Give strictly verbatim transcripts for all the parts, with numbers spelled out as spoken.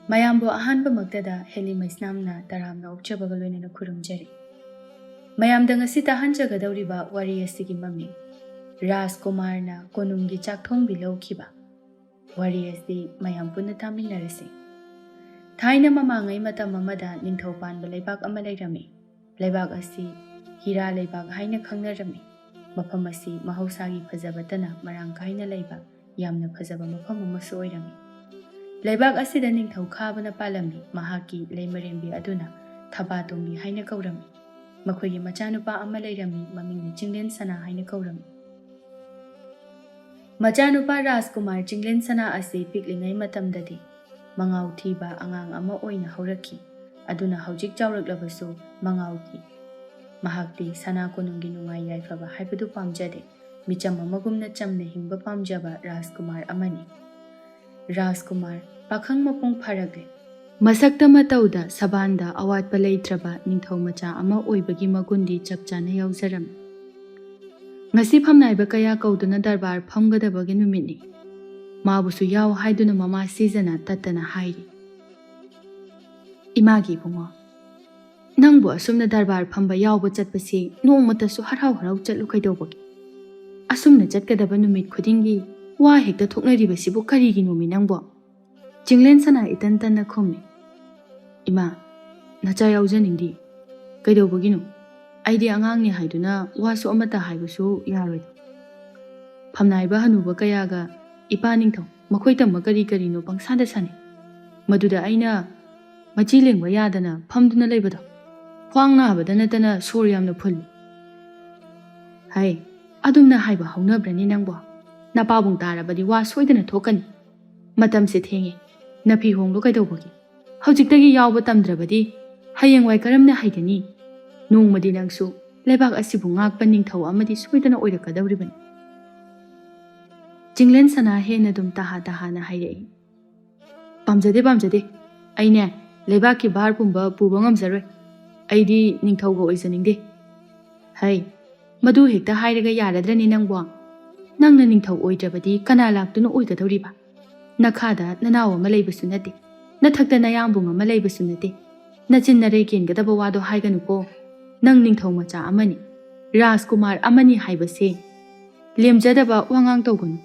ꯃꯌꯥꯝꯕꯨ ꯑꯍꯥꯟꯕꯃꯛꯇꯗ ꯍꯦꯂꯤ ꯃꯩꯁꯅꯥꯝꯅ ꯇꯔꯥꯝꯅ ꯑꯣꯛꯆꯕꯒ ꯂꯣꯏꯅꯅ ꯈꯨꯔꯨꯝꯖꯔꯤ꯫ ꯃꯌꯥꯝꯗ ꯉꯁꯤ ꯇꯥꯍꯟꯖꯒꯗꯧꯔꯤꯕ ꯋꯥꯔꯤ ꯑꯁꯤꯒꯤ ꯃꯃꯤꯡ ꯔꯥꯖꯀꯨꯃꯥꯔꯅ ꯀꯣꯅꯨꯡꯒꯤ ꯆꯥꯛꯊꯣꯡꯕꯤ ꯂꯧꯈꯤꯕ꯫ ꯋꯥꯔꯤ ꯑꯁꯤ ꯃꯌꯥꯝ ꯄꯨꯟꯅ ꯇꯥꯃꯤꯟꯅꯔꯁꯤ꯫ ꯊꯥꯏꯅ ꯃꯃꯥꯡꯉꯩ ꯃꯇꯝ ꯑꯃꯗ ꯅꯤꯡꯊꯧ ꯄꯥꯟꯕ ꯂꯩꯕꯥꯛ ꯑꯃ ꯂꯩꯔꯝꯃꯤ꯫ ꯂꯩꯕꯥꯛ ꯑꯁꯤ ꯍꯤꯔꯥ ꯂꯩꯕꯥꯛ ꯍꯥꯏꯅ ꯈꯪꯅꯔꯝꯃꯤ꯫ ꯃꯐꯝ ꯑꯁꯤ ꯃꯍꯧꯁꯥꯒꯤ ꯐꯖꯕꯇꯅ ꯃꯔꯥꯡ ꯀꯥꯏꯅ ꯂꯩꯕ ꯌꯥꯝꯅ ꯐꯖꯕ ꯃꯐꯝ ꯑꯃꯁꯨ ꯑꯣꯏꯔꯝꯃꯤ꯫ ꯂꯩꯕꯥꯛ ꯑꯁꯤꯗ ꯅꯤꯡꯊꯧ ꯈꯥꯕꯅ ꯄꯥꯜꯂꯝꯃꯤ꯫ ꯃꯍꯥꯛꯀꯤ ꯂꯩꯃꯔꯦꯝꯕꯤ ꯑꯗꯨꯅ ꯊꯕꯥꯇꯣꯝꯕꯤ ꯍꯥꯏꯅ ꯀꯧꯔꯝꯃꯤ꯫ ꯃꯈꯣꯏꯒꯤ ꯃꯆꯥꯅꯨꯄꯥ ꯑꯃ ꯂꯩꯔꯝꯃꯤ, ꯃꯃꯤꯡꯅ ꯆꯤꯡꯂꯦꯟ ꯁꯅꯥ ꯍꯥꯏꯅ ꯀꯧꯔꯝꯃꯤ꯫ ꯃꯆꯥꯅꯨꯄꯥ ꯔꯥꯖꯀꯨꯃꯥꯔ ꯆꯤꯡꯂꯦꯟ ꯁꯅꯥ ꯑꯁꯤ ꯄꯤꯛꯂꯤꯉꯩ ꯃꯇꯝꯗꯗꯤ ꯃꯉꯥꯎ ꯊꯤꯕ ꯑꯉꯥꯡ ꯑꯃ ꯑꯣꯏꯅ ꯍꯧꯔꯛꯈꯤ꯫ ꯑꯗꯨꯅ ꯍꯧꯖꯤꯛ ꯆꯥꯎꯔꯛꯂꯕꯁꯨ ꯃꯉꯥꯎ ꯊꯤ꯫ ꯃꯍꯥꯛꯇꯤ ꯁꯅꯥ ꯀꯣꯅꯨꯡꯒꯤ ꯅꯨꯡꯉꯥꯏ ꯌꯥꯏꯐꯕ ꯍꯥꯏꯕꯗꯨ ꯄꯥꯝꯖꯗꯦ꯫ ꯃꯤꯆꯝ ꯑꯃꯒꯨꯝꯅ ꯆꯝꯅ ꯍꯤꯡꯕ ꯄꯥꯝꯖꯕ ꯔꯥꯖꯀꯨꯃꯥꯔ ꯑꯃꯅꯤ꯫ ꯔꯥꯖꯀꯨꯃꯥꯔ, ꯄꯥꯈꯪ ꯃꯄꯨꯡ ꯐꯥꯔꯛꯂꯦ꯫ ꯃꯁꯛꯇ ꯃꯇꯧꯗ ꯁꯕꯥꯟꯗ ꯑꯋꯥꯠꯄ ꯂꯩꯇ꯭ꯔꯕ ꯅꯤꯡꯊꯧ ꯃꯆꯥ ꯑꯃ ꯑꯣꯏꯕꯒꯤ ꯃꯒꯨꯟꯗꯤ ꯆꯞ ꯆꯥꯅ ꯌꯥꯎꯖꯔꯝꯃꯤ꯫ ꯉꯁꯤ ꯐꯝꯅꯥꯏꯕ ꯀꯌꯥ ꯀꯧꯗꯨꯅ ꯗꯔꯕꯥꯔ ꯐꯝꯒꯗꯕꯒꯤ ꯅꯨꯃꯤꯠꯅꯤ꯫ ꯃꯥꯕꯨꯁꯨ ꯌꯥꯎ ꯍꯥꯏꯗꯨꯅ ꯃꯃꯥ ꯁꯤꯖꯅ ꯇꯠꯇꯅ ꯍꯥꯏꯔꯤ꯫ ꯏꯃꯥꯒꯤ ꯏꯕꯨꯡꯉꯣ, ꯅꯪꯕꯨ ꯑꯁꯨꯝꯅ ꯗꯔꯕꯥꯔ ꯐꯝꯕ ꯌꯥꯎꯕ ꯆꯠꯄꯁꯤ ꯅꯣꯡꯃꯇꯁꯨ ꯍꯔꯥꯎ ꯍꯔꯥꯎ ꯆꯠꯂꯨ ꯀꯩꯗꯧꯕꯒꯦ? ꯑꯁꯨꯝꯅ ꯆꯠꯀꯗꯕ ꯅꯨꯃꯤꯠ ꯈꯨꯗꯤꯡꯒꯤ ꯋꯥ ꯍꯦꯛꯇ ꯊꯣꯛꯅꯔꯤꯕꯁꯤꯕꯨ ꯀꯔꯤꯒꯤꯅꯣꯃꯤ ꯅꯪꯕꯣ? ꯆꯤꯡꯂꯦꯟ ꯁꯅꯥ ꯏꯇꯟ ꯇꯟꯅ ꯈꯨꯝꯃꯤ꯫ ꯏꯃꯥ, ꯅꯆꯥ ꯌꯥꯎꯖꯅꯤꯡꯗꯦ꯫ ꯀꯩꯗꯧꯕꯒꯤꯅꯣ? ꯑꯩꯗꯤ ꯑꯉꯥꯡꯅꯤ ꯍꯥꯏꯗꯨꯅ ꯋꯥꯁꯨ ꯑꯃꯠꯇ ꯍꯥꯏꯕꯁꯨ ꯌꯥꯔꯣꯏꯗ꯫ ꯐꯝꯅꯥꯏꯕ ꯍꯅꯨꯕ ꯀꯌꯥꯒ ꯏꯄꯥ ꯅꯤꯡꯊꯧ ꯃꯈꯣꯏ ꯇꯝꯕ ꯀꯔꯤ ꯀꯔꯤꯅꯣ ꯄꯪꯁꯥꯗ ꯁꯥꯟꯅꯩ꯫ ꯃꯗꯨꯗ ꯑꯩꯅ ꯃꯆꯤ ꯂꯦꯡꯕ ꯌꯥꯗꯅ ꯐꯝꯗꯨꯅ ꯂꯩꯕꯗꯣ ꯈ꯭ꯋꯥꯡ ꯅꯥꯕꯗ ꯅꯠꯇꯅ ꯁꯣꯔ ꯌꯥꯝꯅ ꯐꯨꯜꯂꯤ꯫ ꯍꯩ, ꯑꯗꯨꯝꯅ ꯍꯥꯏꯕ ꯍꯧꯅꯕ꯭ꯔꯅꯤ ꯅꯪꯕꯣ? ꯅꯄꯥꯕꯨꯡ ꯇꯥꯔꯕꯗꯤ ꯋꯥ ꯁꯣꯏꯗꯅ ꯊꯣꯛꯀꯅꯤ꯫ ꯃꯇꯝꯁꯦ ꯊꯦꯡꯉꯦ, ꯅꯐꯤ ꯍꯣꯡꯂꯨ ꯀꯩꯗꯧꯕꯒꯤ? ꯍꯧꯖꯤꯛꯇꯒꯤ ꯌꯥꯎꯕ ꯇꯝꯗ꯭ꯔꯕꯗꯤ ꯍꯌꯦꯡꯋꯥꯏ ꯀꯔꯝꯅ ꯍꯩꯒꯅꯤ? ꯅꯣꯡꯃꯗꯤ ꯅꯪꯁꯨ ꯂꯩꯕꯥꯛ ꯑꯁꯤꯕꯨ ꯉꯥꯛꯄ ꯅꯤꯡꯊꯧ ꯑꯃꯗꯤ ꯁꯣꯏꯗꯅ ꯑꯣꯏꯔꯛꯀꯗꯧꯔꯤꯕꯅꯤ꯫ ꯆꯤꯡꯂꯦꯟ ꯁꯅꯥ ꯍꯦꯟꯅ ꯑꯗꯨꯝ ꯇꯍꯥ ꯇꯍꯥꯅ ꯍꯥꯏꯔꯛꯏ꯫ ꯄꯥꯝꯖꯗꯦ, ꯄꯥꯝꯖꯗꯦ꯫ ꯑꯩꯅꯦ ꯂꯩꯕꯥꯛꯀꯤ ꯚꯥꯔ ꯄꯨꯝꯕ ꯄꯨꯕ ꯉꯝꯖꯔꯣꯏ꯫ ꯑꯩꯗꯤ ꯅꯤꯡꯊꯧꯒ ꯑꯣꯏꯖꯅꯤꯡꯗꯦ꯫ ꯍꯩ, ꯃꯗꯨ ꯍꯦꯛꯇ ꯍꯥꯏꯔꯒ ꯌꯥꯔꯗ꯭ꯔꯅꯦ ꯅꯪꯕꯣ? ꯅꯪꯅ ꯅꯤꯡꯊꯧ ꯑꯣꯏꯗ꯭ꯔꯕꯗꯤ ꯀꯅꯥ ꯂꯥꯛꯇꯨꯅ ꯑꯣꯏꯒꯗꯧꯔꯤꯕ? ꯅꯈꯥꯗ ꯅꯅꯥꯎ ꯑꯃ ꯂꯩꯕꯁꯨ ꯅꯠꯇꯦ꯫ ꯅꯊꯛꯇ ꯅꯌꯥꯝꯕꯨꯡ ꯑꯃ ꯂꯩꯕꯁꯨ ꯅꯠꯇꯦ꯫ ꯅꯆꯤꯟ ꯅꯔꯩ ꯀꯦꯟꯒꯗꯕ ꯋꯥꯗꯣ ꯍꯥꯏꯒꯅꯨꯀꯣ꯫ ꯅꯪ ꯅꯤꯡꯊꯧ ꯃꯆꯥ ꯑꯃꯅꯤ, ꯔꯥꯖꯀꯨꯃꯥꯔ ꯑꯃꯅꯤ ꯍꯥꯏꯕꯁꯦ꯫ ꯂꯦꯝꯖꯗꯕ ꯋꯥꯉꯥꯡ ꯇꯧꯒꯅꯨ꯫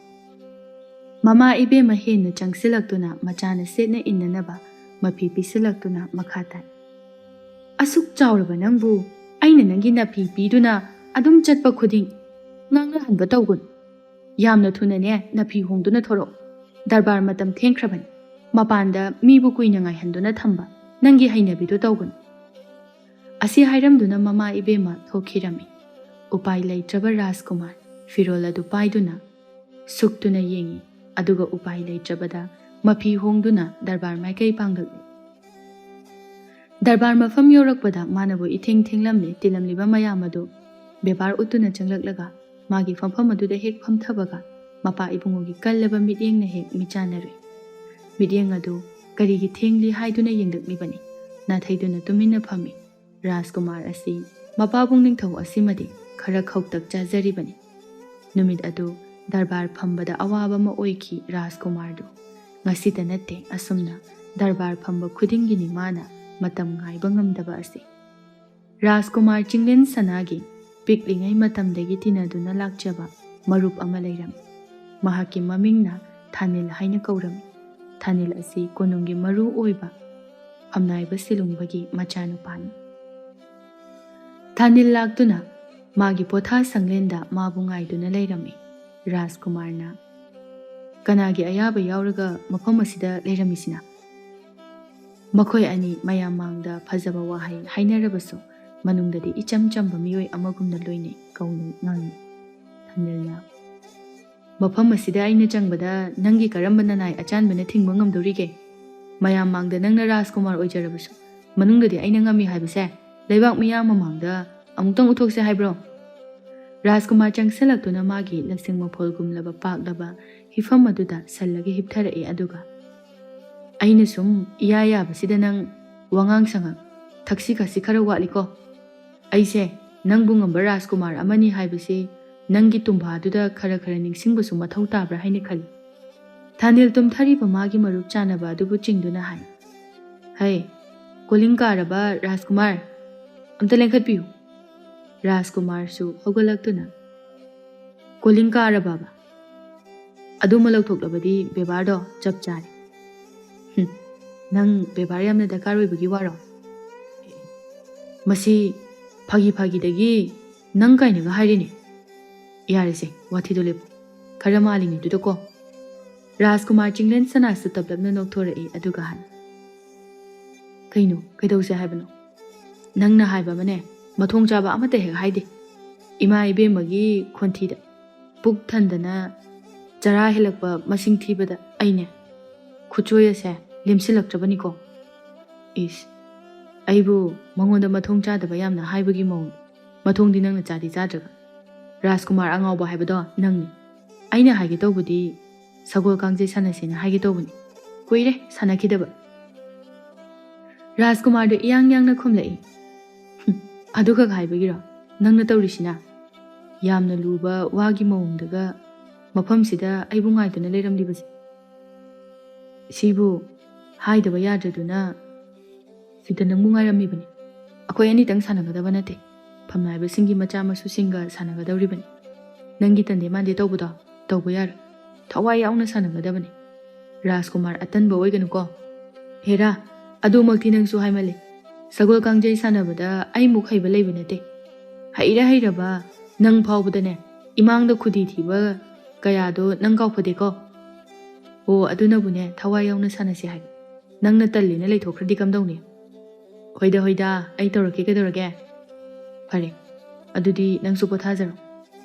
ꯃꯃꯥ ꯏꯕꯦꯝꯃ ꯍꯦꯟꯅ ꯆꯪꯁꯤꯜꯂꯛꯇꯨꯅ ꯃꯆꯥꯅ ꯁꯦꯠꯅ ꯏꯟꯅꯅꯕ ꯃꯐꯤ ꯄꯤꯁꯤꯜꯂꯛꯇꯨꯅ ꯃꯈꯥ ꯇꯥꯏ꯫ "ꯑꯁꯨꯛ ꯆꯥꯎꯔꯕ ꯅꯪꯕꯨ ꯑꯩꯅ ꯅꯪꯒꯤ ꯅꯐꯤ ꯄꯤꯗꯨꯅ ꯑꯗꯨꯝ ꯆꯠꯄ ꯈꯨꯗꯤꯡ ꯉꯥꯡꯅꯍꯟꯕ ꯇꯧꯒꯅꯨ꯫ ꯌꯥꯝꯅ ꯊꯨꯅꯅꯦ ꯅꯐꯤ ꯍꯣꯡꯗꯨꯅ ꯊꯣꯔꯛꯎ꯫ ꯗꯔꯕꯥꯔ ꯃꯇꯝ ꯊꯦꯡꯈ꯭ꯔꯕꯅꯤ꯫ ꯃꯄꯥꯟꯗ ꯃꯤꯕꯨ ꯀꯨꯏꯅ ꯉꯥꯏꯍꯟꯗꯨꯅ ꯊꯝꯕ ꯅꯪꯒꯤ ꯍꯩꯅꯕꯤꯗꯨ ꯇꯧꯒꯅꯨ"꯫ ꯑꯁꯤ ꯍꯥꯏꯔꯝꯗꯨꯅ ꯃꯃꯥ ꯏꯕꯦꯝꯃ ꯊꯣꯛꯈꯤꯔꯝꯃꯤ꯫ ꯎꯄꯥꯏ ꯂꯩꯇ꯭ꯔꯕ ꯔꯥꯖꯀꯨꯃꯥꯔ ꯐꯤꯔꯣꯜ ꯑꯗꯨ ꯄꯥꯏꯗꯨꯅ ꯁꯨꯛꯇꯨꯅ ꯌꯦꯡꯉꯤ, ꯑꯗꯨꯒ ꯎꯄꯥꯏ ꯂꯩꯇ꯭ꯔꯕꯗ ꯃꯐꯤ ꯍꯣꯡꯗꯨꯅ ꯗꯔꯕꯥꯔ ꯃꯥꯏꯀꯩ ꯄꯥꯡꯂꯛꯂꯤ꯫ ꯗꯔꯕꯥꯔ ꯃꯐꯝ ꯌꯧꯔꯛꯄꯗ ꯃꯥꯅꯕꯨ ꯏꯊꯦꯡ ꯊꯦꯡꯂꯝꯂꯦ ꯇꯤꯜꯂꯝꯂꯤꯕ ꯃꯌꯥꯝ ꯑꯗꯨ ꯕꯦꯕꯥꯔ ꯎꯠꯇꯨꯅ ꯆꯪꯂꯛꯂꯒ ꯃꯥꯒꯤ ꯐꯝꯐꯝ ꯑꯗꯨꯗ ꯍꯦꯛ ꯐꯝꯊꯕꯒ ꯃꯄꯥ ꯏꯕꯨꯡꯉꯣꯒꯤ ꯀꯜꯂꯕ ꯃꯤꯠꯌꯦꯡꯅ ꯍꯦꯛ ꯃꯤꯆꯥꯟꯅꯔꯨꯏ꯫ ꯃꯤꯠꯌꯦꯡ ꯑꯗꯨ ꯀꯔꯤꯒꯤ ꯊꯦꯡꯂꯤ ꯍꯥꯏꯗꯨꯅ ꯌꯦꯡꯂꯛꯂꯤꯕꯅꯤ꯫ ꯅꯥꯊꯩꯗꯨꯅ ꯇꯨꯃꯤꯟꯅ ꯐꯝꯃꯤ꯫ ꯔꯥꯖꯀꯨꯃꯥꯔ ꯑꯁꯤ ꯃꯄꯥꯕꯨꯡ ꯅꯤꯡꯊꯧ ꯑꯁꯤꯃꯗꯤ ꯈꯔ ꯈꯧꯇꯛ ꯆꯥꯖꯔꯤꯕꯅꯤ꯫ ꯅꯨꯃꯤꯠ ꯑꯗꯨ ꯗꯔꯕꯥꯔ ꯐꯝꯕꯗ ꯑꯋꯥꯕ ꯑꯃ ꯑꯣꯏꯈꯤ ꯔꯥꯖꯀꯨꯃꯥꯔꯗꯨ꯫ ꯉꯁꯤꯇ ꯅꯠꯇꯦ ꯑꯁꯨꯝꯅ ꯗꯔꯕꯥꯔ ꯐꯝꯕ ꯈꯨꯗꯤꯡꯒꯤꯅꯤ ꯃꯥꯅ ꯃꯇꯝ ꯉꯥꯏꯕ ꯉꯝꯗꯕ ꯑꯁꯤ꯫ ꯔꯥꯖꯀꯨꯃꯥꯔ ꯆꯤꯡꯂꯦꯟ ꯁꯅꯥꯒꯤ ꯄꯤꯛꯂꯤꯉꯩ ꯃꯇꯝꯗꯒꯤ ꯇꯤꯟꯅꯗꯨꯅ ꯂꯥꯛꯆꯕ ꯃꯔꯨꯞ ꯑꯃ ꯂꯩꯔꯝꯃꯤ꯫ ꯃꯍꯥꯛꯀꯤ ꯃꯃꯤꯡꯅ ꯊꯥꯅꯤꯜ ꯍꯥꯏꯅ ꯀꯧꯔꯝꯃꯤ꯫ ꯊꯥꯅꯤꯜ ꯑꯁꯤ ꯀꯣꯅꯨꯡꯒꯤ ꯃꯔꯨ ꯑꯣꯏꯕ ꯐꯝꯅꯥꯏꯕ ꯁꯤꯂꯨꯡꯕꯒꯤ ꯃꯆꯥꯅꯨꯄꯥꯅꯤ꯫ ꯊꯥꯅꯤꯜ ꯂꯥꯛꯇꯨꯅ ꯃꯥꯒꯤ ꯄꯣꯊꯥ ꯁꯪꯂꯦꯟꯗ ꯃꯥꯕꯨ ꯉꯥꯏꯗꯨꯅ ꯂꯩꯔꯝꯃꯤ꯫ ꯔꯥꯖꯀꯨꯃꯥꯔꯅ, "ꯀꯅꯥꯒꯤ ꯑꯌꯥꯕ ꯌꯥꯎꯔꯒ ꯃꯐꯝ ꯑꯁꯤꯗ ꯂꯩꯔꯝꯃꯤꯁꯤꯅ?" ꯃꯈꯣꯏ ꯑꯅꯤ ꯃꯌꯥꯝ ꯃꯥꯡꯗ ꯐꯖꯕ ꯋꯥꯍꯩ ꯍꯥꯏꯅꯔꯕꯁꯨ ꯃꯅꯨꯡꯗꯗꯤ ꯏꯆꯝ ꯆꯝꯕ ꯃꯤꯑꯣꯏ ꯑꯃꯒꯨꯝꯅ ꯂꯣꯏꯅꯩ ꯀꯧꯅꯩ ꯉꯥꯡꯅꯩ꯫ ꯊꯥꯅꯤꯜꯅ, "ꯃꯐꯝ ꯑꯁꯤꯗ ꯑꯩꯅ ꯆꯪꯕꯗ ꯅꯪꯒꯤ ꯀꯔꯝꯕ ꯅꯅꯥꯏ ꯑꯆꯥꯟꯕꯅ ꯊꯤꯡꯕ ꯉꯝꯗꯧꯔꯤꯒꯦ? ꯃꯌꯥꯝ ꯃꯥꯡꯗ ꯅꯪꯅ ꯔꯥꯖꯀꯨꯃꯥꯔ ꯑꯣꯏꯖꯔꯕꯁꯨ ꯃꯅꯨꯡꯗꯗꯤ ꯑꯩꯅ ꯉꯝꯃꯤ ꯍꯥꯏꯕꯁꯦ ꯂꯩꯕꯥꯛ ꯃꯤꯌꯥꯝ ꯃꯃꯥꯡꯗ ꯑꯃꯨꯛꯇꯪ ꯎꯠꯊꯣꯛꯁꯦ ꯍꯥꯏꯕ꯭ꯔꯣ?" ꯔꯥꯖꯀꯨꯃꯥꯔ ꯆꯪꯁꯤꯜꯂꯛꯇꯨꯅ ꯃꯥꯒꯤ ꯂꯁꯤꯡ ꯃꯐꯣꯜꯒꯨꯝꯂꯕ ꯄꯥꯛꯂꯕ ꯍꯤꯐꯝ ꯑꯗꯨꯗ ꯁꯜꯂꯒ ꯍꯤꯞꯊꯔꯛꯏ, ꯑꯗꯨꯒ, "ꯑꯩꯅ ꯁꯨꯝ ꯏꯌꯥ ꯌꯥꯕꯁꯤꯗ ꯅꯪ ꯋꯥꯉꯥꯡ ꯁꯉꯥꯡ, ꯊꯛꯁꯤ ꯈꯥꯁꯤ ꯈꯔ ꯋꯥꯠꯂꯤꯀꯣ꯫ ꯑꯩꯁꯦ ꯅꯪꯕꯨ ꯉꯝꯕ ꯔꯥꯖꯀꯨꯃꯥꯔ ꯑꯃꯅꯤ ꯍꯥꯏꯕꯁꯤ ꯅꯪꯒꯤ ꯇꯨꯝꯕꯥꯗꯨꯗ ꯈꯔ ꯈꯔ ꯅꯤꯡꯁꯤꯡꯕꯁꯨ ꯃꯊꯧ ꯇꯥꯕ꯭ꯔꯥ ꯍꯥꯏꯅ ꯈꯜꯂꯤ"꯫ ꯊꯥꯅꯤꯜ ꯇꯨꯝꯊꯔꯤꯕ ꯃꯥꯒꯤ ꯃꯔꯨꯞ ꯆꯥꯅꯕ ꯑꯗꯨꯕꯨ ꯆꯤꯡꯗꯨꯅ ꯍꯥꯏ, "ꯍꯩ, ꯀꯣꯂꯤꯡ ꯀꯥꯔꯕ ꯔꯥꯖꯀꯨꯃꯥꯔ, ꯑꯝꯇ ꯂꯦꯡꯈꯠꯄꯤꯌꯨ꯫" ꯔꯥꯖꯀꯨꯃꯥꯔꯁꯨ ꯍꯧꯒꯠꯂꯛꯇꯨꯅ, "ꯀꯣꯂꯤꯡ ꯀꯥꯔꯕꯕ? ꯑꯗꯨꯃ ꯂꯧꯊꯣꯛꯂꯕꯗꯤ ꯕꯦꯕꯥꯔꯗꯣ ꯆꯞ ꯆꯥꯔꯦ꯫" "ꯍꯨꯝ, ꯅꯪ ꯕꯦꯕꯥꯔ ꯌꯥꯝꯅ ꯗꯔꯀꯥꯔ ꯑꯣꯏꯕꯒꯤ ꯋꯥꯔꯣ? ꯃꯁꯤ ꯐꯥꯒꯤ ꯐꯥꯒꯤꯗꯒꯤ ꯅꯪ ꯀꯥꯏꯅꯒ ꯍꯥꯏꯔꯤꯅꯦ꯫ ꯌꯥꯔꯦꯁꯦ, ꯋꯥꯊꯤꯗꯣ ꯂꯦꯞꯄꯣ꯫ ꯈꯔ ꯃꯥꯜꯂꯤꯉꯩꯗꯨꯗꯀꯣ꯫" ꯔꯥꯖꯀꯨꯃꯥꯔ ꯆꯤꯡꯂꯦꯟ ꯁꯅꯥꯁꯨ ꯇꯞꯂꯞꯅ ꯅꯣꯛꯊꯣꯔꯛꯏ, ꯑꯗꯨꯒ ꯍꯥꯏ, "ꯀꯩꯅꯣ, ꯀꯩꯗꯧꯁꯦ ꯍꯥꯏꯕꯅꯣ? ꯅꯪꯅ ꯍꯥꯏꯕ ꯑꯃꯅꯦ, ꯃꯊꯣꯡ ꯆꯥꯕ ꯑꯃꯠꯇ ꯍꯦꯛ ꯍꯥꯏꯗꯦ꯫ ꯏꯃꯥ ꯏꯕꯦꯝꯃꯒꯤ ꯈꯣꯟꯊꯤꯗ ꯄꯨꯛ ꯊꯟꯗꯅ ꯆꯔꯥ ꯍꯦꯜꯂꯛꯄ ꯃꯁꯤꯡ ꯊꯤꯕꯗ ꯑꯩꯅꯦ, ꯈꯨꯠꯆꯣꯏ ꯑꯁꯦ ꯂꯦꯝꯁꯤꯜꯂꯛꯇ꯭ꯔꯕꯅꯤꯀꯣ꯫" "ꯏꯁ, ꯑꯩꯕꯨ ꯃꯉꯣꯟꯗ ꯃꯊꯣꯡ ꯆꯥꯗꯕ ꯌꯥꯝꯅ ꯍꯥꯏꯕꯒꯤ ꯃꯑꯣꯡ꯫ ꯃꯊꯣꯡꯗꯤ ꯅꯪꯅ ꯆꯥꯗꯤ ꯆꯥꯗ꯭ꯔꯒ꯫ ꯔꯥꯖꯀꯨꯃꯥꯔ ꯑꯉꯥꯎꯕ ꯍꯥꯏꯕꯗꯣ ꯅꯪꯅꯤ꯫ ꯑꯩꯅ ꯍꯥꯏꯒꯦ ꯇꯧꯕꯗꯤ ꯁꯒꯣꯜ ꯀꯥꯡꯖꯩ ꯁꯥꯟꯅꯁꯦꯅ ꯍꯥꯏꯒꯦ ꯇꯧꯕꯅꯤ꯫ ꯀꯨꯏꯔꯦ ꯁꯥꯟꯅꯈꯤꯗꯕ꯫" ꯔꯥꯖꯀꯨꯃꯥꯔꯗꯨ ꯏꯌꯥꯡ ꯌꯥꯡꯅ ꯈꯨꯝꯂꯛꯏ, "ꯍꯨꯝ, ꯑꯗꯨꯈꯛ ꯍꯥꯏꯕꯒꯤꯔꯣ ꯅꯪꯅ ꯇꯧꯔꯤꯁꯤꯅ? ꯌꯥꯝꯅ ꯂꯨꯕ ꯋꯥꯒꯤ ꯃꯑꯣꯡꯗꯒ ꯃꯐꯝꯁꯤꯗ ꯑꯩꯕꯨ ꯉꯥꯏꯗꯨꯅ ꯂꯩꯔꯝꯂꯤꯕꯁꯦ꯫ ꯁꯤꯕꯨ ꯍꯥꯏꯗꯕ ꯌꯥꯗ꯭ꯔꯗꯨꯅ ꯁꯤꯗ ꯅꯪꯕꯨ ꯉꯥꯏꯔꯝꯃꯤꯕꯅꯤ꯫ ꯑꯩꯈꯣꯏ ꯑꯅꯤꯇꯪ ꯁꯥꯟꯅꯒꯗꯕ ꯅꯠꯇꯦ, ꯐꯝꯅꯥꯏꯕꯁꯤꯡꯒꯤ ꯃꯆꯥ ꯃꯁꯨꯁꯤꯡꯒ ꯁꯥꯟꯅꯒꯗꯧꯔꯤꯕꯅꯤ꯫ ꯅꯪꯒꯤ ꯇꯟꯗꯦ ꯃꯥꯟꯗꯦ ꯇꯧꯕꯗꯣ ꯇꯧꯕ ꯌꯥꯔꯣꯏ, ꯊꯋꯥꯏ ꯌꯥꯎꯅ ꯁꯥꯟꯅꯒꯗꯕꯅꯤ꯫ ꯔꯥꯖꯀꯨꯃꯥꯔ ꯑꯇꯟꯕ ꯑꯣꯏꯒꯅꯨꯀꯣ꯫" "ꯍꯦꯔꯥ, ꯑꯗꯨꯃꯛꯇꯤ ꯅꯪꯁꯨ ꯍꯥꯏꯃꯜꯂꯦ꯫ ꯁꯒꯣꯜ ꯀꯥꯡꯖꯩ ꯁꯥꯟꯅꯕꯗ ꯑꯩꯃꯨꯛ ꯍꯩꯕ ꯂꯩꯕ ꯅꯠꯇꯦ꯫ ꯍꯩꯔ ꯍꯩꯔꯕ ꯅꯪ ꯐꯥꯎꯕꯗꯅꯦ, ꯏꯃꯥꯡꯗ ꯈꯨꯗꯤ ꯊꯤꯕ ꯀꯌꯥꯗꯣ ꯅꯪ ꯀꯥꯎꯐꯗꯦꯀꯣ꯫ ꯑꯣ, ꯑꯗꯨꯅꯕꯨꯅꯦ ꯊꯋꯥꯏ ꯌꯥꯎꯅ ꯁꯥꯟꯅꯁꯦ ꯍꯥꯏꯕ꯫ ꯅꯪꯅ ꯇꯜꯂꯦꯅ ꯂꯩꯊꯣꯛꯈ꯭ꯔꯗꯤ ꯀꯝꯗꯧꯅꯤ? ꯍꯣꯏꯗ, ꯍꯣꯏꯗ, ꯑꯩ ꯇꯧꯔꯛꯀꯦ, ꯀꯩꯗꯧꯔꯒꯦ? ꯐꯔꯦ, ꯑꯗꯨꯗꯤ ꯅꯪꯁꯨ ꯄꯣꯊꯥꯖꯔꯣ꯫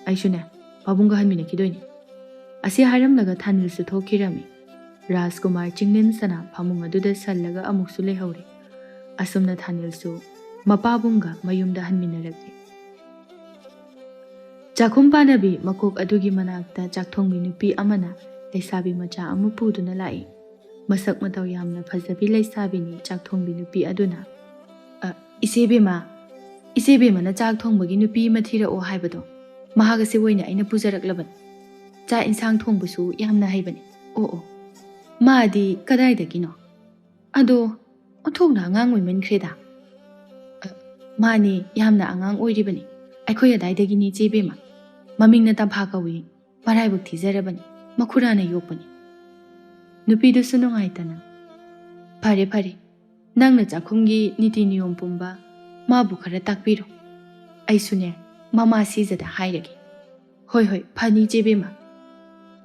ꯑꯩꯁꯨꯅꯦ ꯄꯥꯕꯨꯡꯒ ꯍꯟꯃꯤꯟꯅꯈꯤꯗꯣꯏꯅꯤ꯫" ꯑꯁꯤ ꯍꯥꯏꯔꯝꯂꯒ ꯊꯥꯅꯤꯜꯁꯨ ꯊꯣꯛꯈꯤꯔꯝꯃꯤ꯫ ꯔꯥꯖꯀꯨꯃꯥꯔ ꯆꯤꯡꯂꯦꯟ ꯁꯅꯥ ꯐꯃꯨꯡ ꯑꯗꯨꯗ ꯁꯜꯂꯒ ꯑꯃꯨꯛꯁꯨ ꯂꯩꯍꯧꯔꯦ꯫ ꯑꯁꯨꯝꯅ ꯊꯥꯅꯤꯜꯁꯨ ꯃꯄꯥꯕꯨꯡꯒ ꯃꯌꯨꯝꯗ ꯍꯟꯃꯤꯟꯅꯔꯛꯂꯦ꯫ ꯆꯥꯛꯈꯨꯝ ꯄꯥꯟꯅꯕꯤ ꯃꯀꯣꯛ ꯑꯗꯨꯒꯤ ꯃꯅꯥꯛꯇ ꯆꯥꯛꯊꯣꯡꯕꯤ ꯅꯨꯄꯤ ꯑꯃꯅ ꯂꯩꯁꯥꯕꯤ ꯃꯆꯥ ꯑꯃ ꯄꯨꯗꯨꯅ ꯂꯥꯛꯏ꯫ ꯃꯁꯛ ꯃꯇꯧ ꯌꯥꯝꯅ ꯐꯖꯕꯤ ꯂꯩꯁꯥꯕꯤꯅꯤ ꯆꯥꯛꯊꯣꯡꯕꯤ ꯅꯨꯄꯤ ꯑꯗꯨꯅ꯫ "ꯑ, ꯏꯆꯦ ꯕꯦꯝꯃ, ꯏꯆꯦ ꯕꯦꯝꯃꯅ ꯆꯥꯛ ꯊꯣꯡꯕꯒꯤ ꯅꯨꯄꯤ ꯑꯃ ꯊꯤꯔꯛꯑꯣ ꯍꯥꯏꯕꯗꯣ, ꯃꯍꯥꯛ ꯑꯁꯤ ꯑꯣꯏꯅ ꯑꯩꯅ ꯄꯨꯖꯔꯛꯂꯕꯅꯤ꯫ ꯆꯥꯛ ꯏꯟꯁꯥꯡ ꯊꯣꯡꯕꯁꯨ ꯌꯥꯝꯅ ꯍꯩꯕꯅꯤ꯫ ꯑꯣ ꯑꯣ, ꯃꯥꯗꯤ ꯀꯗꯥꯏꯗꯒꯤꯅꯣ? ꯑꯗꯣ ꯑꯣꯟꯊꯣꯛꯅ ꯑꯉꯥꯡ ꯑꯣꯏꯃꯟꯈ꯭ꯔꯦꯗ꯫ ꯑ, ꯃꯥꯅꯤ, ꯌꯥꯝꯅ ꯑꯉꯥꯡ ꯑꯣꯏꯔꯤꯕꯅꯤ꯫ ꯑꯩꯈꯣꯏ ꯑꯗꯥꯏꯗꯒꯤꯅꯤ, ꯏꯆꯦ ꯏꯕꯦꯝꯃ꯫ ꯃꯃꯤꯡꯅ ꯇꯝꯐꯥ ꯀꯧꯏ꯫ ꯃꯔꯥꯏꯕꯛ ꯊꯤꯖꯔꯕꯅꯤ꯫ ꯃꯈꯨꯔꯥꯅ ꯌꯣꯛꯄꯅꯤ꯫ ꯅꯨꯄꯤꯗꯨꯁꯨ ꯅꯨꯡꯉꯥꯏꯇꯅ, "ꯐꯔꯦ ꯐꯔꯦ, ꯅꯪꯅ ꯆꯥꯛꯈꯨꯝꯒꯤ ꯅꯤꯇꯤ ꯅꯤꯌꯣꯝ ꯄꯨꯝꯕ ꯃꯥꯕꯨ ꯈꯔ ꯇꯥꯛꯄꯤꯔꯣ꯫ ꯑꯩꯁꯨꯅꯦ, ꯃꯃꯥ ꯁꯤꯖꯗ ꯍꯥꯏꯔꯒꯦ꯫" "ꯍꯣꯏ ꯍꯣꯏ, ꯐꯅꯤ, ꯏꯆꯦ ꯏꯕꯦꯝꯃ꯫"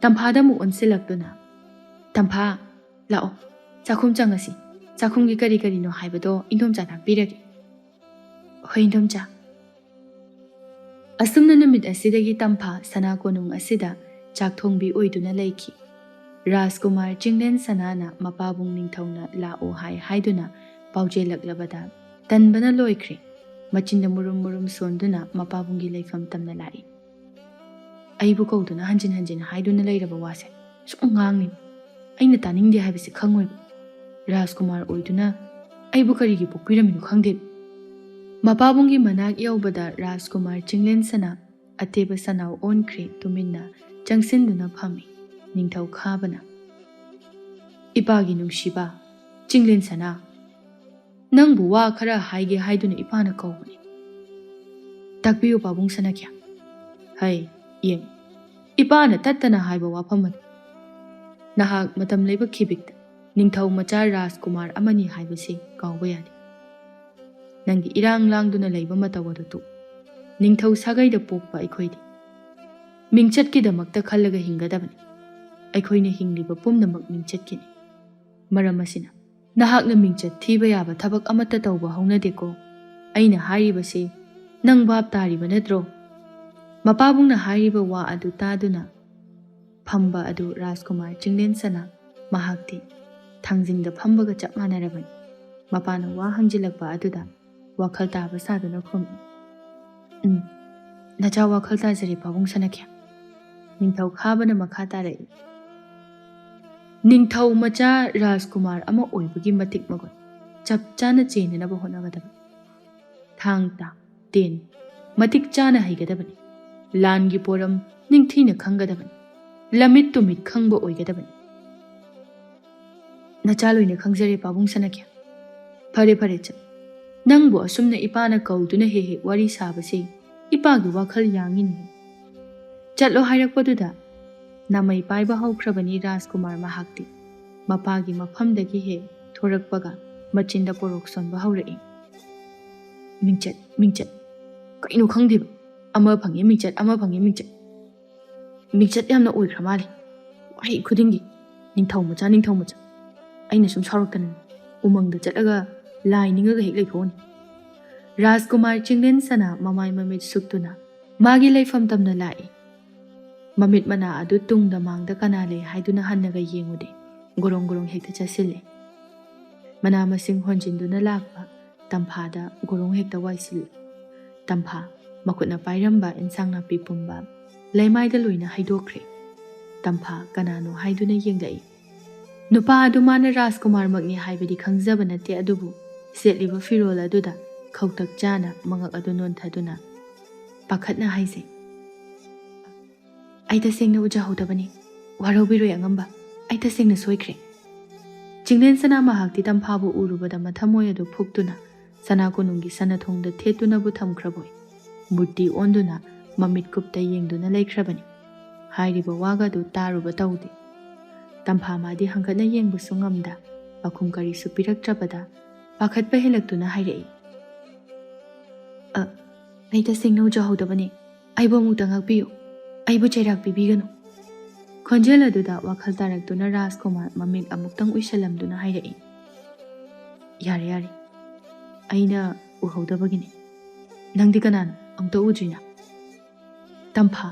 ꯇꯝꯐꯥꯗ ꯑꯃꯨꯛ ꯑꯣꯟꯁꯤꯜꯂꯛꯇꯨꯅ, "ꯇꯝꯐꯥ, ꯂꯥꯛꯑꯣ, ꯆꯥꯛꯈꯨꯝ ꯆꯪꯉꯁꯤ꯫ ꯆꯥꯛꯈꯨꯝꯒꯤ ꯀꯔꯤ ꯀꯔꯤꯅꯣ ꯍꯥꯏꯕꯗꯣ ꯏꯟꯗꯣꯝꯆꯥ ꯇꯥꯛꯄꯤꯔꯒꯦ꯫" "ꯍꯣꯏ, ꯏꯟꯗꯣꯝꯆꯥ꯫" ꯑꯁꯨꯝꯅ ꯅꯨꯃꯤꯠ ꯑꯁꯤꯗꯒꯤ ꯇꯝꯐꯥ ꯁꯅꯥ ꯀꯣꯅꯨꯡ ꯑꯁꯤꯗ ꯆꯥꯛ ꯊꯣꯡꯕꯤ ꯑꯣꯏꯗꯨꯅ ꯂꯩꯈꯤ꯫ ꯔꯥꯖꯀꯨꯃꯥꯔ ꯆꯤꯡꯂꯦꯟ ꯁꯅꯥꯅ ꯃꯄꯥꯕꯨꯡ ꯅꯤꯡꯊꯧꯅ ꯂꯥꯛꯑꯣ ꯍꯥꯏ ꯍꯥꯏꯗꯨꯅ ꯄꯥꯎꯖꯦꯜꯂꯛꯂꯕꯗ ꯇꯟꯕꯅ ꯂꯣꯏꯈ꯭ꯔꯦ꯫ ꯃꯆꯤꯟꯗ ꯃꯨꯔꯨꯝ ꯃꯨꯔꯨꯝ ꯁꯣꯟꯗꯨꯅ ꯃꯄꯥꯕꯨꯡꯒꯤ ꯂꯩꯐꯝ ꯇꯝꯅ ꯂꯥꯛꯏ꯫ ꯑꯩꯕꯨ ꯀꯧꯗꯨꯅ ꯍꯟꯖꯤꯟ ꯍꯟꯖꯤꯟ ꯍꯥꯏꯗꯨꯅ ꯂꯩꯔꯕ ꯋꯥꯁꯦ ꯁꯨꯝ ꯉꯥꯡꯂꯤ꯫ ꯑꯩꯅ ꯇꯥꯅꯤꯡꯗꯦ ꯍꯥꯏꯕꯁꯤ ꯈꯪꯉꯣꯏꯕ꯫ ꯔꯥꯖꯀꯨꯃꯥꯔ ꯑꯣꯏꯗꯨꯅ ꯑꯩꯕꯨ ꯀꯔꯤꯒꯤ ꯄꯣꯛꯄꯤꯔꯝꯃꯤꯅꯣ ꯈꯪꯗꯦ꯫ ꯃꯄꯥꯕꯨꯡꯒꯤ ꯃꯅꯥꯛ ꯌꯧꯕꯗ ꯔꯥꯖꯀꯨꯃꯥꯔ ꯆꯤꯡꯂꯦꯟ ꯁꯅꯥ ꯑꯇꯦꯕ ꯁꯅꯥꯎ ꯑꯣꯟꯈ꯭ꯔꯦ, ꯇꯨꯃꯤꯟꯅ ꯆꯪꯁꯤꯟꯗꯨꯅ ꯐꯝꯃꯤ꯫ ꯅꯤꯡꯊꯧ ꯈꯥꯕꯅ, "ꯏꯄꯥꯒꯤ ꯅꯨꯡꯁꯤꯕ, ꯆꯤꯡꯂꯦꯟ ꯁꯅꯥ, ꯅꯪꯕꯨ ꯋꯥ ꯈꯔ ꯍꯥꯏꯒꯦ ꯍꯥꯏꯗꯨꯅ ꯏꯄꯥꯅ ꯀꯧꯕꯅꯤ꯫ ꯇꯥꯛꯄꯤꯌꯨ, ꯄꯥꯕꯨꯡ ꯁꯅꯥꯈ꯭ꯌꯥ꯫" "ꯍꯩ, ꯌꯦꯡ, ꯏꯄꯥꯅ ꯇꯠꯇꯅ ꯍꯥꯏꯕ ꯋꯥꯐꯝ ꯑꯗꯨ꯫ ꯅꯍꯥꯛ ꯃꯇꯝ ꯂꯩꯕ ꯈꯤꯕꯤꯛꯇ ꯅꯤꯡꯊꯧ ꯃꯆꯥ ꯔꯥꯖꯀꯨꯃꯥꯔ ꯑꯃꯅꯤ ꯍꯥꯏꯕꯁꯤ ꯀꯥꯎꯕ ꯌꯥꯗꯦ꯫ ꯅꯪꯒꯤ ꯏꯔꯥꯡ ꯂꯥꯡꯗꯨꯅ ꯂꯩꯕ ꯃꯇꯧ ꯑꯗꯨ ꯇꯣꯛ꯫ ꯅꯤꯡꯊꯧ ꯁꯥꯒꯩꯗ ꯄꯣꯛꯄ ꯑꯩꯈꯣꯏꯗꯤ ꯃꯤꯡꯆꯠꯀꯤꯗꯃꯛꯇ ꯈꯜꯂꯒ ꯍꯤꯡꯒꯗꯕꯅꯤ꯫ ꯑꯩꯈꯣꯏꯅ ꯍꯤꯡꯂꯤꯕ ꯄꯨꯝꯅꯃꯛ ꯃꯤꯡꯆꯠꯀꯤꯅꯤ꯫ ꯃꯔꯝ ꯑꯁꯤꯅ ꯅꯍꯥꯛꯅ ꯃꯤꯡꯆꯠ ꯊꯤꯕ ꯌꯥꯕ ꯊꯕꯛ ꯑꯃꯠꯇ ꯇꯧꯕ ꯍꯧꯅꯗꯦꯀꯣ꯫ ꯑꯩꯅ ꯍꯥꯏꯔꯤꯕꯁꯤ ꯅꯪ ꯚꯥꯞ ꯇꯥꯔꯤꯕ ꯅꯠꯇ꯭ꯔꯣ?" ꯃꯄꯥꯕꯨꯡꯅ ꯍꯥꯏꯔꯤꯕ ꯋꯥ ꯑꯗꯨ ꯇꯥꯗꯨꯅ ꯐꯝꯕ ꯑꯗꯨ ꯔꯥꯖꯀꯨꯃꯥꯔ ꯆꯤꯡꯂꯦꯟ ꯁꯅꯥ, ꯃꯍꯥꯛꯇꯤ ꯊꯥꯡꯖꯤꯡꯗ ꯐꯝꯕꯒ ꯆꯞ ꯃꯥꯟꯅꯔꯕꯅꯤ꯫ ꯃꯄꯥꯅ ꯋꯥ ꯍꯪꯖꯤꯜꯂꯛꯄ ꯑꯗꯨꯗ ꯋꯥꯈꯜ ꯇꯥꯕ ꯁꯥꯗꯨꯅ ꯈꯨꯝꯃꯤ, "ꯎꯝ, ꯅꯆꯥ ꯋꯥꯈꯜ ꯇꯥꯖꯔꯦ, ꯄꯥꯕꯨꯡ ꯁꯅꯥꯈ꯭ꯌꯥ꯫" ꯅꯤꯡꯊꯧ ꯈꯥꯕꯅ ꯃꯈꯥ ꯇꯥꯔꯛꯏ, "ꯅꯤꯡꯊꯧ ꯃꯆꯥ ꯔꯥꯖꯀꯨꯃꯥꯔ ꯑꯃ ꯑꯣꯏꯕꯒꯤ ꯃꯇꯤꯛ ꯃꯒꯨꯟ ꯆꯞ ꯆꯥꯅ ꯆꯦꯟꯅꯅꯕ ꯍꯣꯠꯅꯒꯗꯕꯅꯤ꯫ ꯊꯥꯡ ꯇꯥ, ꯇꯦꯟ ꯃꯇꯤꯛ ꯆꯥꯅ ꯍꯩꯒꯗꯕꯅꯤ꯫ ꯂꯥꯟꯒꯤ ꯄꯣꯔꯝ ꯅꯤꯡꯊꯤꯅ ꯈꯪꯒꯗꯕꯅꯤ꯫ ꯂꯝꯃꯤꯠ ꯇꯨꯃꯤꯠ ꯈꯪꯕ ꯑꯣꯏꯒꯗꯕꯅꯤ꯫ ꯅꯆꯥ ꯂꯣꯏꯅ ꯈꯪꯖꯔꯦ, ꯄꯥꯕꯨꯡ ꯁꯅꯥꯈ꯭ꯌꯥ꯫ ꯐꯔꯦ, ꯐꯔꯦ, ꯆꯠ꯫ ꯅꯪꯕꯨ ꯑꯁꯨꯝꯅ ꯏꯄꯥꯅ ꯀꯧꯗꯨꯅ ꯍꯦꯛ ꯍꯦꯛ ꯋꯥꯔꯤ ꯁꯥꯕꯁꯦ ꯏꯄꯥꯒꯤ ꯋꯥꯈꯜ ꯌꯥꯡꯉꯤꯅꯦ꯫ ꯆꯠꯂꯣ ꯍꯥꯏꯔꯛꯄꯗꯨꯗ ꯅꯥꯃꯩ ꯄꯥꯏꯕ ꯍꯧꯈ꯭ꯔꯕꯅꯤ ꯔꯥꯖꯀꯨꯃꯥꯔ ꯃꯍꯥꯛꯇꯤ꯫ ꯃꯄꯥꯒꯤ ꯃꯐꯝꯗꯒꯤ ꯍꯦꯛ ꯊꯣꯔꯛꯄꯒ ꯃꯆꯤꯟꯗ ꯄꯣꯔꯣꯛ ꯁꯣꯟꯕ ꯍꯧꯔꯛꯏ꯫ "ꯃꯤꯡꯆꯠ, ꯃꯤꯡꯆꯠ꯫ ꯀꯩꯅꯣ ꯈꯪꯗꯦꯕ꯫ ꯑꯃ ꯐꯪꯉꯦ ꯃꯤꯡꯆꯠ, ꯑꯃ ꯐꯪꯉꯦ ꯃꯤꯡꯆꯠ꯫ ꯃꯤꯡꯆꯠ ꯌꯥꯝꯅ ꯑꯣꯏꯈ꯭ꯔ ꯃꯥꯜꯂꯦ꯫ ꯋꯥꯍꯩ ꯈꯨꯗꯤꯡꯒꯤ, 'ꯅꯤꯡꯊꯧ ꯃꯆꯥ, ꯅꯤꯡꯊꯧ ꯃꯆꯥ.' ꯑꯩꯅ ꯁꯨꯝ ꯁꯥꯎꯔꯛꯇꯅꯅꯦ, ꯎꯃꯪꯗ ꯆꯠꯂꯒ ꯂꯥꯏ ꯅꯤꯡꯉꯒ ꯍꯦꯛ ꯂꯩꯊꯣꯛꯑꯅꯤ꯫" ꯔꯥꯖꯀꯨꯃꯥꯔ ꯆꯤꯡꯂꯦꯟ ꯁꯅꯥ ꯃꯃꯥꯏ ꯃꯃꯤꯠ ꯁꯨꯛꯇꯨꯅ ꯃꯥꯒꯤ ꯂꯩꯐꯝ ꯇꯝꯅ ꯂꯥꯛꯏ꯫ ꯃꯃꯤꯠ ꯃꯅꯥ ꯑꯗꯨ ꯇꯨꯡꯗ ꯃꯥꯡꯗ ꯀꯅꯥ ꯂꯩ ꯍꯥꯏꯗꯨꯅ ꯍꯟꯅꯒ ꯌꯦꯡꯉꯨꯗꯦ꯫ ꯒꯣꯔꯣꯡ ꯒꯣꯔꯣꯡ ꯍꯦꯛꯇ ꯆꯠꯁꯤꯜꯂꯦ꯫ ꯃꯅꯥ ꯃꯁꯤꯡ ꯍꯣꯟꯖꯤꯟꯗꯨꯅ ꯂꯥꯛꯄ ꯇꯝꯐꯥꯗ ꯒꯣꯔꯣꯡ ꯍꯦꯛꯇ ꯋꯥꯏꯁꯤꯜꯂꯦ꯫ ꯇꯝꯐꯥ ꯃꯈꯨꯠꯅ ꯄꯥꯏꯔꯝꯕ ꯏꯟꯁꯥꯡ ꯅꯥꯄꯤ ꯄꯨꯝꯕ ꯂꯩꯃꯥꯏꯗ ꯂꯣꯏꯅ ꯍꯩꯗꯣꯛꯈ꯭ꯔꯦ꯫ ꯇꯝꯐꯥ ꯀꯅꯥꯅꯣ ꯍꯥꯏꯗꯨꯅ ꯌꯦꯡꯂꯛꯏ꯫ ꯅꯨꯄꯥ ꯑꯗꯨ ꯃꯥꯅ ꯔꯥꯖꯀꯨꯃꯥꯔꯃꯛꯅꯤ ꯍꯥꯏꯕꯗꯤ ꯈꯪꯖꯕ ꯅꯠꯇꯦ, ꯑꯗꯨꯕꯨ ꯁꯦꯠꯂꯤꯕ ꯐꯤꯔꯣꯜ ꯑꯗꯨꯗ ꯈꯧꯇꯛ ꯆꯥꯅ ꯃꯉꯛ ꯑꯗꯨ ꯅꯣꯟꯊꯗꯨꯅ ꯄꯥꯈꯠꯅ ꯍꯥꯏꯖꯩ, "ꯑꯩ ꯇꯁꯦꯡꯅ ꯎꯖꯍꯧꯗꯕꯅꯤ꯫ ꯋꯥꯔꯧꯕꯤꯔꯣꯏ ꯑꯉꯝꯕ꯫ ꯑꯩ ꯇꯁꯦꯡꯅ ꯁꯣꯏꯈ꯭ꯔꯦ꯫" ꯆꯤꯡꯂꯦꯟ ꯁꯅꯥ ꯃꯍꯥꯛꯇꯤ ꯇꯝꯐꯥꯕꯨ ꯎꯔꯨꯕꯗ ꯃꯊꯃꯣꯏ ꯑꯗꯨ ꯐꯨꯛꯇꯨꯅ ꯁꯅꯥ ꯀꯣꯅꯨꯡꯒꯤ ꯁꯅꯥꯊꯣꯡꯗ ꯊꯦꯠꯇꯨꯅꯕꯨ ꯊꯝꯈ꯭ꯔꯕꯣꯏ ꯃꯨꯔꯇꯤ ꯑꯣꯟꯗꯨꯅ ꯃꯃꯤꯠ ꯀꯨꯞꯇ ꯌꯦꯡꯗꯨꯅ ꯂꯩꯈ꯭ꯔꯕꯅꯤ꯫ ꯍꯥꯏꯔꯤꯕ ꯋꯥꯒꯗꯨ ꯇꯥꯔꯨꯕ ꯇꯧꯗꯦ꯫ ꯇꯝꯐꯥ ꯃꯥꯗꯤ ꯍꯪꯒꯠꯅ ꯌꯦꯡꯕꯁꯨ ꯉꯝꯗ, ꯄꯥꯈꯨꯝ ꯀꯔꯤꯁꯨ ꯄꯤꯔꯛꯇ꯭ꯔꯕꯗ ꯄꯥꯈꯠꯄ ꯍꯦꯜꯂꯛꯇꯨꯅ ꯍꯥꯏꯔꯛꯏ, "ꯑ, ꯑꯩ ꯇꯁꯦꯡꯅ ꯎꯖꯍꯧꯗꯕꯅꯤ꯫ ꯑꯩꯕꯨ ꯑꯃꯨꯛꯇ ꯉꯥꯛꯄꯤꯌꯨ꯫ ꯑꯩꯕꯨ ꯆꯩꯔꯥꯛ ꯄꯤꯕꯤꯒꯅꯨ꯫" ꯈꯣꯟꯖꯦꯜ ꯑꯗꯨꯗ ꯋꯥꯈꯜ ꯇꯥꯔꯛꯇꯨꯅ ꯔꯥꯖꯀꯨꯃꯥꯔ ꯃꯃꯤꯠ ꯑꯃꯨꯛꯇꯪ ꯎꯏꯁꯜꯂꯝꯗꯨꯅ ꯍꯥꯏꯔꯛꯏ, "ꯌꯥꯔꯦ, ꯌꯥꯔꯦ꯫ ꯑꯩꯅ ꯎꯍꯧꯗꯕꯒꯤꯅꯤ꯫ ꯅꯪꯗꯤ ꯀꯅꯥꯅꯣ? ꯑꯃꯨꯛꯇ ꯎꯗ꯭ꯔꯤꯅ?" ꯇꯝꯐꯥ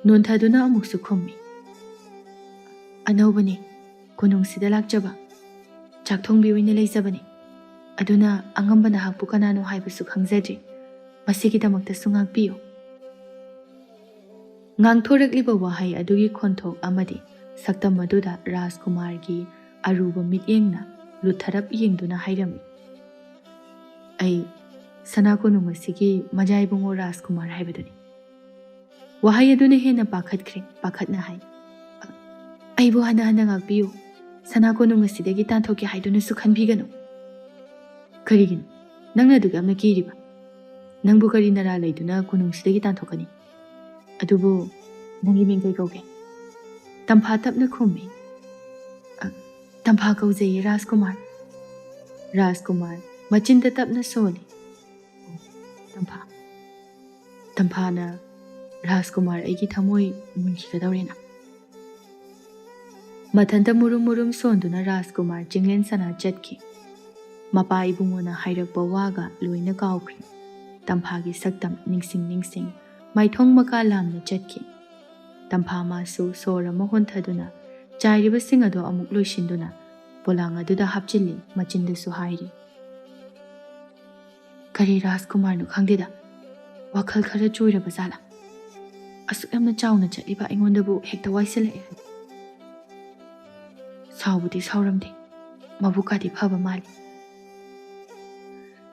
ꯅꯣꯟꯊꯗꯨꯅ ꯑꯃꯨꯛꯁꯨ ꯈꯨꯝꯃꯤ, "ꯑꯅꯧꯕꯅꯤ, ꯀꯣꯅꯨꯡꯁꯤꯗ ꯂꯥꯛꯆꯕ꯫ ꯆꯥꯛ ꯊꯣꯡꯕꯤ ꯑꯣꯏꯅ ꯂꯩꯖꯕꯅꯤ꯫ ꯑꯗꯨꯅ ꯑꯉꯝꯕ ꯅꯍꯥꯛꯄꯨ ꯀꯅꯥꯅꯣ ꯍꯥꯏꯕꯁꯨ ꯈꯪꯖꯗ꯭ꯔꯤ꯫ ꯃꯁꯤꯒꯤꯗꯃꯛꯇꯁꯨ ꯉꯥꯛꯄꯤꯌꯨ꯫" ꯉꯥꯡꯊꯣꯔꯛꯂꯤꯕ ꯋꯥꯍꯩ ꯑꯗꯨꯒꯤ ꯈꯣꯟꯊꯣꯛ ꯑꯃꯗꯤ ꯁꯛꯇꯝ ꯑꯗꯨꯗ ꯔꯥꯖꯀꯨꯃꯥꯔꯒꯤ ꯑꯔꯨꯕ ꯃꯤꯠꯌꯦꯡꯅ ꯂꯨꯊꯔꯞ ꯌꯦꯡꯗꯨꯅ ꯍꯥꯏꯔꯝꯃꯤ, "ꯑꯩ ꯁꯅꯥ ꯀꯣꯅꯨꯡ ꯑꯁꯤꯒꯤ ꯃꯖꯥ ꯏꯕꯨꯡꯉꯣ ꯔꯥꯖꯀꯨꯃꯥꯔ ꯍꯥꯏꯕꯗꯨꯅꯤ꯫" ꯋꯥꯍꯩ ꯑꯗꯨꯅ ꯍꯦꯟꯅ ꯄꯥꯈꯠꯈ꯭ꯔꯦ꯫ ꯄꯥꯈꯠꯅ ꯍꯥꯏ, "ꯑꯩꯕꯨ ꯍꯟꯅ ꯍꯟꯅ ꯉꯥꯛꯄꯤꯌꯨ꯫ ꯁꯅꯥ ꯀꯣꯅꯨꯡ ꯑꯁꯤꯗꯒꯤ ꯇꯥꯟꯊꯣꯛꯀꯦ ꯍꯥꯏꯗꯨꯅꯁꯨ ꯈꯟꯕꯤꯒꯅꯨ꯫ ꯀꯔꯤꯒꯤꯅꯣ ꯅꯪꯅ ꯑꯗꯨꯛ ꯌꯥꯝꯅ ꯀꯤꯔꯤꯕ? ꯅꯪꯕꯨ ꯀꯔꯤ ꯅꯔꯥ ꯂꯩꯗꯨꯅ ꯀꯣꯅꯨꯡꯁꯤꯗꯒꯤ ꯇꯥꯟꯊꯣꯛꯀꯅꯤ? ꯑꯗꯨꯕꯨ ꯅꯪꯒꯤ ꯃꯤꯡ ꯀꯩ ꯀꯧꯒꯦ? ꯇꯝꯐꯥ ꯇꯞꯅ ꯈꯨꯝꯃꯤ꯫ "ꯑ, ꯇꯝꯐꯥ ꯀꯧꯖꯩꯌꯦ ꯔꯥꯖꯀꯨꯃꯥꯔ꯫" ꯔꯥꯖꯀꯨꯃꯥꯔ ꯃꯆꯤꯟꯗ ꯇꯞꯅ ꯁꯣꯜꯂꯤ꯫ "ꯑꯣ, ꯇꯝꯐꯥ, ꯇꯝꯐꯥꯅ ꯔꯥꯖꯀꯨꯃꯥꯔ ꯑꯩꯒꯤ ꯊꯃꯣꯏ ꯃꯨꯟꯈꯤꯒꯗꯧꯔꯦꯅ?" ꯃꯊꯟꯇ ꯃꯨꯔꯨꯝ ꯃꯨꯔꯨꯝ ꯁꯣꯟꯗꯨꯅ ꯔꯥꯖꯀꯨꯃꯥꯔ ꯆꯤꯡꯂꯦꯟ ꯁꯅꯥ ꯆꯠꯈꯤ꯫ ꯃꯄꯥ ꯏꯕꯨꯡꯉꯣꯅ ꯍꯥꯏꯔꯛꯄ ꯋꯥꯒ ꯂꯣꯏꯅ ꯀꯥꯎꯈ꯭ꯔꯦ꯫ ꯇꯝꯐꯥꯒꯤ ꯁꯛꯇꯝ ꯅꯤꯡꯁꯤꯡ ꯅꯤꯡꯁꯤꯡ ꯃꯥꯏꯊꯣꯡ ꯃꯀꯥ ꯂꯥꯝꯅ ꯆꯠꯈꯤ꯫ ꯇꯝꯐꯥ ꯃꯥꯁꯨ ꯁꯣꯔ ꯑꯃ ꯍꯣꯟꯊꯗꯨꯅ ꯆꯥꯏꯔꯤꯕꯁꯤꯡ ꯑꯗꯣ ꯑꯃꯨꯛ ꯂꯣꯏꯁꯤꯟꯗꯨꯅ ꯄꯣꯂꯥꯡ ꯑꯗꯨꯗ ꯍꯥꯞꯆꯤꯜꯂꯤ, ꯃꯆꯤꯟꯗꯁꯨ ꯍꯥꯏꯔꯤ, "ꯀꯔꯤ ꯔꯥꯖꯀꯨꯃꯥꯔꯅꯣ ꯈꯪꯗꯦꯗ, ꯋꯥꯈꯜ ꯈꯔ ꯆꯣꯏꯔꯕ ꯖꯥꯠꯂꯥ? ꯑꯁꯨꯛ ꯌꯥꯝꯅ ꯆꯥꯎꯅ ꯆꯠꯂꯤꯕ ꯑꯩꯉꯣꯟꯗꯕꯨ ꯍꯦꯛꯇ ꯋꯥꯏꯁꯤꯜꯂꯛꯑꯦ ꯍꯥꯏ꯫ ꯁꯥꯎꯕꯨꯗꯤ ꯁꯥꯎꯔꯝꯗꯦ, ꯃꯕꯨꯛꯀꯥꯗꯤ ꯐꯕ ꯃꯥꯜꯂꯤ꯫"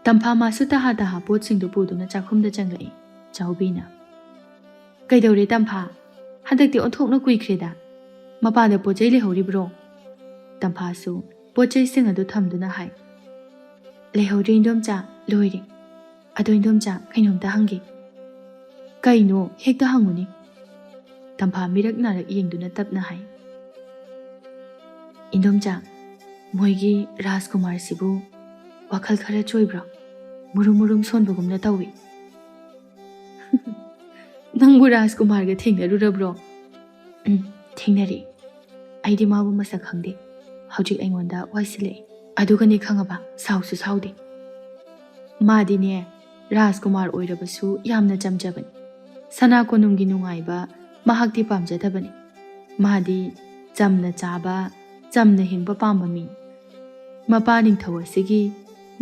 ꯇꯝꯐꯥ ꯃꯥꯁꯨ ꯇꯍꯥ ꯇꯍꯥ ꯄꯣꯠꯁꯤꯡꯗꯨ ꯄꯨꯗꯨꯅ ꯆꯥꯛꯈꯨꯝꯗ ꯆꯪꯂꯛꯏ꯫ ꯆꯥꯎꯕꯤꯅ, "ꯀꯩꯗꯧꯔꯦ ꯇꯝꯐꯥ? ꯍꯟꯗꯛꯇꯤ ꯑꯣꯟꯊꯣꯛꯅ ꯀꯨꯏꯈ꯭ꯔꯦꯗ꯫ ꯃꯄꯥꯟꯗ ꯄꯣꯠ ꯆꯩ ꯂꯩꯍꯧꯔꯤꯕ꯭ꯔꯣ?" ꯇꯝꯐꯥꯁꯨ ꯄꯣꯠ ꯆꯩꯁꯤꯡ ꯑꯗꯨ ꯊꯝꯗꯨꯅ ꯍꯥꯏ, "ꯂꯩꯍꯧꯗ꯭ꯔꯦ ꯏꯟꯗꯣꯝꯆꯥ, ꯂꯣꯏꯔꯦ꯫ ꯑꯗꯣ ꯏꯟꯗꯣꯝꯆꯥ, ꯀꯩꯅꯣꯝꯇ ꯍꯪꯒꯦ꯫" "ꯀꯩꯅꯣ? ꯍꯦꯛꯇ ꯍꯪꯉꯨꯅꯦ꯫" ꯇꯝꯐꯥ ꯃꯤꯔꯛ ꯅꯥꯔꯛ ꯌꯦꯡꯗꯨꯅ ꯇꯞꯅ ꯍꯥꯏ, "ꯏꯟꯗꯣꯝꯆꯥ, ꯃꯣꯏꯒꯤ ꯔꯥꯖꯀꯨꯃꯥꯔꯁꯤꯕꯨ ꯋꯥꯈꯜ ꯈꯔ ꯆꯣꯏꯕ꯭ꯔꯣ? ꯃꯨꯔꯨꯝ ꯃꯨꯔꯨꯝ ꯁꯣꯟꯕꯒꯨꯝꯅ ꯇꯧꯏ꯫" "ꯅꯪꯕꯨ ꯔꯥꯖꯀꯨꯃꯥꯔꯒ ꯊꯦꯡꯅꯔꯨꯔꯕ꯭ꯔꯣ?" "ꯎꯝ, ꯊꯦꯡꯅꯔꯦ꯫ ꯑꯩꯗꯤ ꯃꯥꯕꯨ ꯃꯁꯛ ꯈꯪꯗꯦ꯫ ꯍꯧꯖꯤꯛ ꯑꯩꯉꯣꯟꯗ ꯋꯥꯏꯁꯤꯜꯂꯛꯑꯦ꯫ ꯑꯗꯨꯒꯅꯤ ꯈꯪꯉꯕ, ꯁꯥꯎꯁꯨ ꯁꯥꯎꯗꯦ꯫ ꯃꯥꯗꯤꯅꯦ, ꯔꯥꯖꯀꯨꯃꯥꯔ ꯑꯣꯏꯔꯕꯁꯨ ꯌꯥꯝꯅ ꯆꯝꯖꯕꯅꯤ꯫ ꯁꯅꯥ ꯀꯣꯅꯨꯡꯒꯤ ꯅꯨꯡꯉꯥꯏꯕ ꯃꯍꯥꯛꯇꯤ ꯄꯥꯝꯖꯗꯕꯅꯤ꯫ ꯃꯥꯗꯤ ꯆꯝꯅ ꯆꯥꯕ, ꯆꯝꯅ ꯍꯤꯡꯕ ꯄꯥꯝꯕ ꯃꯤ꯫ ꯃꯄꯥ ꯅꯤꯡꯊꯧ ꯑꯁꯤꯒꯤ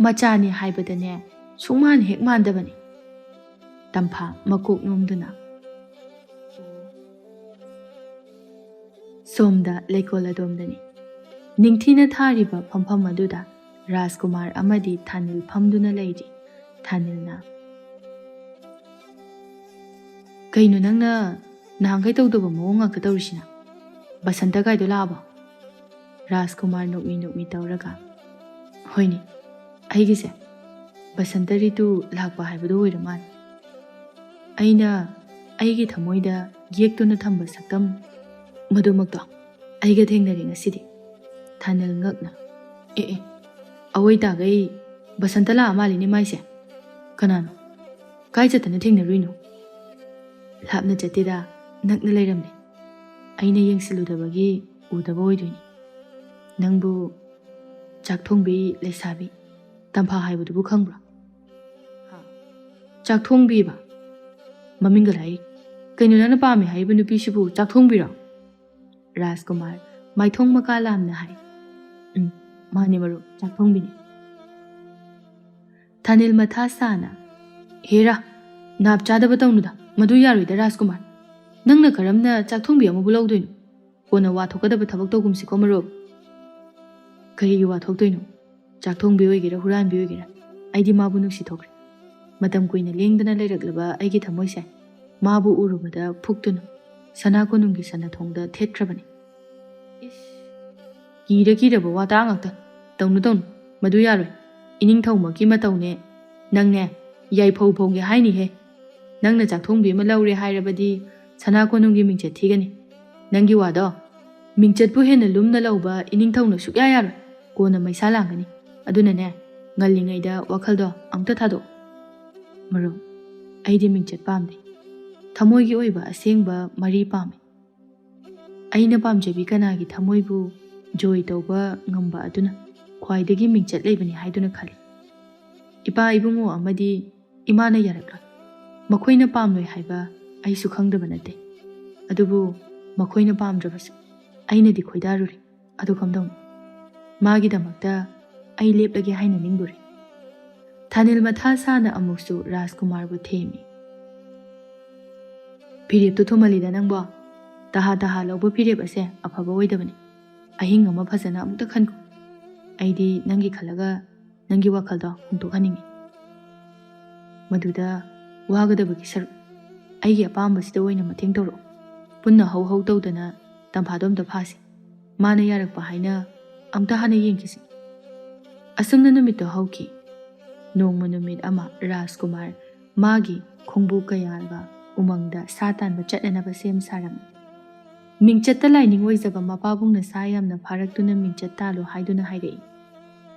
ꯃꯆꯥꯅꯤ ꯍꯥꯏꯕꯗꯅꯦ, ꯁꯨꯡꯃꯥꯟ ꯍꯦꯛ ꯃꯥꯟꯗꯕꯅꯤ꯫" ꯇꯝꯐꯥ ꯃꯀꯣꯛ ꯅꯣꯝꯗꯨꯅ꯫ ꯁꯣꯝꯗ ꯂꯩꯀꯣꯜ ꯑꯗꯣꯝꯗꯅꯤ꯫ ꯅꯤꯡꯊꯤꯅ ꯊꯥꯔꯤꯕ ꯐꯝꯐꯝ ꯑꯗꯨꯗ ꯔꯥꯖꯀꯨꯃꯥꯔ ꯑꯃꯗꯤ ꯊꯥꯅꯤꯜ ꯐꯝꯗꯨꯅ ꯂꯩꯔꯤ꯫ ꯊꯥꯅꯤꯜꯅ, "ꯀꯩꯅꯣ ꯅꯪꯅ ꯅꯍꯥꯟꯈꯩ ꯇꯧꯗꯕ ꯃꯑꯣꯡ ꯉꯥꯛꯇ ꯇꯧꯔꯤꯁꯤꯅ? ꯕꯁꯟꯇ ꯀꯥꯏꯗꯣ ꯂꯥꯛꯑꯕꯣ?" ꯔꯥꯖꯀꯨꯃꯥꯔ ꯅꯣꯛꯃꯤ ꯅꯣꯛꯃꯤ ꯇꯧꯔꯒ, "ꯍꯣꯏꯅꯦ, ꯑꯩꯒꯤꯁꯦ ꯕꯁꯟꯇ ꯔꯤꯇꯨ ꯂꯥꯛꯄ ꯍꯥꯏꯕꯗꯨ ꯑꯣꯏꯔ ꯃꯥꯜꯂꯦ꯫ ꯑꯩꯅ ꯑꯩꯒꯤ ꯊꯃꯣꯏꯗ ꯌꯦꯛꯇꯨꯅ ꯊꯝꯕ ꯁꯛꯇꯝ ꯃꯗꯨꯃꯛꯇꯣ ꯑꯩꯒ ꯊꯦꯡꯅꯔꯦ ꯉꯁꯤꯗꯤ"꯫ ꯊꯥꯅꯤꯜ ꯉꯛꯅ, "ꯑꯦ ꯑꯦ, ꯑꯋꯣꯏ ꯇꯥꯈꯩ ꯕꯁꯟꯇ ꯂꯥꯛꯑ ꯃꯥꯜꯂꯤꯅꯦ ꯃꯥꯏꯁꯦ꯫ ꯀꯅꯥꯅꯣ? ꯀꯥꯏ ꯆꯠꯇꯅ ꯊꯦꯡꯅꯔꯨꯏꯅꯣ?" "ꯂꯥꯞꯅ ꯆꯠꯇꯦꯗ, ꯅꯛꯅ ꯂꯩꯔꯝꯂꯦ꯫ ꯑꯩꯅ ꯌꯦꯡꯁꯤꯜꯂꯨꯗꯕꯒꯤ ꯎꯗꯕ ꯑꯣꯏꯗꯣꯏꯅꯤ꯫ ꯅꯪꯕꯨ ꯆꯥꯛ ꯊꯣꯡꯕꯤ ꯂꯩꯁꯥꯕꯤ ꯇꯝꯐꯥ ꯍꯥꯏꯕꯗꯨꯕꯨ ꯈꯪꯕ꯭ꯔꯣ?" "ꯍꯥ? ꯆꯥꯛ ꯊꯣꯡꯕꯤꯕ? ꯃꯃꯤꯡꯒ ꯂꯥꯏꯔꯤ꯫ ꯀꯩꯅꯣ ꯅꯪꯅ ꯄꯥꯝꯃꯦ ꯍꯥꯏꯔꯤꯕ ꯅꯨꯄꯤꯁꯤꯕꯨ ꯆꯥꯛ ꯊꯣꯡꯕꯤꯔꯣ?" ꯔꯥꯖꯀꯨꯃꯥꯔ ꯃꯥꯏꯊꯣꯡ ꯃꯀꯥ ꯂꯥꯝꯅ ꯍꯥꯏ꯫ "ꯎꯝ, ꯃꯥꯅꯦ ꯃꯔꯨꯞ, ꯆꯥꯛ ꯊꯣꯡꯕꯤꯅꯦ"꯫ ꯊꯥꯅꯤꯜ ꯃꯊꯥ ꯁꯥꯅ, "ꯍꯦꯔꯥ, ꯅꯥꯞ ꯆꯥꯗꯕ ꯇꯧꯅꯨꯗ, ꯃꯗꯨ ꯌꯥꯔꯣꯏꯗ ꯔꯥꯖꯀꯨꯃꯥꯔ꯫ ꯅꯪꯅ ꯀꯔꯝꯅ ꯆꯥꯛ ꯊꯣꯡꯕꯤ ꯑꯃꯕꯨ ꯂꯧꯗꯣꯏꯅꯣ? ꯀꯣꯟꯅ ꯋꯥ ꯊꯣꯛꯀꯗꯕ ꯊꯕꯛ ꯇꯧꯒꯨꯝꯁꯤꯀꯣ ꯃꯔꯨꯞ"꯫ "ꯀꯔꯤꯒꯤ ꯋꯥ ꯊꯣꯛꯇꯣꯏꯅꯣ? ꯆꯥꯛ ꯊꯣꯡꯕꯤ ꯑꯣꯏꯒꯦꯔꯥ ꯍꯨꯔꯥꯟꯕꯤ ꯑꯣꯏꯒꯦꯔꯥ, ꯑꯩꯗꯤ ꯃꯥꯕꯨ ꯅꯨꯡꯁꯤ ꯊꯣꯛꯈ꯭ꯔꯦ꯫ ꯃꯇꯝ ꯀꯨꯏꯅ ꯂꯦꯡꯗꯅ ꯂꯩꯔꯛꯂꯕ ꯑꯩꯒꯤ ꯊꯃꯣꯏꯁꯦ ꯃꯥꯕꯨ ꯎꯔꯨꯕꯗ ꯐꯨꯛꯇꯨꯅ ꯁꯅꯥ ꯀꯣꯅꯨꯡꯒꯤ ꯁꯅꯥꯊꯣꯡꯗ ꯊꯦꯠꯈ꯭ꯔꯕꯅꯤ"꯫ ꯏꯁ, ꯀꯤꯔ ꯀꯤꯔꯕ ꯋꯥꯇꯥ ꯉꯥꯛꯇ꯫ "ꯇꯧꯅꯨ ꯇꯧꯅꯨ, ꯃꯗꯨ ꯌꯥꯔꯣꯏ꯫ ꯏꯅꯤꯡꯊꯧꯃꯛꯀꯤ ꯃꯇꯧꯅꯦ꯫ ꯅꯪꯅꯦ, ꯌꯥꯏꯐꯧ ꯐꯧꯒꯦ ꯍꯥꯏꯅꯤꯍꯦ꯫ ꯅꯪꯅ ꯆꯥꯛꯊꯣꯡꯕꯤ ꯑꯃ ꯂꯧꯔꯦ ꯍꯥꯏꯔꯕꯗꯤ ꯁꯅꯥ ꯀꯣꯅꯨꯡꯒꯤ ꯃꯤꯡꯆꯠ ꯊꯤꯒꯅꯤ꯫ ꯅꯪꯒꯤ ꯋꯥꯗꯣ ꯃꯤꯡꯆꯠꯄꯨ ꯍꯦꯟꯅ ꯂꯨꯝꯅ ꯂꯧꯕ ꯏꯅꯤꯡꯊꯧꯅ ꯁꯨꯛꯌꯥ ꯌꯥꯔꯣꯏ꯫ ꯀꯣꯟꯅ ꯃꯩꯁꯥ ꯂꯥꯡꯒꯅꯤ꯫ ꯑꯗꯨꯅꯅꯦ, ꯉꯜꯂꯤꯉꯩꯗ ꯋꯥꯈꯜꯗꯣ ꯑꯝꯇ ꯊꯥꯗꯣꯛꯑꯣ"꯫ "ꯃꯔꯨꯞ, ꯑꯩꯗꯤ ꯃꯤꯡꯆꯠ ꯄꯥꯝꯗꯦ꯫ ꯊꯃꯣꯏꯒꯤ ꯑꯣꯏꯕ ꯑꯁꯦꯡꯕ ꯃꯔꯤ ꯄꯥꯝꯃꯤ꯫ ꯑꯩꯅ ꯄꯥꯝꯖꯕꯤ ꯀꯅꯥꯒꯤ ꯊꯃꯣꯏꯕꯨ ꯖꯣꯏ ꯇꯧꯕ ꯉꯝꯕ ꯑꯗꯨꯅ ꯈ꯭ꯋꯥꯏꯗꯒꯤ ꯃꯤꯡꯆꯠ ꯂꯩꯕꯅꯤ ꯍꯥꯏꯗꯨꯅ ꯈꯜꯂꯤ꯫ ꯏꯄꯥ ꯏꯕꯨꯡꯉꯣ ꯑꯃꯗꯤ ꯏꯃꯥꯅ ꯌꯥꯔꯛꯂꯣꯏ꯫ ꯃꯈꯣꯏꯅ ꯄꯥꯝꯂꯣꯏ ꯍꯥꯏꯕ ꯑꯩꯁꯨ ꯈꯪꯗꯕ ꯅꯠꯇꯦ꯫ ꯑꯗꯨꯕꯨ ꯃꯈꯣꯏꯅ ꯄꯥꯝꯗ꯭ꯔꯕꯁꯨ ꯑꯩꯅꯗꯤ ꯈꯣꯏꯗꯥꯔꯨꯔꯦ꯫ ꯑꯗꯨ ꯀꯝꯗꯧꯅꯤ? ꯃꯥꯒꯤꯗꯃꯛꯇ ꯑꯩ ꯂꯦꯞꯂꯒꯦ ꯍꯥꯏꯅ ꯅꯤꯡꯂꯨꯔꯦ"꯫ ꯊꯥꯅꯤꯜ ꯃꯊꯥ ꯁꯥꯅ ꯑꯃꯨꯛꯁꯨ ꯔꯥꯖꯀꯨꯃꯥꯔꯕꯨ ꯊꯦꯝꯃꯤ꯫ "ꯐꯤꯔꯦꯞꯇꯨ ꯊꯨꯝꯍꯜꯂꯤꯗ ꯅꯪꯕꯣ꯫ ꯇꯍꯥ ꯇꯍꯥ ꯂꯧꯕ ꯐꯤꯔꯦꯞ ꯑꯁꯦ ꯑꯐꯕ ꯑꯣꯏꯗꯕꯅꯤ꯫ ꯑꯍꯤꯡ ꯑꯃ ꯐꯖꯅ ꯑꯃꯨꯛꯇ ꯈꯟꯈꯣ꯫ ꯑꯩꯗꯤ ꯅꯪꯒꯤ ꯈꯜꯂꯒ ꯅꯪꯒꯤ ꯋꯥꯈꯜꯗꯣ ꯍꯣꯡꯗꯣꯛꯍꯟꯅꯤꯡꯉꯤ꯫ ꯃꯗꯨꯗ ꯋꯥꯒꯗꯕꯒꯤ ꯁꯔꯨꯛ ꯑꯩꯒꯤ ꯑꯄꯥꯝꯕꯁꯤꯗ ꯑꯣꯏꯅ ꯃꯇꯦꯡ ꯇꯧꯔꯛꯎ꯫ ꯄꯨꯟꯅ ꯍꯧ ꯍꯧ ꯇꯧꯗꯅ ꯇꯝꯐꯥꯗꯣ ꯑꯝꯇ ꯐꯥꯁꯤ"꯫ ꯃꯥꯅ ꯌꯥꯔꯛꯄ ꯍꯥꯏꯅ ꯑꯝꯇ ꯍꯥꯟꯅ ꯌꯦꯡꯈꯤꯁꯤ꯫ ꯑꯁꯨꯝꯅ ꯅꯨꯃꯤꯠꯇꯣ ꯍꯧꯈꯤ꯫ ꯅꯣꯡꯃ ꯅꯨꯃꯤꯠ ꯑꯃ ꯔꯥꯖꯀꯨꯃꯥꯔ ꯃꯥꯒꯤ ꯈꯣꯡꯕꯨ ꯀꯌꯥꯒ ꯎꯃꯪꯗ ꯁꯥ ꯇꯥꯟꯕ ꯆꯠꯅꯅꯕ ꯁꯦꯝ ꯁꯥꯔꯝꯃꯤ꯫ ꯃꯤꯡꯆꯠꯇ ꯂꯥꯏꯅꯤꯡ ꯑꯣꯏꯖꯕ ꯃꯄꯥꯕꯨꯡꯅ ꯁꯥ ꯌꯥꯝꯅ ꯐꯥꯔꯛꯇꯨꯅ ꯃꯤꯡꯆꯠ ꯇꯥꯜꯂꯨ ꯍꯥꯏꯗꯨꯅ ꯍꯥꯏꯔꯛꯏ꯫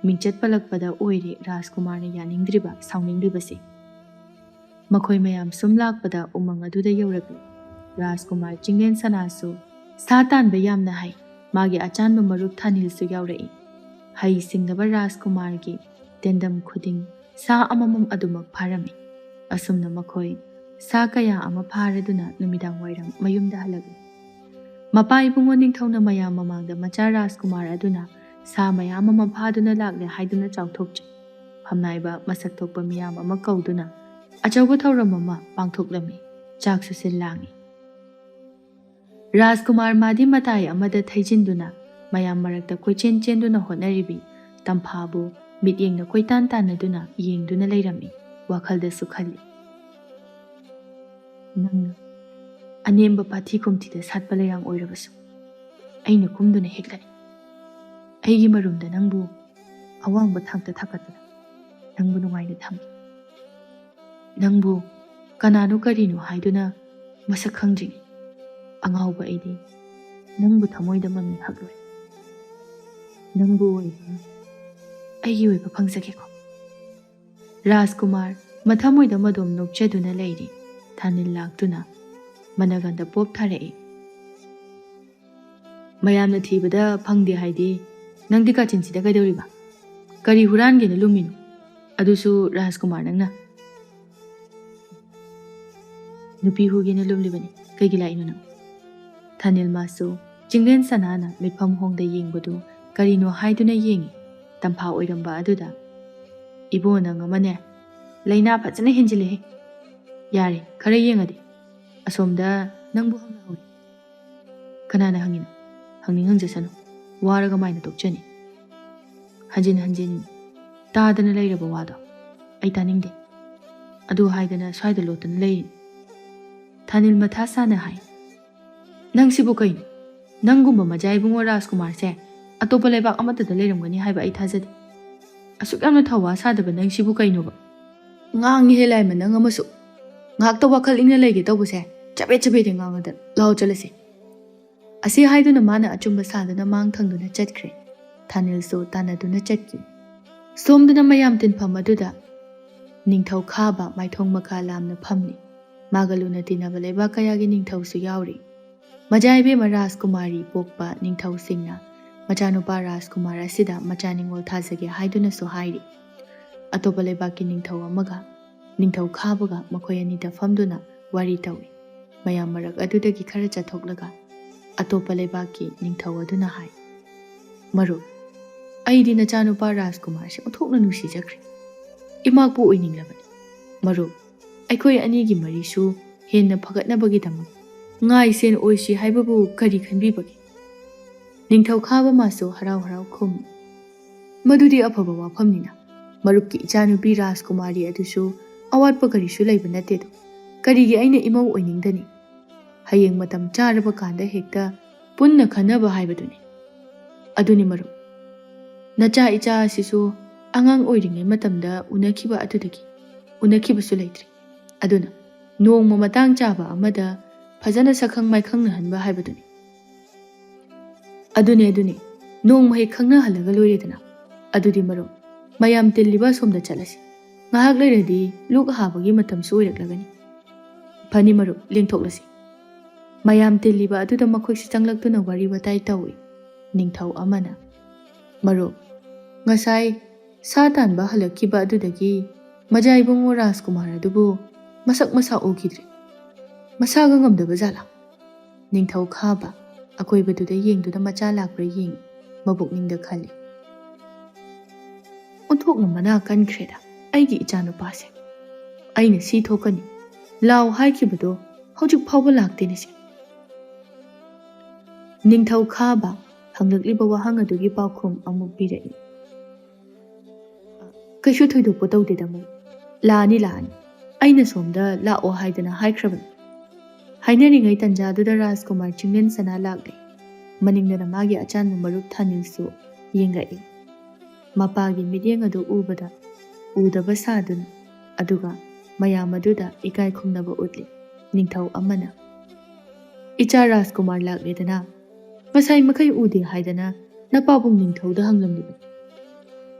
ꯃꯤꯡꯆꯠ ꯄꯜꯂꯛꯄꯗ ꯑꯣꯏꯔꯦ ꯔꯥꯖꯀꯨꯃꯥꯔꯅ ꯌꯥꯅꯤꯡꯗ꯭ꯔꯤꯕ, ꯁꯥꯎꯅꯤꯡꯂꯤꯕꯁꯦ꯫ ꯃꯈꯣꯏ ꯃꯌꯥꯝ ꯁꯨꯝ ꯂꯥꯛꯄꯗ ꯎꯃꯪ ꯑꯗꯨꯗ ꯌꯧꯔꯛꯂꯤ꯫ ꯔꯥꯖꯀꯨꯃꯥꯔ ꯆꯤꯡꯂꯦꯟ ꯁꯅꯥꯁꯨ ꯁꯥ ꯇꯥꯟꯕ ꯌꯥꯝꯅ ꯍꯩ꯫ ꯃꯥꯒꯤ ꯑꯆꯥꯟꯕ ꯃꯔꯨꯞ ꯊꯥꯅꯤꯜꯁꯨ ꯌꯥꯎꯔꯛꯏ꯫ ꯍꯩ ꯁꯤꯡꯂꯕ ꯔꯥꯖꯀꯨꯃꯥꯔꯒꯤ ꯇꯦꯟꯗꯝ ꯈꯨꯗꯤꯡ ꯁꯥ ꯑꯃꯃꯝ ꯑꯗꯨꯃꯛ ꯐꯥꯔꯝꯃꯤ꯫ ꯑꯁꯨꯝꯅ ꯃꯈꯣꯏ ꯁꯥ ꯀꯌꯥ ꯑꯃ ꯐꯥꯔꯗꯨꯅ ꯅꯨꯃꯤꯗꯥꯡ ꯋꯥꯏꯔꯝ ꯃꯌꯨꯝꯗ ꯍꯜꯂꯛꯂꯤ꯫ ꯃꯄꯥ ꯏꯕꯨꯡꯉꯣ ꯅꯤꯡꯊꯧꯅ ꯃꯌꯥꯝ ꯃꯃꯥꯡꯗ ꯃꯆꯥ ꯔꯥꯖꯀꯨꯃꯥꯔ ꯑꯗꯨꯅ ꯁꯥ ꯃꯌꯥꯝ ꯑꯃ ꯐꯥꯗꯨꯅ ꯂꯥꯛꯂꯦ ꯍꯥꯏꯗꯨꯅ ꯆꯥꯎꯊꯣꯛꯆꯩ꯫ ꯐꯝꯅꯥꯏꯕ ꯃꯁꯛ ꯊꯣꯛꯄ ꯃꯤꯌꯥꯝ ꯑꯃ ꯀꯧꯗꯨꯅ ꯑꯆꯧꯕ ꯊꯧꯔꯝ ꯑꯃ ꯄꯥꯡꯊꯣꯛꯂꯝꯃꯤ꯫ ꯆꯥꯛꯁꯨ ꯁꯤꯜ ꯂꯥꯡꯉꯤ꯫ ꯔꯥꯖꯀꯨꯃꯥꯔ ꯃꯥꯗꯤ ꯃꯇꯥꯏ ꯑꯃꯗ ꯊꯩꯖꯤꯟꯗꯨꯅ ꯃꯌꯥꯝ ꯃꯔꯛꯇ ꯀꯣꯏꯆꯦꯟ ꯆꯦꯟꯗꯨꯅ ꯍꯣꯠꯅꯔꯤꯕꯤ ꯇꯝꯐꯥꯕꯨ ꯃꯤꯠꯌꯦꯡꯅ ꯀꯣꯏꯇꯥꯟ ꯇꯥꯟꯅꯗꯨꯅ ꯌꯦꯡꯗꯨꯅ ꯂꯩꯔꯝꯃꯤ꯫ ꯋꯥꯈꯜꯗꯁꯨ ꯈꯜꯂꯤ, "ꯅꯪꯅ ꯑꯅꯦꯝꯕ ꯄꯥꯊꯤ ꯈꯣꯝꯊꯤꯗ ꯁꯥꯠꯄ ꯂꯩꯔꯥꯡ ꯑꯣꯏꯔꯕꯁꯨ ꯑꯩꯅ ꯀꯨꯝꯗꯨꯅ ꯍꯦꯛꯂꯅꯤ꯫ ꯑꯩꯒꯤ ꯃꯔꯨꯝꯗ ꯅꯪꯕꯨ ꯑꯋꯥꯡꯕ ꯊꯥꯛꯇ ꯊꯥꯡꯒꯠꯇꯨꯅ ꯅꯪꯕꯨ ꯅꯨꯡꯉꯥꯏꯅ ꯊꯝꯒꯦ꯫ ꯅꯪꯕꯨ ꯀꯅꯥꯅꯣ ꯀꯔꯤꯅꯣ ꯍꯥꯏꯗꯨꯅ ꯃꯁꯛ ꯈꯪꯗ꯭ꯔꯤꯉꯩ ꯑꯉꯥꯎꯕ ꯑꯩꯗꯤ ꯅꯪꯕꯨ ꯊꯃꯣꯏꯗ ꯃꯃꯤ ꯍꯛꯂꯣꯏ꯫ ꯅꯪꯕꯨ ꯑꯣꯏꯕ ꯑꯩꯒꯤ ꯑꯣꯏꯕ ꯐꯪꯖꯒꯦꯀꯣ꯫" ꯔꯥꯖꯀꯨꯃꯥꯔ ꯃꯊꯃꯣꯏꯗ ꯃꯗꯣꯝ ꯅꯣꯛꯆꯗꯨꯅ ꯂꯩꯔꯤ꯫ ꯊꯥꯅꯤꯜ ꯂꯥꯛꯇꯨꯅ ꯃꯅꯒꯟꯗ ꯄꯣꯞ ꯊꯥꯔꯛꯏ꯫ "ꯃꯌꯥꯝꯅ ꯊꯤꯕꯗ ꯐꯪꯗꯦ ꯍꯥꯏꯗꯤ ꯅꯪꯗꯤ ꯀꯥꯆꯤꯟꯁꯤꯗ ꯀꯩꯗꯧꯔꯤꯕ? ꯀꯔꯤ ꯍꯨꯔꯥꯟꯒꯦꯅ ꯂꯨꯝꯃꯤꯅꯣ? ꯑꯗꯨꯁꯨ ꯔꯥꯖꯀꯨꯃꯥꯔ ꯅꯪꯅ?" "ꯅꯨꯄꯤ ꯍꯨꯒꯦꯅ ꯂꯨꯝꯂꯤꯕꯅꯤ꯫ ꯀꯩꯒꯤ ꯂꯥꯛꯏꯅꯣ ꯅꯪ?" ꯊꯥꯅꯤꯜ ꯃꯥꯁꯨ ꯆꯤꯡꯂꯦꯟ ꯁꯅꯥꯅ ꯃꯤꯠꯐꯝ ꯍꯣꯡꯗ ꯌꯦꯡꯕꯗꯨ ꯀꯔꯤꯅꯣ ꯍꯥꯏꯗꯨꯅ ꯌꯦꯡꯉꯤ꯫ ꯇꯝꯐꯥ ꯑꯣꯏꯔꯝꯕ ꯑꯗꯨꯗ, "ꯏꯕꯣ, ꯅꯪ ꯑꯃꯅꯦ, ꯂꯩꯅꯥ ꯐꯖꯅ ꯍꯦꯟꯖꯤꯜꯂꯦꯍꯦ꯫ ꯌꯥꯔꯦ, ꯈꯔ ꯌꯦꯡꯉꯗꯤ꯫ ꯑꯁꯣꯝꯗ ꯅꯪꯕꯨ ꯍꯪꯅꯍꯧꯔꯤ꯫" "ꯀꯅꯥꯅ ꯍꯪꯉꯤꯅꯣ? ꯍꯪꯅꯤꯡ ꯍꯪꯖꯁꯅꯨ꯫ ꯋꯥꯔꯒ ꯃꯥꯏꯅ ꯇꯣꯛꯆꯅꯤ꯫ ꯍꯟꯖꯤꯟ ꯍꯟꯖꯤꯟ ꯇꯥꯗꯅ ꯂꯩꯔꯕ ꯋꯥꯗꯣ ꯑꯩ ꯇꯥꯅꯤꯡꯗꯦ꯫ ꯑꯗꯨ ꯍꯥꯏꯗꯅ ꯁ꯭ꯋꯥꯏꯗ ꯂꯣꯠꯇꯅ ꯂꯩꯔꯤꯅꯤ꯫" ꯊꯥꯅꯤꯜ ꯃꯊꯥ ꯁꯥꯅ ꯍꯥꯏ, "ꯅꯪꯁꯤꯕꯨ ꯀꯩꯅꯣ? ꯅꯪꯒꯨꯝꯕ ꯃꯖꯥ ꯏꯕꯨꯡꯉꯣ ꯔꯥꯖꯀꯨꯃꯥꯔꯁꯦ ꯑꯇꯣꯞꯄ ꯂꯩꯕꯥꯛ ꯑꯃꯠꯇꯗ ꯂꯩꯔꯝꯒꯅꯤ ꯍꯥꯏꯕ ꯑꯩ ꯊꯥꯖꯗꯦ꯫ ꯑꯁꯨꯛ ꯌꯥꯝꯅ ꯊꯧꯋꯥ ꯁꯥꯗꯕ ꯅꯪꯁꯤꯕꯨ ꯀꯩꯅꯣꯕ? ꯉꯥꯡꯉꯤꯍꯦ ꯂꯥꯏꯃ ꯅꯪ ꯑꯃꯁꯨ꯫ ꯉꯥꯏꯍꯥꯛꯇ ꯋꯥꯈꯜ ꯏꯪꯅ ꯂꯩꯒꯦ ꯇꯧꯕꯁꯦ ꯆꯕꯦꯠ ꯆꯕꯦꯠꯇꯤ ꯉꯥꯡꯉꯗ ꯂꯥꯎ ꯆꯠꯂꯁꯤ꯫ ꯑꯁꯤ ꯍꯥꯏꯗꯨꯅ ꯃꯥꯅ ꯑꯆꯨꯝꯕ ꯁꯥꯗꯨꯅ ꯃꯥꯡ ꯊꯪꯗꯨꯅ ꯆꯠꯈ꯭ꯔꯦ꯫ ꯊꯥꯅꯤꯜꯁꯨ ꯇꯥꯟꯅꯗꯨꯅ ꯆꯠꯈꯤ꯫ ꯁꯣꯝꯗꯅ ꯃꯌꯥꯝ ꯇꯤꯟꯐꯝ ꯑꯗꯨꯗ ꯅꯤꯡꯊꯧ ꯈꯥꯕ ꯃꯥꯏꯊꯣꯡ ꯃꯈꯥ ꯂꯥꯝꯅ ꯐꯝꯂꯤ꯫ ꯃꯥꯒ ꯂꯨꯅ ꯇꯤꯟꯅꯕ ꯂꯩꯕꯥꯛ ꯀꯌꯥꯒꯤ ꯅꯤꯡꯊꯧꯁꯨ ꯌꯥꯎꯔꯤ꯫ ꯃꯖꯥ ꯏꯕꯦꯝꯃ ꯔꯥꯖꯀꯨꯃꯥꯔꯤ ꯄꯣꯛꯄ ꯅꯤꯡꯊꯧꯁꯤꯡꯅ ꯃꯆꯥꯅꯨꯄꯥ ꯔꯥꯖꯀꯨꯃꯥꯔ ꯑꯁꯤꯗ ꯃꯆꯥ ꯅꯤꯉꯣꯜ ꯊꯥꯖꯒꯦ ꯍꯥꯏꯗꯨꯅꯁꯨ ꯍꯥꯏꯔꯤ꯫ ꯑꯇꯣꯞꯄ ꯂꯩꯕꯥꯛꯀꯤ ꯅꯤꯡꯊꯧ ꯑꯃꯒ ꯅꯤꯡꯊꯧ ꯈꯥꯕꯒ ꯃꯈꯣꯏ ꯑꯅꯤꯗ ꯐꯝꯗꯨꯅ ꯋꯥꯔꯤ ꯇꯧꯏ꯫ ꯃꯌꯥꯝ ꯃꯔꯛ ꯑꯗꯨꯗꯒꯤ ꯈꯔ ꯆꯠꯊꯣꯛꯂꯒ ꯑꯇꯣꯞꯄ ꯂꯩꯕꯥꯛꯀꯤ ꯅꯤꯡꯊꯧ ꯑꯗꯨꯅ ꯍꯥꯏ, "ꯃꯔꯨꯞ, ꯑꯩꯗꯤ ꯅꯆꯥꯅꯨꯄꯥ ꯔꯥꯖꯀꯨꯃꯥꯔꯁꯦ ꯑꯣꯟꯊꯣꯛꯅ ꯅꯨꯡꯁꯤꯖꯈ꯭ꯔꯦ꯫ ꯏꯃꯥꯛꯄꯨ ꯑꯣꯏꯅꯤꯡꯂꯕꯅꯤ꯫ ꯃꯔꯨꯞ, ꯑꯩꯈꯣꯏ ꯑꯅꯤꯒꯤ ꯃꯔꯤꯁꯨ ꯍꯦꯟꯅ ꯐꯒꯠꯅꯕꯒꯤꯗꯃꯛ ꯉꯥꯏ ꯁꯦꯟ ꯑꯣꯏꯁꯤ ꯍꯥꯏꯕꯕꯨ ꯀꯔꯤ ꯈꯟꯕꯤꯕꯒꯦ?" ꯅꯤꯡꯊꯧ ꯈꯥꯕ ꯃꯥꯁꯨ ꯍꯔꯥꯎ ꯍꯔꯥꯎ ꯈꯨꯝꯃꯤ, "ꯃꯗꯨꯗꯤ ꯑꯐꯕ ꯋꯥꯐꯝꯅꯤꯅ꯫ ꯃꯔꯨꯞꯀꯤ ꯏꯆꯥꯅꯨꯄꯤ ꯔꯥꯖꯀꯨꯃꯥꯔꯤ ꯑꯗꯨꯁꯨ ꯑꯋꯥꯠꯄ ꯀꯔꯤꯁꯨ ꯂꯩꯕ ꯅꯠꯇꯦꯗꯣ꯫ ꯀꯔꯤꯒꯤ ꯑꯩꯅ ꯏꯃꯧ ꯑꯣꯏꯅꯤꯡꯗꯅꯤ? ꯍꯌꯦꯡ ꯃꯇꯝ ꯆꯥꯔꯕ ꯀꯥꯟꯗ ꯍꯦꯛꯇ ꯄꯨꯟꯅ ꯈꯟꯅꯕ ꯍꯥꯏꯕꯗꯨꯅꯤ꯫ ꯑꯗꯨꯅꯤ ꯃꯔꯨꯞ, ꯅꯆꯥ ꯏꯆꯥ ꯑꯁꯤꯁꯨ ꯑꯉꯥꯡ ꯑꯣꯏꯔꯤꯉꯩ ꯃꯇꯝꯗ ꯎꯅꯈꯤꯕ ꯑꯗꯨꯗꯒꯤ ꯎꯅꯈꯤꯕꯁꯨ ꯂꯩꯇ꯭ꯔꯤ꯫ ꯑꯗꯨꯅ ꯅꯣꯡꯃ ꯃꯇꯥꯡ ꯆꯥꯕ ꯑꯃꯗ ꯐꯖꯅ ꯁꯛꯈꯪ ꯃꯥꯏꯈꯪꯅꯍꯟꯕ ꯍꯥꯏꯕꯗꯨꯅꯤ꯫ ꯑꯗꯨꯅꯦ, ꯑꯗꯨꯅꯦ, ꯅꯣꯡꯃ ꯍꯦꯛ ꯈꯪꯅꯍꯜꯂꯒ ꯂꯣꯏꯔꯦꯗꯅ꯫ ꯑꯗꯨꯗꯤ ꯃꯔꯨꯞ, ꯃꯌꯥꯝ ꯇꯤꯜꯂꯤꯕ ꯑꯁꯣꯝꯗ ꯆꯠꯂꯁꯤ꯫ ꯉꯥꯏꯍꯥꯛ ꯂꯩꯔꯗꯤ ꯂꯨꯛ ꯍꯥꯕꯒꯤ ꯃꯇꯝꯁꯨ ꯑꯣꯏꯔꯛꯂꯒꯅꯤ꯫ ꯐꯅꯤ ꯃꯔꯨꯞ, ꯂꯦꯡꯊꯣꯛꯂꯁꯤ꯫" ꯃꯌꯥꯝ ꯇꯤꯜꯂꯤꯕ ꯑꯗꯨꯗ ꯃꯈꯣꯏꯁꯨ ꯆꯪꯂꯛꯇꯨꯅ ꯋꯥꯔꯤ ꯋꯥꯇꯥꯏ ꯇꯧꯏ꯫ ꯅꯤꯡꯊꯧ ꯑꯃꯅ, "ꯃꯔꯨꯞ, ꯉꯁꯥꯏ ꯁꯥ ꯇꯥꯟꯕ ꯍꯜꯂꯛꯈꯤꯕ ꯑꯗꯨꯗꯒꯤ ꯃꯖꯥ ꯏꯕꯨꯡꯉꯣ ꯔꯥꯖꯀꯨꯃꯥꯔ ꯑꯗꯨꯕꯨ ꯃꯁꯛ ꯃꯁꯥ ꯎꯈꯤꯗ꯭ꯔꯦ꯫ ꯃꯁꯥꯒ ꯉꯝꯗꯕ ꯖꯥꯠꯂꯥ?" ꯅꯤꯡꯊꯧ ꯈꯥꯕ ꯑꯀꯣꯏꯕꯗꯨꯗ ꯌꯦꯡꯗꯨꯅ ꯃꯆꯥ ꯂꯥꯛꯄ꯭ꯔꯥ ꯌꯦꯡꯏ꯫ ꯃꯕꯨꯛꯅꯤꯡꯗ ꯈꯜꯂꯤ, "ꯑꯣꯟꯊꯣꯛꯅ ꯃꯅꯥ ꯀꯟꯈ꯭ꯔꯦꯗ ꯑꯩꯒꯤ ꯏꯆꯥꯅꯨꯄꯥꯁꯦ꯫ ꯑꯩꯅ ꯁꯤ ꯊꯣꯛꯀꯅꯤ, ꯂꯥꯎ ꯍꯥꯏꯈꯤꯕꯗꯣ ꯍꯧꯖꯤꯛ ꯐꯥꯎꯕ ꯂꯥꯛꯇꯦꯅꯦ ꯁꯦ꯫" ꯅꯤꯡꯊꯧ ꯈꯥꯕ ꯍꯪꯂꯛꯂꯤꯕ ꯋꯥꯍꯪ ꯑꯗꯨꯒꯤ ꯄꯥꯎꯈꯨꯝ ꯑꯃꯨꯛ ꯄꯤꯔꯛꯏ꯫ "ꯀꯩꯁꯨ ꯊꯣꯏꯗꯣꯛꯄ ꯇꯧꯗꯦꯗ ꯃꯣꯏ꯫ ꯂꯥꯛꯑꯅꯤ, ꯂꯥꯛꯑꯅꯤ꯫ ꯑꯩꯅ ꯁꯣꯝꯗ ꯂꯥꯛꯑꯣ ꯍꯥꯏꯗꯅ ꯍꯥꯏꯈ꯭ꯔꯕꯅꯤ꯫" ꯍꯥꯏꯅꯔꯤꯉꯩ ꯇꯟꯖꯥꯗꯨꯗ ꯔꯥꯖꯀꯨꯃꯥꯔ ꯆꯤꯡꯂꯦꯟ ꯁꯅꯥ ꯂꯥꯛꯂꯦ꯫ ꯃꯅꯤꯡꯗꯅ ꯃꯥꯒꯤ ꯑꯆꯥꯟꯕ ꯃꯔꯨꯞ ꯊꯥꯅꯤꯜꯁꯨ ꯌꯦꯡꯂꯛꯏ꯫ ꯃꯄꯥꯒꯤ ꯃꯤꯠꯌꯦꯡ ꯑꯗꯨ ꯎꯕꯗ ꯎꯗꯕ ꯁꯥꯗꯨꯅ, ꯑꯗꯨꯒ ꯃꯌꯥꯝ ꯑꯗꯨꯗ ꯏꯀꯥꯏ ꯈꯨꯝꯅꯕ ꯎꯠꯂꯤ꯫ ꯅꯤꯡꯊꯧ ꯑꯃꯅ, "ꯏꯆꯥ ꯔꯥꯖꯀꯨꯃꯥꯔ ꯂꯥꯛꯂꯦꯗꯅ, ꯉꯁꯥꯏ ꯃꯈꯩ ꯎꯗꯦ ꯍꯥꯏꯗꯅ ꯅꯄꯥꯕꯨꯡ ꯅꯤꯡꯊꯧꯗ ꯍꯪꯂꯝꯂꯤꯕꯅꯤ꯫"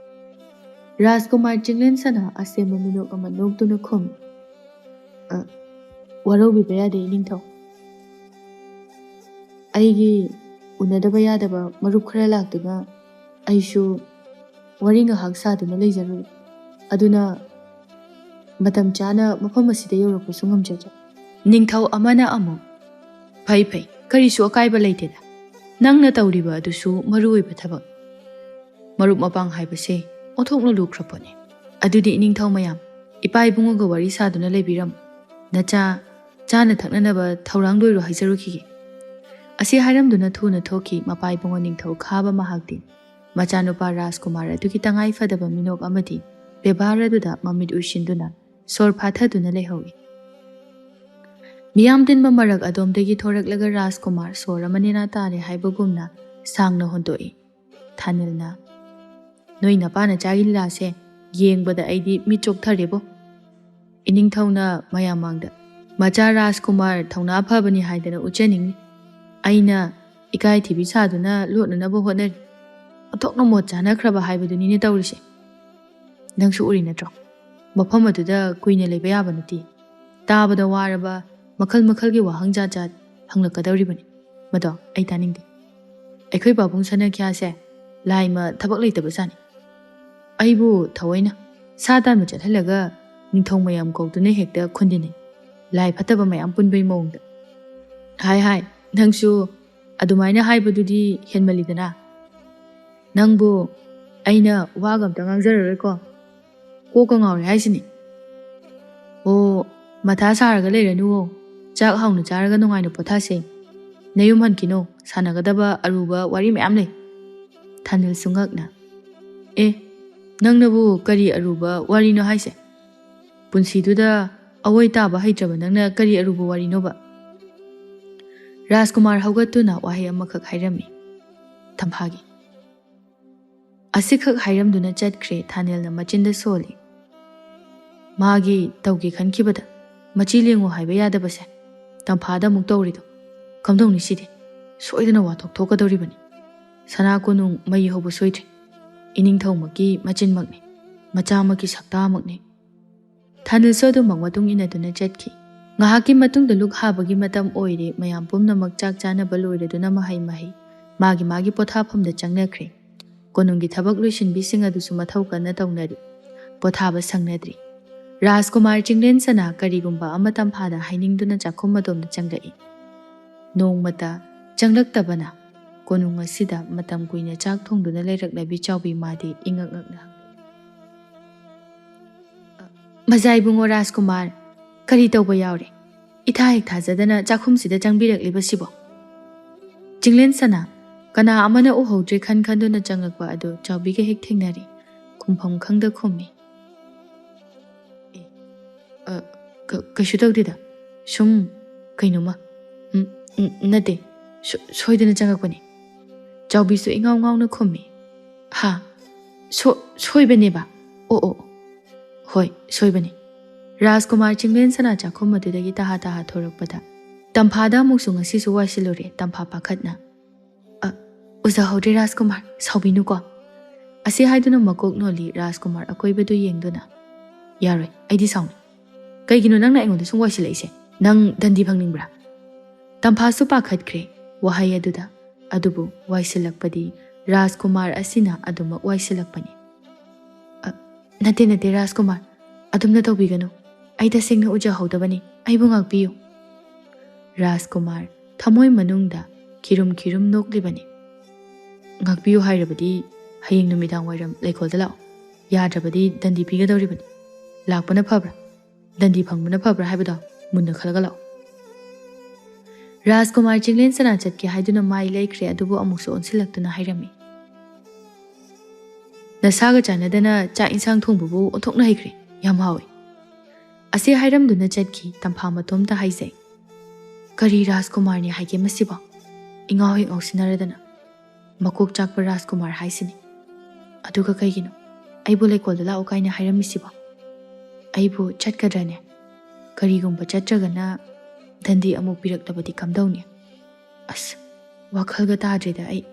ꯔꯥꯖꯀꯨꯃꯥꯔ ꯆꯤꯡꯂꯦꯟ ꯁꯅꯥ ꯑꯁꯦꯝꯕ ꯃꯤꯅꯣꯛ ꯑꯃ ꯅꯣꯛꯇꯨꯅ ꯈꯨꯝꯃꯤ, "ꯑ, ꯋꯥꯔꯧꯕꯤꯕ ꯌꯥꯗꯦ, ꯏꯅꯤꯡꯊꯧ꯫ ꯑꯩꯒꯤ ꯎꯅꯗꯕ ꯌꯥꯗꯕ ꯃꯔꯨꯞ ꯈꯔ ꯂꯥꯛꯇꯨꯅ ꯑꯩꯁꯨ ꯋꯥꯔꯤ ꯉꯥꯏꯍꯥꯛ ꯁꯥꯗꯨꯅ ꯂꯩꯖꯔꯨꯔꯦ꯫ ꯑꯗꯨꯅ ꯃꯇꯝ ꯆꯥꯅ ꯃꯐꯝ ꯑꯁꯤꯗ ꯌꯧꯔꯛꯄꯁꯨ ꯉꯝꯖꯗ꯭ꯔꯦ꯫" ꯅꯤꯡꯊꯧ ꯑꯃꯅ ꯑꯃꯨꯛ, "ꯐꯩ, ꯐꯩ, ꯀꯔꯤꯁꯨ ꯑꯀꯥꯏꯕ ꯂꯩꯇꯦꯗ꯫ ꯅꯪꯅ ꯇꯧꯔꯤꯕ ꯑꯗꯨꯁꯨ ꯃꯔꯨ ꯑꯣꯏꯕ ꯊꯕꯛ꯫ ꯃꯔꯨꯞ ꯃꯄꯥꯡ ꯍꯥꯏꯕꯁꯦ ꯑꯣꯟꯊꯣꯛꯅ ꯂꯨꯈ꯭ꯔ ꯄꯣꯠꯅꯤ꯫ ꯑꯗꯨꯗꯤ ꯏꯅꯤꯡꯊꯧ ꯃꯌꯥꯝ, ꯏꯄꯥ ꯏꯕꯨꯡꯉꯣꯒ ꯋꯥꯔꯤ ꯁꯥꯗꯨꯅ ꯂꯩꯕꯤꯔꯝꯃꯨ꯫ ꯅꯆꯥ ꯆꯥꯅ ꯊꯛꯅꯅꯕ ꯊꯧꯔꯥꯡꯗ ꯑꯣꯏꯔꯣ ꯍꯥꯏꯖꯔꯨꯈꯤꯒꯦ꯫" ꯑꯁꯤ ꯍꯥꯏꯔꯝꯗꯨꯅ ꯊꯨꯅ ꯊꯣꯛꯈꯤ ꯃꯄꯥ ꯏꯕꯨꯡꯉꯣ ꯅꯤꯡꯊꯧ ꯈꯥꯕ ꯃꯍꯥꯛꯇꯤ꯫ ꯃꯆꯥꯅꯨꯄꯥ ꯔꯥꯖꯀꯨꯃꯥꯔ ꯑꯗꯨꯒꯤ ꯇꯉꯥꯏ ꯐꯗꯕ ꯃꯤꯅꯣꯛ ꯑꯃꯗꯤ ꯕꯦꯕꯥꯔ ꯑꯗꯨꯗ ꯃꯃꯤꯠ ꯎꯏꯁꯤꯟꯗꯨꯅ ꯁꯣꯔ ꯐꯥꯊꯗꯨꯅ ꯂꯩꯍꯧꯏ꯫ ꯃꯤꯌꯥꯝ ꯇꯤꯟꯕ ꯃꯔꯛ ꯑꯗꯣꯝꯗꯒꯤ ꯊꯣꯔꯛꯂꯒ ꯔꯥꯖꯀꯨꯃꯥꯔ ꯁꯣꯔ ꯑꯃ ꯅꯦꯅꯥ ꯇꯥꯔꯦ ꯍꯥꯏꯕꯒꯨꯝꯅ ꯁꯥꯡꯅ ꯍꯣꯟꯗꯣꯛꯏ꯫ ꯊꯥꯅꯤꯜꯅ, "ꯅꯣꯏ ꯅꯄꯥ ꯅꯆꯥꯒꯤ ꯂꯤꯂꯥꯁꯦ ꯌꯦꯡꯕꯗ ꯑꯩꯗꯤ ꯃꯤꯠ ꯆꯣꯛꯊꯔꯦꯕꯣ꯫" ꯏꯅꯤꯡꯊꯧꯅ ꯃꯌꯥꯝ ꯃꯥꯡꯗ, "ꯃꯆꯥ ꯔꯥꯖꯀꯨꯃꯥꯔ ꯊꯧꯅꯥ ꯐꯕꯅꯤ ꯍꯥꯏꯗꯅ ꯎꯠꯆꯅꯤꯡꯏ꯫ ꯑꯩꯅ ꯏꯀꯥꯏ ꯊꯤꯕꯤ ꯁꯥꯗꯨꯅ ꯂꯣꯠꯅꯅꯕ ꯍꯣꯠꯅꯔꯤ꯫ ꯑꯣꯟꯊꯣꯛꯅ ꯃꯣꯠ ꯆꯥꯅꯈ꯭ꯔꯕ ꯍꯥꯏꯕꯗꯨꯅꯤꯅꯦ ꯇꯧꯔꯤꯁꯦ꯫ ꯅꯪꯁꯨ ꯎꯔꯤ ꯅꯠꯇ꯭ꯔꯣ? ꯃꯐꯝ ꯑꯗꯨꯗ ꯀꯨꯏꯅ ꯂꯩꯕ ꯌꯥꯕ ꯅꯠꯇꯦ꯫ ꯇꯥꯕꯗ ꯋꯥꯔꯕ ꯃꯈꯜ ꯃꯈꯜꯒꯤ ꯋꯥꯍꯪ ꯖꯥꯠ ꯖꯥꯠ ꯍꯪꯂꯛꯀꯗꯧꯔꯤꯕꯅꯤ꯫ ꯃꯗꯣ ꯑꯩ ꯇꯥꯅꯤꯡꯗꯦ꯫ ꯑꯩꯈꯣꯏ ꯄꯥꯕꯨꯡ ꯁꯅꯥꯈ꯭ꯌꯥꯁꯦ ꯂꯥꯏꯃ ꯊꯕꯛ ꯂꯩꯇꯕꯖꯥꯠꯅꯤ꯫ ꯑꯩꯕꯨ ꯊꯑꯣꯏꯅ ꯁꯥ ꯇꯥꯟꯕ ꯆꯠꯍꯜꯂꯒ ꯅꯤꯡꯊꯧ ꯃꯌꯥꯝ ꯀꯧꯗꯨꯅ ꯍꯦꯛꯇ ꯈꯨꯟꯗꯤꯟꯅꯩ꯫ ꯂꯥꯏ ꯐꯠꯇꯕ ꯃꯌꯥꯝ ꯄꯨꯟꯕꯩ ꯃꯑꯣꯡꯗ꯫" "ꯍꯥꯏ ꯍꯥꯏ, ꯅꯪꯁꯨ ꯑꯗꯨꯃꯥꯏꯅ ꯍꯥꯏꯕꯗꯨꯗꯤ ꯍꯦꯟꯃꯜꯂꯤꯗꯅ꯫ ꯅꯪꯕꯨ ꯑꯩꯅ ꯋꯥꯒ ꯑꯝꯇ ꯉꯥꯡꯖꯔꯔꯣꯏꯀꯣ꯫ ꯀꯣꯛꯀ ꯉꯥꯎꯔꯦ ꯍꯥꯏꯁꯤꯅꯤ꯫ ꯑꯣ, ꯃꯊꯥ ꯁꯥꯔꯒ ꯂꯩꯔꯅꯨꯋꯣ꯫ ꯆꯥꯛ ꯍꯥꯎꯅ ꯆꯥꯔꯒ ꯅꯨꯡꯉꯥꯏꯅ ꯄꯣꯊꯥꯁꯦ꯫ ꯅꯌꯨꯝ ꯍꯟꯈꯤꯅꯣ, ꯁꯥꯟꯅꯒꯗꯕ ꯑꯔꯨꯕ ꯋꯥꯔꯤ ꯃꯌꯥꯝ ꯂꯩ꯫" ꯊꯥꯅꯤꯜꯁꯨ ꯉꯛꯅ, "ꯑꯦ, ꯅꯪꯅꯕꯨ ꯀꯔꯤ ꯑꯔꯨꯕ ꯋꯥꯔꯤꯅꯣ ꯍꯥꯏꯁꯦ? ꯄꯨꯟꯁꯤꯗꯨꯗ ꯑꯋꯣꯏ ꯇꯥꯕ ꯍꯩꯇ꯭ꯔꯕ ꯅꯪꯅ ꯀꯔꯤ ꯑꯔꯨꯕ ꯋꯥꯔꯤꯅꯣꯕ?" ꯔꯥꯖꯀꯨꯃꯥꯔ ꯍꯧꯒꯠꯇꯨꯅ ꯋꯥꯍꯩ ꯑꯃꯈꯛ ꯍꯥꯏꯔꯝꯃꯤ꯫ "ꯇꯝꯐꯥꯒꯤ"꯫ ꯑꯁꯤꯈꯛ ꯍꯥꯏꯔꯝꯗꯨꯅ ꯆꯠꯈ꯭ꯔꯦ꯫ ꯊꯥꯅꯦꯜꯅ ꯃꯆꯤꯟꯗ ꯁꯣꯜꯂꯤ꯫ ꯃꯥꯒꯤ ꯇꯧꯒꯦ ꯈꯟꯈꯤꯕꯗ ꯃꯆꯤ ꯂꯦꯡꯉꯨ ꯍꯥꯏꯕ ꯌꯥꯗꯕꯁꯦ ꯇꯝꯐꯥꯗ ꯑꯃꯨꯛ ꯇꯧꯔꯤꯗꯣ꯫ ꯀꯝꯗꯧꯅꯤ ꯁꯤꯗꯤ? ꯁꯣꯏꯗꯅ ꯋꯥꯊꯣꯛ ꯊꯣꯛꯀꯗꯧꯔꯤꯕꯅꯤ꯫ ꯁꯅꯥ ꯀꯣꯅꯨꯡ ꯃꯩ ꯍꯧꯕ ꯁꯣꯏꯗ꯭ꯔꯦ꯫ ꯏꯅꯤꯡꯊꯧꯃꯛꯀꯤ ꯃꯆꯤꯟꯃꯛꯅꯤ, ꯃꯆꯥꯃꯛꯀꯤ ꯁꯛꯇꯥꯃꯛꯅꯤ꯫ ꯊꯥꯅꯤꯜꯁꯨ ꯑꯗꯨꯃꯛ ꯃꯇꯨꯡ ꯏꯟꯅꯗꯨꯅ ꯆꯠꯈꯤ꯫ ꯉꯥꯏꯍꯥꯛꯀꯤ ꯃꯇꯨꯡꯗ ꯂꯨꯛ ꯍꯥꯕꯒꯤ ꯃꯇꯝ ꯑꯣꯏꯔꯦ꯫ ꯃꯌꯥꯝ ꯄꯨꯝꯅꯃꯛ ꯆꯥꯛ ꯆꯥꯅꯕ ꯂꯣꯏꯔꯗꯨꯅ ꯃꯍꯩ ꯃꯍꯩ ꯃꯥꯒꯤ ꯃꯥꯒꯤ ꯄꯣꯊꯥꯐꯝꯗ ꯆꯪꯅꯈ꯭ꯔꯦ꯫ ꯀꯣꯅꯨꯡꯒꯤ ꯊꯕꯛ ꯂꯣꯏꯁꯤꯟꯕꯤꯁꯤꯡ ꯑꯗꯨꯁꯨ ꯃꯊꯧ ꯀꯟꯅ ꯇꯧꯅꯔꯤ꯫ ꯄꯣꯊꯥꯕ ꯁꯪꯅꯗ꯭ꯔꯤ꯫ ꯔꯥꯖꯀꯨꯃꯥꯔ ꯆꯤꯡꯂꯦꯟ ꯁꯅꯥ ꯀꯔꯤꯒꯨꯝꯕ ꯑꯃ ꯇꯝꯐꯥꯗ ꯍꯥꯏꯅꯤꯡꯗꯨꯅ ꯆꯥꯛꯈꯨꯝ ꯑꯗꯣꯝꯗ ꯆꯪꯂꯛꯏ꯫ ꯅꯣꯡꯃꯇ ꯆꯪꯂꯛꯇꯕꯅ ꯀꯣꯅꯨꯡ ꯑꯁꯤꯗ ꯃꯇꯝ ꯀꯨꯏꯅ ꯆꯥꯛ ꯊꯣꯡꯗꯨꯅ ꯂꯩꯔꯛꯂꯕꯤ ꯆꯥꯎꯕꯤ ꯃꯥꯗꯤ ꯏꯉꯛ ꯉꯛꯅ ꯍꯪꯂꯛꯏ꯫ "ꯃꯖꯥ ꯏꯕꯨꯡꯉꯣ ꯔꯥꯖꯀꯨꯃꯥꯔ, ꯀꯔꯤ ꯇꯧꯕ ꯌꯥꯎꯔꯦ? ꯏꯊꯥ ꯍꯦꯛ ꯊꯥꯖꯗꯅ ꯆꯥꯛꯈꯨꯝꯁꯤꯗ ꯆꯪꯕꯤꯔꯛꯂꯤꯕꯁꯤꯕꯣ?" ꯆꯤꯡꯂꯦꯟ ꯁꯅꯥ, ꯀꯅꯥ ꯑꯃꯅ ꯎꯍꯧꯗ꯭ꯔꯦ ꯈꯟ ꯈꯟꯗꯨꯅ ꯆꯪꯂꯛꯄ ꯑꯗꯨ ꯆꯥꯎꯕꯤꯒ ꯍꯦꯛ ꯊꯦꯡꯅꯔꯦ꯫ ꯈꯨꯝꯐꯝ ꯈꯪꯗ ꯈꯨꯝꯃꯤ꯫ "ꯑꯦ, ꯑ, ꯀ-, ꯀꯩꯁꯨ ꯇꯧꯗꯦꯗ꯫ ꯁꯨꯝ ꯀꯩꯅꯣꯝꯃ꯫ ꯎꯝ, ꯎꯝ, ꯅꯠꯇꯦ꯫ ꯁꯣ-, ꯁꯣꯏꯗꯅ ꯆꯪꯉꯛꯄꯅꯤ꯫" ꯆꯥꯎꯕꯤꯁꯨ ꯏꯉꯥꯎ ꯉꯥꯎꯅ ꯈꯨꯝꯃꯤ꯫ "ꯍꯥ? ꯁꯣ-, ꯁꯣꯏꯕꯅꯦꯕ? ꯑꯣ, ꯑꯣ, ꯑꯣ꯫ ꯍꯣꯏ, ꯁꯣꯏꯕꯅꯤ꯫" ꯔꯥꯖꯀꯨꯃꯥꯔ ꯆꯤꯡꯂꯦꯟ ꯁꯅꯥ ꯆꯥꯛꯈꯨꯝ ꯑꯗꯨꯗꯒꯤ ꯇꯍꯥ ꯇꯍꯥ ꯊꯣꯔꯛꯄꯗ ꯇꯝꯐꯥꯗ ꯑꯃꯨꯛꯁꯨ ꯉꯁꯤꯁꯨ ꯋꯥꯏꯁꯤꯜꯂꯨꯔꯦ꯫ ꯇꯝꯐꯥ ꯄꯥꯈꯠꯅ, "ꯑ, ꯎꯖꯍꯧꯗ꯭ꯔꯦ ꯔꯥꯖꯀꯨꯃꯥꯔ, ꯁꯥꯎꯕꯤꯅꯨꯀꯣ꯫" ꯑꯁꯤ ꯍꯥꯏꯗꯨꯅ ꯃꯀꯣꯛ ꯅꯣꯜꯂꯤ ꯔꯥꯖꯀꯨꯃꯥꯔ ꯑꯀꯣꯏꯕꯗꯨ ꯌꯦꯡꯗꯨꯅ꯫ "ꯌꯥꯔꯣꯏ, ꯑꯩꯗꯤ ꯁꯥꯎꯅꯤ꯫" "ꯀꯩꯒꯤꯅꯣ ꯅꯪꯅ ꯑꯩꯉꯣꯟꯗ ꯁꯨꯝ ꯋꯥꯏꯁꯤꯜꯂꯛꯏꯁꯦ? ꯅꯪ ꯗꯟꯗꯤ ꯐꯪꯅꯤꯡꯕ꯭ꯔꯥ?" ꯇꯝꯐꯥꯁꯨ ꯄꯥꯈꯠꯈ꯭ꯔꯦ ꯋꯥꯍꯩ ꯑꯗꯨꯗ꯫ ꯑꯗꯨꯕꯨ ꯋꯥꯏꯁꯤꯜꯂꯛꯄꯗꯤ ꯔꯥꯖꯀꯨꯃꯥꯔ ꯑꯁꯤꯅ ꯑꯗꯨꯃꯛ ꯋꯥꯏꯁꯤꯜꯂꯛꯄꯅꯤ꯫ "ꯑ, ꯅꯠꯇꯦ, ꯅꯠꯇꯦ ꯔꯥꯖꯀꯨꯃꯥꯔ, ꯑꯗꯨꯝꯅ ꯇꯧꯕꯤꯒꯅꯨ꯫ ꯑꯩ ꯇꯁꯦꯡꯅ ꯎꯖꯍꯧꯗꯕꯅꯤ꯫ ꯑꯩꯕꯨ ꯉꯥꯛꯄꯤꯌꯨ꯫" ꯔꯥꯖꯀꯨꯃꯥꯔ ꯊꯃꯣꯏ ꯃꯅꯨꯡꯗ ꯈꯤꯔꯨꯝ ꯈꯤꯔꯨꯝ ꯅꯣꯛꯂꯤꯕꯅꯤ꯫ "ꯉꯥꯛꯄꯤꯌꯨ ꯍꯥꯏꯔꯕꯗꯤ ꯍꯌꯦꯡ ꯅꯨꯃꯤꯗꯥꯡ ꯋꯥꯏꯔꯝ ꯂꯩꯀꯣꯜꯗ ꯂꯥꯛꯑꯣ꯫ ꯌꯥꯗ꯭ꯔꯕꯗꯤ ꯗꯟꯗꯤ ꯄꯤꯒꯗꯧꯔꯤꯕꯅꯤ꯫ ꯂꯥꯛꯄꯅ ꯐꯕ꯭ꯔꯥ, ꯗꯟꯗꯤ ꯐꯪꯕꯅ ꯐꯕ꯭ꯔꯥ ꯍꯥꯏꯕꯗꯣ ꯃꯨꯟꯅ ꯈꯜꯂꯒ ꯂꯥꯛꯑꯣ꯫" ꯔꯥꯖꯀꯨꯃꯥꯔ ꯆꯤꯡꯂꯦꯟ ꯁꯅꯥ ꯆꯠꯀꯦ ꯍꯥꯏꯗꯨꯅ ꯃꯥꯏ ꯂꯩꯈ꯭ꯔꯦ, ꯑꯗꯨꯕꯨ ꯑꯃꯨꯛꯁꯨ ꯑꯣꯟꯁꯤꯜꯂꯛꯇꯨꯅ ꯍꯥꯏꯔꯝꯃꯤ꯫ "ꯅꯁꯥꯒ ꯆꯥꯟꯅꯗꯅ ꯆꯥꯛ ꯏꯟꯁꯥꯡ ꯊꯣꯡꯕꯕꯨ ꯑꯣꯟꯊꯣꯛꯅ ꯍꯩꯈ꯭ꯔꯦ꯫ ꯌꯥꯝ ꯍꯥꯎꯏ꯫" ꯑꯁꯤ ꯍꯥꯏꯔꯝꯗꯨꯅ ꯆꯠꯈꯤ꯫ ꯇꯝꯐꯥ ꯃꯇꯣꯝꯇ ꯍꯥꯏꯖꯩ꯫ ꯀꯔꯤ ꯔꯥꯖꯀꯨꯃꯥꯔꯅꯤ ꯍꯥꯏꯒꯦ ꯃꯁꯤꯕꯣ? ꯏꯉꯥꯎ ꯍꯦꯛ ꯉꯥꯎꯁꯤꯟꯅꯔꯗꯅ꯫ ꯃꯀꯣꯛ ꯆꯥꯛꯄ ꯔꯥꯖꯀꯨꯃꯥꯔ ꯍꯥꯏꯁꯤꯅꯤ꯫ ꯑꯗꯨꯒ ꯀꯩꯒꯤꯅꯣ ꯑꯩꯕꯨ ꯂꯩꯀꯣꯜꯗ ꯂꯥꯛꯎ ꯀꯥꯏꯅ ꯍꯥꯏꯔꯝꯃꯤꯁꯤꯕꯣ? ꯑꯩꯕꯨ ꯆꯠꯀꯗ꯭ꯔꯅꯦ? ꯀꯔꯤꯒꯨꯝꯕ ꯆꯠꯇ꯭ꯔꯒꯅ ꯗꯟꯗꯤ ꯑꯃꯨꯛ ꯄꯤꯔꯛꯂꯕꯗꯤ ꯀꯝꯗꯧꯅꯤ? ꯑꯁ, ꯋꯥꯈꯜꯒ ꯇꯥꯗ꯭ꯔꯦꯗ ꯑꯩ꯫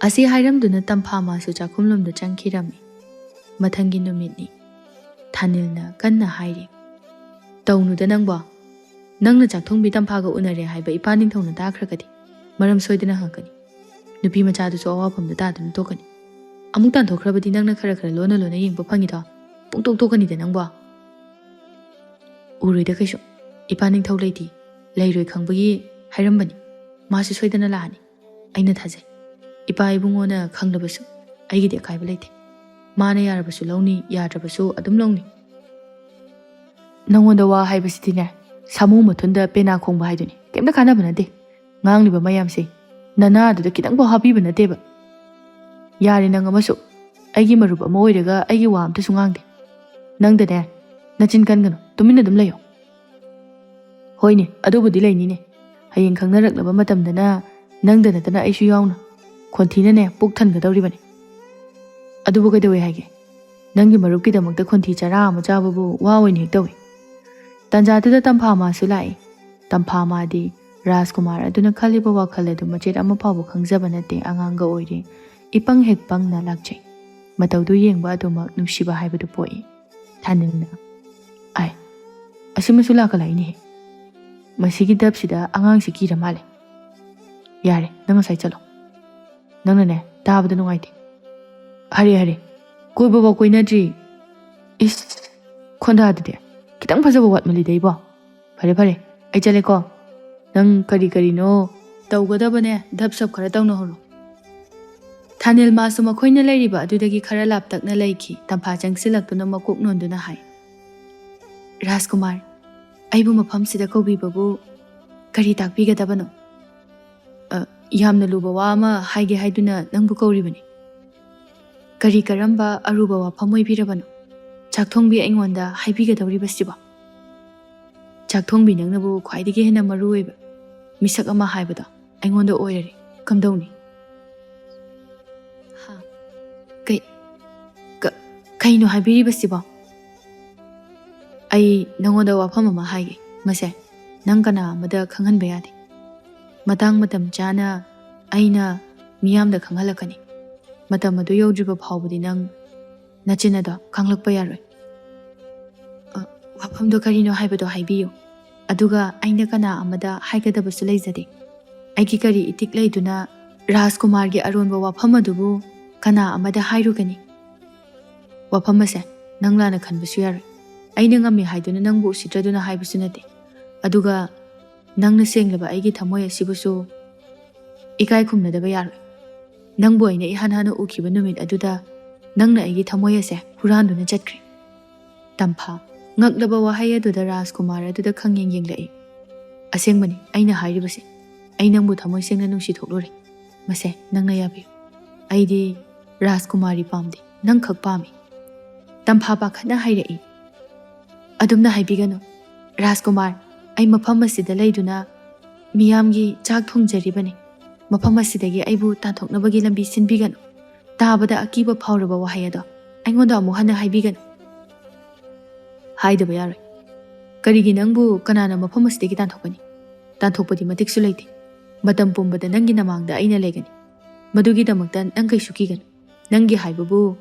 ꯑꯁꯤ ꯍꯥꯏꯔꯝꯗꯨꯅ ꯇꯝꯐꯥ ꯃꯥꯁꯨ ꯆꯥꯛꯈꯨꯝꯂꯣꯝꯗ ꯆꯪꯈꯤꯔꯝꯃꯤ꯫ ꯃꯊꯪꯒꯤ ꯅꯨꯃꯤꯠꯅꯤ꯫ ꯊꯥꯅꯤꯜꯅ ꯀꯟꯅ ꯍꯥꯏꯔꯤ, "ꯇꯧꯅꯨꯗ ꯅꯪꯕꯣ꯫ ꯅꯪꯅ ꯆꯥꯛꯊꯣꯡꯕꯤ ꯇꯝꯐꯥꯒ ꯎꯅꯔꯦ ꯍꯥꯏꯕ ꯏꯄꯥ ꯅꯤꯡꯊꯧꯅ ꯇꯥꯈ꯭ꯔꯒꯗꯤ ꯃꯔꯝ ꯁꯣꯏꯗꯅ ꯍꯪꯉꯛꯀꯅꯤ꯫ ꯅꯨꯄꯤ ꯃꯆꯥꯗꯨꯁꯨ ꯑꯋꯥꯐꯝꯗ ꯇꯥꯗꯨꯅ ꯇꯣꯛꯀꯅꯤ꯫ ꯑꯃꯨꯛ ꯇꯥꯟꯊꯣꯛꯈ꯭ꯔꯕꯗꯤ ꯅꯪꯅ ꯈꯔ ꯈꯔ ꯂꯣꯟꯅ ꯂꯣꯟꯅ ꯌꯦꯡꯕ ꯐꯪꯉꯤꯗꯣ꯫ ꯄꯨꯡꯇꯣꯛ ꯇꯣꯛꯀꯅꯤꯗ ꯅꯪꯕꯣ꯫" "ꯎꯔꯣꯏꯗ ꯀꯩꯁꯨ꯫ ꯏꯄꯥ ꯅꯤꯡꯊꯧ ꯂꯩꯇꯦ꯫ ꯂꯩꯔꯣꯏ ꯈꯪꯕꯒꯤ ꯍꯥꯏꯔꯝꯕꯅꯤ꯫ ꯃꯥꯁꯨ ꯁꯣꯏꯗꯅ ꯂꯥꯛꯑꯅꯤ꯫ ꯑꯩꯅ ꯊꯥꯖꯩ꯫ ꯏꯄꯥ ꯏꯕꯨꯡꯉꯣꯅ ꯈꯪꯂꯕꯁꯨ ꯑꯩꯒꯤꯗꯤ ꯑꯀꯥꯏꯕ ꯂꯩꯇꯦ꯫ ꯃꯥꯅ ꯌꯥꯔꯕꯁꯨ ꯂꯧꯅꯤ, ꯌꯥꯗ꯭ꯔꯕꯁꯨ ꯑꯗꯨꯝ ꯂꯧꯅꯤ꯫ ꯅꯪꯉꯣꯟꯗ ꯋꯥ ꯍꯥꯏꯕꯁꯤꯗꯤꯅꯦ, ꯁꯥꯃꯨ ꯃꯊꯨꯟꯗ ꯄꯦꯅꯥ ꯈꯣꯡꯕ ꯍꯥꯏꯗꯨꯅꯤ꯫ ꯀꯩꯝꯇ ꯀꯥꯟꯅꯕ ꯅꯠꯇꯦ꯫ ꯉꯥꯡꯂꯤꯕ ꯃꯌꯥꯝꯁꯦ ꯅꯅꯥꯗꯨꯗ ꯈꯤꯇꯪꯐꯥꯎ ꯍꯥꯞꯄꯤꯕ ꯅꯠꯇꯦꯕ꯫ ꯌꯥꯔꯦ, ꯅꯪ ꯑꯃꯁꯨ ꯑꯩꯒꯤ ꯃꯔꯨꯞ ꯑꯃ ꯑꯣꯏꯔꯒ ꯑꯩꯒꯤ ꯋꯥ ꯑꯝꯇꯁꯨ ꯉꯥꯡꯗꯦ꯫ ꯅꯪꯗꯅꯦ, ꯅꯆꯤꯟ ꯀꯟꯒꯅꯨ, ꯇꯨꯃꯤꯟꯅ ꯑꯗꯨꯝ ꯂꯩꯌꯣ꯫" "ꯍꯣꯏꯅꯦ, ꯑꯗꯨꯕꯨꯗꯤ ꯂꯩꯅꯤꯅꯦ꯫ ꯍꯌꯦꯡ ꯈꯪꯅꯔꯛꯂꯕ ꯃꯇꯝꯗꯅ ꯅꯪꯗ ꯅꯠꯇꯅ ꯑꯩꯁꯨ ꯌꯥꯎꯅ ꯈꯣꯟꯊꯤꯅꯅꯦ ꯄꯨꯛ ꯊꯟꯒꯗꯧꯔꯤꯕꯅꯤ꯫ ꯑꯗꯨꯕꯨ ꯀꯩꯗꯧꯋꯦ ꯍꯥꯏꯒꯦ? ꯅꯪꯒꯤ ꯃꯔꯨꯞꯀꯤꯗꯃꯛꯇ ꯈꯣꯟꯊꯤ ꯆꯔꯥ ꯑꯃ ꯆꯥꯕꯕꯨ ꯋꯥ ꯑꯣꯏꯅ ꯍꯦꯛ ꯇꯧꯏ꯫" ꯇꯥꯟꯖꯥꯗꯨꯗ ꯇꯝꯐꯥ ꯃꯥꯁꯨ ꯂꯥꯛꯏ꯫ ꯇꯝꯐꯥ ꯃꯥꯗꯤ ꯔꯥꯖꯀꯨꯃꯥꯔ ꯑꯗꯨꯅ ꯈꯜꯂꯤꯕ ꯋꯥꯈꯜ ꯑꯗꯨ ꯃꯆꯦꯠ ꯑꯃ ꯐꯥꯎꯕ ꯈꯪꯖꯕ ꯅꯠꯇꯦ, ꯑꯉꯥꯡꯒ ꯑꯣꯏꯔꯤ꯫ ꯏꯄꯪ ꯍꯦꯛ ꯄꯪꯅ ꯂꯥꯛꯆꯩ꯫ ꯃꯇꯧꯗꯨ ꯌꯦꯡꯕ ꯑꯗꯨꯃꯛ ꯅꯨꯡꯁꯤꯕ ꯍꯥꯏꯕꯗꯨ ꯄꯣꯛꯏ꯫ ꯊꯥꯅꯤꯜꯅ, "ꯑꯥꯏ, ꯑꯁꯤꯃꯁꯨ ꯂꯥꯛꯀꯂꯛꯏꯅꯦꯍꯦ꯫ ꯃꯁꯤꯒꯤ ꯗꯞꯁꯤꯗ ꯑꯉꯥꯡꯁꯤ ꯀꯤꯔ ꯃꯥꯜꯂꯦ꯫ ꯌꯥꯔꯦ, ꯅꯪ ꯉꯁꯥꯏ ꯆꯠꯂꯣ꯫ ꯅꯪꯅꯅꯦ, ꯇꯥꯕꯗ ꯅꯨꯡꯉꯥꯏꯇꯦ꯫ ꯍꯔꯦ, ꯍꯔꯦ, ꯀꯣꯏꯕꯐꯥꯎ ꯀꯣꯏꯅꯗ꯭ꯔꯤ꯫ ꯏꯁ, ꯈꯣꯟꯗꯥꯗꯨꯗꯤ ꯈꯤꯇꯪ ꯐꯖꯕ ꯋꯥꯠꯃꯜꯂꯤꯗ ꯏꯕꯣ꯫ ꯐꯔꯦ, ꯐꯔꯦ, ꯑꯩ ꯆꯠꯂꯦꯀꯣ꯫ ꯅꯪ ꯀꯔꯤ ꯀꯔꯤꯅꯣ ꯇꯧꯒꯗꯕꯅꯦ, ꯙꯞ ꯁꯞ ꯈꯔ ꯇꯧꯅꯍꯧꯔꯣ꯫" ꯊꯥꯅꯤꯜ ꯃꯥꯁꯨ ꯃꯈꯣꯏꯅ ꯂꯩꯔꯤꯕ ꯑꯗꯨꯗꯒꯤ ꯈꯔ ꯂꯥꯞꯇꯛꯅ ꯂꯩꯈꯤ꯫ ꯇꯝꯐꯥ ꯆꯪꯁꯤꯜꯂꯛꯇꯨꯅ ꯃꯀꯣꯛ ꯅꯣꯟꯗꯨꯅ ꯍꯥꯏ, "ꯔꯥꯖꯀꯨꯃꯥꯔ, ꯑꯩꯕꯨ ꯃꯐꯝꯁꯤꯗ ꯀꯧꯕꯤꯕꯕꯨ ꯀꯔꯤ ꯇꯥꯛꯄꯤꯒꯗꯕꯅꯣ? ꯑ, ꯌꯥꯝꯅ ꯂꯨꯕ ꯋꯥ ꯑꯃ ꯍꯥꯏꯒꯦ ꯍꯥꯏꯗꯨꯅ ꯅꯪꯕꯨ ꯀꯧꯔꯤꯕꯅꯤ꯫ ꯀꯔꯤ ꯀꯔꯝꯕ ꯑꯔꯨꯕ ꯋꯥꯐꯝ ꯑꯣꯏꯕꯤꯔꯕꯅꯣ ꯆꯥꯛꯊꯣꯡꯕꯤ ꯑꯩꯉꯣꯟꯗ ꯍꯥꯏꯕꯤꯒꯗꯧꯔꯤꯕꯁꯤꯕꯣ?" ꯆꯥꯛꯊꯣꯡꯕꯤ ꯅꯪꯅꯕꯨ ꯈ꯭ꯋꯥꯏꯗꯒꯤ ꯍꯦꯟꯅ ꯃꯔꯨ ꯑꯣꯏꯕ ꯃꯤꯁꯛ ꯑꯃ ꯍꯥꯏꯕꯗꯣ ꯑꯩꯉꯣꯟꯗ ꯑꯣꯏꯔꯔꯦ꯫ ꯀꯝꯗꯧꯅꯤ? ꯍꯥ? ꯀꯩ? ꯀ-, ꯀꯩꯅꯣ ꯍꯥꯏꯕꯤꯔꯤꯕꯁꯤꯕꯣ? ꯑꯩ ꯅꯉꯣꯟꯗ ꯋꯥꯐꯝ ꯑꯃ ꯍꯥꯏꯒꯦ꯫ ꯃꯁꯦ ꯅꯪ ꯀꯅꯥ ꯑꯃꯗ ꯈꯪꯍꯟꯕ ꯌꯥꯗꯦ꯫ ꯃꯇꯥꯡ ꯃꯇꯝ ꯆꯥꯅ ꯑꯩꯅ ꯃꯤꯌꯥꯝꯗ ꯈꯪꯍꯜꯂꯛꯀꯅꯤ꯫ ꯃꯇꯝ ꯑꯗꯨ ꯌꯧꯗ꯭ꯔꯤꯕ ꯐꯥꯎꯕꯗꯤ ꯅꯪ ꯅꯆꯤꯟ ꯑꯗꯣ ꯈꯪꯂꯛꯄ ꯌꯥꯔꯣꯏ꯫ ꯑ, ꯋꯥꯐꯝꯗꯣ ꯀꯔꯤꯅꯣ ꯍꯥꯏꯕꯗꯣ ꯍꯥꯏꯕꯤꯌꯨ꯫ ꯑꯗꯨꯒ ꯑꯩꯅ ꯀꯅꯥ ꯑꯃꯗ ꯍꯥꯏꯒꯗꯕꯁꯨ ꯂꯩꯖꯗꯦ꯫ ꯑꯩꯒꯤ ꯀꯔꯤ ꯏꯇꯤꯛ ꯂꯩꯗꯨꯅ ꯔꯥꯖꯀꯨꯃꯥꯔꯒꯤ ꯑꯔꯣꯟꯕ ꯋꯥꯐꯝ ꯑꯗꯨꯕꯨ ꯀꯅꯥ ꯑꯃꯗ ꯍꯥꯏꯔꯨꯒꯅꯤ? ꯋꯥꯐꯝ ꯑꯁꯦ ꯅꯪ ꯂꯥꯟꯅ ꯈꯟꯕꯁꯨ ꯌꯥꯔꯣꯏ꯫ ꯑꯩꯅ ꯉꯝꯃꯤ ꯍꯥꯏꯗꯨꯅ ꯅꯪꯕꯨ ꯎꯁꯤꯠꯇ꯭ꯔꯗꯨꯅ ꯍꯥꯏꯕꯁꯨ ꯅꯠꯇꯦ꯫ ꯑꯗꯨꯒ ꯅꯪꯅ ꯁꯦꯡꯂꯕ ꯑꯩꯒꯤ ꯊꯃꯣꯏ ꯑꯁꯤꯕꯨꯁꯨ ꯏꯀꯥꯏ ꯈꯨꯝꯅꯗꯕ ꯌꯥꯔꯣꯏ꯫ ꯅꯪꯕꯨ ꯑꯩꯅ ꯏꯍꯥꯟ ꯍꯥꯟꯅ ꯎꯈꯤꯕ ꯅꯨꯃꯤꯠ ꯑꯗꯨꯗ ꯅꯪꯅ ꯑꯩꯒꯤ ꯊꯃꯣꯏ ꯑꯁꯦ ꯍꯨꯔꯥꯟꯗꯨꯅ ꯆꯠꯈ꯭ꯔꯦ꯫ ꯇꯝꯐꯥ, ꯉꯛꯂꯕ ꯋꯥꯍꯩ ꯑꯗꯨꯗ ꯔꯥꯖꯀꯨꯃꯥꯔ ꯑꯗꯨꯗ ꯈꯪꯌꯦꯡ ꯌꯦꯡꯂꯛꯏ꯫ ꯑꯁꯦꯡꯕꯅꯤ ꯑꯩꯅ ꯍꯥꯏꯔꯤꯕꯁꯦ꯫ ꯑꯩ ꯅꯪꯕꯨ ꯊꯃꯣꯏ ꯁꯦꯡꯅ ꯅꯨꯡꯁꯤ ꯊꯣꯛꯂꯨꯔꯦ꯫ ꯃꯁꯦ ꯅꯪꯅ ꯌꯥꯕꯤꯌꯨ꯫ ꯑꯩꯗꯤ ꯔꯥꯖꯀꯨꯃꯥꯔꯤ ꯄꯥꯝꯗꯦ, ꯅꯪꯈꯛ ꯄꯥꯝꯃꯤ꯫ ꯇꯝꯐꯥ ꯄꯥꯈꯠꯅ ꯍꯥꯏꯔꯛꯏ꯫ ꯑꯗꯨꯝꯅ ꯍꯥꯏꯕꯤꯒꯅꯨ꯫ ꯔꯥꯖꯀꯨꯃꯥꯔ, ꯑꯩ ꯃꯐꯝ ꯑꯁꯤꯗ ꯂꯩꯗꯨꯅ ꯃꯤꯌꯥꯝꯒꯤ ꯆꯥꯛ ꯊꯣꯡꯖꯔꯤꯕꯅꯤ꯫ ꯃꯐꯝ ꯑꯁꯤꯗꯒꯤ ꯑꯩꯕꯨ ꯇꯥꯟꯊꯣꯛꯅꯕꯒꯤ ꯂꯝꯕꯤ ꯁꯤꯟꯕꯤꯒꯅꯨ꯫ ꯇꯥꯕꯗ ꯑꯀꯤꯕ ꯐꯥꯎꯔꯕ ꯋꯥꯍꯩ ꯑꯗꯣ ꯑꯩꯉꯣꯟꯗ ꯑꯃꯨꯛ ꯍꯟꯅ ꯍꯥꯏꯕꯤꯒꯅꯨ꯫ ꯍꯥꯏꯗꯕ ꯌꯥꯔꯣꯏ꯫ ꯀꯔꯤꯒꯤ ꯅꯪꯕꯨ ꯀꯅꯥꯅ ꯃꯐꯝ ꯑꯁꯤꯗꯒꯤ ꯇꯥꯟꯊꯣꯛꯀꯅꯤ? ꯇꯥꯟꯊꯣꯛꯄꯗꯤ ꯃꯇꯤꯛꯁꯨ ꯂꯩꯇꯦ꯫ ꯃꯇꯝ ꯄꯨꯝꯕꯗ ꯅꯪꯒꯤ ꯅꯃꯥꯡꯗ ꯑꯩꯅ ꯂꯩꯒꯅꯤ꯫ ꯃꯗꯨꯒꯤꯗꯃꯛꯇ ꯅꯪ ꯀꯩꯁꯨ ꯀꯤꯒꯅꯨ꯫ ꯅꯪꯒꯤ ꯍꯥꯏꯕꯕꯨ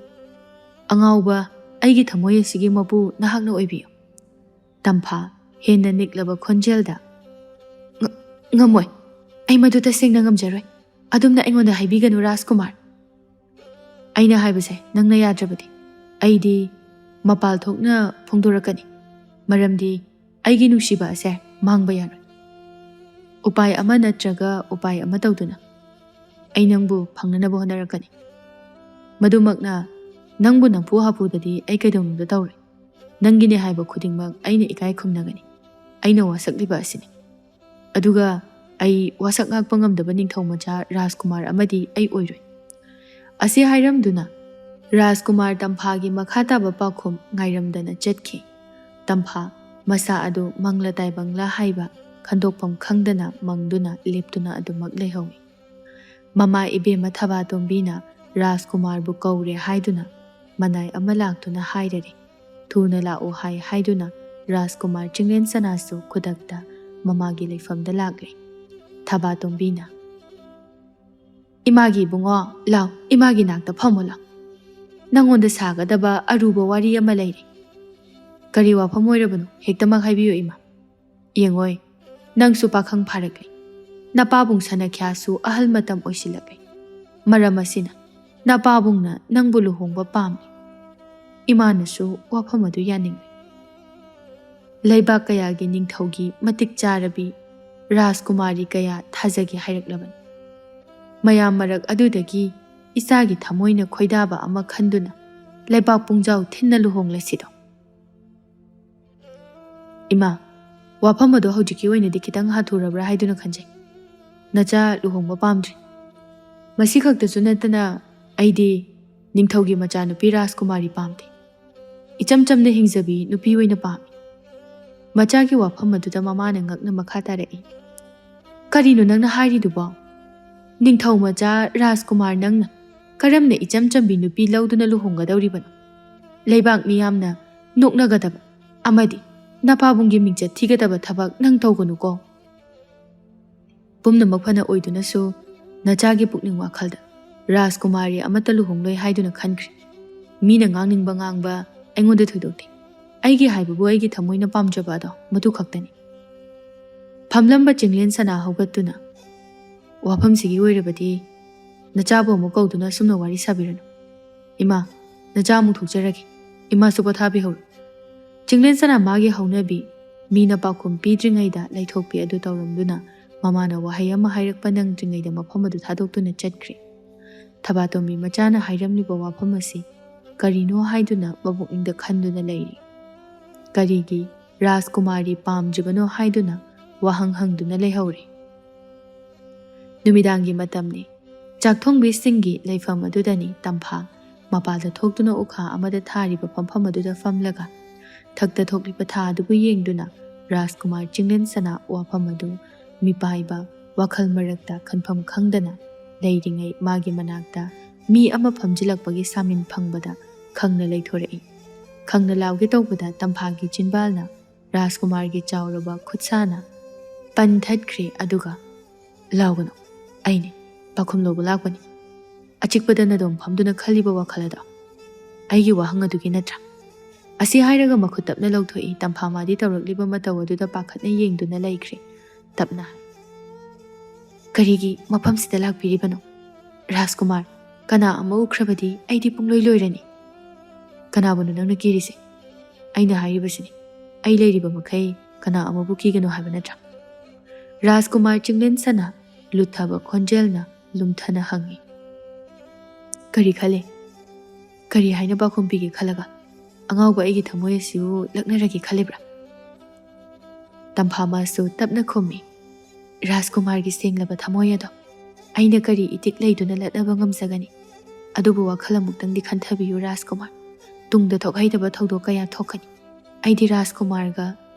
ꯑꯉꯥꯎꯕ, ꯑꯩꯒꯤ ꯊꯃꯣꯏ ꯑꯁꯤꯒꯤ ꯃꯄꯨ ꯅꯍꯥꯛꯅ ꯑꯣꯏꯕꯤꯌꯨ꯫ ꯇꯝꯐꯥ, ꯍꯦꯟꯅ ꯅꯤꯛꯂꯕ ꯈꯣꯟꯖꯦꯜꯗ, "ꯉ-, ꯉꯝꯃꯣꯏ꯫ ꯑꯩ ꯃꯗꯨ ꯇꯁꯦꯡꯅ ꯉꯝꯖꯔꯣꯏ꯫ ꯑꯗꯨꯝꯅ ꯑꯩꯉꯣꯟꯗ ꯍꯥꯏꯕꯤꯒꯅꯨ, ꯔꯥꯖꯀꯨꯃꯥꯔ꯫ ꯑꯩꯅ ꯍꯥꯏꯕꯁꯦ ꯅꯪꯅ ꯌꯥꯗ꯭ꯔꯕꯗꯤ ꯑꯩꯗꯤ ꯃꯄꯥꯜ ꯊꯣꯛꯅ ꯐꯣꯡꯗꯣꯔꯛꯀꯅꯤ꯫ ꯃꯔꯝꯗꯤ ꯑꯩꯒꯤ ꯅꯨꯡꯁꯤꯕ ꯑꯁꯦ ꯃꯥꯡꯕ ꯌꯥꯔꯣꯏ꯫ ꯎꯄꯥꯏ ꯑꯃ ꯅꯠꯇ꯭ꯔꯒ ꯎꯄꯥꯏ ꯑꯃ ꯇꯧꯗꯨꯅ ꯑꯩ ꯅꯪꯕꯨ ꯐꯪꯅꯅꯕ ꯍꯣꯠꯅꯔꯛꯀꯅꯤ꯫ ꯃꯗꯨꯃꯛꯅ ꯅꯪꯕꯨ ꯅꯝꯐꯨ ꯍꯥꯐꯨꯗꯗꯤ ꯑꯩ ꯀꯩꯗꯧꯅꯨꯡꯗ ꯇꯧꯔꯣꯏ꯫ ꯅꯪꯒꯤꯅꯦ ꯍꯥꯏꯕ ꯈꯨꯗꯤꯡꯃꯛ ꯑꯩꯅ ꯏꯀꯥꯏ ꯈꯨꯝꯅꯒꯅꯤ꯫ ꯑꯩꯅ ꯋꯥꯁꯛꯂꯤꯕ ꯑꯁꯤꯅꯤ꯫ ꯑꯗꯨꯒ ꯑꯩ ꯋꯥꯁꯛ ꯉꯥꯛꯄ ꯉꯝꯗꯕ ꯅꯤꯡꯊꯧ ꯃꯆꯥ ꯔꯥꯖꯀꯨꯃꯥꯔ ꯑꯃꯗꯤ ꯑꯩ ꯑꯣꯏꯔꯣꯏ꯫" ꯑꯁꯤ ꯍꯥꯏꯔꯝꯗꯨꯅ ꯔꯥꯖꯀꯨꯃꯥꯔ ꯇꯝꯐꯥꯒꯤ ꯃꯈꯥ ꯇꯥꯕ ꯄꯥꯎꯈꯨꯝ ꯉꯥꯏꯔꯝꯗꯅ ꯆꯠꯈꯤ꯫ ꯇꯝꯐꯥ, ꯃꯁꯥ ꯑꯗꯨ ꯃꯪꯂ ꯇꯥꯏꯕꯪꯂ ꯍꯥꯏꯕ ꯈꯟꯗꯣꯛꯐꯝ ꯈꯪꯗꯅ ꯃꯪꯗꯨꯅ ꯂꯦꯞꯇꯨꯅ ꯑꯗꯨꯃꯛ ꯂꯩꯍꯧꯏ꯫ ꯃꯃꯥ ꯏꯕꯦꯝꯃ ꯊꯕꯥꯇꯣꯝꯕꯤꯅ ꯔꯥꯖꯀꯨꯃꯥꯔꯕꯨ ꯀꯧꯔꯦ ꯍꯥꯏꯗꯨꯅ ꯃꯅꯥꯏ ꯑꯃ ꯂꯥꯛꯇꯨꯅ ꯍꯥꯏꯔꯔꯦ꯫ ꯊꯨꯅ ꯂꯥꯛꯎ ꯍꯥꯏ ꯍꯥꯏꯗꯨꯅ ꯔꯥꯖꯀꯨꯃꯥꯔ ꯆꯤꯡꯂꯦꯟ ꯁꯅꯥꯁꯨ ꯈꯨꯗꯛꯇ ꯃꯃꯥꯒꯤ ꯂꯩꯐꯝꯗ ꯂꯥꯛꯂꯦ꯫ ꯊꯕꯥꯇꯣꯝꯕꯤꯅ, "ꯏꯃꯥꯒꯤ ꯏꯕꯨꯡꯉꯣ, ꯂꯥꯎ, ꯏꯃꯥꯒꯤ ꯅꯥꯛꯇ ꯐꯝꯃꯣ ꯂꯥꯎ꯫ ꯅꯪꯉꯣꯟꯗ ꯁꯥꯒꯗꯕ ꯑꯔꯨꯕ ꯋꯥꯔꯤ ꯑꯃ ꯂꯩꯔꯦ꯫ ꯀꯔꯤ ꯋꯥꯐꯝ ꯑꯣꯏꯔꯕꯅꯣ? ꯍꯦꯛꯇꯃꯛ ꯍꯥꯏꯕꯤꯌꯨ ꯏꯃꯥ꯫ ꯌꯦꯡꯉꯣꯏ, ꯅꯪꯁꯨ ꯄꯥꯈꯪ ꯐꯥꯔꯛꯂꯦ꯫ ꯅꯄꯥꯕꯨꯡ ꯁꯅꯈ꯭ꯌꯥꯁꯨ ꯑꯍꯜ ꯃꯇꯝ ꯑꯣꯏꯁꯤꯜꯂꯛꯂꯦ꯫ ꯃꯔꯝ ꯑꯁꯤꯅ ꯅꯄꯥꯕꯨꯡꯅ ꯅꯪꯕꯨ ꯂꯨꯍꯣꯡꯕ ꯄꯥꯝꯃꯤ꯫ ꯏꯃꯥꯅꯁꯨ ꯋꯥꯐꯝ ꯑꯗꯨ ꯌꯥꯅꯤꯡꯂꯦ꯫ ꯂꯩꯕꯥꯛ ꯀꯌꯥꯒꯤ ꯅꯤꯡꯊꯧꯒꯤ ꯃꯇꯤꯛ ꯆꯥꯔꯕꯤ ꯔꯥꯖꯀꯨꯃꯥꯔꯤ ꯀꯌꯥ ꯊꯥꯖꯒꯦ ꯍꯥꯏꯔꯛꯂꯕꯅꯤ꯫ ꯃꯌꯥꯝ ꯃꯔꯛ ꯑꯗꯨꯗꯒꯤ ꯏꯆꯥꯒꯤ ꯊꯃꯣꯏꯅ ꯈꯣꯏꯗꯥꯕ ꯑꯃ ꯈꯟꯗꯨꯅ ꯂꯩꯕꯥꯛ ꯄꯨꯡꯖꯥꯎ ꯊꯤꯟꯅ ꯂꯨꯍꯣꯡꯂꯁꯤꯗꯣ꯫" "ꯏꯃꯥ, ꯋꯥꯐꯝ ꯑꯗꯣ ꯍꯧꯖꯤꯛꯀꯤ ꯑꯣꯏꯅꯗꯤ ꯈꯤꯇꯪ ꯍꯥꯊꯨꯔꯕ꯭ꯔꯥ ꯍꯥꯏꯗꯨꯅ ꯈꯟꯖꯩ꯫ ꯅꯆꯥ ꯂꯨꯍꯣꯡꯕ ꯄꯥꯝꯗ꯭ꯔꯤ꯫ ꯃꯁꯤ ꯈꯛꯇꯁꯨ ꯅꯠꯇꯅ ꯑꯩꯗꯤ ꯅꯤꯡꯊꯧꯒꯤ ꯃꯆꯥꯅꯨꯄꯤ ꯔꯥꯖꯀꯨꯃꯥꯔꯤ ꯄꯥꯝꯗꯦ꯫ ꯏꯆꯝ ꯆꯝꯅ ꯍꯤꯡꯖꯕꯤ ꯅꯨꯄꯤ ꯑꯣꯏꯅ ꯄꯥꯝꯃꯤ꯫" ꯃꯆꯥꯒꯤ ꯋꯥꯐꯝ ꯑꯗꯨꯗ ꯃꯃꯥꯅ ꯉꯛꯅ ꯃꯈꯥ ꯇꯥꯔꯛꯏ, "ꯀꯔꯤꯅꯣ ꯅꯪꯅ ꯍꯥꯏꯔꯤꯗꯨꯕꯣ? ꯅꯤꯡꯊꯧ ꯃꯆꯥ ꯔꯥꯖꯀꯨꯃꯥꯔ ꯅꯪꯅ ꯀꯔꯝꯅ ꯏꯆꯝ ꯆꯝꯕꯤ ꯅꯨꯄꯤ ꯂꯧꯗꯨꯅ ꯂꯨꯍꯣꯡꯒꯗꯧꯔꯤꯕꯅꯣ? ꯂꯩꯕꯥꯛ ꯃꯤꯌꯥꯝꯅ ꯅꯣꯛꯅꯒꯗꯕ ꯑꯃꯗꯤ ꯅꯄꯥꯕꯨꯡꯒꯤ ꯃꯤꯡꯆꯠ ꯊꯤꯒꯗꯕ ꯊꯕꯛ ꯅꯪ ꯇꯧꯒꯅꯨꯀꯣ꯫" ꯄꯨꯝꯅꯃꯛ ꯐꯅ ꯑꯣꯏꯗꯨꯅꯁꯨ ꯅꯆꯥꯒꯤ ꯄꯨꯛꯅꯤꯡ ꯋꯥꯈꯜꯗ ꯔꯥꯖꯀꯨꯃꯥꯔꯤ ꯑꯃꯠꯇ ꯂꯨꯍꯣꯡꯂꯣꯏ ꯍꯥꯏꯗꯨꯅ ꯈꯟꯈ꯭ꯔꯦ꯫ ꯃꯤꯅ ꯉꯥꯡꯅꯤꯡꯕ ꯉꯥꯡꯕ ꯑꯩꯉꯣꯟꯗ ꯊꯣꯏꯗꯣꯛꯇꯦ꯫ ꯑꯩꯒꯤ ꯍꯥꯏꯕꯕꯨ ꯑꯩꯒꯤ ꯊꯃꯣꯏꯅ ꯄꯥꯝꯖꯕ ꯑꯗꯣ ꯃꯗꯨ ꯈꯛꯇꯅꯤ꯫ ꯐꯝꯂꯝꯕ ꯆꯤꯡꯂꯦꯟ ꯁꯅꯥ ꯍꯧꯒꯠꯇꯨꯅ, "ꯋꯥꯐꯝꯁꯤꯒꯤ ꯑꯣꯏꯔꯕꯗꯤ ꯅꯆꯥꯕꯨ ꯑꯃꯨꯛ ꯀꯧꯗꯨꯅ ꯑꯁꯨꯝꯅ ꯋꯥꯔꯤ ꯁꯥꯕꯤꯔꯅꯨ꯫ ꯏꯃꯥ, ꯅꯆꯥ ꯑꯃꯨꯛ ꯊꯣꯛꯆꯔꯒꯦ꯫ ꯏꯃꯥꯁꯨ ꯄꯣꯊꯥꯕꯤꯍꯧꯔꯣ꯫" ꯆꯤꯡꯂꯦꯟ ꯁꯅꯥ ꯃꯥꯒꯤ ꯍꯧꯅꯕꯤ ꯃꯤꯅ ꯄꯥꯎꯈꯨꯝ ꯄꯤꯗ꯭ꯔꯤꯉꯩꯗ ꯂꯩꯊꯣꯛꯄꯤ ꯑꯗꯨ ꯇꯧꯔꯝꯗꯨꯅ ꯃꯃꯥꯅ ꯋꯥꯍꯩ ꯑꯃ ꯍꯥꯏꯔꯛꯄ ꯅꯪꯗ꯭ꯔꯤꯉꯩꯗ ꯃꯐꯝ ꯑꯗꯨ ꯊꯥꯗꯣꯛꯇꯨꯅ ꯆꯠꯈ꯭ꯔꯦ꯫ ꯊꯕꯥꯇꯣꯝꯕꯤ ꯃꯆꯥꯅ ꯍꯥꯏꯔꯝꯂꯤꯕ ꯋꯥꯐꯝ ꯑꯁꯤ ꯀꯔꯤꯅꯣ ꯍꯥꯏꯗꯨꯅ ꯃꯄꯨꯛꯅꯤꯡꯗ ꯈꯟꯗꯨꯅ ꯂꯩꯔꯤ꯫ ꯀꯔꯤꯒꯤ ꯔꯥꯖꯀꯨꯃꯥꯔꯤ ꯄꯥꯝꯗ꯭ꯔꯤꯕꯅꯣ ꯍꯥꯏꯗꯨꯅ ꯋꯥꯍꯪ ꯍꯪꯗꯨꯅ ꯂꯩꯍꯧꯔꯤ꯫ ꯅꯨꯃꯤꯗꯥꯡꯒꯤ ꯃꯇꯝꯅꯤ꯫ ꯆꯥꯛꯊꯣꯡꯕꯤꯁꯤꯡꯒꯤ ꯂꯩꯐꯝ ꯑꯗꯨꯗꯅꯤ ꯇꯝꯐꯥ ꯃꯄꯥꯜꯗ ꯊꯣꯛꯇꯨꯅ ꯎꯈꯥ ꯑꯃꯗ ꯊꯥꯔꯤꯕ ꯐꯝꯐꯝ ꯑꯗꯨꯗ ꯐꯝꯂꯒ ꯊꯛꯇ ꯊꯣꯛꯂꯤꯕ ꯊꯥ ꯑꯗꯨꯕꯨ ꯌꯦꯡꯗꯨꯅ ꯔꯥꯖꯀꯨꯃꯥꯔ ꯆꯤꯡꯂꯦꯟ ꯁꯅꯥ ꯋꯥꯐꯝ ꯑꯗꯨ ꯃꯤꯄꯥꯏꯕ ꯋꯥꯈꯜ ꯃꯔꯛꯇ ꯈꯟꯐꯝ ꯈꯪꯗꯅ ꯂꯩꯔꯤꯉꯩ ꯃꯥꯒꯤ ꯃꯅꯥꯛꯇ ꯃꯤ ꯑꯃ ꯐꯝꯖꯤꯜꯂꯛꯄꯒꯤ ꯁꯥꯃꯤꯟ ꯐꯪꯕꯗ ꯈꯪꯅ ꯂꯩꯊꯣꯔꯛꯏ꯫ ꯈꯪꯅ ꯂꯥꯎꯒꯦ ꯇꯧꯕꯗ ꯇꯝꯐꯥꯒꯤ ꯆꯤꯟꯕꯥꯜꯅ ꯔꯥꯖꯀꯨꯃꯥꯔꯒꯤ ꯆꯥꯎꯔꯕ ꯈꯨꯠꯁꯥꯅ ꯄꯟꯊꯠꯈ꯭ꯔꯦ꯫ ꯑꯗꯨꯒ, "ꯂꯥꯎꯒꯅꯨ, ꯑꯩꯅꯤ, ꯄꯥꯎꯈꯨꯝ ꯂꯧꯕ ꯂꯥꯛꯄꯅꯤ꯫ ꯑꯆꯤꯛꯄꯗ ꯅꯗꯣꯝ ꯐꯝꯗꯨꯅ ꯈꯜꯂꯤꯕ ꯋꯥꯈꯜ ꯑꯗꯣ ꯑꯩꯒꯤ ꯋꯥꯍꯪ ꯑꯗꯨꯒꯤ ꯅꯠꯇ꯭ꯔꯥ?" ꯑꯁꯤ ꯍꯥꯏꯔꯒ ꯃꯈꯨꯠ ꯇꯞꯅ ꯂꯧꯊꯣꯛꯏ꯫ ꯇꯝꯐꯥ ꯃꯥꯗꯤ ꯇꯧꯔꯛꯂꯤꯕ ꯃꯇꯧ ꯑꯗꯨꯗ ꯄꯥꯈꯠꯅ ꯌꯦꯡꯗꯨꯅ ꯂꯩꯈ꯭ꯔꯦ꯫ ꯇꯞꯅ, "ꯀꯔꯤꯒꯤ ꯃꯐꯝꯁꯤꯗ ꯂꯥꯛꯄꯤꯔꯤꯕꯅꯣ? ꯔꯥꯖꯀꯨꯃꯥꯔ, ꯀꯅꯥ ꯑꯃ ꯎꯈ꯭ꯔꯕꯗꯤ ꯑꯩꯗꯤ ꯄꯨꯡꯂꯣꯏ ꯂꯣꯏꯔꯅꯤ꯫" "ꯀꯅꯥꯕꯨꯅꯣ ꯅꯪꯅ ꯀꯤꯔꯤꯁꯦ? ꯑꯩꯅ ꯍꯥꯏꯔꯤꯕꯁꯤꯅꯤ, ꯑꯩ ꯂꯩꯔꯤꯕ ꯃꯈꯩ ꯀꯅꯥ ꯑꯃꯕꯨ ꯀꯤꯒꯅꯨ ꯍꯥꯏꯕ ꯅꯠꯇ꯭ꯔꯥ?" ꯔꯥꯖꯀꯨꯃꯥꯔ ꯆꯤꯡꯂꯦꯟ ꯁꯅꯥ ꯂꯨꯠꯊꯕ ꯈꯣꯟꯖꯦꯜꯅ ꯂꯨꯝꯊꯅ ꯍꯪꯉꯤ꯫ "ꯀꯔꯤ ꯈꯜꯂꯤ? ꯀꯔꯤ ꯍꯥꯏꯅ ꯄꯥꯎꯈꯨꯝ ꯄꯤꯒꯦ ꯈꯜꯂꯒ ꯑꯉꯥꯎꯕ ꯑꯩꯒꯤ ꯊꯃꯣꯏ ꯑꯁꯤꯕꯨ ꯂꯛꯅꯔꯒꯦ ꯈꯜꯂꯤꯕ꯭ꯔꯥ?" ꯇꯝꯐꯥ ꯃꯥꯁꯨ ꯇꯞꯅ ꯈꯨꯝꯃꯤ, "ꯔꯥꯖꯀꯨꯃꯥꯔꯒꯤ ꯁꯦꯡꯂꯕ ꯊꯃꯣꯏ ꯑꯗꯣ ꯑꯩꯅ ꯀꯔꯤ ꯏꯇꯤꯛ ꯂꯩꯗꯨꯅ ꯂꯠꯅꯕ ꯉꯝꯖꯒꯅꯤ? ꯑꯗꯨꯕꯨ ꯋꯥꯈꯜ ꯑꯃꯨꯛꯇꯪꯗꯤ ꯈꯟꯊꯕꯤꯌꯨ ꯔꯥꯖꯀꯨꯃꯥꯔ꯫ ꯇꯨꯡꯗ ꯊꯣꯛꯍꯩꯗꯕ ꯊꯧꯗꯣꯛ ꯀꯌꯥ ꯊꯣꯛꯀꯅꯤ꯫ ꯑꯩꯗꯤ ꯔꯥꯖꯀꯨꯃꯥꯔꯒ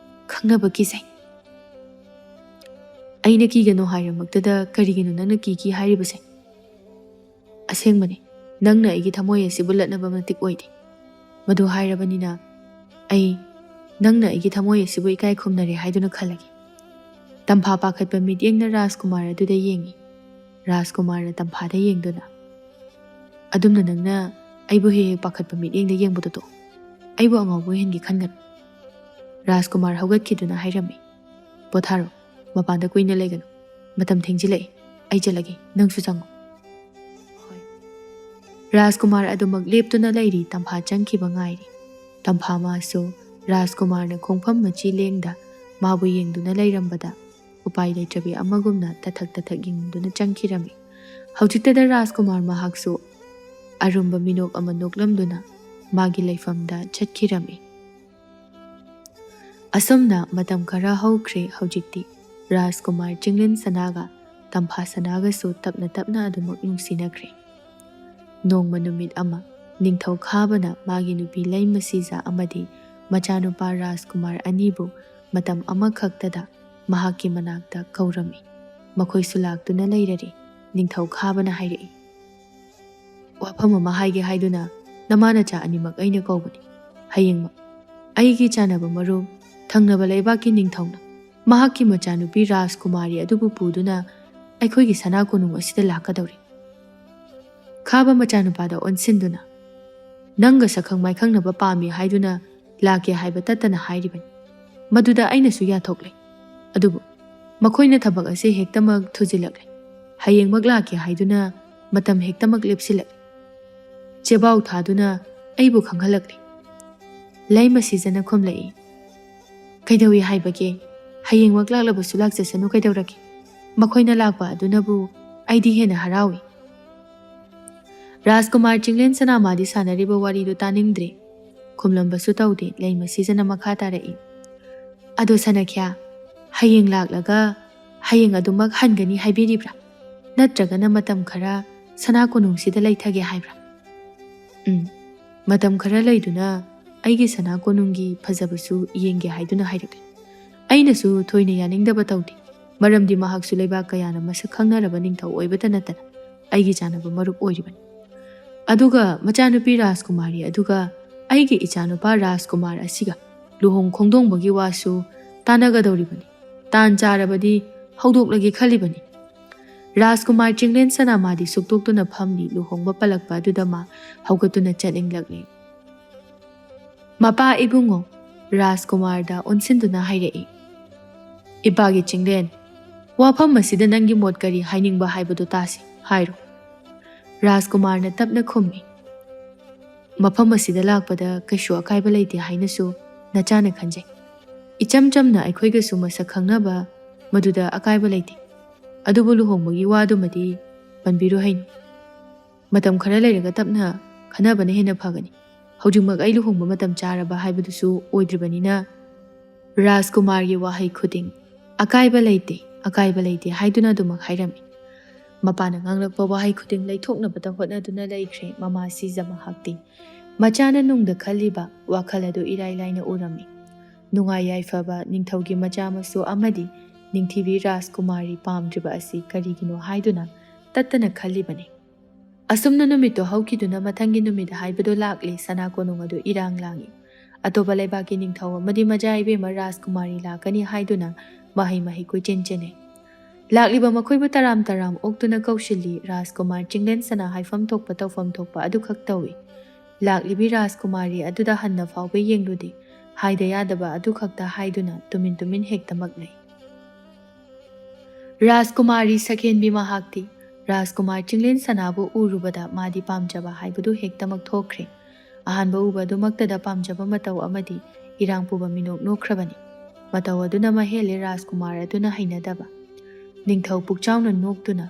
ꯈꯪꯅꯕ ꯀꯤꯖꯩ꯫" "ꯑꯩꯅ ꯀꯤꯒꯅꯨ ꯍꯥꯏꯔꯃꯛꯇꯗ ꯀꯔꯤꯒꯤꯅꯣ ꯅꯪꯅ ꯀꯤꯈꯤ ꯍꯥꯏꯔꯤꯕꯁꯦ?" "ꯑꯁꯦꯡꯕꯅꯤ, ꯅꯪꯅ ꯑꯩꯒꯤ ꯊꯃꯣꯏ ꯑꯁꯤꯕꯨ ꯂꯠꯅꯕ ꯃꯇꯤꯛ ꯑꯣꯏꯗꯦ꯫ ꯃꯗꯨ ꯍꯥꯏꯔꯕꯅꯤꯅ ꯑꯩ ꯅꯪꯅ ꯑꯩꯒꯤ ꯊꯃꯣꯏ ꯑꯁꯤꯕꯨ ꯏꯀꯥꯏ ꯈꯨꯝꯅꯔꯦ ꯍꯥꯏꯗꯨꯅ ꯈꯜꯂꯒꯦ꯫" ꯇꯝꯐꯥ ꯄꯥꯈꯠꯄ ꯃꯤꯠꯌꯦꯡꯅ ꯔꯥꯖꯀꯨꯃꯥꯔ ꯑꯗꯨꯗ ꯌꯦꯡꯉꯤ꯫ ꯔꯥꯖꯀꯨꯃꯥꯔꯅ ꯇꯝꯐꯥꯗ ꯌꯦꯡꯗꯨꯅ, "ꯑꯗꯨꯝꯅ ꯅꯪꯅ ꯑꯩꯕꯨ ꯍꯦꯛ ꯍꯦꯛ ꯄꯥꯈꯠꯄ ꯃꯤꯠꯌꯦꯡꯗ ꯌꯦꯡꯕꯗꯣ ꯇꯣꯛꯑꯣ꯫ ꯑꯩꯕꯨ ꯑꯉꯥꯎꯕ ꯑꯣꯏꯍꯟꯒꯦ ꯈꯟꯒꯅꯨ꯫" ꯔꯥꯖꯀꯨꯃꯥꯔ ꯍꯧꯒꯠꯈꯤꯗꯨꯅ ꯍꯥꯏꯔꯝꯃꯤ, "ꯄꯣꯊꯥꯔꯣ, ꯃꯄꯥꯟꯗ ꯀꯨꯏꯅ ꯂꯩꯒꯅꯨ꯫ ꯃꯇꯝ ꯊꯦꯡꯖꯤꯜꯂꯛꯏ, ꯑꯩ ꯆꯠꯂꯒꯦ, ꯅꯪꯁꯨ ꯆꯪꯉꯣ꯫" ꯍꯣꯏ꯫ ꯔꯥꯖꯀꯨꯃꯥꯔ ꯑꯗꯨꯃꯛ ꯂꯦꯞꯇꯨꯅ ꯂꯩꯔꯤ꯫ ꯇꯝꯐꯥ ꯆꯪꯈꯤꯕ ꯉꯥꯏꯔꯤ꯫ ꯇꯝꯐꯥ ꯃꯥꯁꯨ ꯔꯥꯖꯀꯨꯃꯥꯔꯅ ꯈꯣꯡꯐꯝ ꯃꯆꯤ ꯂꯦꯡꯗ ꯃꯥꯕꯨ ꯌꯦꯡꯗꯨꯅ ꯂꯩꯔꯝꯕꯗ ꯎꯄꯥꯏ ꯂꯩꯇ꯭ꯔꯕꯤ ꯑꯃꯒꯨꯝꯅ ꯇꯊꯛ ꯇꯊꯛ ꯌꯦꯡꯗꯨꯅ ꯆꯪꯈꯤꯔꯝꯃꯤ꯫ ꯍꯧꯖꯤꯛꯇꯗ ꯔꯥꯖꯀꯨꯃꯥꯔ ꯃꯍꯥꯛꯁꯨ ꯑꯔꯨꯝꯕ ꯃꯤꯅꯣꯛ ꯑꯃ ꯅꯣꯛꯂꯝꯗꯨꯅ ꯃꯥꯒꯤ ꯂꯩꯐꯝꯗ ꯆꯠꯈꯤꯔꯝꯃꯤ꯫ ꯑꯁꯨꯝꯅ ꯃꯇꯝ ꯈꯔ ꯍꯧꯈ꯭ꯔꯦ꯫ ꯍꯧꯖꯤꯛꯇꯤ ꯔꯥꯖꯀꯨꯃꯥꯔ ꯆꯤꯡꯂꯦꯟ ꯁꯅꯥꯒ ꯇꯝꯐꯥ ꯁꯅꯥꯒꯁꯨ ꯇꯞꯅ ꯇꯞꯅ ꯑꯗꯨꯃꯛ ꯅꯨꯡꯁꯤꯅꯈ꯭ꯔꯦ꯫ ꯅꯣꯡꯃ ꯅꯨꯃꯤꯠ ꯑꯃ ꯅꯤꯡꯊꯧ ꯈꯥꯕꯅ ꯃꯥꯒꯤ ꯅꯨꯄꯤ ꯂꯩꯃ ꯁꯤꯖ ꯑꯃꯗꯤ ꯃꯆꯥꯅꯨꯄꯥ ꯔꯥꯖꯀꯨꯃꯥꯔ ꯑꯅꯤꯕꯨ ꯃꯇꯝ ꯑꯃꯈꯛꯇꯗ ꯃꯍꯥꯛꯀꯤ ꯃꯅꯥꯛꯇ ꯀꯧꯔꯝꯃꯤ꯫ ꯃꯈꯣꯏꯁꯨ ꯂꯥꯛꯇꯨꯅ ꯂꯩꯔꯔꯦ꯫ ꯅꯤꯡꯊꯧ ꯈꯥꯕꯅ ꯍꯥꯏꯔꯛꯏ, "ꯋꯥꯐꯝ ꯑꯃ ꯍꯥꯏꯒꯦ ꯍꯥꯏꯗꯨꯅ ꯅꯃꯥ ꯅꯆꯥ ꯑꯅꯤꯃꯛ ꯑꯩꯅ ꯀꯧꯕꯅꯤ꯫ ꯍꯌꯦꯡꯃꯛ ꯑꯩꯒꯤ ꯆꯥꯟꯅꯕ ꯃꯔꯨꯞ, ꯊꯪꯅꯕ ꯂꯩꯕꯥꯛꯀꯤ ꯅꯤꯡꯊꯧꯅ ꯃꯍꯥꯛꯀꯤ ꯃꯆꯥꯅꯨꯄꯤ ꯔꯥꯖꯀꯨꯃꯥꯔꯤ ꯑꯗꯨꯕꯨ ꯄꯨꯗꯨꯅ ꯑꯩꯈꯣꯏꯒꯤ ꯁꯅꯥ ꯀꯣꯅꯨꯡ ꯑꯁꯤꯗ ꯂꯥꯛꯀꯗꯧꯔꯤ꯫" ꯈꯥꯕ ꯃꯆꯥꯅꯨꯄꯥꯗ ꯑꯣꯟꯁꯤꯟꯗꯨꯅ, "ꯅꯪꯒ ꯁꯛꯈꯪ ꯃꯥꯏꯈꯪꯅꯕ ꯄꯥꯝꯃꯤ ꯍꯥꯏꯗꯨꯅ ꯂꯥꯛꯀꯦ ꯍꯥꯏꯕ ꯇꯠꯇꯅ ꯍꯥꯏꯔꯤꯕꯅꯤ꯫ ꯃꯗꯨꯗ ꯑꯩꯅꯁꯨ ꯌꯥꯊꯣꯛꯂꯦ꯫ ꯑꯗꯨꯕꯨ ꯃꯈꯣꯏꯅ ꯊꯕꯛ ꯑꯁꯤ ꯍꯦꯛꯇꯃꯛ ꯊꯨꯖꯤꯜꯂꯛꯂꯦ꯫ ꯍꯌꯦꯡꯃꯛ ꯂꯥꯛꯀꯦ ꯍꯥꯏꯗꯨꯅ ꯃꯇꯝ ꯍꯦꯛꯇꯃꯛ ꯂꯦꯞꯁꯤꯜꯂꯛꯂꯦ꯫ ꯆꯦꯕꯥꯎ ꯊꯥꯗꯨꯅ ꯑꯩꯕꯨ ꯈꯪꯍꯜꯂꯛꯂꯦ꯫" ꯂꯩꯃ ꯁꯤꯖꯅ ꯈꯨꯝꯂꯛꯏ, "ꯀꯩꯗꯧꯏ ꯍꯥꯏꯕꯒꯦ? ꯍꯌꯦꯡꯃꯛ ꯂꯥꯛꯂꯕꯁꯨ ꯂꯥꯛꯆꯁꯅꯨ, ꯀꯩꯗꯧꯔꯒꯦ? ꯃꯈꯣꯏꯅ ꯂꯥꯛꯄ ꯑꯗꯨꯅꯕꯨ ꯑꯩꯗꯤ ꯍꯦꯟꯅ ꯍꯔꯥꯎꯏ꯫" ꯔꯥꯖꯀꯨꯃꯥꯔ ꯆꯤꯡꯂꯦꯟ ꯁꯅꯥꯃꯥꯗꯤ ꯁꯥꯟꯅꯔꯤꯕ ꯋꯥꯔꯤꯗꯨ ꯇꯥꯅꯤꯡꯗ꯭ꯔꯦ꯫ ꯈꯨꯝꯂꯝꯕꯁꯨ ꯇꯧꯗꯦ꯫ ꯂꯩꯃ ꯁꯤꯖꯅ ꯃꯈꯥ ꯇꯥꯔꯛꯏ, "ꯑꯗꯣ ꯁꯅꯈ꯭ꯌꯥ, ꯍꯌꯦꯡ ꯂꯥꯛꯂꯒ ꯍꯌꯦꯡ ꯑꯗꯨꯃꯛ ꯍꯟꯒꯅꯤ ꯍꯥꯏꯕꯤꯔꯤꯕ꯭ꯔꯥ? ꯅꯠꯇ꯭ꯔꯒꯅ ꯃꯇꯝ ꯈꯔ ꯁꯅꯥ ꯀꯣꯅꯨꯡꯁꯤꯗ ꯂꯩꯊꯒꯦ ꯍꯥꯏꯕ꯭ꯔꯥ?" "ꯎꯝ, ꯃꯇꯝ ꯈꯔ ꯂꯩꯗꯨꯅ ꯑꯩꯒꯤ ꯁꯅꯥ ꯀꯣꯅꯨꯡꯒꯤ ꯐꯖꯕꯁꯨ ꯌꯦꯡꯒꯦ ꯍꯥꯏꯗꯨꯅ ꯍꯥꯏꯔꯛꯂꯦ꯫ ꯑꯩꯅꯁꯨ ꯊꯣꯏꯅ ꯌꯥꯅꯤꯡꯗꯕ ꯇꯧꯗꯦ, ꯃꯔꯝꯗꯤ ꯃꯍꯥꯛꯁꯨ ꯂꯩꯕꯥꯛ ꯀꯌꯥꯅ ꯃꯁꯛ ꯈꯪꯅꯔꯕ ꯅꯤꯡꯊꯧ ꯑꯣꯏꯕꯇ ꯅꯠꯇꯅ ꯑꯩꯒꯤ ꯆꯥꯟꯅꯕ ꯃꯔꯨꯞ ꯑꯣꯏꯔꯤꯕꯅꯤ꯫ ꯑꯗꯨꯒ ꯃꯆꯥꯅꯨꯄꯤ ꯔꯥꯖꯀꯨꯃꯥꯔꯤ ꯑꯗꯨꯒ ꯑꯩꯒꯤ ꯏꯆꯥꯅꯨꯄꯥ ꯔꯥꯖꯀꯨꯃꯥꯔ ꯑꯁꯤꯒ ꯂꯨꯍꯣꯡ ꯈꯣꯡꯗꯣꯡꯕꯒꯤ ꯋꯥꯁꯨ ꯇꯥꯟꯅꯒꯗꯧꯔꯤꯕꯅꯤ꯫ ꯇꯥꯟ ꯆꯥꯔꯕꯗꯤ ꯍꯧꯗꯣꯛꯂꯒꯦ ꯈꯜꯂꯤꯕꯅꯤ꯫" ꯔꯥꯖꯀꯨꯃꯥꯔ ꯆꯤꯡꯂꯦꯟ ꯁꯅꯥꯃꯥꯗꯤ ꯁꯨꯛꯇꯣꯛꯇꯨꯅ ꯐꯝꯂꯤ꯫ ꯂꯨꯍꯣꯡꯕ ꯄꯜꯂꯛꯄ ꯑꯗꯨꯗ ꯃꯥ ꯍꯧꯒꯠꯇꯨꯅ ꯆꯠꯅꯤꯡꯂꯛꯂꯦ꯫ ꯃꯄꯥ ꯏꯕꯨꯡꯉꯣ, ꯔꯥꯖꯀꯨꯃꯥꯔꯗ ꯑꯣꯟꯁꯤꯟꯗꯨꯅ ꯍꯥꯏꯔꯛꯏ, "ꯏꯄꯥꯒꯤ ꯆꯤꯡꯂꯦꯟ, ꯋꯥꯐꯝ ꯑꯁꯤꯗ ꯅꯪꯒꯤ ꯃꯣꯠ ꯀꯔꯤ ꯍꯥꯏꯅꯤꯡꯕ ꯍꯥꯏꯕꯗꯨ ꯇꯥꯁꯤ, ꯍꯥꯏꯔꯣ꯫" ꯔꯥꯖꯀꯨꯃꯥꯔꯅ ꯇꯞꯅ ꯈꯨꯝꯃꯤ, "ꯃꯐꯝ ꯑꯁꯤꯗ ꯂꯥꯛꯄꯗ ꯀꯩꯁꯨ ꯑꯀꯥꯏꯕ ꯂꯩꯇꯦ ꯍꯥꯏꯅꯁꯨ ꯅꯆꯥꯅ ꯈꯟꯖꯩ꯫ ꯏꯆꯝ ꯆꯝꯅ ꯑꯩꯈꯣꯏꯒꯁꯨ ꯃꯁꯛ ꯈꯪꯅꯕ, ꯃꯗꯨꯗ ꯑꯀꯥꯏꯕ ꯂꯩꯇꯦ꯫ ꯑꯗꯨꯕꯨ ꯂꯨꯍꯣꯡꯕꯒꯤ ꯋꯥꯗꯨꯃꯗꯤ ꯄꯟꯕꯤꯔꯨ ꯍꯩꯅꯨ꯫ ꯃꯇꯝ ꯈꯔ ꯂꯩꯔꯒ ꯇꯞꯅ ꯈꯟꯅꯕꯅ ꯍꯦꯟꯅ ꯐꯒꯅꯤ꯫ ꯍꯧꯖꯤꯛꯃꯛ ꯑꯩ ꯂꯨꯍꯣꯡꯕ ꯃꯇꯝ ꯆꯥꯔꯕ ꯍꯥꯏꯕꯗꯨꯁꯨ ꯑꯣꯏꯗ꯭ꯔꯤꯕꯅꯤꯅ꯫" ꯔꯥꯖꯀꯨꯃꯥꯔꯒꯤ ꯋꯥꯍꯩ ꯈꯨꯗꯤꯡ, "ꯑꯀꯥꯏꯕ ꯂꯩꯇꯦ, ꯑꯀꯥꯏꯕ ꯂꯩꯇꯦ" ꯍꯥꯏꯗꯨꯅ ꯑꯗꯨꯃꯛ ꯍꯥꯏꯔꯝꯃꯤ꯫ ꯃꯄꯥꯅ ꯉꯥꯡꯂꯛꯄ ꯋꯥꯍꯩ ꯈꯨꯗꯤꯡ ꯂꯩꯊꯣꯛꯅꯕꯗ ꯍꯣꯠꯅꯗꯨꯅ ꯂꯩꯈ꯭ꯔꯦ ꯃꯃꯥ ꯁꯤꯖ ꯃꯍꯥꯛꯇꯤ꯫ ꯃꯆꯥꯅ ꯅꯨꯡꯗ ꯈꯜꯂꯤꯕ ꯋꯥꯈꯜ ꯑꯗꯨ ꯏꯔꯥꯏ ꯂꯥꯏꯅ ꯎꯔꯝꯃꯤ꯫ ꯅꯨꯡꯉꯥꯏ ꯌꯥꯏꯐꯕ ꯅꯤꯡꯊꯧꯒꯤ ꯃꯆꯥ ꯃꯁꯨ ꯑꯃꯗꯤ ꯅꯤꯡꯊꯤꯕꯤ ꯔꯥꯖꯀꯨꯃꯥꯔꯤ ꯄꯥꯝꯗ꯭ꯔꯤꯕ ꯑꯁꯤ ꯀꯔꯤꯒꯤꯅꯣ ꯍꯥꯏꯗꯨꯅ ꯇꯠꯇꯅ ꯈꯜꯂꯤꯕꯅꯤ꯫ ꯑꯁꯨꯝꯅ ꯅꯨꯃꯤꯠꯇꯣ ꯍꯧꯈꯤꯗꯨꯅ ꯃꯊꯪꯒꯤ ꯅꯨꯃꯤꯠ ꯍꯥꯏꯕꯗꯨ ꯂꯥꯛꯂꯦ꯫ ꯁꯅꯥ ꯀꯣꯅꯨꯡ ꯑꯗꯨ ꯏꯔꯥꯡ ꯂꯥꯡꯏ꯫ ꯑꯇꯣꯞꯄ ꯂꯩꯕꯥꯛꯀꯤ ꯅꯤꯡꯊꯧ ꯑꯃꯗꯤ ꯃꯆꯥ ꯏꯕꯦꯝꯃ ꯔꯥꯖꯀꯨꯃꯥꯔꯤ ꯂꯥꯛꯀꯅꯤ ꯍꯥꯏꯗꯨꯅ ꯃꯍꯩ ꯃꯍꯩ ꯀꯣꯏꯆꯦꯟ ꯆꯦꯟꯅꯩ꯫ ꯂꯥꯛꯂꯤꯕ ꯃꯈꯣꯏꯕꯨ ꯇꯔꯥꯝ ꯇꯔꯥꯝ ꯑꯣꯛꯇꯨꯅ ꯀꯧꯁꯤꯜꯂꯤ꯫ ꯔꯥꯖꯀꯨꯃꯥꯔ ꯆꯤꯡꯂꯦꯟ ꯁꯅꯥ ꯍꯥꯏꯐꯝ ꯊꯣꯛꯄ ꯇꯧꯐꯝ ꯊꯣꯛꯄ ꯑꯗꯨꯈꯛ ꯇꯧꯏ꯫ ꯂꯥꯛꯂꯤꯕꯤ ꯔꯥꯖꯀꯨꯃꯥꯔꯤ ꯑꯗꯨꯗ ꯍꯟꯅ ꯐꯥꯎꯕ ꯌꯦꯡꯂꯨꯗꯦ꯫ ꯍꯥꯏꯗ ꯌꯥꯗꯕ ꯑꯗꯨꯈꯛꯇ ꯍꯥꯏꯗꯨꯅ ꯇꯨꯃꯤꯟ ꯇꯨꯃꯤꯟ ꯍꯦꯛꯇꯃꯛ ꯂꯩ꯫ ꯔꯥꯖꯀꯨꯃꯥꯔꯤ ꯁꯛꯍꯦꯟꯕꯤ ꯃꯍꯥꯛꯇꯤ ꯔꯥꯖꯀꯨꯃꯥꯔ ꯆꯤꯡꯂꯦꯟ ꯁꯅꯥꯕꯨ ꯎꯔꯨꯕꯗ ꯃꯥꯗꯤ ꯄꯥꯝꯖꯕ ꯍꯥꯏꯕꯗꯨ ꯍꯦꯛꯇꯃꯛ ꯊꯣꯛꯈ꯭ꯔꯦ꯫ ꯑꯍꯥꯟꯕ ꯎꯕ ꯑꯗꯨꯃꯛꯇꯗ ꯄꯥꯝꯖꯕ ꯃꯇꯧ ꯑꯃꯗꯤ ꯏꯔꯥꯡ ꯄꯨꯕ ꯃꯤꯅꯣꯛ ꯅꯣꯛꯈ꯭ꯔꯕꯅꯤ꯫ ꯃꯇꯧ ꯑꯗꯨꯅ ꯃꯍꯦꯜꯂꯦ ꯔꯥꯖꯀꯨꯃꯥꯔ ꯑꯗꯨꯅ ꯍꯩꯅꯗꯕ꯫ ꯅꯤꯡꯊꯧ ꯄꯨꯛꯆꯥꯎꯅ ꯅꯣꯛꯇꯨꯅ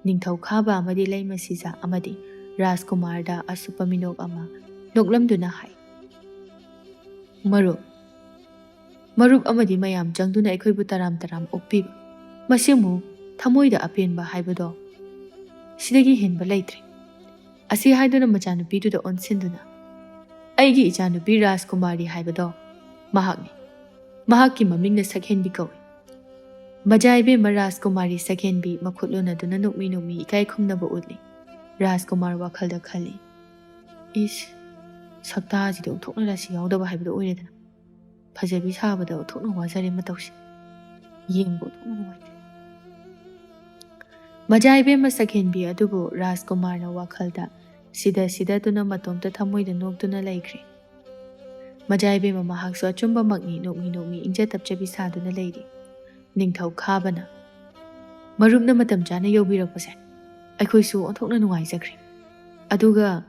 ꯅꯤꯡꯊꯧ ꯈꯥꯕ ꯑꯃꯗꯤ ꯂꯩꯃ ꯁꯤꯖ ꯑꯃꯗꯤ ꯔꯥꯖꯀꯨꯃꯥꯔꯗ ꯑꯁꯨꯞꯄ ꯃꯤꯅꯣꯛ ꯑꯃ ꯅꯣꯛꯂꯝꯗꯨꯅ ꯍꯥꯏ, "ꯃꯔꯨꯞ, ꯃꯔꯨꯞ ꯑꯃꯗꯤ ꯃꯌꯥꯝ ꯆꯪꯗꯨꯅ ꯑꯩꯈꯣꯏꯕꯨ ꯇꯔꯥꯝ ꯇꯔꯥꯝ ꯑꯣꯛꯄꯤꯕ, ꯃꯁꯤꯃꯨꯛ ꯊꯃꯣꯏꯗ ꯑꯄꯦꯟꯕ ꯍꯥꯏꯕꯗꯣ ꯁꯤꯗꯒꯤ ꯍꯦꯟꯕ ꯂꯩꯇ꯭ꯔꯦ"꯫ ꯑꯁꯤ ꯍꯥꯏꯗꯨꯅ ꯃꯆꯥꯅꯨꯄꯤꯗꯨꯗ ꯑꯣꯟꯁꯤꯟꯗꯨꯅ, "ꯑꯩꯒꯤ ꯏꯆꯥꯅꯨꯄꯤ ꯔꯥꯖꯀꯨꯃꯥꯔꯤ ꯍꯥꯏꯕꯗꯣ ꯃꯍꯥꯛꯅꯤ꯫ ꯃꯍꯥꯛꯀꯤ ꯃꯃꯤꯡꯅ ꯁꯛꯍꯦꯟꯕꯤ ꯀꯧꯏ"꯫ ꯃꯆꯥ ꯏꯕꯦꯝꯃ ꯔꯥꯖꯀꯨꯃꯥꯔꯤ ꯁꯛꯍꯦꯟꯕꯤ ꯃꯈꯨꯠ ꯂꯣꯟꯅꯗꯨꯅ ꯅꯣꯛꯃꯤ ꯅꯣꯛꯃꯤ ꯏꯀꯥꯏ ꯈꯨꯝꯅꯕ ꯎꯠꯂꯤ꯫ ꯔꯥꯖꯀꯨꯃꯥꯔ ꯋꯥꯈꯜꯗ ꯈꯜꯂꯤ, "ꯏꯁ, ꯁꯛꯇꯥꯁꯤꯗꯤ ꯑꯣꯟꯊꯣꯛꯅ ꯔꯥꯁꯤ ꯌꯥꯎꯗꯕ ꯍꯥꯏꯕꯗꯣ ꯑꯣꯏꯔꯦꯗꯅ꯫ ꯐꯖꯕꯤ ꯁꯥꯕꯗ ꯑꯣꯟꯊꯣꯛꯅ ꯋꯥꯖꯔꯦ ꯃꯇꯧꯁꯦ꯫ ꯌꯦꯡꯕ ꯑꯣꯟꯊꯣꯛꯅ ꯅꯨꯡꯉꯥꯏꯇ꯭ꯔꯦ"꯫ ꯃꯆꯥ ꯏꯕꯦꯝꯃ ꯁꯛꯍꯦꯟꯕꯤ ꯑꯗꯨꯕꯨ ꯔꯥꯖꯀꯨꯃꯥꯔꯅ ꯋꯥꯈꯜꯗ ꯁꯤꯗ ꯁꯤꯗꯗꯨꯅ ꯃꯇꯣꯝꯇ ꯊꯃꯣꯏꯗ ꯅꯣꯛꯇꯨꯅ ꯂꯩꯈ꯭ꯔꯦ꯫ ꯃꯆꯥ ꯏꯕꯦꯝꯃ ꯃꯍꯥꯛꯁꯨ ꯑꯆꯨꯝꯕꯃꯛꯅꯤ, ꯅꯣꯛꯃꯤ ꯅꯣꯛꯃꯤ ꯏꯪꯖ ꯇꯞꯆꯕꯤ ꯁꯥꯗꯨꯅ ꯂꯩꯔꯤ꯫ ꯅꯤꯡꯊꯧ ꯈꯥꯕꯅ, "ꯃꯔꯨꯞꯅ ꯃꯇꯝ ꯆꯥꯅ ꯌꯧꯕꯤꯔꯛꯄꯁꯦ ꯑꯩꯈꯣꯏꯁꯨ ꯑꯣꯟꯊꯣꯛꯅ ꯅꯨꯡꯉꯥꯏꯖꯈ꯭ꯔꯦ꯫ ꯑꯗꯨꯒ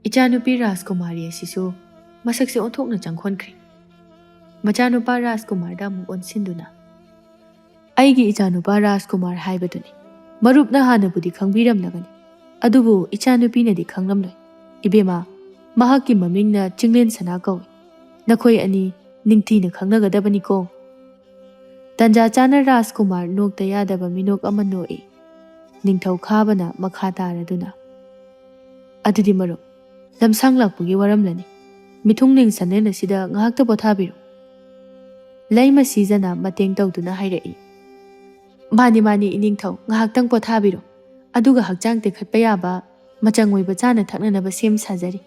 ꯏꯆꯥꯅꯨꯄꯤ ꯔꯥꯖꯀꯨꯃꯥꯔꯤ ꯑꯁꯤꯁꯨ ꯃꯁꯛꯁꯦ ꯑꯣꯟꯊꯣꯛꯅ ꯆꯪꯈꯣꯟꯈ꯭ꯔꯦ"꯫ ꯃꯆꯥꯅꯨꯄꯥ ꯔꯥꯖꯀꯨꯃꯥꯔꯗ ꯑꯃꯨꯛ ꯑꯣꯟꯁꯤꯟꯗꯨꯅ, "ꯑꯩꯒꯤ ꯏꯆꯥꯅꯨꯄꯥ ꯔꯥꯖꯀꯨꯃꯥꯔ ꯍꯥꯏꯕꯗꯨꯅꯤ꯫ ꯃꯔꯨꯞꯅ ꯍꯥꯟꯅꯕꯨꯗꯤ ꯈꯪꯕꯤꯔꯝꯂꯒꯅꯤ, ꯑꯗꯨꯕꯨ ꯏꯆꯥꯅꯨꯄꯤꯅꯗꯤ ꯈꯪꯂꯝꯂꯣꯏ꯫ ꯏꯕꯦꯝꯃ, ꯃꯍꯥꯛꯀꯤ ꯃꯃꯤꯡꯅ ꯆꯤꯡꯂꯦꯟ ꯁꯅꯥ ꯀꯧꯏ꯫ ꯅꯈꯣꯏ ꯑꯅꯤ ꯅꯤꯡꯊꯤꯅ ꯈꯪꯅꯒꯗꯕꯅꯤꯀꯣ"꯫ ꯇꯟꯖꯥ ꯆꯥꯅ ꯔꯥꯖꯀꯨꯃꯥꯔ ꯅꯣꯛꯇ ꯌꯥꯗꯕ ꯃꯤꯅꯣꯛ ꯑꯃ ꯅꯣꯛꯏ꯫ ꯅꯤꯡꯊꯧ ꯈꯥꯕꯅ ꯃꯈꯥ ꯇꯥꯔꯗꯨꯅ, "ꯑꯗꯨꯗꯤ ꯃꯔꯨꯞ, ꯂꯝꯁꯥꯡ ꯂꯥꯛꯄꯒꯤ ꯋꯥꯔꯝꯂꯅꯤ꯫ ꯃꯤꯊꯨꯡꯂꯦꯟ ꯁꯅꯦꯟ ꯑꯁꯤꯗ ꯉꯥꯏꯍꯥꯛꯇ ꯄꯣꯊꯥꯕꯤꯔꯣ꯫ ꯂꯩꯃ ꯁꯤꯖꯅ ꯃꯇꯦꯡ ꯇꯧꯗꯨꯅ ꯍꯥꯏꯔꯛꯏ꯫ "ꯃꯥꯅꯤ, ꯃꯥꯅꯤ, ꯏꯅꯤꯡꯊꯧ, ꯉꯥꯏꯍꯥꯛꯇꯪ ꯄꯣꯊꯥꯕꯤꯔꯣ꯫ ꯑꯗꯨꯒ ꯍꯛꯆꯥꯡ ꯇꯦꯛꯈꯠꯄ ꯌꯥꯕ ꯃꯆꯪ ꯑꯣꯏꯕ ꯆꯥꯅ ꯊꯛꯅꯅꯕ ꯁꯦꯝ ꯁꯥꯖꯔꯤ꯫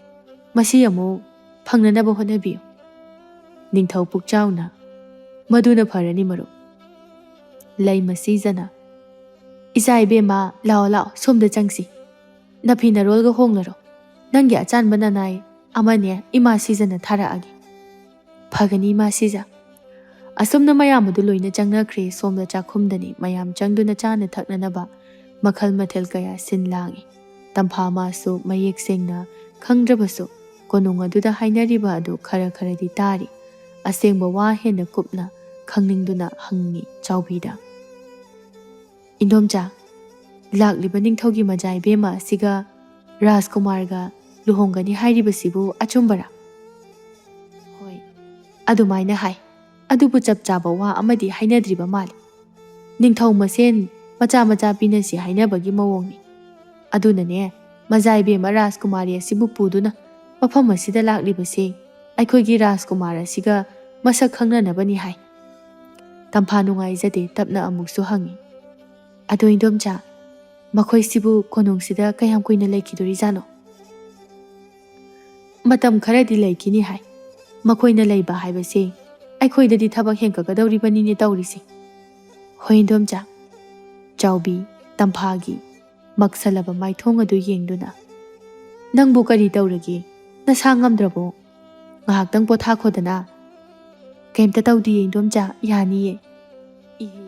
ꯃꯁꯤ ꯑꯃꯨꯛ ꯐꯪꯅꯅꯕ ꯍꯣꯠꯅꯕꯤꯌꯨ꯫" ꯅꯤꯡꯊꯧ ꯄꯨꯛꯆꯥꯎꯅ, "ꯃꯗꯨꯅ ꯐꯔꯅꯤ, ꯃꯔꯨꯞ꯫" ꯂꯩꯃ ꯁꯤꯖꯅ, "ꯏꯆꯥ ꯏꯕꯦꯝꯃ, ꯂꯥꯛꯑꯣ, ꯂꯥꯛꯑꯣ, ꯁꯣꯝꯗ ꯆꯪꯁꯤ꯫ ꯅꯐꯤ ꯅꯔꯣꯜꯒ ꯍꯣꯡꯂꯔꯣ꯫ ꯅꯪꯒꯤ ꯑꯆꯥꯟꯕ ꯅꯅꯥꯏ ꯑꯃꯅꯦ ꯏꯃꯥ ꯁꯤꯖꯅ ꯊꯥꯔꯛꯑꯒꯦ꯫" "ꯐꯒꯅꯤ, ꯏꯃꯥ ꯁꯤꯖ꯫" ꯑꯁꯨꯝꯅ ꯃꯌꯥꯝ ꯑꯗꯨ ꯂꯣꯏꯅ ꯆꯪꯅꯈ꯭ꯔꯦ꯫ ꯁꯣꯝꯗ ꯆꯥꯛꯈꯨꯝꯗꯅꯤ ꯃꯌꯥꯝ ꯆꯪꯗꯨꯅ ꯆꯥꯅ ꯊꯛꯅꯅꯕ ꯃꯈꯜ ꯃꯊꯦꯜ ꯀꯌꯥ ꯁꯤꯟ ꯂꯥꯡꯏ꯫ ꯇꯝꯐꯥ ꯃꯥꯁꯨ ꯃꯌꯦꯛ ꯁꯦꯡꯅ ꯈꯪꯗ꯭ꯔꯕꯁꯨ ꯀꯣꯅꯨꯡ ꯑꯗꯨꯗ ꯍꯥꯏꯅꯔꯤꯕ ꯑꯗꯨ ꯈꯔ ꯈꯔꯗꯤ ꯇꯥꯔꯤ꯫ ꯑꯁꯦꯡꯕ ꯋꯥ ꯍꯦꯟꯅ ꯀꯨꯞꯅ ꯈꯪꯅꯤꯡꯗꯨꯅ ꯍꯪꯉꯤ ꯆꯥꯎꯕꯤꯗ꯫ "ꯏꯟꯗꯣꯝꯆꯥ, ꯂꯥꯛꯂꯤꯕ ꯅꯤꯡꯊꯧꯒꯤ ꯃꯖꯥ ꯏꯕꯦꯝꯃ ꯑꯁꯤꯒ ꯔꯥꯖꯀꯨꯃꯥꯔꯒ ꯂꯨꯍꯣꯡꯒꯅꯤ ꯍꯥꯏꯔꯤꯕꯁꯤꯕꯨ ꯑꯆꯨꯝꯕꯔꯥ?" "ꯍꯣꯏ, ꯑꯗꯨꯃꯥꯏꯅ ꯍꯥꯏ꯫ ꯑꯗꯨꯕꯨ ꯆꯞ ꯆꯥꯕ ꯋꯥ ꯑꯃꯗꯤ ꯍꯥꯏꯅꯗ꯭ꯔꯤꯕ ꯃꯥꯜꯂꯤ꯫ ꯅꯤꯡꯊꯧ ꯃꯁꯦꯟ ꯃꯆꯥ ꯃꯆꯥ ꯄꯤꯅꯁꯤ ꯍꯥꯏꯅꯕꯒꯤ ꯃꯑꯣꯡꯅꯤ꯫ ꯑꯗꯨꯅꯅꯦ, ꯃꯖꯥ ꯏꯕꯦꯝꯃ ꯔꯥꯖꯀꯨꯃꯥꯔꯤ ꯑꯁꯤꯕꯨ ꯄꯨꯗꯨꯅ ꯃꯐꯝ ꯑꯁꯤꯗ ꯂꯥꯛꯂꯤꯕꯁꯦ ꯑꯩꯈꯣꯏꯒꯤ ꯔꯥꯖꯀꯨꯃꯥꯔ ꯑꯁꯤꯒ ꯃꯁꯛ ꯈꯪꯅꯅꯕꯅꯤ ꯍꯥꯏ꯫" ꯇꯝꯐꯥ ꯅꯨꯡꯉꯥꯏꯖꯗꯦ, ꯇꯞꯅ ꯑꯃꯨꯛꯁꯨ ꯍꯪꯉꯤ, "ꯑꯗꯣ ꯏꯟꯗꯣꯝꯆꯥ, ꯃꯈꯣꯏꯁꯤꯕꯨ ꯀꯣꯅꯨꯡꯁꯤꯗ ꯀꯌꯥꯝ ꯀꯨꯏꯅ ꯂꯩꯈꯤꯗꯣꯔꯤꯖꯥꯠꯅꯣ?" "ꯃꯇꯝ ꯈꯔꯗꯤ ꯂꯩꯈꯤꯅꯤ ꯍꯥꯏ꯫ ꯃꯈꯣꯏꯅ ꯂꯩꯕ ꯍꯥꯏꯕꯁꯦ ꯑꯩꯈꯣꯏꯗꯗꯤ ꯊꯕꯛ ꯍꯦꯟꯒꯠꯀꯗꯧꯔꯤꯕꯅꯤꯅꯦ ꯇꯧꯔꯤꯁꯦ꯫" "ꯍꯣꯏ, ꯏꯟꯗꯣꯝꯆꯥ꯫" ꯆꯥꯎꯕꯤ ꯇꯝꯐꯥꯒꯤ ꯃꯛꯁꯜꯂꯕ ꯃꯥꯏꯊꯣꯡ ꯑꯗꯨ ꯌꯦꯡꯗꯨꯅ, "ꯅꯪꯕꯨ ꯀꯔꯤ ꯇꯧꯔꯒꯦ? ꯅꯁꯥ ꯉꯝꯗ꯭ꯔꯕꯣ? ꯉꯥꯏꯍꯥꯛꯇꯪ ꯄꯣꯊꯥꯈꯣꯗꯅ꯫" "ꯀꯩꯝꯇ ꯇꯧꯗꯤꯌꯦ, ꯏꯟꯗꯣꯝꯆꯥ, ꯌꯥꯅꯤꯌꯦ꯫" "ꯏꯍꯦ,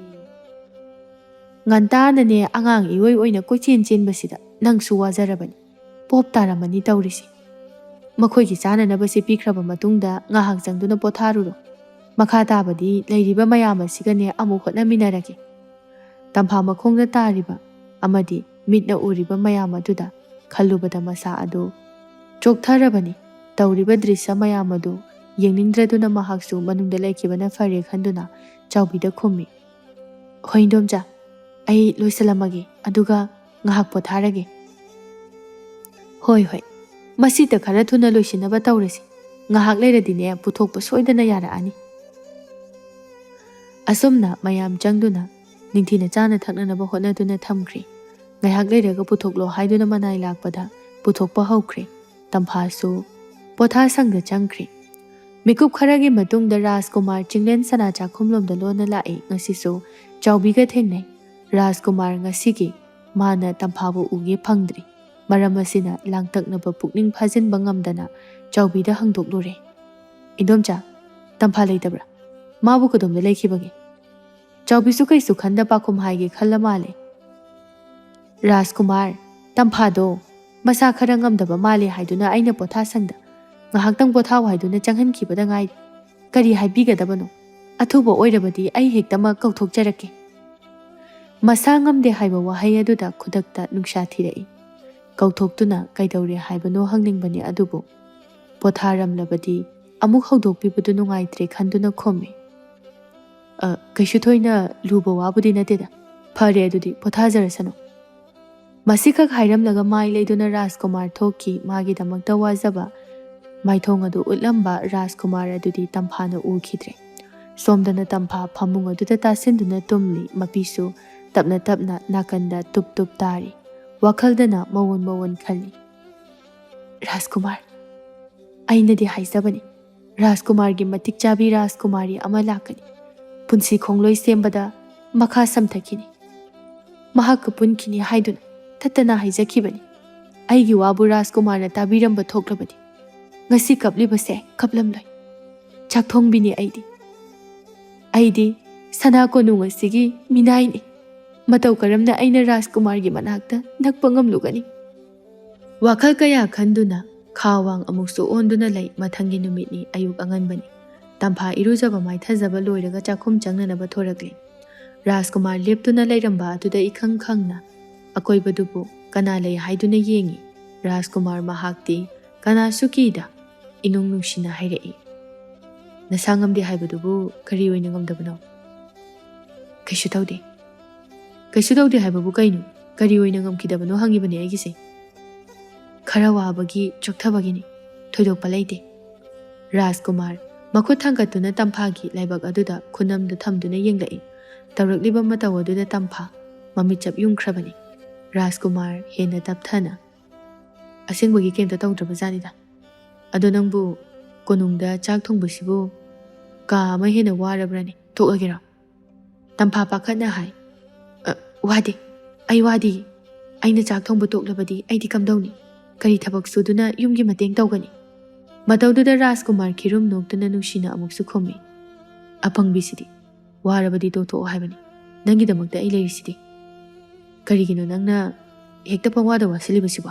ꯉꯟꯇꯥꯅꯅꯦ ꯑꯉꯥꯡ ꯏꯑꯣꯏ ꯑꯣꯏꯅ ꯀꯣꯏꯆꯦꯟ ꯆꯦꯟꯕꯁꯤꯗ ꯅꯪꯁꯨ ꯋꯥꯖꯔꯕꯅꯤ꯫ ꯄꯣꯞ ꯇꯥꯔꯝꯃꯅꯤ ꯇꯧꯔꯤꯁꯦ꯫ ꯃꯈꯣꯏꯒꯤ ꯆꯥꯅꯅꯕꯁꯦ ꯄꯤꯈ꯭ꯔꯕ ꯃꯇꯨꯡꯗ ꯉꯥꯏꯍꯥꯛ ꯆꯪꯗꯨꯅ ꯄꯣꯊꯥꯔꯨꯔꯣ꯫ ꯃꯈꯥ ꯇꯥꯕꯗꯤ ꯂꯩꯔꯤꯕ ꯃꯌꯥꯝ ꯑꯁꯤꯒꯅꯦ ꯑꯃꯨꯛ ꯍꯣꯠꯅꯃꯤꯟꯅꯔꯒꯦ꯫" ꯇꯝꯐꯥ ꯃꯈꯣꯡꯗ ꯇꯥꯔꯤꯕ ꯑꯃꯗꯤ ꯃꯤꯠꯅ ꯎꯔꯤꯕ ꯃꯌꯥꯝ ꯑꯗꯨꯗ ꯈꯜꯂꯨꯕꯗ ꯃꯁꯥ ꯑꯗꯨ ꯆꯣꯛꯊꯔꯕꯅꯤ꯫ ꯇꯧꯔꯤꯕ ꯗ꯭ꯔꯤꯁ꯭ꯌ ꯃꯌꯥꯝ ꯑꯗꯨ ꯌꯦꯡꯅꯤꯡꯗ꯭ꯔꯗꯨꯅ ꯃꯍꯥꯛꯁꯨ ꯃꯅꯨꯡꯗ ꯂꯩꯈꯤꯕꯅ ꯐꯔꯦ ꯈꯟꯗꯨꯅ ꯆꯥꯎꯕꯤꯗ ꯈꯨꯝꯃꯤ, "ꯍꯣꯏ, ꯏꯟꯗꯣꯝꯆꯥ, ꯑꯩ ꯂꯣꯏꯁꯤꯜꯂꯝꯃꯒꯦ, ꯑꯗꯨꯒ ꯉꯥꯏꯍꯥꯛ ꯄꯣꯊꯥꯔꯒꯦ꯫" "ꯍꯣꯏ, ꯍꯣꯏ, ꯃꯁꯤꯗ ꯈꯔ ꯊꯨꯅ ꯂꯣꯏꯁꯤꯟꯅꯕ ꯇꯧꯔꯁꯤ꯫ ꯉꯥꯏꯍꯥꯛ ꯂꯩꯔꯗꯤꯅꯦ ꯄꯨꯊꯣꯛꯄ ꯁꯣꯏꯗꯅ ꯌꯥꯔꯛꯑꯅꯤ꯫ ꯑꯁꯨꯝꯅ ꯃꯌꯥꯝ ꯆꯪꯗꯨꯅ ꯅꯤꯡꯊꯤꯅ ꯆꯥꯅ ꯊꯛꯅꯅꯕ ꯍꯣꯠꯅꯗꯨꯅ ꯊꯝꯈ꯭ꯔꯦ꯫ ꯉꯥꯏꯍꯥꯛ ꯂꯩꯔꯒ ꯄꯨꯊꯣꯛꯂꯣ ꯍꯥꯏꯗꯨꯅ ꯃꯅꯥꯏ ꯂꯥꯛꯄꯗ ꯄꯨꯊꯣꯛꯄ ꯍꯧꯈ꯭ꯔꯦ꯫ ꯇꯝꯐꯥꯁꯨ ꯄꯣꯊꯥꯁꯪꯗ ꯆꯪꯈ꯭ꯔꯦ꯫ ꯃꯤꯀꯨꯞ ꯈꯔꯒꯤ ꯃꯇꯨꯡꯗ ꯔꯥꯖꯀꯨꯃꯥꯔ ꯆꯤꯡꯂꯦꯟ ꯁꯅꯥ ꯆꯥꯛꯈꯨꯝꯂꯣꯝꯗ ꯂꯣꯟꯅ ꯂꯥꯛꯏ꯫ ꯉꯁꯤꯁꯨ ꯆꯥꯎꯕꯤꯒ ꯊꯦꯡꯅꯩ꯫ ꯔꯥꯖꯀꯨꯃꯥꯔ ꯉꯁꯤꯒꯤ ꯃꯥꯅ ꯇꯝꯐꯥꯕꯨ ꯎꯒꯦ ꯐꯪꯗ꯭ꯔꯤ꯫ ꯃꯔꯝ ꯑꯁꯤꯅ ꯂꯥꯡꯇꯛꯅꯕ ꯄꯨꯛꯅꯤꯡ ꯐꯥꯖꯤꯟꯕ ꯉꯝꯗꯅ ꯆꯥꯎꯕꯤꯗ ꯍꯪꯗꯣꯛꯂꯨꯔꯦ꯫ "ꯏꯟꯗꯣꯝꯆꯥ, ꯇꯝꯐꯥ ꯂꯩꯇꯕ꯭ꯔꯥ? ꯃꯥꯕꯨ ꯀꯗꯣꯝꯗ ꯂꯩꯈꯤꯕꯒꯦ?" ꯆꯥꯎꯕꯤꯁꯨ ꯀꯩꯁꯨ ꯈꯟꯗ ꯄꯥꯈꯨꯝ ꯍꯥꯏꯒꯦ ꯈꯜꯂ ꯃꯥꯜꯂꯦ꯫ "ꯔꯥꯖꯀꯨꯃꯥꯔ, ꯇꯝꯐꯥꯗꯣ ꯃꯁꯥ ꯈꯔ ꯉꯝꯗꯕ ꯃꯥꯜꯂꯦ ꯍꯥꯏꯗꯨꯅ ꯑꯩꯅ ꯄꯣꯊꯥꯁꯪꯗ ꯉꯥꯏꯍꯥꯛꯇꯪ ꯄꯣꯊꯥꯎ ꯍꯥꯏꯗꯨꯅ ꯆꯪꯍꯟꯈꯤꯕꯗ ꯉꯥꯏꯔꯤ꯫ ꯀꯔꯤ ꯍꯥꯏꯕꯤꯒꯗꯕꯅꯣ? ꯑꯊꯨꯕ ꯑꯣꯏꯔꯕꯗꯤ ꯑꯩ ꯍꯦꯛꯇꯃꯛ ꯀꯧꯊꯣꯛꯆꯔꯛꯀꯦ꯫" ꯃꯁꯥ ꯉꯝꯗꯦ ꯍꯥꯏꯕ ꯋꯥꯍꯩ ꯑꯗꯨꯗ ꯈꯨꯗꯛꯇ ꯅꯨꯡꯁꯥ ꯊꯤꯔꯛꯏ꯫ ꯀꯧꯊꯣꯛꯇꯨꯅ ꯀꯩꯗꯧꯔꯦ ꯍꯥꯏꯕꯅꯣ ꯍꯪꯅꯤꯡꯕꯅꯤ, ꯑꯗꯨꯕꯨ ꯄꯣꯊꯥꯔꯝꯂꯕꯗꯤ ꯑꯃꯨꯛ ꯍꯧꯗꯣꯛꯄꯤꯕꯗꯨ ꯅꯨꯡꯉꯥꯏꯇ꯭ꯔꯦ ꯈꯟꯗꯨꯅ ꯈꯨꯝꯃꯤ꯫ "ꯑ, ꯀꯩꯁꯨ ꯊꯣꯏꯅ ꯂꯨꯕ ꯋꯥꯕꯨꯗꯤ ꯅꯠꯇꯦꯗ꯫ ꯐꯔꯦ, ꯑꯗꯨꯗꯤ ꯄꯣꯊꯥꯖꯔꯁꯅꯨ꯫" ꯃꯁꯤꯈꯛ ꯍꯥꯏꯔꯝꯂꯒ ꯃꯥꯏ ꯂꯩꯗꯨꯅ ꯔꯥꯖꯀꯨꯃꯥꯔ ꯊꯣꯛꯈꯤ꯫ ꯃꯥꯒꯤꯗꯃꯛꯇ ꯋꯥꯖꯕ ꯃꯥꯏꯊꯣꯡ ꯑꯗꯨ ꯎꯠꯂꯝꯕ ꯔꯥꯖꯀꯨꯃꯥꯔ ꯑꯗꯨꯗꯤ ꯇꯝꯐꯥꯅ ꯎꯈꯤꯗ꯭ꯔꯦ꯫ ꯁꯣꯝꯗꯅ ꯇꯝꯐꯥ ꯐꯃꯨꯡ ꯑꯗꯨꯗ ꯇꯥꯁꯤꯟꯗꯨꯅ ꯇꯨꯝꯂꯤ꯫ ꯃꯄꯤꯁꯨ ꯇꯞꯅ ꯇꯞꯅ ꯅꯥꯀꯟꯗ ꯇꯨꯞ ꯇꯨꯞ ꯇꯥꯔꯤ꯫ ꯋꯥꯈꯜꯗꯅ ꯃꯑꯣꯟ ꯃꯑꯣꯟ ꯈꯜꯂꯤ꯫ "ꯔꯥꯖꯀꯨꯃꯥꯔ, ꯑꯩꯅꯗꯤ ꯍꯥꯏꯖꯕꯅꯤ, ꯔꯥꯖꯀꯨꯃꯥꯔꯒꯤ ꯃꯇꯤꯛ ꯆꯥꯕꯤ ꯔꯥꯖꯀꯨꯃꯥꯔꯤ ꯑꯃ ꯂꯥꯛꯀꯅꯤ꯫ ꯄꯨꯟꯁꯤ ꯈꯣꯡꯂꯣꯏ ꯁꯦꯝꯕꯗ ꯃꯈꯥ ꯁꯝꯊꯈꯤꯅꯤ꯫ ꯃꯍꯥꯛꯀ ꯄꯨꯟꯈꯤꯅꯤ ꯍꯥꯏꯗꯨꯅ ꯇꯠꯇꯅ ꯍꯥꯏꯖꯈꯤꯕꯅꯤ꯫ ꯑꯩꯒꯤ ꯋꯥꯕꯨ ꯔꯥꯖꯀꯨꯃꯥꯔꯅ ꯇꯥꯕꯤꯔꯝꯕ ꯊꯣꯛꯂꯕꯗꯤ ꯉꯁꯤ ꯀꯞꯂꯤꯕꯁꯦ ꯀꯞꯂꯝꯂꯣꯏ꯫ ꯆꯥꯛꯊꯣꯡꯕꯤꯅꯤ ꯑꯩꯗꯤ꯫ ꯑꯩꯗꯤ ꯁꯅꯥ ꯀꯣꯅꯨꯡ ꯑꯁꯤꯒꯤ ꯃꯤꯅꯥꯏꯅꯤ꯫ ꯃꯇꯧ ꯀꯔꯝꯅ ꯑꯩꯅ ꯔꯥꯖꯀꯨꯃꯥꯔꯒꯤ ꯃꯅꯥꯛꯇ ꯅꯛꯄ ꯉꯝꯂꯨꯒꯅꯤ?" ꯋꯥꯈꯜ ꯀꯌꯥ ꯈꯟꯗꯨꯅ ꯈꯥ ꯋꯥꯡ ꯑꯃꯨꯛꯁꯨ ꯑꯣꯟꯗꯨꯅ ꯂꯩ꯫ ꯃꯊꯪꯒꯤ ꯅꯨꯃꯤꯠꯅꯤ, ꯑꯌꯨꯛ ꯑꯉꯟꯕꯅꯤ꯫ ꯇꯝꯐꯥ ꯏꯔꯨꯖꯕ ꯃꯥꯏꯊꯖꯕ ꯂꯣꯏꯔꯒ ꯆꯥꯛꯈꯨꯝ ꯆꯪꯅꯅꯕ ꯊꯣꯔꯛꯂꯦ꯫ ꯔꯥꯖꯀꯨꯃꯥꯔ ꯂꯦꯞꯇꯨꯅ ꯂꯩꯔꯝꯕ ꯑꯗꯨꯗ ꯏꯈꯪ ꯈꯪꯅ ꯑꯀꯣꯏꯕꯗꯨꯕꯨ ꯀꯅꯥ ꯂꯩ ꯍꯥꯏꯗꯨꯅ ꯌꯦꯡꯏ꯫ ꯔꯥꯖꯀꯨꯃꯥꯔ ꯃꯍꯥꯛꯇꯤ ꯀꯅꯥꯁꯨ ꯀꯤꯗ ꯏꯅꯨꯡ ꯅꯨꯡꯁꯤꯅ ꯍꯥꯏꯔꯛꯏ, "ꯅꯁꯥ ꯉꯝꯗꯦ ꯍꯥꯏꯕꯗꯨꯕꯨ ꯀꯔꯤ ꯑꯣꯏꯅ ꯉꯝꯗꯕꯅꯣ?" "ꯀꯩꯁꯨ ꯇꯧꯗꯦ꯫" "ꯀꯩꯁꯨ ꯇꯧꯗꯦ ꯍꯥꯏꯕꯕꯨ ꯀꯩꯅꯣ? ꯀꯔꯤ ꯑꯣꯏꯅ ꯉꯝꯈꯤꯗꯕꯅꯣ ꯍꯪꯉꯤꯕꯅꯦ ꯑꯩꯒꯤꯁꯦ꯫" ꯈꯔ ꯋꯥꯕꯒꯤ ꯆꯣꯛꯊꯕꯒꯤꯅꯤ, ꯊꯣꯏꯗꯣꯛꯄ ꯂꯩꯇꯦ꯫ ꯔꯥꯖꯀꯨꯃꯥꯔ ꯃꯈꯨꯠ ꯊꯥꯡꯒꯠꯇꯨꯅ ꯇꯝꯐꯥꯒꯤ ꯂꯥꯏꯕꯛ ꯑꯗꯨꯗ ꯈꯨꯅꯝꯗꯨ ꯊꯝꯗꯨꯅ ꯌꯦꯡꯂꯛꯏ꯫ ꯇꯧꯔꯛꯂꯤꯕ ꯃꯇꯧ ꯑꯗꯨꯗ ꯇꯝꯐꯥ ꯃꯃꯤꯠ ꯆꯞ ꯌꯨꯝꯈ꯭ꯔꯕꯅꯤ꯫ ꯔꯥꯖꯀꯨꯃꯥꯔ ꯍꯦꯟꯅ ꯇꯞꯊꯅ, "ꯑꯁꯦꯡꯕꯒꯤ ꯀꯩꯝꯇ ꯇꯧꯗ꯭ꯔꯕ ꯖꯥꯠꯅꯤꯗ꯫ ꯑꯗꯣ ꯅꯪꯕꯨ ꯀꯣꯅꯨꯡꯗ ꯆꯥꯛ ꯊꯣꯡꯕꯁꯤꯕꯨ ꯀꯥ ꯑꯃ ꯍꯦꯟꯅ ꯋꯥꯔꯕ꯭ꯔꯅꯦ? ꯊꯣꯛꯂꯒꯦꯔꯣ?" ꯇꯝꯐꯥ ꯄꯥꯈꯠꯅ ꯍꯥꯏ, "ꯑ, ꯋꯥꯗꯦ, ꯑꯩ ꯋꯥꯗꯦ꯫ ꯑꯩꯅ ꯆꯥꯛ ꯊꯣꯡꯕ ꯇꯣꯛꯂꯕꯗꯤ ꯑꯩꯗꯤ ꯀꯝꯗꯧꯅꯤ? ꯀꯔꯤ ꯊꯕꯛ ꯁꯨꯗꯨꯅ ꯌꯨꯝꯒꯤ ꯃꯇꯦꯡ ꯇꯧꯒꯅꯤ?" ꯃꯇꯧꯗꯨꯗ ꯔꯥꯖꯀꯨꯃꯥꯔ ꯈꯤꯔꯨꯝ ꯅꯣꯛꯇꯨꯅ ꯅꯨꯡꯁꯤꯅ ꯑꯃꯨꯛꯁꯨ ꯈꯨꯝꯃꯤ, "ꯑꯄꯪꯕꯤꯁꯤꯗꯤ, ꯋꯥꯔꯕꯗꯤ ꯇꯣꯛꯊꯣꯛꯑꯣ ꯍꯥꯏꯕꯅꯤ꯫ ꯅꯪꯒꯤꯗꯃꯛꯇ ꯑꯩ ꯂꯩꯔꯤꯁꯤꯗꯤ꯫ ꯀꯔꯤꯒꯤꯅꯣ ꯅꯪꯅ ꯍꯦꯛꯇ ꯄꯪꯋꯥꯗ ꯋꯥꯁꯤꯜꯂꯤꯕꯁꯤꯕꯣ?"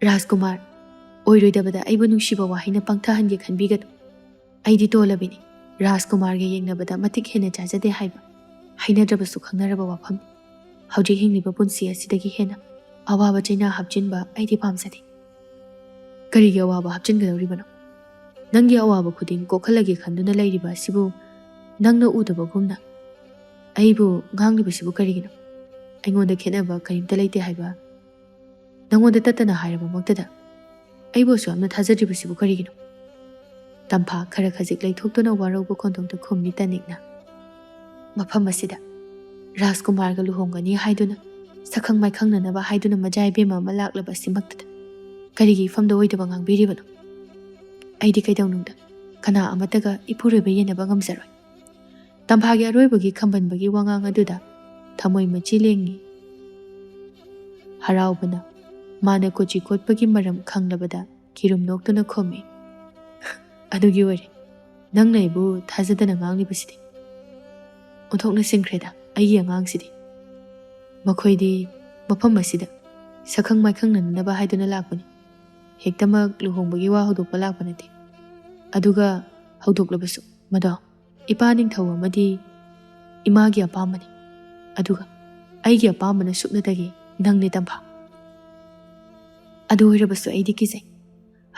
"ꯔꯥꯖꯀꯨꯃꯥꯔ, ꯑꯣꯏꯔꯣꯏꯗꯕꯗ ꯑꯩꯕꯨ ꯅꯨꯡꯁꯤꯕ ꯋꯥꯍꯩꯅ ꯄꯪꯊꯍꯟꯒꯦ ꯈꯟꯕꯤꯒꯅꯨ꯫ ꯑꯩꯗꯤ ꯇꯣꯜꯂꯕꯤꯅꯤ꯫ ꯔꯥꯖꯀꯨꯃꯥꯔꯒ ꯌꯦꯡꯅꯕꯗ ꯃꯇꯤꯛ ꯍꯦꯟꯅ ꯆꯥꯖꯗꯦ ꯍꯥꯏꯕ ꯍꯩꯅꯗ꯭ꯔꯕꯁꯨ ꯈꯪꯅꯔꯕ ꯋꯥꯐꯝꯅꯤ꯫ ꯍꯧꯖꯤꯛ ꯍꯤꯡꯂꯤꯕ ꯄꯨꯟꯁꯤ ꯑꯁꯤꯗꯒꯤ ꯍꯦꯟꯅ ꯑꯋꯥꯕ ꯆꯩꯅꯥ ꯍꯥꯞꯆꯤꯟꯕ ꯑꯩꯗꯤ ꯄꯥꯝꯖꯗꯦ꯫" "ꯀꯔꯤꯒꯤ ꯑꯋꯥꯕ ꯍꯥꯞꯆꯤꯟꯒꯗꯧꯔꯤꯕꯅꯣ? ꯅꯪꯒꯤ ꯑꯋꯥꯕ ꯈꯨꯗꯤꯡ ꯀꯣꯛꯍꯜꯂꯒꯦ ꯈꯟꯗꯨꯅ ꯂꯩꯔꯤꯕ ꯑꯁꯤꯕꯨ ꯅꯪꯅ ꯎꯗꯕꯒꯨꯝꯅ ꯑꯩꯕꯨ ꯉꯥꯡꯂꯤꯕꯁꯤꯕꯨ ꯀꯔꯤꯒꯤꯅꯣ? ꯑꯩꯉꯣꯟꯗ ꯈꯦꯠꯅꯕ ꯀꯔꯤꯝꯇ ꯂꯩꯇꯦ ꯍꯥꯏꯕ ꯅꯪꯉꯣꯟꯗ ꯇꯠꯇꯅ ꯍꯥꯏꯔꯕꯃꯛꯇꯗ ꯑꯩꯕꯨ ꯑꯁꯨꯛ ꯌꯥꯝꯅ ꯊꯥꯖꯗ꯭ꯔꯤꯕꯁꯤꯕꯨ ꯀꯔꯤꯒꯤꯅꯣ?" ꯇꯝꯐꯥ ꯈꯔ ꯈꯖꯤꯛ ꯂꯩꯊꯣꯛꯇꯨꯅ ꯋꯥꯔꯧꯕ ꯈꯣꯟꯊꯣꯛꯇ ꯈꯨꯝꯃꯤ ꯇꯅꯤꯛꯅ, "ꯃꯐꯝ ꯑꯁꯤꯗ ꯔꯥꯖꯀꯨꯃꯥꯔꯒ ꯂꯨꯍꯣꯡꯒꯅꯤ ꯍꯥꯏꯗꯨꯅ, ꯁꯛꯈꯪ ꯃꯥꯏꯈꯪꯅꯅꯕ ꯍꯥꯏꯗꯨꯅ ꯃꯖꯥ ꯏꯕꯦꯝꯃ ꯑꯃ ꯂꯥꯛꯂꯕ ꯑꯁꯤꯃꯛꯇꯗ ꯀꯔꯤꯒꯤ ꯏꯐꯝꯗ ꯑꯣꯏꯗꯕ ꯉꯥꯡꯕꯤꯔꯤꯕꯅꯣ? ꯑꯩꯗꯤ ꯀꯩꯗꯧꯅꯨꯡꯗ ꯀꯅꯥ ꯑꯃꯠꯇꯒ ꯏꯄꯨꯔꯣꯏꯕ ꯌꯦꯟꯅꯕ ꯉꯝꯖꯔꯣꯏ꯫" ꯇꯝꯐꯥꯒꯤ ꯑꯔꯣꯏꯕꯒꯤ ꯈꯝꯕꯟꯕꯒꯤ ꯋꯥꯉꯥꯡ ꯑꯗꯨꯗ ꯊꯃꯣꯏ ꯃꯆꯤ ꯂꯦꯡꯉꯤ꯫ ꯍꯔꯥꯎꯕꯅ ꯃꯥꯅ ꯀꯣꯆꯤ ꯀꯣꯠꯄꯒꯤ ꯃꯔꯝ ꯈꯪꯂꯕꯗ ꯈꯤꯔꯨꯝ ꯅꯣꯛꯇꯨꯅ ꯈꯨꯝꯃꯤ, "ꯑꯗꯨꯒꯤ ꯑꯣꯏꯔꯦ ꯅꯪꯅ ꯑꯩꯕꯨ ꯊꯥꯖꯗꯅ ꯉꯥꯡꯂꯤꯕꯁꯤꯗꯤ꯫ ꯑꯣꯟꯊꯣꯛꯅ ꯁꯤꯡꯈ꯭ꯔꯦꯗ ꯑꯩꯒꯤ ꯑꯉꯥꯡꯁꯤꯗꯤ꯫ ꯃꯈꯣꯏꯗꯤ ꯃꯐꯝ ꯑꯁꯤꯗ ꯁꯛꯈꯪ ꯃꯥꯏꯈꯪꯅꯅꯕ ꯍꯥꯏꯗꯨꯅ ꯂꯥꯛꯄꯅꯤ꯫ ꯍꯦꯛꯇꯃꯛ ꯂꯨꯍꯣꯡꯕꯒꯤ ꯋꯥ ꯍꯧꯗꯣꯛꯄ ꯂꯥꯛꯄ ꯅꯠꯇꯦ꯫ ꯑꯗꯨꯒ ꯍꯧꯗꯣꯛꯂꯕꯁꯨ ꯃꯗꯣ ꯏꯄꯥ ꯅꯤꯡꯊꯧ ꯑꯃꯗꯤ ꯏꯃꯥꯒꯤ ꯑꯄꯥꯝꯕꯅꯤ꯫ ꯑꯗꯨꯒ ꯑꯩꯒꯤ ꯑꯄꯥꯝꯕꯅ ꯁꯨꯞꯅꯇꯒꯤ ꯅꯪꯅꯦ ꯇꯝꯐꯥ꯫ ꯑꯗꯨ ꯑꯣꯏꯔꯕꯁꯨ ꯑꯩꯗꯤ ꯀꯤꯖꯩ꯫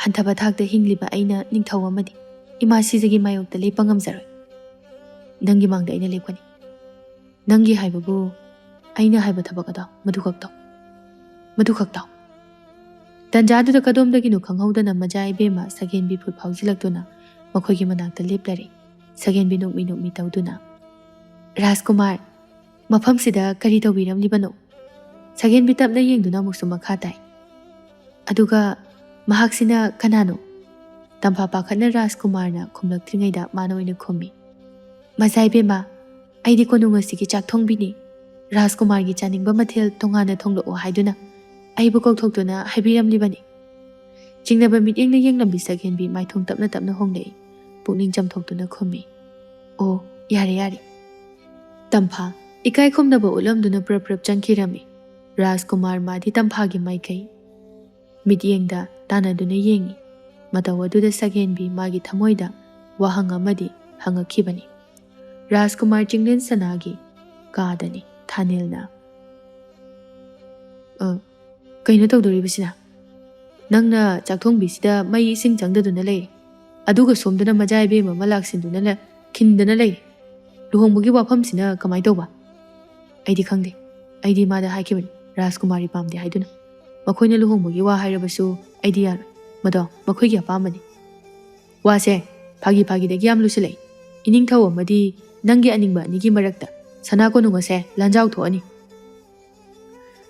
ꯍꯟꯊꯕ ꯊꯥꯛꯇ ꯍꯤꯡꯂꯤꯕ ꯑꯩꯅ ꯅꯤꯡꯊꯧ ꯑꯃꯗꯤ ꯏꯃꯥ ꯁꯤꯖꯒꯤ ꯃꯥꯌꯣꯛꯇ ꯂꯦꯞꯄ ꯉꯝꯖꯔꯣꯏ꯫ ꯅꯪꯒꯤ ꯃꯥꯡꯗ ꯑꯩꯅ ꯂꯦꯞꯀꯅꯤ꯫ ꯅꯪꯒꯤ ꯍꯥꯏꯕꯕꯨ ꯑꯩꯅ ꯍꯥꯏꯕ ꯊꯕꯛ ꯑꯗꯣ ꯃꯗꯨꯈꯛ ꯇꯧ꯫ ꯃꯗꯨꯈꯛ ꯇꯧ꯫" ꯇꯟꯖꯥꯗꯨꯗ ꯀꯗꯣꯝꯗꯒꯤꯅꯣ ꯈꯪꯍꯧꯗꯅ ꯃꯖꯥ ꯏꯕꯦꯝꯃ ꯁꯒꯦꯟꯕꯤ ꯐꯨꯠ ꯐꯥꯎꯖꯤꯜꯂꯛꯇꯨꯅ ꯃꯈꯣꯏꯒꯤ ꯃꯅꯥꯛꯇ ꯂꯦꯞꯂꯔꯦ꯫ ꯁꯒꯦꯟꯕꯤ ꯅꯣꯛꯃꯤ ꯅꯣꯛꯃꯤ ꯇꯧꯗꯨꯅ, "ꯔꯥꯖꯀꯨꯃꯥꯔ, ꯃꯐꯝꯁꯤꯗ ꯀꯔꯤ ꯇꯧꯕꯤꯔꯝꯂꯤꯕꯅꯣ?" ꯁꯒꯦꯟꯕꯤ ꯇꯞꯅ ꯌꯦꯡꯗꯨꯅ ꯑꯃꯨꯛꯁꯨ ꯃꯈꯥ ꯇꯥꯏ, "ꯑꯗꯨꯒ ꯃꯍꯥꯛꯁꯤꯅ ꯀꯅꯥꯅꯣ?" ꯇꯝꯐꯥ ꯄꯥꯈꯠꯅ ꯔꯥꯖꯀꯨꯃꯥꯔꯅ ꯈꯨꯝꯂꯛꯇ꯭ꯔꯤꯉꯩꯗ ꯃꯥꯅ ꯑꯣꯏꯅ ꯈꯨꯝꯃꯤ, "ꯃꯖꯥ ꯏꯕꯦꯝꯃ, ꯑꯩꯗꯤ ꯀꯣꯅꯨꯡ ꯑꯁꯤꯒꯤ ꯆꯥꯛ ꯊꯣꯡꯕꯤꯅꯤ꯫ ꯔꯥꯖꯀꯨꯃꯥꯔꯒꯤ ꯆꯥꯅꯤꯡꯕ ꯃꯊꯦꯜ ꯇꯣꯉꯥꯟꯅ ꯊꯣꯡꯂꯛꯑꯣ ꯍꯥꯏꯗꯨꯅ ꯑꯩꯕꯨ ꯀꯧꯊꯣꯛꯇꯨꯅ ꯍꯥꯏꯕꯤꯔꯝꯂꯤꯕꯅꯤ꯫" ꯆꯤꯡꯅꯕ ꯃꯤꯠꯌꯦꯡꯅ ꯌꯦꯡꯂꯝꯕꯤ ꯁꯛꯍꯦꯟꯕꯤ ꯃꯥꯏꯊꯣꯡ ꯇꯞꯅ ꯇꯞꯅ ꯍꯣꯡꯂꯛꯏ꯫ ꯄꯨꯛꯅꯤꯡ ꯆꯝꯊꯣꯛꯇꯨꯅ ꯈꯨꯝꯃꯤ, "ꯑꯣ, ꯌꯥꯔꯦ, ꯌꯥꯔꯦ꯫" ꯇꯝꯐꯥ, ꯏꯀꯥꯏ ꯈꯨꯝꯅꯕ ꯎꯠꯂꯝꯗꯨꯅ ꯄ꯭ꯔꯞ ꯄ꯭ꯔꯞ ꯆꯪꯈꯤꯔꯝꯃꯤ꯫ ꯔꯥꯖꯀꯨꯃꯥꯔ ꯃꯥꯗꯤ ꯇꯝꯐꯥꯒꯤ ꯃꯥꯏꯀꯩ ꯃꯤꯠꯌꯦꯡꯗ ꯇꯥꯟꯅꯗꯨꯅ ꯌꯦꯡꯉꯤ꯫ ꯃꯇꯧ ꯑꯗꯨꯗ ꯁꯛꯍꯦꯟꯕꯤ ꯃꯥꯒꯤ ꯊꯃꯣꯏꯗ ꯋꯥꯍꯪ ꯑꯃꯗꯤ ꯍꯪꯉꯛꯈꯤꯕꯅꯤ꯫ ꯔꯥꯖꯀꯨꯃꯥꯔ ꯆꯤꯡꯂꯦꯟ ꯁꯅꯥꯒꯤ ꯀꯥꯗꯅꯤ ꯊꯥꯅꯤꯜꯅ, "ꯑ, ꯀꯩꯅꯣ ꯇꯧꯗꯣꯔꯤꯕꯁꯤꯅ? ꯅꯪꯅ ꯆꯥꯛꯊꯣꯡꯕꯤꯁꯤꯗ ꯃꯩ ꯏꯁꯤꯡ ꯆꯪꯗꯗꯨꯅ ꯂꯩꯔꯦ, ꯑꯗꯨꯒ ꯁꯣꯝꯗꯅ ꯃꯖꯥ ꯏꯕꯦꯝ ꯑꯃ ꯂꯥꯛꯁꯤꯟꯗꯨꯅ ꯂ-, ꯈꯤꯟꯗꯅ ꯂꯩꯔꯦ꯫ ꯂꯨꯍꯣꯡꯕꯒꯤ ꯋꯥꯐꯝꯁꯤꯅ ꯀꯃꯥꯏ ꯇꯧꯕ?" "ꯑꯩꯗꯤ ꯈꯪꯗꯦ꯫ ꯑꯩꯗꯤ ꯃꯥꯗ ꯍꯥꯏꯈꯤꯕꯅꯤ, ꯔꯥꯖꯀꯨꯃꯥꯔꯤ ꯄꯥꯝꯗꯦ ꯍꯥꯏꯗꯨꯅ꯫ ꯃꯈꯣꯏꯅ ꯂꯨꯍꯣꯡꯕꯒꯤ ꯋꯥ ꯍꯥꯏꯔꯕꯁꯨ ꯑꯩꯗꯤ ꯌꯥꯔꯣꯏ꯫ ꯃꯗꯣ ꯃꯈꯣꯏꯒꯤ ꯑꯄꯥꯝꯕꯅꯤ꯫" "ꯋꯥꯁꯦ ꯐꯥꯒꯤ ꯐꯥꯒꯤꯗꯒꯤ ꯌꯥꯝ ꯂꯨꯁꯤꯜꯂꯛꯏ꯫ ꯏꯅꯤꯡꯊꯧ ꯑꯃꯗꯤ ꯅꯪꯒꯤ ꯑꯅꯤꯡꯕ ꯑꯅꯤꯒꯤ ꯃꯔꯛꯇ ꯁꯅꯥ ꯀꯣꯅꯨꯡ ꯑꯁꯦ ꯂꯥꯟꯖꯥꯎ ꯊꯣꯛꯑꯅꯤ꯫"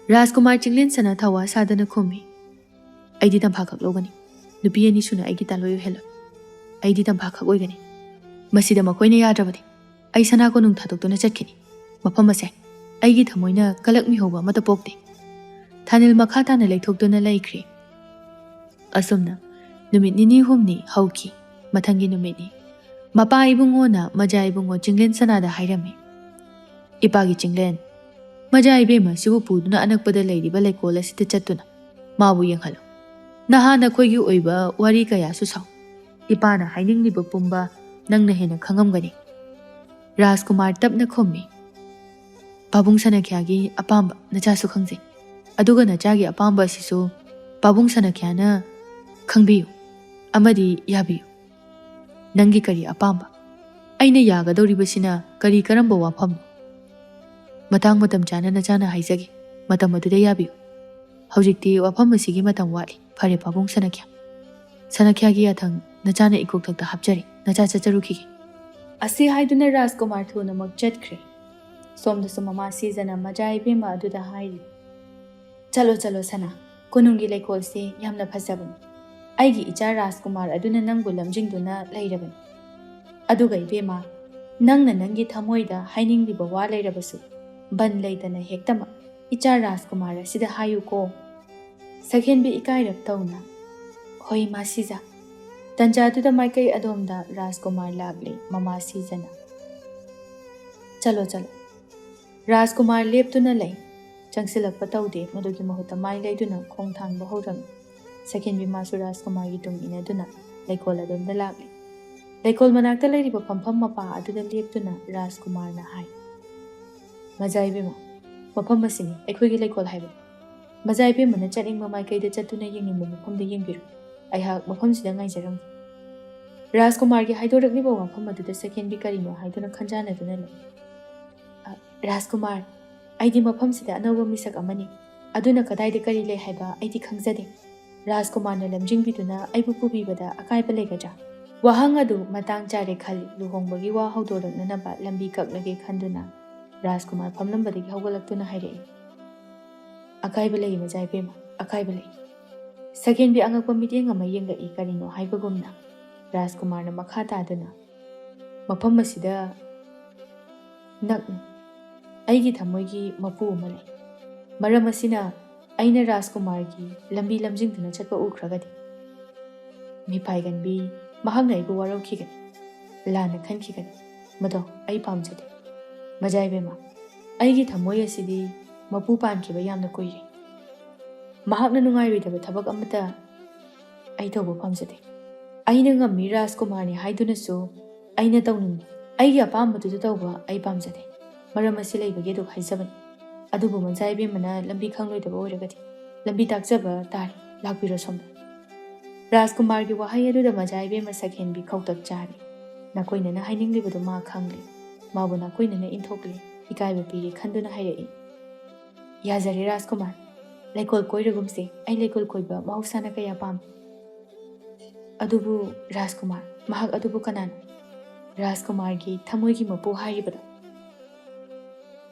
ꯔꯥꯖꯀꯨꯃꯥꯔ ꯆꯤꯡꯂꯦꯟ ꯁꯅꯥ ꯊꯋꯥ ꯁꯥꯗꯅ ꯈꯨꯝꯃꯤ, "ꯑꯩꯗꯤ ꯇꯝꯐꯥ ꯈꯛ ꯂꯧꯒꯅꯤ꯫ ꯅꯨꯄꯤ ꯑꯅꯤ ꯁꯨꯅ ꯑꯩꯒꯤ ꯇꯥꯂꯣꯏ ꯑꯣꯏꯍꯜꯂꯣꯏ꯫ ꯑꯩꯗꯤ ꯇꯝꯐꯥ ꯈꯛ ꯑꯣꯏꯒꯅꯤ꯫ ꯃꯁꯤꯗ ꯃꯈꯣꯏꯅ ꯌꯥꯗ꯭ꯔꯕꯗꯤ ꯑꯩ ꯁꯅꯥ ꯀꯣꯅꯨꯡ ꯊꯥꯗꯣꯛꯇꯨꯅ ꯆꯠꯈꯤꯅꯤ꯫ ꯃꯐꯝ ꯑꯁꯦ ꯑꯩꯒꯤ ꯊꯃꯣꯏꯅ ꯀꯂꯛꯃꯤꯍꯧꯕ ꯑꯃꯠꯇ ꯄꯣꯛꯇꯦ꯫" ꯊꯥꯅꯤꯜ ꯃꯈꯥ ꯇꯥꯅ ꯂꯩꯊꯣꯛꯇꯨꯅ ꯂꯩꯈ꯭ꯔꯦ꯫ ꯑꯁꯨꯝꯅ ꯅꯨꯃꯤꯠ ꯅꯤꯅꯤ ꯍꯨꯝꯅꯤ ꯍꯧꯈꯤ꯫ ꯃꯊꯪꯒꯤ ꯅꯨꯃꯤꯠꯅꯤ꯫ ꯃꯄꯥ ꯏꯕꯨꯡꯉꯣꯅ ꯃꯖꯥ ꯏꯕꯨꯡꯉꯣ ꯆꯤꯡꯂꯦꯟ ꯁꯅꯥꯗ ꯍꯥꯏꯔꯝꯃꯤ, "ꯏꯄꯥꯒꯤ ꯆꯤꯡꯂꯦꯟ, ꯃꯖꯥ ꯏꯕꯦꯝꯃ ꯑꯁꯤꯕꯨ ꯄꯨꯗꯨꯅ ꯑꯅꯛꯄꯗ ꯂꯩꯔꯤꯕ ꯂꯩꯀꯣꯜ ꯑꯁꯤꯗ ꯆꯠꯇꯨꯅ ꯃꯥꯕꯨ ꯌꯦꯡꯍꯜꯂꯨ꯫ ꯅꯍꯥ ꯅꯈꯣꯏꯒꯤ ꯑꯣꯏꯕ ꯋꯥꯔꯤ ꯀꯌꯥꯁꯨ ꯁꯥꯎ꯫ ꯏꯄꯥꯅ ꯍꯥꯏꯅꯤꯡꯂꯤꯕ ꯄꯨꯝꯕ ꯅꯪꯅ ꯍꯦꯟꯅ ꯈꯪꯉꯝꯒꯅꯤ꯫" ꯔꯥꯖꯀꯨꯃꯥꯔ ꯇꯞꯅ ꯈꯨꯝꯃꯤ, "ꯄꯥꯕꯨꯡ ꯁꯅꯥꯈ꯭ꯌꯥꯒꯤ ꯑꯄꯥꯝꯕ ꯅꯆꯥꯁꯨ ꯈꯪꯖꯩ꯫ ꯑꯗꯨꯒ ꯅꯆꯥꯒꯤ ꯑꯄꯥꯝꯕ ꯑꯁꯤꯁꯨ ꯄꯥꯕꯨꯡ ꯁꯅꯥꯈ꯭ꯌꯥꯅ ꯈꯪꯕꯤꯌꯨ ꯑꯃꯗꯤ ꯌꯥꯕꯤꯌꯨ꯫ ꯅꯪꯒꯤ ꯀꯔꯤ ꯑꯄꯥꯝꯕ? ꯑꯩꯅ ꯌꯥꯒꯗꯧꯔꯤꯕꯁꯤꯅ ꯀꯔꯤ ꯀꯔꯝꯕ ꯋꯥꯐꯝꯅꯣ? ꯃꯇꯥꯡ ꯃꯇꯝ ꯆꯥꯅ ꯅꯆꯥꯅ ꯍꯥꯏꯖꯒꯦ꯫ ꯃꯇꯝ ꯑꯗꯨꯗ ꯌꯥꯕꯤꯌꯨ꯫" ꯍꯧꯖꯤꯛꯇꯤ ꯋꯥꯐꯝ ꯑꯁꯤꯒꯤ ꯃꯇꯝ ꯋꯥꯠꯂꯤ꯫ ꯐꯔꯦ ꯄꯥꯕꯨꯡ ꯁꯅꯈ꯭ꯌꯥ, ꯁꯅꯈ꯭ꯌꯥꯒꯤ ꯌꯥꯊꯪ ꯅꯆꯥꯅ ꯏꯀꯣꯛꯊꯛꯇ ꯍꯥꯞꯆꯔꯤ꯫ ꯅꯆꯥ ꯆꯠꯆꯔꯨꯈꯤꯒꯦ꯫ ꯑꯁꯤ ꯍꯥꯏꯗꯨꯅ ꯔꯥꯖꯀꯨꯃꯥꯔ ꯊꯨꯅꯃꯛ ꯆꯠꯈ꯭ꯔꯦ꯫ ꯁꯣꯝꯗꯁꯨ ꯃꯃꯥ ꯁꯤꯖꯅ ꯃꯖꯥ ꯏꯕꯦꯝꯃ ꯑꯗꯨꯗ ꯍꯥꯏꯔꯤ, "ꯆꯠꯂꯣ ꯆꯠꯂꯣ ꯁꯅꯥ, ꯀꯣꯅꯨꯡꯒꯤ ꯂꯩꯀꯣꯜꯁꯤ ꯌꯥꯝꯅ ꯐꯖꯕꯅꯤ꯫ ꯑꯩꯒꯤ ꯏꯆꯥ ꯔꯥꯖꯀꯨꯃꯥꯔ ꯑꯗꯨꯅ ꯅꯪꯕꯨ ꯂꯝꯖꯤꯡꯗꯨꯅ ꯂꯩꯔꯕꯅꯤ꯫ ꯑꯗꯨꯒ ꯏꯕꯦꯝꯃ, ꯅꯪꯅ ꯅꯪꯒꯤ ꯊꯃꯣꯏꯗ ꯍꯥꯏꯅꯤꯡꯂꯤꯕ ꯋꯥ ꯂꯩꯔꯕꯁꯨ ꯕꯟ ꯂꯩꯇꯅ ꯍꯦꯛꯇꯃꯛ ꯏꯆꯥ ꯔꯥꯖꯀꯨꯃꯥꯔ ꯑꯁꯤꯗ ꯍꯥꯏꯌꯨꯀꯣ꯫" ꯁꯛꯍꯦꯟꯕꯤ ꯏꯀꯥꯏꯔꯞ ꯇꯧꯅ, "ꯍꯣꯏ ꯃꯥ ꯁꯤꯖ꯫" ꯇꯟꯖꯥꯗꯨꯗ ꯃꯥꯏꯀꯩ ꯑꯗꯣꯝꯗ ꯔꯥꯖꯀꯨꯃꯥꯔ ꯂꯥꯛꯂꯦ꯫ ꯃꯃꯥ ꯁꯤꯖꯅ, "ꯆꯠꯂꯣ ꯆꯠꯂꯣ꯫" ꯔꯥꯖꯀꯨꯃꯥꯔ ꯂꯦꯞꯇꯨꯅ ꯂꯩ꯫ ꯆꯪꯁꯤꯜꯂꯛꯄ ꯇꯧꯗꯦ꯫ ꯃꯗꯨꯒꯤ ꯃꯍꯨꯠꯇ ꯃꯥꯏ ꯂꯩꯗꯨꯅ ꯈꯣꯡ ꯊꯥꯡꯕ ꯍꯧꯔꯝꯃꯤ꯫ ꯁꯛꯍꯦꯟꯕꯤ ꯃꯥꯁꯨ ꯔꯥꯖꯀꯨꯃꯥꯔꯒꯤ ꯇꯨꯡ ꯏꯟꯅꯗꯨꯅ ꯂꯩꯀꯣꯜ ꯑꯗꯣꯝꯗ ꯂꯥꯛꯂꯤ꯫ ꯂꯩꯀꯣꯜ ꯃꯅꯥꯛꯇ ꯂꯩꯔꯤꯕ ꯐꯝꯐꯝ ꯃꯄꯥ ꯑꯗꯨꯗ ꯂꯦꯞꯇꯨꯅ ꯔꯥꯖꯀꯨꯃꯥꯔꯅ ꯍꯥꯏ, "ꯃꯖꯥ ꯏꯕꯦꯝꯃ, ꯃꯐꯝ ꯑꯁꯤꯅꯤ ꯑꯩꯈꯣꯏꯒꯤ ꯂꯩꯀꯣꯜ ꯍꯥꯏꯕ꯫" ꯃꯖꯥ ꯏꯕꯦꯝꯃꯅ ꯆꯠꯅꯤꯡꯕ ꯃꯥꯏꯀꯩꯗ ꯆꯠꯇꯨꯅ ꯌꯦꯡꯅꯤꯡꯕ ꯃꯐꯝꯗ ꯌꯦꯡꯕꯤꯔꯣ꯫ ꯑꯩꯍꯥꯛ ꯃꯐꯝꯁꯤꯗ ꯉꯥꯏꯖꯔꯝꯒꯦ꯫ ꯔꯥꯖꯀꯨꯃꯥꯔꯒꯤ ꯍꯥꯏꯗꯣꯔꯛꯂꯤꯕ ꯋꯥꯐꯝ ꯑꯗꯨꯗ ꯁꯛꯍꯦꯟꯕꯤ ꯀꯔꯤꯅꯣ ꯍꯥꯏꯗꯨꯅ ꯈꯟꯖꯥꯟꯅꯗꯨꯅ ꯂꯩ꯫ "ꯑ, ꯔꯥꯖꯀꯨꯃꯥꯔ, ꯑꯩꯗꯤ ꯃꯐꯝꯁꯤꯗ ꯑꯅꯧꯕ ꯃꯤꯁꯛ ꯑꯃꯅꯤ꯫ ꯑꯗꯨꯅ ꯀꯗꯥꯏꯗ ꯀꯔꯤ ꯂꯩ ꯍꯥꯏꯕ ꯑꯩꯗꯤ ꯈꯪꯖꯗꯦ꯫ ꯔꯥꯖꯀꯨꯃꯥꯔꯅ ꯂꯝꯖꯤꯡꯕꯤꯗꯨꯅ ꯑꯩꯕꯨ ꯄꯨꯕꯤꯕꯗ ꯑꯀꯥꯏꯕ ꯂꯩꯒꯗ꯭ꯔꯥ?" ꯋꯥꯍꯪ ꯑꯗꯨ ꯃꯇꯥꯡ ꯆꯥꯔꯦ ꯈꯜꯂꯤ꯫ ꯂꯨꯍꯣꯡꯕꯒꯤ ꯋꯥ ꯍꯧꯗꯣꯔꯛꯅꯅꯕ ꯂꯝꯕꯤ ꯀꯛꯂꯒꯦ ꯈꯟꯗꯨꯅ ꯔꯥꯖꯀꯨꯃꯥꯔ ꯐꯝꯂꯝꯕꯗꯒꯤ ꯍꯧꯒꯠꯂꯛꯇꯨꯅ ꯍꯥꯏꯔꯛꯏ, "ꯑꯀꯥꯏꯕ ꯂꯩ ꯃꯖꯥ ꯏꯕꯦꯝꯃ, ꯑꯀꯥꯏꯕ ꯂꯩ꯫" ꯁꯛꯍꯦꯟꯕꯤ ꯑꯉꯛꯄ ꯃꯤꯠꯌꯦꯡ ꯑꯃ ꯌꯦꯡꯂꯛꯏ ꯀꯔꯤꯅꯣ ꯍꯥꯏꯕꯒꯨꯝꯅ꯫ ꯔꯥꯖꯀꯨꯃꯥꯔꯅ ꯃꯈꯥ ꯇꯥꯗꯨꯅ, "ꯃꯐꯝ ꯑꯁꯤꯗ ꯅꯛꯅ ꯑꯩꯒꯤ ꯊꯃꯣꯏꯒꯤ ꯃꯄꯨ ꯑꯃ ꯂꯩ꯫ ꯃꯔꯝ ꯑꯁꯤꯅ ꯑꯩꯅ ꯔꯥꯖꯀꯨꯃꯥꯔꯒꯤ ꯂꯝꯕꯤ ꯂꯝꯖꯤꯡꯗꯨꯅ ꯆꯠꯄ ꯎꯈ꯭ꯔꯒꯗꯤ ꯃꯤꯄꯥꯏꯒꯟꯕꯤ ꯃꯍꯥꯛꯅ ꯑꯩꯕꯨ ꯋꯥꯔꯧꯈꯤꯒꯅꯤ, ꯂꯥꯟꯅ ꯈꯟꯈꯤꯒꯅꯤ꯫ ꯃꯗꯣ ꯑꯩ ꯄꯥꯝꯖꯗꯦ꯫ ꯃꯖꯥ ꯏꯕꯦꯝꯃ, ꯑꯩꯒꯤ ꯊꯃꯣꯏ ꯑꯁꯤꯗꯤ ꯃꯄꯨ ꯄꯥꯟꯈꯤꯕ ꯌꯥꯝꯅ ꯀꯨꯏꯔꯦ꯫ ꯃꯍꯥꯛꯅ ꯅꯨꯡꯉꯥꯏꯔꯣꯏꯗꯕ ꯊꯕꯛ ꯑꯃꯠꯇ ꯑꯩ ꯇꯧꯕ ꯄꯥꯝꯖꯗꯦ꯫ ꯑꯩꯅ ꯉꯝꯃꯤ ꯔꯥꯖꯀꯨꯃꯥꯔꯅꯤ ꯍꯥꯏꯗꯨꯅꯁꯨ ꯑꯩꯅ ꯇꯧꯅꯤꯡꯗꯦ꯫ ꯑꯩꯒꯤ ꯑꯄꯥꯝꯕꯗꯨꯗ ꯇꯧꯕ ꯑꯩ ꯄꯥꯝꯖꯗꯦ꯫ ꯃꯔꯝ ꯑꯁꯤ ꯂꯩꯕꯒꯤ ꯑꯗꯨ ꯍꯥꯏꯖꯕꯅꯤ꯫ ꯑꯗꯨꯕꯨ ꯃꯖꯥ ꯏꯕꯦꯝꯃꯅ ꯂꯝꯕꯤ ꯈꯪꯂꯣꯏꯗꯕ ꯑꯣꯏꯔꯒꯗꯤ ꯂꯝꯕꯤ ꯇꯥꯛꯆꯕ ꯇꯥꯔꯦ꯫ ꯂꯥꯛꯄꯤꯔꯣ ꯁꯣꯝꯗ꯫" ꯔꯥꯖꯀꯨꯃꯥꯔꯒꯤ ꯋꯥꯍꯩ ꯑꯗꯨꯗ ꯃꯖꯥ ꯏꯕꯦꯝꯃ ꯁꯛꯍꯦꯟꯕꯤ ꯈꯧꯇꯛ ꯆꯥꯔꯦ꯫ ꯅꯥꯀꯣꯏꯅꯅ ꯍꯥꯏꯅꯤꯡꯂꯤꯕꯗꯨ ꯃꯥ ꯈꯪꯂꯦ꯫ ꯃꯥꯕꯨ ꯅꯥꯀꯣꯏꯅꯅ ꯏꯟꯊꯣꯛꯂꯦ꯫ ꯏꯀꯥꯏꯕ ꯄꯤꯔꯦ ꯈꯟꯗꯨꯅ ꯍꯥꯏꯔꯛꯏ, "ꯌꯥꯖꯔꯦ ꯔꯥꯖꯀꯨꯃꯥꯔ, ꯂꯩꯀꯣꯜ ꯀꯣꯏꯔꯒꯨꯝꯁꯦ꯫ ꯑꯩ ꯂꯩꯀꯣꯜ ꯀꯣꯏꯕ ꯃꯍꯧꯁꯥꯅ ꯀꯌꯥ ꯄꯥꯝꯗꯦ꯫ ꯑꯗꯨꯕꯨ ꯔꯥꯖꯀꯨꯃꯥꯔ, ꯃꯍꯥꯛ ꯑꯗꯨꯕꯨ ꯀꯅꯥꯅꯣ? ꯔꯥꯖꯀꯨꯃꯥꯔꯒꯤ ꯊꯃꯣꯏꯒꯤ ꯃꯄꯨ ꯍꯥꯏꯔꯤꯕꯗꯣ꯫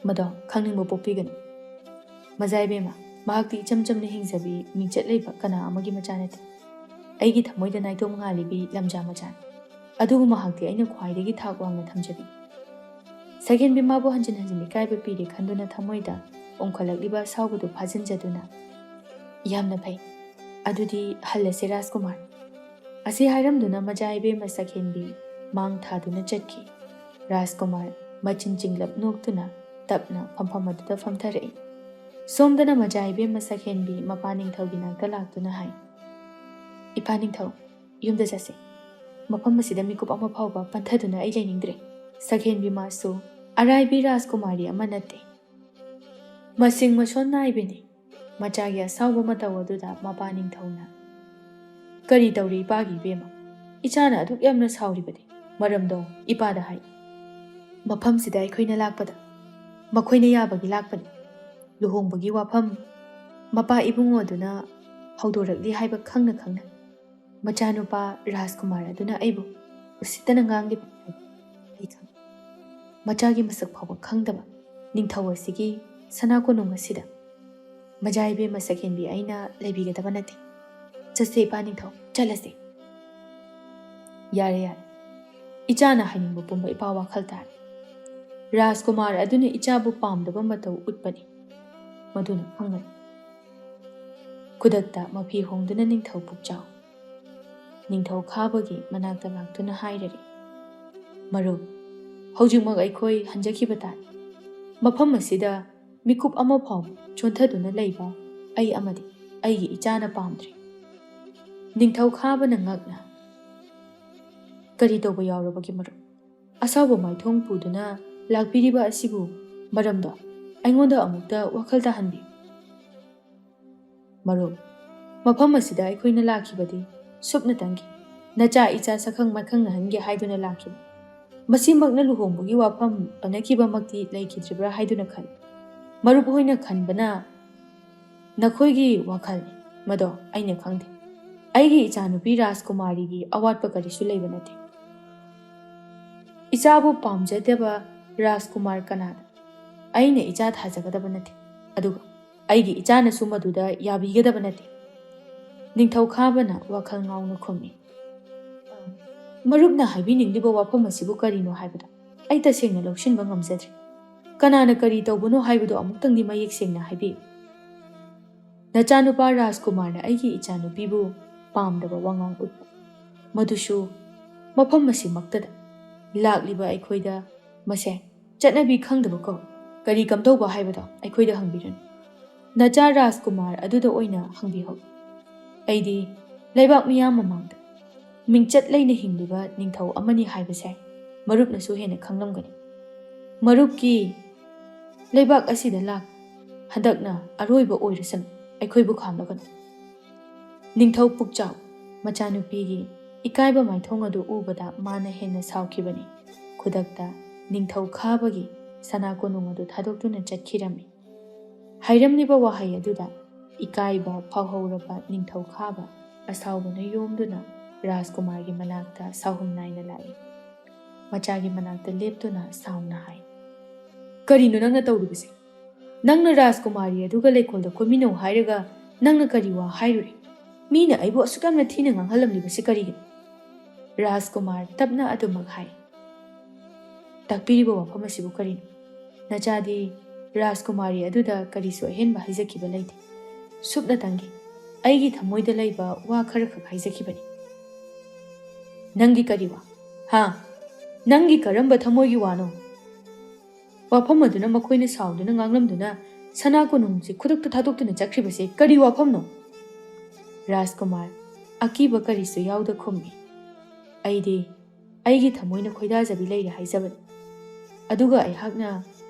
ꯃꯗꯣ ꯈꯪꯅꯤꯡꯕ ꯄꯣꯛꯄꯤꯒꯅꯨ꯫ ꯃꯖꯥ ꯏꯕꯦꯝꯃ, ꯃꯍꯥꯛꯇꯤ ꯏꯆꯝ ꯆꯝꯅ ꯍꯤꯡꯖꯕꯤ, ꯃꯤꯡꯆꯠ ꯂꯩꯕ ꯀꯅꯥ ꯑꯃꯒꯤ ꯃꯆꯥ ꯅꯠꯇꯦ꯫ ꯑꯩꯒꯤ ꯊꯃꯣꯏꯗ ꯅꯥꯏꯇꯣꯝ ꯉꯥꯜꯂꯤꯕꯤ ꯂꯝꯖꯥ ꯃꯆꯥꯅꯤ꯫ ꯑꯗꯨꯕꯨ ꯃꯍꯥꯛꯇꯤ ꯑꯩꯅ ꯈ꯭ꯋꯥꯏꯗꯒꯤ ꯊꯥꯛ ꯋꯥꯡꯅ ꯊꯝꯖꯕꯤ꯫ ꯁꯛꯍꯦꯟꯕꯤ ꯃꯥꯕꯨ ꯍꯟꯖꯤꯟ ꯍꯟꯖꯤꯟ ꯏꯀꯥꯏꯕ ꯄꯤꯔꯦ ꯈꯟꯗꯨꯅ ꯊꯃꯣꯏꯗ ꯎꯝꯈꯠꯂꯛꯂꯤꯕ ꯑꯁꯥꯎꯕꯗꯨ ꯐꯥꯖꯤꯟꯖꯗꯨꯅ, "ꯌꯥꯝꯅ ꯐꯩ꯫ ꯑꯗꯨꯗꯤ ꯍꯜꯂꯁꯤ ꯔꯥꯖꯀꯨꯃꯥꯔ꯫" ꯑꯁꯤ ꯍꯥꯏꯔꯝꯗꯨꯅ ꯃꯖꯥ ꯏꯕꯦꯝꯃ ꯁꯛꯍꯦꯟꯕꯤ ꯃꯥꯡ ꯊꯥꯗꯨꯅ ꯆꯠꯈꯤ꯫ ꯔꯥꯖꯀꯨꯃꯥꯔ ꯃꯆꯤꯟ ꯆꯤꯡꯂꯞ ꯅꯣꯛꯇꯨꯅ ꯇꯞꯅ ꯐꯝꯐꯝ ꯑꯗꯨꯗ ꯐꯝꯊꯔꯛꯏ꯫ ꯁꯣꯝꯗꯅ ꯃꯖꯥ ꯏꯕꯦꯝꯃ ꯁꯛꯍꯦꯟꯕꯤ ꯃꯄꯥ ꯅꯤꯡꯊꯧꯒꯤ ꯅꯥꯛꯇ ꯂꯥꯛꯇꯨꯅ ꯍꯥꯏ, "ꯏꯄꯥ ꯅꯤꯡꯊꯧ, ꯌꯨꯝꯗ ꯆꯠꯁꯤ꯫ ꯃꯐꯝ ꯑꯁꯤꯗ ꯃꯤꯀꯨꯞ ꯑꯃ ꯐꯥꯎꯕ ꯄꯟꯊꯗꯨꯅ ꯑꯩ ꯂꯩꯅꯤꯡꯗ꯭ꯔꯦ꯫" ꯁꯛꯍꯦꯟꯕꯤ ꯃꯥꯁꯨ ꯑꯔꯥꯏꯕꯤ ꯔꯥꯖꯀꯨꯃꯥꯔꯤ ꯑꯃ ꯅꯠꯇꯦ꯫ ꯃꯁꯤꯡ ꯃꯁꯣꯟ ꯅꯥꯏꯕꯤꯅꯤ꯫ ꯃꯆꯥꯒꯤ ꯑꯁꯥꯎꯕ ꯃꯇꯧ ꯑꯗꯨꯗ ꯃꯄꯥ ꯅꯤꯡꯊꯧꯅ, "ꯀꯔꯤ ꯇꯧꯔꯤ ꯏꯄꯥꯒꯤ ꯏꯕꯦꯝꯃ? ꯏꯆꯥꯅ ꯑꯗꯨꯛ ꯌꯥꯝꯅ ꯁꯥꯎꯔꯤꯕꯗꯤ ꯃꯔꯝꯗꯣ ꯏꯄꯥꯗ ꯍꯥꯏ꯫" "ꯃꯐꯝꯁꯤꯗ ꯑꯩꯈꯣꯏꯅ ꯂꯥꯛꯄꯗ ꯃꯈꯣꯏꯅ ꯌꯥꯕꯒꯤ ꯂꯥꯛꯄꯅꯤ꯫ ꯂꯨꯍꯣꯡꯕꯒꯤ ꯋꯥꯐꯝ ꯃꯄꯥ ꯏꯕꯨꯡꯉꯣꯗꯨꯅ ꯍꯧꯗꯣꯔꯛꯂꯤ ꯍꯥꯏꯕ ꯈꯪꯅ ꯈꯪꯅ ꯃꯆꯥꯅꯨꯄꯥ ꯔꯥꯖꯀꯨꯃꯥꯔ ꯑꯗꯨꯅ ꯑꯩꯕꯨ ꯎꯁꯤꯠꯇꯅ ꯉꯥꯡꯂꯤꯕꯅꯤ ꯍꯥꯏꯕ ꯑꯩ ꯈꯪꯏ꯫ ꯃꯆꯥꯒꯤ ꯃꯁꯛ ꯐꯥꯎꯕ ꯈꯪꯗꯕ ꯅꯤꯡꯊꯧ ꯑꯁꯤꯒꯤ ꯁꯅꯥ ꯀꯣꯅꯨꯡ ꯑꯁꯤꯗ ꯃꯖꯥ ꯏꯕꯦꯝꯃ ꯁꯛꯍꯦꯟꯕꯤ ꯑꯩꯅ ꯂꯩꯕꯤꯒꯗꯕ ꯅꯠꯇꯦ꯫ ꯆꯠꯁꯦ ꯏꯄꯥ ꯅꯤꯡꯊꯧ, ꯆꯠꯂꯁꯦ꯫" "ꯌꯥꯔꯦ, ꯌꯥꯔꯦ꯫ ꯏꯆꯥꯅ ꯍꯥꯏꯅꯤꯡꯕ ꯄꯨꯝꯕ ꯏꯄꯥ ꯋꯥꯈꯜ ꯇꯥꯔꯦ꯫" ꯔꯥꯖꯀꯨꯃꯥꯔ ꯑꯗꯨꯅ ꯏꯆꯥꯕꯨ ꯄꯥꯝꯗꯕ ꯃꯇꯧ ꯎꯠꯄꯅꯤ꯫ ꯃꯗꯨꯅ ꯈꯪꯒꯅꯤ꯫ ꯈꯨꯗꯛꯇ ꯃꯐꯤ ꯍꯣꯡꯗꯨꯅ ꯅꯤꯡꯊꯧ ꯄꯨꯛꯆꯥꯎ ꯅꯤꯡꯊꯧ ꯈꯥꯕꯒꯤ ꯃꯅꯥꯛꯇ ꯂꯥꯛꯇꯨꯅ ꯍꯥꯏꯔꯔꯦ, "ꯃꯔꯨꯞ, ꯍꯧꯖꯤꯛꯃꯛ ꯑꯩꯈꯣꯏ ꯍꯟꯖꯈꯤꯕ ꯇꯥꯔꯦ꯫ ꯃꯐꯝ ꯑꯁꯤꯗ ꯃꯤꯀꯨꯞ ꯑꯃ ꯐꯥꯎꯕ ꯆꯣꯟꯊꯗꯨꯅ ꯂꯩꯕ ꯑꯩ ꯑꯃꯗꯤ ꯑꯩꯒꯤ ꯏꯆꯥꯅ ꯄꯥꯝꯗ꯭ꯔꯦ꯫" ꯅꯤꯡꯊꯧ ꯈꯥꯕꯅ ꯉꯛꯅ, "ꯀꯔꯤ ꯇꯧꯕ ꯌꯥꯎꯔꯕꯒꯦ ꯃꯔꯨꯞ? ꯑꯁꯥꯎꯕ ꯃꯥꯏꯊꯣꯡ ꯄꯨꯗꯨꯅ ꯂꯥꯛꯄꯤꯔꯤꯕ ꯑꯁꯤꯕꯨ ꯃꯔꯝꯗꯣ ꯑꯩꯉꯣꯟꯗ ꯑꯃꯨꯛꯇ ꯋꯥꯈꯜ ꯇꯥꯍꯟꯕꯤꯌꯨ꯫" "ꯃꯔꯨꯞ, ꯃꯐꯝ ꯑꯁꯤꯗ ꯑꯩꯈꯣꯏꯅ ꯂꯥꯛꯈꯤꯕꯗꯤ ꯁꯨꯞꯅꯇꯪꯒꯤ ꯅꯆꯥ ꯏꯆꯥ ꯁꯛꯈꯪ ꯃꯥꯏꯈꯪꯅꯍꯟꯒꯦ ꯍꯥꯏꯗꯨꯅ ꯂꯥꯛꯈꯤꯕ꯫ ꯃꯁꯤꯃꯛꯅ ꯂꯨꯍꯣꯡꯕꯒꯤ ꯋꯥꯐꯝ ꯄꯟꯅꯈꯤꯕꯃꯛꯇꯤ ꯂꯩꯈꯤꯗ꯭ꯔꯤꯕ꯭ꯔꯥ ꯍꯥꯏꯗꯨꯅ ꯈꯜꯂꯤ꯫ ꯃꯔꯨꯞ ꯍꯣꯏꯅ ꯈꯟꯕꯅ ꯅꯈꯣꯏꯒꯤ ꯋꯥꯈꯜꯅꯤ ꯃꯗꯣ, ꯑꯩꯅ ꯈꯪꯗꯦ꯫ ꯑꯩꯒꯤ ꯏꯆꯥꯅꯨꯄꯤ ꯔꯥꯖꯀꯨꯃꯥꯔꯤꯒꯤ ꯑꯋꯥꯠꯄ ꯀꯔꯤꯁꯨ ꯂꯩꯕ ꯅꯠꯇꯦ꯫ ꯏꯆꯥꯕꯨ ꯄꯥꯝꯖꯗꯕ ꯔꯥꯖꯀꯨꯃꯥꯔ ꯀꯅꯥꯗ ꯑꯩꯅ ꯏꯆꯥ ꯊꯥꯖꯒꯗꯕ ꯅꯠꯇꯦ, ꯑꯗꯨꯒ ꯑꯩꯒꯤ ꯏꯆꯥꯅꯁꯨ ꯃꯗꯨꯗ ꯌꯥꯕꯤꯒꯗꯕ ꯅꯠꯇꯦ꯫ ꯅꯤꯡꯊꯧ ꯈꯥꯕꯅ ꯋꯥꯈꯜ ꯉꯥꯎꯅ ꯈꯨꯝꯃꯤ꯫ ꯃꯔꯨꯞꯅ ꯍꯥꯏꯕꯤꯅꯤꯡꯂꯤꯕ ꯋꯥꯐꯝ ꯑꯁꯤꯕꯨ ꯀꯔꯤꯅꯣ ꯍꯥꯏꯕꯗꯣ ꯑꯩ ꯇꯁꯦꯡꯅ ꯂꯧꯁꯤꯟꯕ ꯉꯝꯖꯗ꯭ꯔꯦ꯫ ꯀꯅꯥꯅ ꯀꯔꯤ ꯇꯧꯕꯅꯣ ꯍꯥꯏꯕꯗꯨ ꯑꯃꯨꯛꯇꯪꯗꯤ ꯃꯌꯦꯛ ꯁꯦꯡꯅ ꯍꯥꯏꯕꯤꯌꯨ꯫ ꯅꯆꯥꯅꯨꯄꯥ ꯔꯥꯖꯀꯨꯃꯥꯔꯅ ꯑꯩꯒꯤ ꯏꯆꯥꯅꯨꯄꯤꯕꯨ ꯄꯥꯝꯗꯕ ꯋꯥꯉꯥꯡ ꯎꯠꯄ, ꯃꯗꯨꯁꯨ ꯃꯐꯝ ꯑꯁꯤꯃꯛꯇꯗ꯫ ꯂꯥꯛꯂꯤꯕ ꯑꯩꯈꯣꯏꯗ ꯃꯁꯦ ꯆꯠꯅꯕꯤ ꯈꯪꯗꯕ ꯀꯧꯏ꯫ ꯀꯔꯤ ꯀꯝꯗꯧꯕ ꯍꯥꯏꯕꯗꯣ ꯑꯩꯈꯣꯏꯗ ꯍꯪꯕꯤꯔꯅꯨ꯫ ꯅꯆꯥ ꯔꯥꯖꯀꯨꯃꯥꯔ ꯑꯗꯨꯗ ꯑꯣꯏꯅ ꯍꯪꯕꯤꯍꯧ꯫ ꯑꯩꯗꯤ ꯂꯩꯕꯥꯛ ꯃꯤꯌꯥꯝ ꯃꯃꯥꯡꯗ ꯃꯤꯡꯆꯠ ꯂꯩꯅ ꯍꯤꯡꯂꯤꯕ ꯅꯤꯡꯊꯧ ꯑꯃꯅꯤ ꯍꯥꯏꯕꯁꯦ ꯃꯔꯨꯞꯅꯁꯨ ꯍꯦꯟꯅ ꯈꯪꯂꯝꯒꯅꯤ꯫ ꯃꯔꯨꯞꯀꯤ ꯂꯩꯕꯥꯛ ꯑꯁꯤꯗ ꯂꯥꯛ ꯍꯟꯗꯛꯅ ꯑꯔꯣꯏꯕ ꯑꯣꯏꯔꯁꯅꯨ, ꯑꯩꯈꯣꯏꯕꯨ ꯈꯥꯝꯂꯒꯅꯨ꯫ ꯅꯤꯡꯊꯧ ꯄꯨꯛꯆꯥꯎ ꯃꯆꯥꯅꯨꯄꯤꯒꯤ ꯏꯀꯥꯏꯕ ꯃꯥꯏꯊꯣꯡ ꯑꯗꯨ ꯎꯕꯗ ꯃꯥꯅ ꯍꯦꯟꯅ ꯁꯥꯎꯈꯤꯕꯅꯤ꯫ ꯈꯨꯗꯛꯇ ꯅꯤꯡꯊꯧ ꯈꯥꯕꯒꯤ ꯁꯅꯥ ꯀꯣꯅꯨꯡ ꯑꯗꯨ ꯊꯥꯗꯣꯛꯇꯨꯅ ꯆꯠꯈꯤꯔꯝꯃꯤ꯫ ꯍꯥꯏꯔꯝꯂꯤꯕ ꯋꯥꯍꯩ ꯑꯗꯨꯗ ꯏꯀꯥꯏꯕ ꯐꯥꯎꯍꯧꯔꯕ ꯅꯤꯡꯊꯧ ꯈꯥꯕ ꯑꯁꯥꯎꯕꯅ ꯌꯣꯝꯗꯨꯅ ꯔꯥꯖꯀꯨꯃꯥꯔꯒꯤ ꯃꯅꯥꯛꯇ ꯁꯥꯎꯍꯨꯝ ꯅꯥꯏꯅ ꯂꯥꯛꯏ꯫ ꯃꯆꯥꯒꯤ ꯃꯅꯥꯛꯇ ꯂꯦꯞꯇꯨꯅ ꯁꯥꯎꯅ ꯍꯥꯏ, "ꯀꯔꯤꯅꯣ ꯅꯪꯅ ꯇꯧꯔꯤꯕꯁꯦ? ꯅꯪꯅ ꯔꯥꯖꯀꯨꯃꯥꯔꯤ ꯑꯗꯨꯒ ꯂꯩꯀꯣꯜꯗ ꯀꯣꯏꯃꯤꯟꯅꯧ ꯍꯥꯏꯔꯒ ꯅꯪꯅ ꯀꯔꯤ ꯋꯥ ꯍꯥꯏꯔꯨꯔꯦ? ꯃꯤꯅ ꯑꯩꯕꯨ ꯑꯁꯨꯛ ꯌꯥꯝꯅ ꯊꯤꯅ ꯉꯥꯡꯍꯜꯂꯝꯂꯤꯕꯁꯤ ꯀꯔꯤꯒꯤꯅꯣ?" ꯔꯥꯖꯀꯨꯃꯥꯔ ꯇꯞꯅ ꯑꯗꯨꯃꯛ ꯍꯥꯏ꯫ "ꯇꯥꯛꯄꯤꯔꯤꯕ ꯋꯥꯐꯝ ꯑꯁꯤꯕꯨ ꯀꯔꯤꯅꯣ? ꯅꯆꯥꯗꯤ ꯔꯥꯖꯀꯨꯃꯥꯔꯤ ꯑꯗꯨꯗ ꯀꯔꯤꯁꯨ ꯑꯍꯦꯟꯕ ꯍꯥꯏꯖꯈꯤꯕ ꯂꯩꯇꯦ꯫ ꯁꯨꯞꯅꯇꯪꯒꯤ ꯑꯩꯒꯤ ꯊꯃꯣꯏꯗ ꯂꯩꯕ ꯋꯥ ꯈꯔꯈꯛ ꯍꯥꯏꯖꯈꯤꯕꯅꯤ꯫" "ꯅꯪꯒꯤ ꯀꯔꯤ ꯋꯥ? ꯍꯥ? ꯅꯪꯒꯤ ꯀꯔꯝꯕ ꯊꯃꯣꯏꯒꯤ ꯋꯥꯅꯣ?" "ꯋꯥꯐꯝ ꯑꯗꯨꯅ ꯃꯈꯣꯏꯅ ꯁꯥꯎꯗꯨꯅ ꯉꯥꯡꯂꯝꯗꯨꯅ ꯁꯅꯥ ꯀꯣꯅꯨꯡꯁꯤ ꯈꯨꯗꯛꯇ ꯊꯥꯗꯣꯛꯇꯨꯅ ꯆꯠꯈ꯭ꯔꯤꯕꯁꯦ ꯀꯔꯤ ꯋꯥꯐꯝꯅꯣ?" ꯔꯥꯖꯀꯨꯃꯥꯔ ꯑꯀꯤꯕ ꯀꯔꯤꯁꯨ ꯌꯥꯎꯗ ꯈꯨꯝꯃꯤ꯫ "ꯑꯩꯗꯤ ꯑꯩꯒꯤ ꯊꯃꯣꯏꯅ ꯈꯣꯏꯗꯥꯖꯕꯤ ꯂꯩꯔꯦ ꯍꯥꯏꯖꯕꯅꯤ꯫ ꯑꯗꯨꯒ ꯑꯩꯍꯥꯛꯅ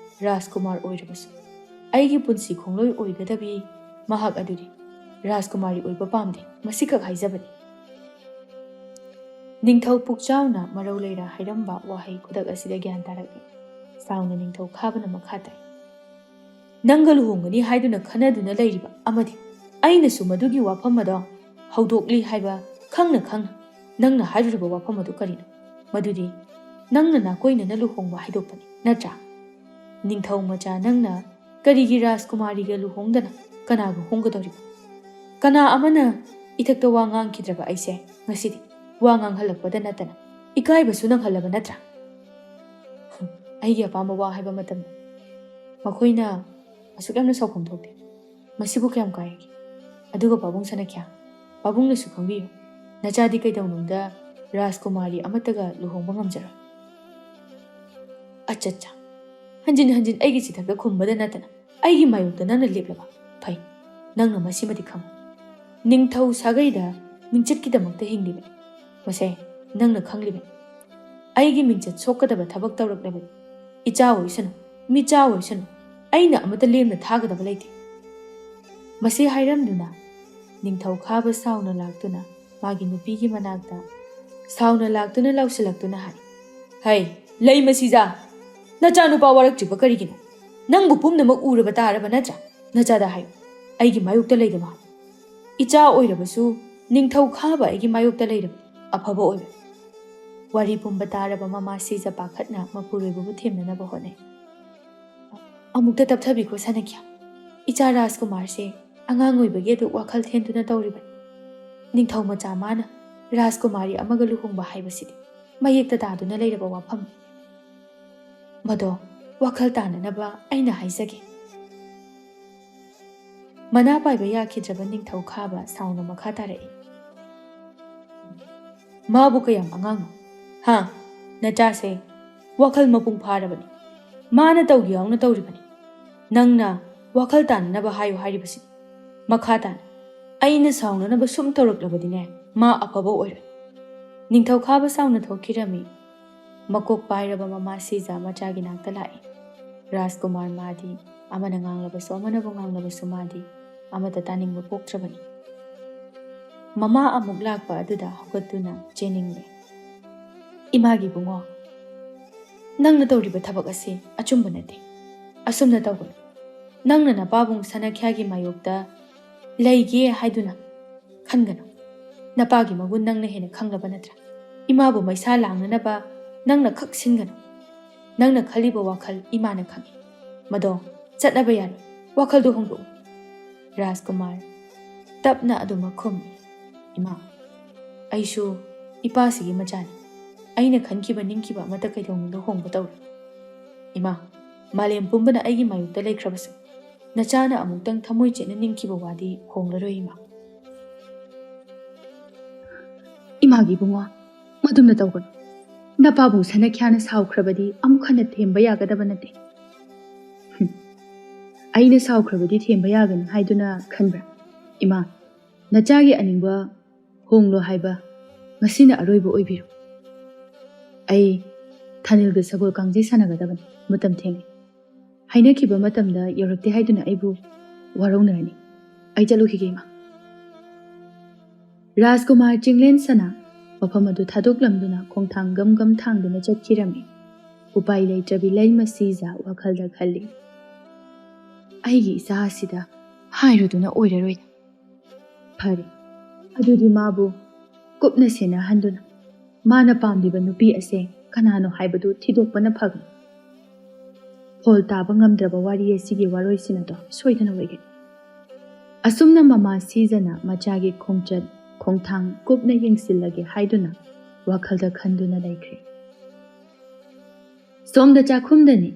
ꯔꯥꯖꯀꯨꯃꯥꯔ ꯑꯣꯏꯔꯕꯁꯨ ꯑꯩꯒꯤ ꯄꯨꯟꯁꯤ ꯈꯣꯡꯂꯣꯏ ꯑꯣꯏꯒꯗꯕꯤ ꯃꯍꯥꯛ ꯑꯗꯨꯗꯤ ꯔꯥꯖꯀꯨꯃꯥꯔꯤ ꯑꯣꯏꯕ ꯄꯥꯝꯗꯦ, ꯃꯁꯤꯈꯛ ꯍꯥꯏꯖꯕꯅꯤ꯫" ꯅꯤꯡꯊꯧ ꯄꯨꯛꯆꯥꯎꯅ ꯃꯔꯧ ꯂꯩꯔ ꯍꯥꯏꯔꯝꯕ ꯋꯥꯍꯩ ꯈꯨꯗꯛ ꯑꯁꯤꯗ ꯒ꯭ꯌꯥꯟ ꯇꯥꯔꯛꯏ꯫ ꯁꯥꯎꯅ ꯅꯤꯡꯊꯧ ꯈꯥꯕꯅ ꯃꯈꯥ ꯇꯥꯏ꯫ ꯅꯪꯒ ꯂꯨꯍꯣꯡꯒꯅꯤ ꯍꯥꯏꯗꯨꯅ ꯈꯟꯅꯗꯨꯅ ꯂꯩꯔꯤꯕ ꯑꯃꯗꯤ ꯑꯩꯅꯁꯨ ꯃꯗꯨꯒꯤ ꯋꯥꯐꯝ ꯑꯗꯣ ꯍꯧꯗꯣꯛꯂꯤ ꯍꯥꯏꯕ ꯈꯪꯅ ꯈꯪꯅ ꯅꯪꯅ ꯍꯥꯏꯔꯨꯔꯤꯕ ꯋꯥꯐꯝ ꯑꯗꯨ ꯀꯔꯤꯅꯣ? ꯃꯗꯨꯗꯤ ꯅꯪꯅ ꯅꯥꯀꯣꯏꯅꯅ ꯂꯨꯍꯣꯡꯕ ꯍꯥꯏꯗꯣꯛꯄꯅꯤ, ꯅꯠꯇ꯭ꯔꯥ? ꯅꯤꯡꯊꯧ ꯃꯆꯥ ꯅꯪꯅ ꯀꯔꯤꯒꯤ ꯔꯥꯖꯀꯨꯃꯥꯔꯤꯒ ꯂꯨꯍꯣꯡꯗꯅ ꯀꯅꯥꯒ ꯍꯣꯡꯒꯗꯧꯔꯤꯕ? ꯀꯅꯥ ꯑꯃꯅ ꯏꯊꯛꯇ ꯋꯥ ꯉꯥꯡꯈꯤꯗ꯭ꯔꯕ ꯑꯩꯁꯦ ꯉꯁꯤꯗꯤ ꯋꯥ ꯉꯥꯡꯍꯜꯂꯛꯄꯗ ꯅꯠꯇꯅ ꯏꯀꯥꯏꯕꯁꯨ ꯅꯪꯍꯜꯂꯕ ꯅꯠꯇ꯭ꯔꯥ? ꯑꯩꯒꯤ ꯑꯄꯥꯝꯕ ꯋꯥ ꯍꯥꯏꯕ ꯃꯇꯝꯗ ꯃꯈꯣꯏꯅ ꯑꯁꯨꯛ ꯌꯥꯝꯅ ꯁꯥꯎꯐꯝ ꯊꯣꯛꯇꯦ꯫ ꯃꯁꯤꯕꯨ ꯀꯌꯥꯝ ꯀꯥꯏꯔꯒꯦ? ꯑꯗꯨꯒ ꯄꯥꯕꯨꯡ ꯁꯅꯥꯈ꯭ꯌꯥ, ꯄꯥꯕꯨꯡꯅꯁꯨ ꯈꯪꯕꯤꯌꯨ, ꯅꯆꯥꯗꯤ ꯀꯩꯗꯧꯅꯨꯡꯗ ꯔꯥꯖꯀꯨꯃꯥꯔꯤ ꯑꯃꯠꯇꯒ ꯂꯨꯍꯣꯡꯕ ꯉꯝꯖꯔꯣꯏ꯫ ꯑꯆꯠꯆꯥ, ꯍꯟꯖꯤꯟ ꯍꯟꯖꯤꯟ ꯑꯩꯒꯤ ꯆꯤꯊꯛꯇ ꯈꯨꯝꯕꯗ ꯅꯠꯇꯅ ꯑꯩꯒꯤ ꯃꯥꯌꯣꯛꯇ ꯅꯪꯅ ꯂꯦꯞꯂꯕ? ꯐꯩ, ꯅꯪꯅ ꯃꯁꯤꯃꯗꯤ ꯈꯪꯉꯨ꯫ ꯅꯤꯡꯊꯧ ꯁꯥꯒꯩꯗ ꯃꯤꯡꯆꯠꯀꯤꯗꯃꯛꯇ ꯍꯤꯡꯂꯤꯕꯅꯤ꯫ ꯃꯁꯦ ꯅꯪꯅ ꯈꯪꯂꯤꯕꯅꯤ꯫ ꯑꯩꯒꯤ ꯃꯤꯡꯆꯠ ꯁꯣꯛꯀꯗꯕ ꯊꯕꯛ ꯇꯧꯔꯛꯂꯕꯗꯤ ꯏꯆꯥ ꯑꯣꯏꯁꯅꯨ, ꯃꯤꯆꯥ ꯑꯣꯏꯁꯅꯨ, ꯑꯩꯅ ꯑꯃꯠꯇ ꯂꯦꯝꯅ ꯊꯥꯒꯗꯕ ꯂꯩꯇꯦ꯫ ꯃꯁꯤ ꯍꯥꯏꯔꯝꯗꯨꯅ ꯅꯤꯡꯊꯧ ꯈꯥꯕ ꯁꯥꯎꯅ ꯂꯥꯛꯇꯨꯅ ꯃꯥꯒꯤ ꯅꯨꯄꯤꯒꯤ ꯃꯅꯥꯛꯇ ꯁꯥꯎꯅ ꯂꯥꯛꯇꯨꯅ ꯂꯥꯎꯁꯤꯜꯂꯛꯇꯨꯅ ꯍꯥꯏ, "ꯍꯩ, ꯂꯩ ꯃꯁꯤꯖꯥ! ꯅꯆꯥꯅꯨꯄꯥ ꯋꯥꯔꯛꯇ꯭ꯔꯤꯕ ꯀꯔꯤꯒꯤꯅꯣ? ꯅꯪꯕꯨ ꯄꯨꯝꯅꯃꯛ ꯎꯔꯕ ꯇꯥꯔꯕ ꯅꯠꯇ꯭ꯔꯥ? ꯅꯆꯥꯗ ꯍꯥꯏꯌꯨ, ꯑꯩꯒꯤ ꯃꯥꯌꯣꯛꯇ ꯂꯩꯒꯅꯨ ꯍꯥꯏ꯫ ꯏꯆꯥ ꯑꯣꯏꯔꯕꯁꯨ ꯅꯤꯡꯊꯧ ꯈꯥꯕ ꯑꯩꯒꯤ ꯃꯥꯌꯣꯛꯇ ꯂꯩꯔꯕ ꯑꯐꯕ ꯑꯣꯏꯕ"꯫ ꯋꯥꯔꯤ ꯄꯨꯝꯕ ꯇꯥꯔꯕ ꯃꯃꯥ ꯁꯤꯖ ꯄꯥꯈꯠꯅ ꯃꯄꯨꯔꯣꯏꯕꯕꯨ ꯊꯦꯝꯅꯅꯕ ꯍꯣꯠꯅꯩ꯫ "ꯑꯃꯨꯛꯇ ꯇꯞꯊꯕꯤꯈꯣ ꯁꯅꯥꯈ꯭ꯌꯥ꯫ ꯏꯆꯥ ꯔꯥꯖꯀꯨꯃꯥꯔꯁꯦ ꯑꯉꯥꯡ ꯑꯣꯏꯕꯒꯤ ꯑꯗꯨꯛ ꯋꯥꯈꯜ ꯊꯦꯟꯗꯨꯅ ꯇꯧꯔꯤꯕꯅꯤ꯫ ꯅꯤꯡꯊꯧ ꯃꯆꯥ ꯃꯥꯅ ꯔꯥꯖꯀꯨꯃꯥꯔꯤ ꯑꯃꯒ ꯂꯨꯍꯣꯡꯕ ꯍꯥꯏꯕꯁꯤꯗꯤ ꯃꯌꯦꯛꯇ ꯇꯥꯗꯨꯅ ꯂꯩꯔꯕ ꯋꯥꯐꯝꯅꯤ꯫ ꯃꯗꯣ ꯋꯥꯈꯜ ꯇꯥꯅꯅꯕ ꯑꯩꯅ ꯍꯥꯏꯖꯒꯦ"꯫ ꯃꯅꯥ ꯄꯥꯏꯕ ꯌꯥꯈꯤꯗ꯭ꯔꯕ ꯅꯤꯡꯊꯧ ꯈꯥꯕ ꯁꯥꯎꯅ ꯃꯈꯥ ꯇꯥꯔꯛꯏ, "ꯃꯥꯕꯨ ꯀꯌꯥꯝ ꯑꯉꯥꯡꯅꯣ? ꯍꯥ? ꯅꯆꯥꯁꯦ ꯋꯥꯈꯜ ꯃꯄꯨꯡ ꯐꯥꯔꯕꯅꯤ꯫ ꯃꯥꯅ ꯇꯧꯒꯦ ꯌꯥꯎꯅ ꯇꯧꯔꯤꯕꯅꯤ꯫ ꯅꯪꯅ ꯋꯥꯈꯜ ꯇꯥꯅꯅꯕ ꯍꯥꯏꯌꯨ ꯍꯥꯏꯔꯤꯕꯁꯤꯅꯤ꯫ ꯃꯈꯥ ꯇꯥꯅ ꯑꯩꯅ ꯁꯥꯎꯅꯅꯕ ꯁꯨꯝ ꯇꯧꯔꯛꯂꯕꯗꯤꯅꯦ, ꯃꯥ ꯑꯐꯕ ꯑꯣꯏꯔꯣꯏ"꯫ ꯅꯤꯡꯊꯧ ꯈꯥꯕ ꯁꯥꯎꯅ ꯊꯣꯛꯈꯤꯔꯝꯃꯤ꯫ ꯃꯀꯣꯛ ꯄꯥꯏꯔꯕ ꯃꯃꯥ ꯁꯤꯖ ꯃꯆꯥꯒꯤ ꯅꯥꯛꯇ ꯂꯥꯛꯏ꯫ ꯔꯥꯖꯀꯨꯃꯥꯔ ꯃꯥꯗꯤ ꯑꯃꯅ ꯉꯥꯡꯂꯕꯁꯨ ꯑꯃꯅꯕꯨ ꯉꯥꯡꯂꯕꯁꯨ ꯃꯥꯗꯤ ꯑꯃꯠꯇ ꯇꯥꯅꯤꯡꯕ ꯄꯣꯛꯇ꯭ꯔꯕꯅꯤ꯫ ꯃꯃꯥ ꯑꯃꯨꯛ ꯂꯥꯛꯄ ꯑꯗꯨꯗ ꯍꯧꯒꯠꯇꯨꯅ ꯆꯦꯟꯅꯤꯡꯂꯦ꯫ "ꯏꯃꯥꯒꯤ ꯏꯕꯨꯡꯉꯣ, ꯅꯪꯅ ꯇꯧꯔꯤꯕ ꯊꯕꯛ ꯑꯁꯤ ꯑꯆꯨꯝꯕ ꯅꯠꯇꯦ꯫ ꯑꯁꯨꯝꯅ ꯇꯧꯒꯅꯨ꯫ ꯅꯪꯅ ꯅꯄꯥꯕꯨꯡ ꯁꯅꯥꯈ꯭ꯌꯥꯒꯤ ꯃꯥꯌꯣꯛꯇ ꯂꯩꯒꯦ ꯍꯥꯏꯗꯨꯅ ꯈꯟꯒꯅꯨ꯫ ꯅꯄꯥꯒꯤ ꯃꯒꯨꯟ ꯅꯪꯅ ꯍꯦꯟꯅ ꯈꯪꯂꯕ ꯅꯠꯇ꯭ꯔꯥ? ꯏꯃꯥꯕꯨ ꯃꯩꯁꯥ ꯂꯥꯡꯅꯅꯕ ꯅꯪꯅ ꯈꯛ ꯁꯤꯟꯒꯅꯨ꯫ ꯅꯪꯅ ꯈꯜꯂꯤꯕ ꯋꯥꯈꯜ ꯏꯃꯥꯅ ꯈꯪꯏ꯫ ꯃꯗꯣ ꯆꯠꯅꯕ ꯌꯥꯔꯣꯏ꯫ ꯋꯥꯈꯜꯗꯨ ꯍꯣꯡꯗꯣꯛꯎ꯫ ꯔꯥꯖꯀꯨꯃꯥꯔ ꯇꯞꯅ ꯑꯗꯨꯃꯛ ꯈꯨꯝꯃꯤ꯫ ꯏꯃꯥ, ꯑꯩꯁꯨ ꯏꯄꯥꯁꯤꯒꯤ ꯃꯆꯥꯅꯤ꯫ ꯑꯩꯅ ꯈꯟꯈꯤꯕ ꯅꯤꯡꯈꯤꯕ ꯑꯃꯠꯇ ꯀꯩꯗꯧꯅꯨꯡꯗ ꯍꯣꯡꯕ ꯇꯧꯔꯣꯏ꯫ ꯏꯃꯥ, ꯃꯥꯂꯦꯝ ꯄꯨꯝꯕꯅ ꯑꯩꯒꯤ ꯃꯥꯌꯣꯛꯇ ꯂꯩꯈ꯭ꯔꯕꯁꯨ, ꯅꯆꯥꯅ ꯑꯃꯨꯛꯇꯪ ꯊꯃꯣꯏ ꯆꯦꯠꯅ ꯅꯤꯡꯈꯤꯕ ꯋꯥꯗꯤ ꯍꯣꯡꯂꯔꯣꯏ ꯏꯃꯥ꯫ ꯏꯃꯥꯒꯤ ꯏꯕꯨꯡꯉꯣ, ꯃꯗꯨꯝꯅ ꯇꯧꯒꯅꯨ꯫ ꯅꯄꯥꯕꯨ ꯁꯅꯥꯈ꯭ꯌꯥꯅ ꯁꯥꯎꯈ꯭ꯔꯕꯗꯤ ꯑꯃꯨꯛ ꯍꯟꯅ ꯊꯦꯝꯕ ꯌꯥꯒꯗꯕ ꯅꯠꯇꯦ꯫ ꯍꯨꯝ꯫ ꯑꯩꯅ ꯁꯥꯎꯈ꯭ꯔꯕꯗꯤ ꯊꯦꯝꯕ ꯌꯥꯒꯅꯤ ꯍꯥꯏꯗꯨꯅ ꯈꯟꯕ꯭ꯔꯥ? ꯏꯃꯥ, ꯅꯆꯥꯒꯤ ꯑꯅꯤꯡꯕ ꯍꯣꯡꯂꯣ ꯍꯥꯏꯕ ꯉꯁꯤꯅ ꯑꯔꯣꯏꯕ ꯑꯣꯏꯕꯤꯔꯣ꯫ ꯑꯩ ꯊꯥꯅꯤꯜꯒ ꯁꯒꯣꯜ ꯀꯥꯡꯖꯩ ꯁꯥꯟꯅꯒꯗꯕꯅꯤ꯫ ꯃꯇꯝ ꯊꯦꯡꯂꯦ꯫ ꯍꯥꯏꯅꯈꯤꯕ ꯃꯇꯝꯗ ꯌꯧꯔꯛꯇꯦ ꯍꯥꯏꯗꯨꯅ ꯑꯩꯕꯨ ꯋꯥꯔꯧꯅꯔꯅꯤ꯫ ꯑꯩ ꯆꯠꯂꯨꯈꯤꯒꯦ ꯏꯃꯥ꯫ ꯔꯥꯖꯀꯨꯃꯥꯔ ꯆꯤꯡꯂꯦꯟ ꯁꯅꯥ ꯃꯐꯝ ꯑꯗꯨ ꯊꯥꯗꯣꯛꯂꯝꯗꯨꯅ ꯈꯣꯡꯊꯥꯡ ꯒꯝ ꯒꯝ ꯊꯥꯡꯗꯨꯅ ꯆꯠꯈꯤꯔꯝꯃꯤ꯫ ꯎꯄꯥꯏ ꯂꯩꯇ꯭ꯔꯕꯤ ꯂꯩꯃ ꯁꯤꯖ ꯋꯥꯈꯜꯗ ꯈꯜꯂꯤ꯫ ꯑꯩꯒꯤ ꯏꯆꯥ ꯑꯁꯤꯗ ꯍꯥꯏꯔꯨꯗꯨꯅ ꯑꯣꯏꯔꯔꯣꯏꯗ꯫ ꯐꯔꯦ, ꯑꯗꯨꯗꯤ ꯃꯥꯕꯨ ꯀꯨꯞꯅ ꯁꯦꯟꯅꯍꯟꯗꯨꯅ ꯃꯥꯅ ꯄꯥꯝꯂꯤꯕ ꯅꯨꯄꯤ ꯑꯁꯦ ꯀꯅꯥꯅꯣ ꯍꯥꯏꯕꯗꯨ ꯊꯤꯗꯣꯛꯄꯅ ꯐꯒꯅꯤ꯫ ꯐꯣꯜ ꯇꯥꯕ ꯉꯝꯗ꯭ꯔꯕ ꯋꯥꯔꯤ ꯑꯁꯤꯒꯤ ꯋꯥꯔꯣꯏꯁꯤꯟ ꯑꯗꯣ ꯁꯣꯏꯗꯅ ꯑꯣꯏꯒꯅꯤ꯫ ꯑꯁꯨꯝꯅ ꯃꯃꯥ ꯁꯤꯖꯅ ꯃꯆꯥꯒꯤ ꯈꯣꯡꯆꯠ ꯈꯣꯡꯊꯥꯡ ꯀꯨꯞꯅ ꯌꯦꯡꯁꯤꯜꯂꯒꯦ ꯍꯥꯏꯗꯨꯅ ꯋꯥꯈꯜꯗ ꯈꯟꯗꯨꯅ ꯂꯩꯈ꯭ꯔꯦ꯫ ꯁꯣꯝꯗ ꯆꯥꯛꯈꯨꯝꯗꯅꯤ꯫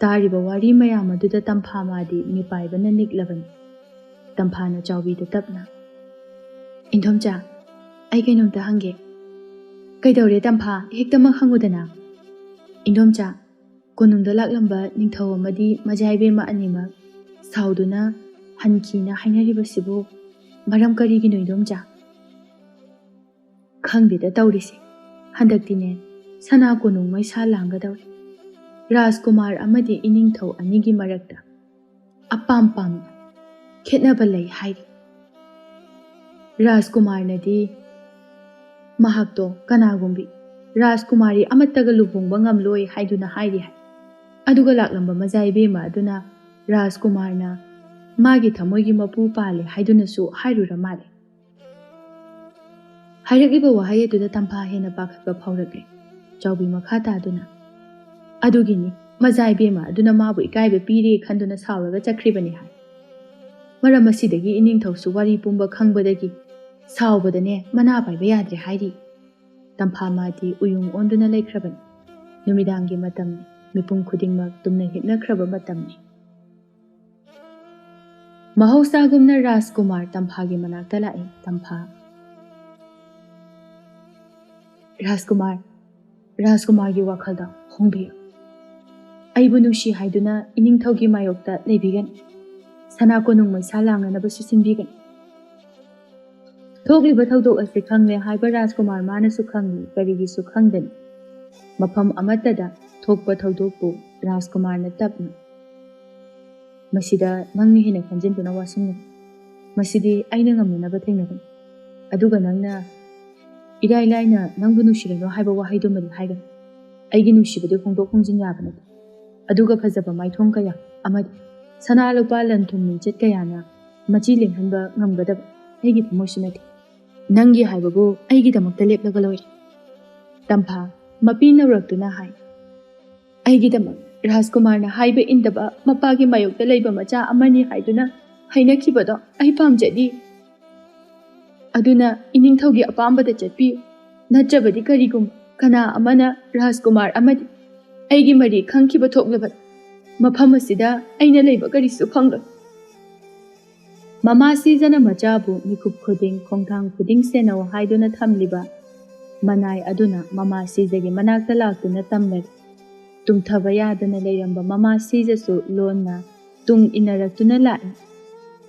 ꯇꯥꯔꯤꯕ ꯋꯥꯔꯤ ꯃꯌꯥꯝ ꯑꯗꯨꯗ ꯇꯝꯐꯥ ꯃꯥꯗꯤ ꯃꯤꯄꯥꯏꯕꯅ ꯅꯤꯛꯂꯕꯅꯤ꯫ ꯇꯝꯐꯥꯅ ꯆꯥꯎꯕꯤꯗ ꯇꯞꯅ, "ꯏꯟꯗꯣꯝꯆꯥ, ꯑꯩ ꯀꯩꯅꯣꯝꯇ ꯍꯪꯒꯦ꯫" "ꯀꯩꯗꯧꯔꯦ ꯇꯝꯐꯥ? ꯍꯦꯛꯇꯃꯛ ꯍꯪꯉꯨꯗꯅ꯫" "ꯏꯟꯗꯣꯝꯆꯥ, ꯀꯣꯅꯨꯡꯗ ꯂꯥꯛꯂꯝꯕ ꯅꯤꯡꯊꯧ ꯑꯃꯗꯤ ꯃꯖꯥ ꯏꯕꯦꯝꯃ ꯑꯅꯤꯃꯛ ꯁꯥꯎꯗꯨꯅ ꯍꯟꯈꯤꯅ ꯍꯥꯏꯅꯔꯤꯕꯁꯤꯕꯨ ꯃꯔꯝ ꯀꯔꯤꯒꯤꯅꯣ ꯏꯟꯗꯣꯝꯆꯥ?" "ꯈꯪꯗꯦꯗ ꯇꯧꯔꯤꯁꯦ꯫ ꯍꯟꯗꯛꯇꯤꯅꯦ, ꯁꯅꯥ ꯀꯣꯅꯨꯡ ꯃꯩꯁꯥ ꯂꯥꯡꯒꯗꯧꯔꯦ꯫ ꯔꯥꯖꯀꯨꯃꯥꯔ ꯑꯃꯗꯤ ꯏꯅꯤꯡꯊꯧ ꯑꯅꯤꯒꯤ ꯃꯔꯛꯇ ꯑꯄꯥꯝ ꯄꯥꯝꯅ ꯈꯦꯠꯅꯕ ꯂꯩ ꯍꯥꯏꯔꯤ꯫" "ꯔꯥꯖꯀꯨꯃꯥꯔꯅꯗꯤ ꯃꯍꯥꯛꯇꯣ ꯀꯅꯥꯒꯨꯝꯕꯤ ꯔꯥꯖꯀꯨꯃꯥꯔꯤ ꯑꯃꯠꯇꯒ ꯂꯨꯍꯣꯡꯕ ꯉꯝꯂꯣꯏ ꯍꯥꯏꯗꯨꯅ ꯍꯥꯏꯔꯤ ꯍꯥꯏ꯫ ꯑꯗꯨꯒ ꯂꯥꯛꯂꯝꯕ ꯃꯖꯥ ꯏꯕꯦꯝꯃ ꯑꯗꯨꯅ ꯔꯥꯖꯀꯨꯃꯥꯔꯅ ꯃꯥꯒꯤ ꯊꯃꯣꯏꯒꯤ ꯃꯄꯨ ꯄꯥꯜꯂꯦ ꯍꯥꯏꯗꯨꯅꯁꯨ ꯍꯥꯏꯔꯨꯔ ꯃꯥꯜꯂꯦ꯫ ꯍꯥꯏꯔꯛꯂꯤꯕ ꯋꯥꯍꯩ ꯑꯗꯨꯗ ꯇꯝꯐꯥ ꯍꯦꯟꯅ ꯄꯥꯈꯠꯄ ꯐꯥꯎꯔꯛꯂꯦ꯫ ꯆꯥꯎꯕꯤ ꯃꯈꯥ ꯇꯥꯗꯨꯅ, "ꯑꯗꯨꯒꯤꯅꯤ, ꯃꯖꯥ ꯏꯕꯦꯝꯃ ꯑꯗꯨꯅ ꯃꯥꯕꯨ ꯏꯀꯥꯏꯕ ꯄꯤꯔꯦ ꯈꯟꯗꯨꯅ ꯁꯥꯎꯔꯒ ꯆꯠꯈ꯭ꯔꯤꯕꯅꯤ" ꯍꯥꯏ꯫ ꯃꯔꯝ ꯑꯁꯤꯗꯒꯤ ꯏꯅꯤꯡꯊꯧꯁꯨ ꯋꯥꯔꯤ ꯄꯨꯝꯕ ꯈꯪꯕꯗꯒꯤ ꯁꯥꯎꯕꯗꯅꯦ ꯃꯅꯥ ꯄꯥꯏꯕ ꯌꯥꯗ꯭ꯔꯦ ꯍꯥꯏꯔꯤ꯫ ꯇꯝꯐꯥ ꯃꯥꯗꯤ ꯎꯌꯨꯡ ꯑꯣꯟꯗꯨꯅ ꯂꯩꯈ꯭ꯔꯕꯅꯤ꯫ ꯅꯨꯃꯤꯗꯥꯡꯒꯤ ꯃꯇꯝꯅꯤ꯫ ꯃꯤꯄꯨꯝ ꯈꯨꯗꯤꯡꯃꯛ ꯇꯨꯝꯅ ꯍꯤꯞꯅꯈ꯭ꯔꯕ ꯃꯇꯝꯅꯤ꯫ ꯃꯍꯧꯁꯥꯒꯨꯝꯅ ꯔꯥꯖꯀꯨꯃꯥꯔ ꯇꯝꯐꯥꯒꯤ ꯃꯅꯥꯛꯇ ꯂꯥꯛꯏ꯫ ꯇꯝꯐꯥ, "ꯔꯥꯖꯀꯨꯃꯥꯔ, ꯔꯥꯖꯀꯨꯃꯥꯔꯒꯤ ꯋꯥꯈꯜꯗ ꯍꯣꯡꯕꯤꯌꯨ꯫ ꯑꯩꯕꯨ ꯅꯨꯡꯁꯤ ꯍꯥꯏꯗꯨꯅ ꯏꯅꯤꯡꯊꯧꯒꯤ ꯃꯥꯌꯣꯛꯇ ꯂꯩꯕꯤꯒꯅꯨ꯫ ꯁꯅꯥ ꯀꯣꯅꯨꯡ ꯃꯩꯁꯥ ꯂꯥꯡꯅꯅꯕꯁꯨ ꯁꯤꯟꯕꯤꯒꯅꯨ꯫" ꯊꯣꯛꯂꯤꯕ ꯊꯧꯗꯣꯛ ꯑꯁꯤ ꯈꯪꯂꯦ ꯍꯥꯏꯕ ꯔꯥꯖꯀꯨꯃꯥꯔ ꯃꯥꯅꯁꯨ ꯈꯪꯂꯤ, ꯀꯔꯤꯒꯤꯁꯨ ꯈꯪꯗꯅꯤ꯫ ꯃꯐꯝ ꯑꯃꯠꯇꯗ ꯊꯣꯛꯄ ꯊꯧꯗꯣꯛꯄꯨ ꯔꯥꯖꯀꯨꯃꯥꯔꯅ ꯇꯞꯅ, "ꯃꯁꯤꯗ ꯅꯪꯅ ꯍꯦꯟꯅ ꯈꯟꯖꯤꯟꯗꯨꯅ ꯋꯥꯁꯤꯟꯒꯅꯨ꯫ ꯃꯁꯤꯗꯤ ꯑꯩꯅ ꯉꯝꯅꯅꯕ ꯊꯦꯡꯅꯕꯅꯤ꯫ ꯑꯗꯨꯒ ꯅꯪꯅ ꯏꯔꯥꯏ ꯂꯥꯏꯅ ꯅꯪꯕꯨ ꯅꯨꯡꯁꯤꯔꯅꯨ ꯍꯥꯏꯕ ꯋꯥꯍꯩꯗꯨꯃꯗꯤ ꯍꯥꯏꯒꯅꯨ꯫ ꯑꯩꯒꯤ ꯅꯨꯡꯁꯤꯕꯗꯤ ꯍꯣꯡꯗꯣꯛ ꯍꯣꯡꯖꯤꯟ ꯌꯥꯕ ꯅꯠꯇꯦ꯫ ꯑꯗꯨꯒ ꯐꯖꯕ ꯃꯥꯏꯊꯣꯡ ꯀꯌꯥ ꯑꯃꯗꯤ ꯁꯅꯥ ꯂꯨꯄꯥ ꯂꯟ ꯊꯨꯝ ꯃꯤꯡꯆꯠ ꯀꯌꯥꯅ ꯃꯆꯤ ꯂꯦꯡꯍꯟꯕ ꯉꯝꯒꯗꯕ ꯑꯩꯒꯤ ꯊꯃꯣꯏꯁꯨ ꯅꯠꯇꯦ꯫ ꯅꯪꯒꯤ ꯍꯥꯏꯕꯕꯨ ꯑꯩꯒꯤꯗꯃꯛꯇ ꯂꯦꯞꯂꯒ ꯂꯣꯏꯔꯦ꯫" ꯇꯝꯐꯥ ꯃꯄꯤ ꯅꯧꯔꯛꯇꯨꯅ ꯍꯥꯏ, "ꯑꯩꯒꯤꯗꯃꯛ ꯔꯥꯖꯀꯨꯃꯥꯔꯅ ꯍꯥꯏꯕ ꯏꯟꯗꯕ, ꯃꯄꯥꯒꯤ ꯃꯥꯌꯣꯛꯇ ꯂꯩꯕ ꯃꯆꯥ ꯑꯃꯅꯤ ꯍꯥꯏꯗꯨꯅ ꯍꯥꯏꯅꯈꯤꯕꯗꯣ ꯑꯩ ꯄꯥꯝꯖꯗꯦ꯫ ꯑꯗꯨꯅ ꯏꯅꯤꯡꯊꯧꯒꯤ ꯑꯄꯥꯝꯕꯗ ꯆꯠꯄꯤꯌꯨ꯫ ꯅꯠꯇ꯭ꯔꯕꯗꯤ ꯀꯔꯤꯒꯨꯝꯕ ꯀꯅꯥ ꯑꯃꯅ ꯔꯥꯖꯀꯨꯃꯥꯔ ꯑꯃꯗꯤ ꯑꯩꯒꯤ ꯃꯔꯤ ꯈꯪꯈꯤꯕ ꯊꯣꯛꯂꯕꯗ ꯃꯐꯝ ꯑꯁꯤꯗ ꯑꯩꯅ ꯂꯩꯕ ꯀꯔꯤꯁꯨ ꯐꯪꯂꯣꯏ꯫" ꯃꯃꯥ ꯁꯤꯖꯅ ꯃꯆꯥꯕꯨ ꯃꯤꯀꯨꯞ ꯈꯨꯗꯤꯡ, ꯈꯣꯡꯊꯥꯡ ꯈꯨꯗꯤꯡ ꯁꯦꯟꯅꯧ ꯍꯥꯏꯗꯨꯅ ꯊꯝꯂꯤꯕ ꯃꯅꯥꯏ ꯑꯗꯨꯅ ꯃꯃꯥ ꯁꯤꯖꯒꯤ ꯃꯅꯥꯛꯇ ꯂꯥꯛꯇꯨꯅ ꯇꯝꯂꯔꯦ꯫ ꯇꯨꯝꯊꯕ ꯌꯥꯗꯅ ꯂꯩꯔꯝꯕ ꯃꯃꯥ ꯁꯤꯖꯁꯨ ꯂꯣꯟꯅ ꯇꯨꯡ ꯏꯟꯅꯔꯛꯇꯨꯅ ꯂꯥꯛꯏ꯫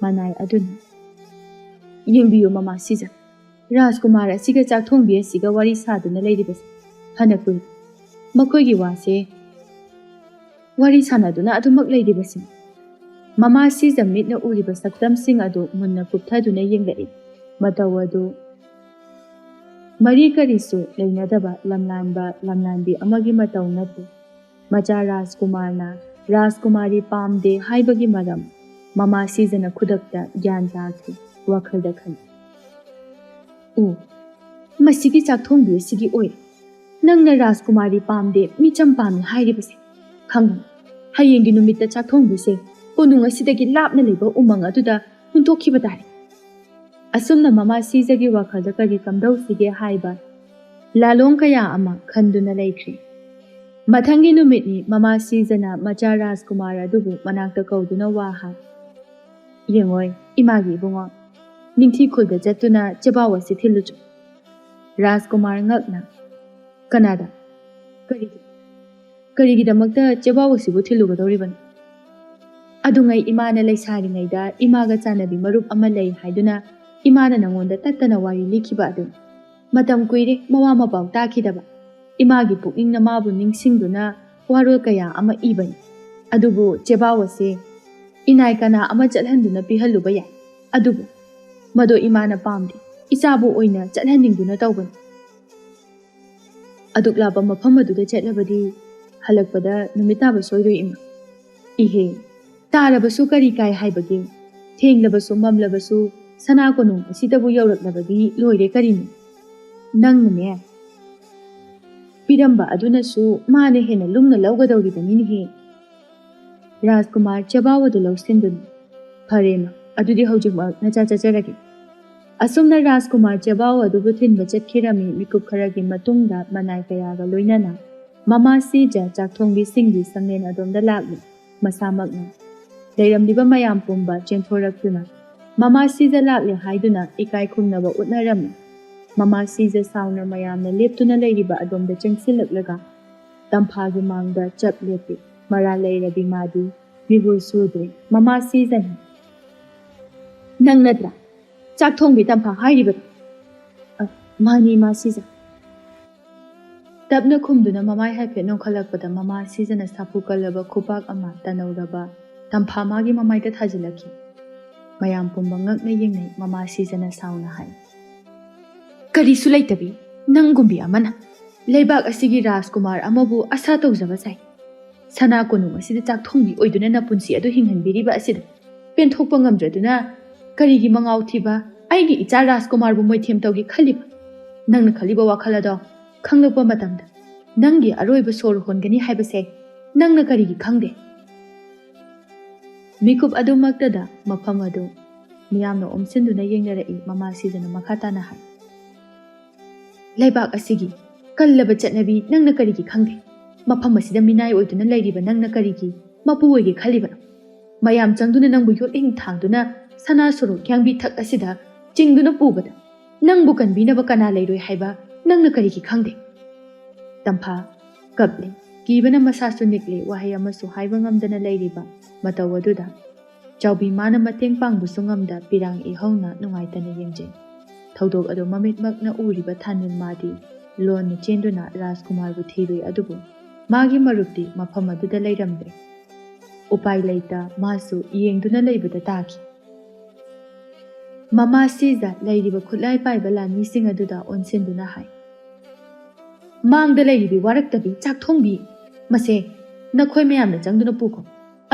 ꯃꯅꯥꯏ ꯑꯗꯨꯅ, "ꯌꯦꯡꯕꯤꯌꯨ ꯃꯃꯥ ꯁꯤꯖ, ꯔꯥꯖꯀꯨꯃꯥꯔ ꯑꯁꯤꯒ ꯆꯥꯛꯊꯣꯡꯕꯤ ꯑꯁꯤꯒ ꯋꯥꯔꯤ ꯁꯥꯗꯨꯅ ꯂꯩꯔꯤꯕꯁꯤ ꯐꯅ ꯀꯨꯏꯔꯦ꯫ ꯃꯈꯣꯏꯒꯤ ꯋꯥꯁꯦ ꯋꯥꯔꯤ ꯁꯥꯟꯅꯗꯨꯅ ꯑꯗꯨꯃꯛ ꯂꯩꯔꯤꯕꯁꯤꯅꯤ꯫" ꯃꯃꯥ ꯁꯤꯖ ꯃꯤꯠꯅ ꯎꯔꯤꯕ ꯁꯛꯇꯝꯁꯤꯡ ꯑꯗꯨ ꯃꯨꯟꯅ ꯀꯨꯞꯊꯗꯨꯅ ꯌꯦꯡꯂꯛꯏ꯫ ꯃꯇꯧ ꯑꯗꯨ ꯃꯔꯤ ꯀꯔꯤꯁꯨ ꯂꯩꯅꯗꯕ ꯂꯝꯂꯥꯟꯕ ꯂꯝꯂꯥꯟꯕꯤ ꯑꯃꯒꯤ ꯃꯇꯧ ꯅꯠꯇꯦ꯫ ꯃꯆꯥ ꯔꯥꯖꯀꯨꯃꯥꯔꯅ ꯔꯥꯖꯀꯨꯃꯥꯔꯤ ꯄꯥꯝꯗꯦ ꯍꯥꯏꯕꯒꯤ ꯃꯔꯝ ꯃꯃꯥ ꯁꯤꯖꯅ ꯈꯨꯗꯛꯇ ꯒ꯭ꯌꯥꯟ ꯇꯥꯈꯤ꯫ ꯋꯥꯈꯜꯗ ꯈꯜꯂꯤ, "ꯑꯣ, ꯃꯁꯤꯒꯤ ꯆꯥꯛ ꯊꯣꯡꯕꯤ ꯑꯁꯤꯒꯤ ꯑꯣꯏ꯫ ꯅꯪꯅ ꯔꯥꯖꯀꯨꯃꯥꯔꯤ ꯄꯥꯝꯗꯦ, ꯃꯤꯆꯝ ꯄꯥꯝꯃꯤ ꯍꯥꯏꯔꯤꯕꯁꯦ꯫ ꯈꯪꯒꯅꯤ, ꯍꯌꯦꯡꯒꯤ ꯅꯨꯃꯤꯠꯇ ꯆꯥꯛ ꯊꯣꯡꯕꯤꯁꯦ ꯀꯣꯅꯨꯡ ꯑꯁꯤꯗꯒꯤ ꯂꯥꯞꯅ ꯂꯩꯕ ꯎꯃꯪ ꯑꯗꯨꯗ ꯍꯨꯟꯗꯣꯛꯈꯤꯕ ꯇꯥꯔꯦ꯫" ꯑꯁꯨꯝꯅ ꯃꯃꯥ ꯁꯤꯖꯒꯤ ꯋꯥꯈꯜꯗ ꯀꯔꯤ ꯀꯝꯗꯧꯁꯤꯒꯦ ꯍꯥꯏꯕ ꯂꯥꯂꯣꯡ ꯀꯌꯥ ꯑꯃ ꯈꯟꯗꯨꯅ ꯂꯩꯈ꯭ꯔꯦ꯫ ꯃꯊꯪꯒꯤ ꯅꯨꯃꯤꯠꯅꯤ ꯃꯃꯥ ꯁꯤꯖꯅ ꯃꯆꯥ ꯔꯥꯖꯀꯨꯃꯥꯔ ꯑꯗꯨꯕꯨ ꯃꯅꯥꯛꯇ ꯀꯧꯗꯨꯅ ꯋꯥ ꯍꯥꯏ꯫ "ꯌꯦꯡꯉꯣꯏ, ꯏꯃꯥꯒꯤ ꯏꯕꯨꯡꯉꯣ, ꯅꯤꯡꯊꯤ ꯈꯨꯜꯗ ꯆꯠꯇꯨꯅ ꯆꯦꯕꯥꯎ ꯑꯁꯤ ꯊꯤꯜꯂꯨꯆꯣ꯫" ꯔꯥꯖꯀꯨꯃꯥꯔ ꯉꯛꯅ, "ꯀꯅꯥꯗ? ꯀꯔꯤꯒꯤ? ꯀꯔꯤꯒꯤꯗꯃꯛꯇ ꯆꯦꯕꯥꯎ ꯑꯁꯤꯕꯨ ꯊꯤꯜꯂꯨꯒꯗꯧꯔꯤꯕꯅꯣ?" "ꯑꯗꯨꯉꯩ ꯏꯃꯥꯅ ꯂꯩꯁꯥꯔꯤꯉꯩꯗ ꯏꯃꯥꯒ ꯆꯥꯟꯅꯕꯤ ꯃꯔꯨꯞ ꯑꯃ ꯂꯩ ꯍꯥꯏꯗꯨꯅ ꯏꯃꯥꯅ ꯅꯉꯣꯟꯗ ꯇꯠꯇꯅ ꯋꯥꯔꯤ ꯂꯤꯈꯤꯕ ꯑꯗꯨꯅꯤ꯫ ꯃꯇꯝ ꯀꯨꯏꯔꯦ ꯃꯋꯥ ꯃꯄꯥꯎ ꯇꯥꯈꯤꯗꯕ꯫ ꯏꯃꯥꯒꯤ ꯄꯨꯛꯅꯤꯡꯅ ꯃꯥꯕꯨ ꯅꯤꯡꯁꯤꯡꯗꯨꯅ ꯋꯥꯔꯣꯜ ꯀꯌꯥ ꯑꯃ ꯏꯕꯅꯤ꯫ ꯑꯗꯨꯕꯨ ꯆꯦꯕꯥꯎ ꯑꯁꯦ ꯏꯅꯥꯏ ꯀꯅꯥ ꯑꯃ ꯆꯠꯍꯟꯗꯨꯅ ꯄꯤꯍꯜꯂꯨꯕ ꯌꯥꯏ꯫ ꯑꯗꯨꯕꯨ ꯃꯗꯣ ꯏꯃꯥꯅ ꯄꯥꯝꯗꯦ꯫ ꯏꯆꯥꯕꯨ ꯑꯣꯏꯅ ꯆꯠꯍꯟꯅꯤꯡꯗꯨꯅ ꯇꯧꯕꯅꯤ꯫" "ꯑꯗꯨꯛ ꯂꯥꯞꯄ ꯃꯐꯝ ꯑꯗꯨꯗ ꯆꯠꯂꯕꯗꯤ ꯍꯜꯂꯛꯄꯗ ꯅꯨꯃꯤꯠ ꯇꯥꯕ ꯁꯣꯏꯔꯣꯏ ꯏꯃꯥ꯫" "ꯏꯍꯦ, ꯇꯥꯔꯕꯁꯨ ꯀꯔꯤ ꯀꯥꯏ ꯍꯥꯏꯕꯒꯦ? ꯊꯦꯡꯂꯕꯁꯨ ꯃꯝꯂꯕꯁꯨ ꯁꯅꯥ ꯀꯣꯅꯨꯡ ꯑꯁꯤꯗꯕꯨ ꯌꯧꯔꯛꯂꯕꯗꯤ ꯂꯣꯏꯔꯦ ꯀꯔꯤꯅꯣ? ꯅꯪꯅꯅꯦ ꯄꯤꯔꯝꯕ ꯑꯗꯨꯅꯁꯨ ꯃꯥꯅ ꯍꯦꯟꯅ ꯂꯨꯝꯅ ꯂꯧꯒꯗꯧꯔꯤꯕꯅꯤꯅꯦꯍꯦ꯫" ꯔꯥꯖꯀꯨꯃꯥꯔ ꯆꯦꯕꯥꯎ ꯑꯗꯨ ꯂꯧꯁꯤꯟꯗꯨꯅ, "ꯐꯔꯦ ꯏꯃꯥ, ꯑꯗꯨꯗꯤ ꯍꯧꯖꯤꯛꯃꯛ ꯅꯆꯥ ꯆꯠꯆꯔꯒꯦ꯫" ꯑꯁꯨꯝꯅ ꯔꯥꯖꯀꯨꯃꯥꯔ ꯆꯦꯕꯥꯎ ꯑꯗꯨꯕꯨ ꯊꯤꯟꯕ ꯆꯠꯈꯤꯔꯝꯃꯤ꯫ ꯃꯤꯀꯨꯞ ꯈꯔꯒꯤ ꯃꯇꯨꯡꯗ ꯃꯅꯥꯏ ꯀꯌꯥꯒ ꯂꯣꯏꯅꯅ ꯃꯃꯥ ꯁꯤꯖ ꯆꯥꯛꯊꯣꯡꯕꯤꯁꯤꯡꯒꯤ ꯁꯪꯂꯦꯟ ꯑꯗꯣꯝꯗ ꯂꯥꯛꯂꯤ꯫ ꯃꯁꯥꯃꯛꯅ ꯂꯩꯔꯝꯂꯤꯕ ꯃꯌꯥꯝ ꯄꯨꯝꯕ ꯆꯦꯟꯊꯣꯔꯛꯇꯨꯅ ꯃꯃꯥ ꯁꯤꯖ ꯂꯥꯛꯂꯦ ꯍꯥꯏꯗꯨꯅ ꯏꯀꯥꯏ ꯈꯨꯝꯅꯕ ꯎꯠꯅꯔꯝꯃꯤ꯫ ꯃꯃꯥ ꯁꯤꯖ ꯁꯥꯎꯅ ꯃꯌꯥꯝꯅ ꯂꯦꯞꯇꯨꯅ ꯂꯩꯔꯤꯕ ꯑꯗꯣꯝꯗ ꯆꯪꯁꯤꯜꯂꯛꯂꯒ ꯇꯝꯐꯥꯒꯤ ꯃꯥꯡꯗ ꯆꯞ ꯂꯦꯞꯄꯤ꯫ ꯃꯔꯥꯜ ꯂꯩꯔꯕꯤ ꯃꯥꯗꯤ ꯃꯤꯍꯨꯜ ꯁꯨꯗ꯭ꯔꯦ꯫ ꯃꯃꯥ ꯁꯤꯖꯅ, "ꯅꯪ ꯅꯠꯇ꯭ꯔꯥ ꯆꯥꯛ ꯊꯣꯡꯕꯤ ꯇꯝꯐꯥ ꯍꯥꯏꯔꯤꯕꯗꯣ?" "ꯑ, ꯃꯥꯅꯤ, ꯏꯃꯥ ꯁꯤꯖ꯫" ꯇꯞꯅ ꯈꯨꯝꯗꯨꯅ ꯃꯃꯥꯏ ꯍꯥꯏꯐꯦꯠ ꯅꯣꯡꯈꯠꯂꯛꯄꯗ ꯃꯃꯥ ꯁꯤꯖꯅ ꯁꯥꯐꯨ ꯀꯜꯂꯕ ꯈꯨꯄꯥꯛ ꯑꯃ ꯇꯅꯧꯔꯕ ꯇꯝꯐꯥ ꯃꯥꯒꯤ ꯃꯃꯥꯏꯗ ꯊꯥꯖꯤꯜꯂꯛꯈꯤ꯫ ꯃꯌꯥꯝ ꯄꯨꯝꯕ ꯉꯛꯅ ꯌꯦꯡꯅꯩ꯫ ꯃꯃꯥ ꯁꯤꯖꯅ ꯁꯥꯎꯅ ꯍꯥꯏ, "ꯀꯔꯤꯁꯨ ꯂꯩꯇꯕꯤ ꯅꯪꯒꯨꯝꯕꯤ ꯑꯃꯅ ꯂꯩꯕꯥꯛ ꯑꯁꯤꯒꯤ ꯔꯥꯖꯀꯨꯃꯥꯔ ꯑꯃꯕꯨ ꯑꯁꯥ ꯇꯧꯖꯕ ꯁꯥꯏ꯫ ꯁꯅꯥ ꯀꯣꯅꯨꯡ ꯑꯁꯤꯗ ꯆꯥꯛ ꯊꯣꯡꯕꯤ ꯑꯣꯏꯗꯨꯅ ꯅꯄꯨꯟꯁꯤ ꯑꯗꯨ ꯍꯤꯡꯍꯟꯕꯤꯔꯤꯕ ꯑꯁꯤꯗ ꯄꯦꯟꯊꯣꯛꯄ ꯉꯝꯗ꯭ꯔꯗꯨꯅ ꯀꯔꯤꯒꯤ ꯃꯉꯥꯎ ꯊꯤꯕ ꯑꯩꯒꯤ ꯏꯆꯥ ꯔꯥꯖꯀꯨꯃꯥꯔꯕꯨ ꯃꯣꯏꯊꯦꯝ ꯇꯧꯒꯦ ꯈꯜꯂꯤꯕ? ꯅꯪꯅ ꯈꯜꯂꯤꯕ ꯋꯥꯈꯜ ꯑꯗꯣ ꯈꯪꯂꯛꯄ ꯃꯇꯝꯗ ꯅꯪꯒꯤ ꯑꯔꯣꯏꯕ ꯁꯣꯔ ꯍꯣꯟꯒꯅꯤ ꯍꯥꯏꯕꯁꯦ ꯅꯪꯅ ꯀꯔꯤꯒꯤ ꯈꯪꯗꯦ? ꯃꯤꯀꯨꯞ ꯑꯗꯨꯃꯛꯇꯗ ꯃꯐꯝ ꯑꯗꯨ ꯃꯤꯌꯥꯝꯅ ꯑꯣꯝꯁꯤꯟꯗꯨꯅ ꯌꯦꯡꯅꯔꯛꯏ꯫ ꯃꯃꯥ ꯁꯤꯖꯅ ꯃꯈꯥ ꯇꯥꯅ ꯍꯥꯏ, ꯂꯩꯕꯥꯛ ꯑꯁꯤꯒꯤ ꯀꯜꯂꯕ ꯆꯠꯅꯕꯤ ꯅꯪꯅ ꯀꯔꯤꯒꯤ ꯈꯪꯗꯦ? ꯃꯐꯝ ꯑꯁꯤꯗ ꯃꯤꯅꯥꯏ ꯑꯣꯏꯗꯨꯅ ꯂꯩꯔꯤꯕ ꯅꯪꯅ ꯀꯔꯤꯒꯤ ꯃꯄꯨ ꯑꯣꯏꯒꯦ ꯈꯜꯂꯤꯕꯅꯣ? ꯃꯌꯥꯝ ꯆꯪꯗꯨꯅ ꯅꯪꯕꯨ ꯌꯣꯠꯂꯤꯡ ꯊꯥꯡꯗꯨꯅ ꯁꯅꯥ ꯁꯣꯔꯣꯛ ꯌꯥꯡꯕꯤ ꯊꯛ ꯑꯁꯤꯗ ꯆꯤꯡꯗꯨꯅ ꯄꯨꯕꯗ ꯅꯪꯕꯨ ꯀꯟꯕꯤꯅꯕ ꯀꯅꯥ ꯂꯩꯔꯣꯏ ꯍꯥꯏꯕ ꯅꯪꯅ ꯀꯔꯤꯒꯤ ꯈꯪꯗꯦ? ꯇꯝꯐꯥ ꯀꯞꯂꯤ꯫ ꯀꯤꯕꯅ ꯃꯁꯥꯁꯨ ꯅꯤꯛꯂꯤ꯫ ꯋꯥꯍꯩ ꯑꯃꯁꯨ ꯍꯥꯏꯕ ꯉꯝꯗꯅ ꯂꯩꯔꯤꯕ ꯃꯇꯧ ꯑꯗꯨꯗ ꯆꯥꯎꯕꯤ ꯃꯥꯅ ꯃꯇꯦꯡ ꯄꯥꯡꯕꯁꯨ ꯉꯝꯗ ꯄꯤꯔꯥꯡ ꯏꯍꯧꯅ ꯅꯨꯡꯉꯥꯏꯇꯅ ꯌꯦꯡꯖꯩ꯫ ꯊꯧꯗꯣꯛ ꯑꯗꯨ ꯃꯃꯤꯠꯃꯛꯅ ꯎꯔꯤꯕ ꯊꯥꯅꯤꯜ ꯃꯥꯗꯤ ꯂꯣꯟꯅ ꯆꯦꯟꯗꯨꯅ ꯔꯥꯖꯀꯨꯃꯥꯔꯕꯨ ꯊꯤꯔꯨꯏ, ꯑꯗꯨꯕꯨ ꯃꯥꯒꯤ ꯃꯔꯨꯞꯇꯤ ꯃꯐꯝ ꯑꯗꯨꯗ ꯂꯩꯔꯝꯗ꯭ꯔꯦ꯫ ꯎꯄꯥꯏ ꯂꯩꯇ ꯃꯥꯁꯨ ꯌꯦꯡꯗꯨꯅ ꯂꯩꯕꯗ ꯇꯥꯈꯤ꯫ ꯃꯃꯥ ꯁꯤꯖ ꯂꯩꯔꯤꯕ ꯈꯨꯠꯂꯥꯏ ꯄꯥꯏꯕ ꯂꯥꯟꯃꯤꯁꯤꯡ ꯑꯗꯨꯗ ꯑꯣꯟꯁꯤꯟꯗꯨꯅ ꯍꯥꯏ, ꯃꯥꯡꯗ ꯂꯩꯔꯤꯕꯤ ꯋꯥꯔꯛꯇꯕꯤ ꯆꯥꯛ ꯊꯣꯡꯕꯤ, ꯃꯁꯦ ꯅꯈꯣꯏ ꯃꯌꯥꯝꯅ ꯆꯪꯗꯨꯅ ꯄꯨꯈꯣ꯫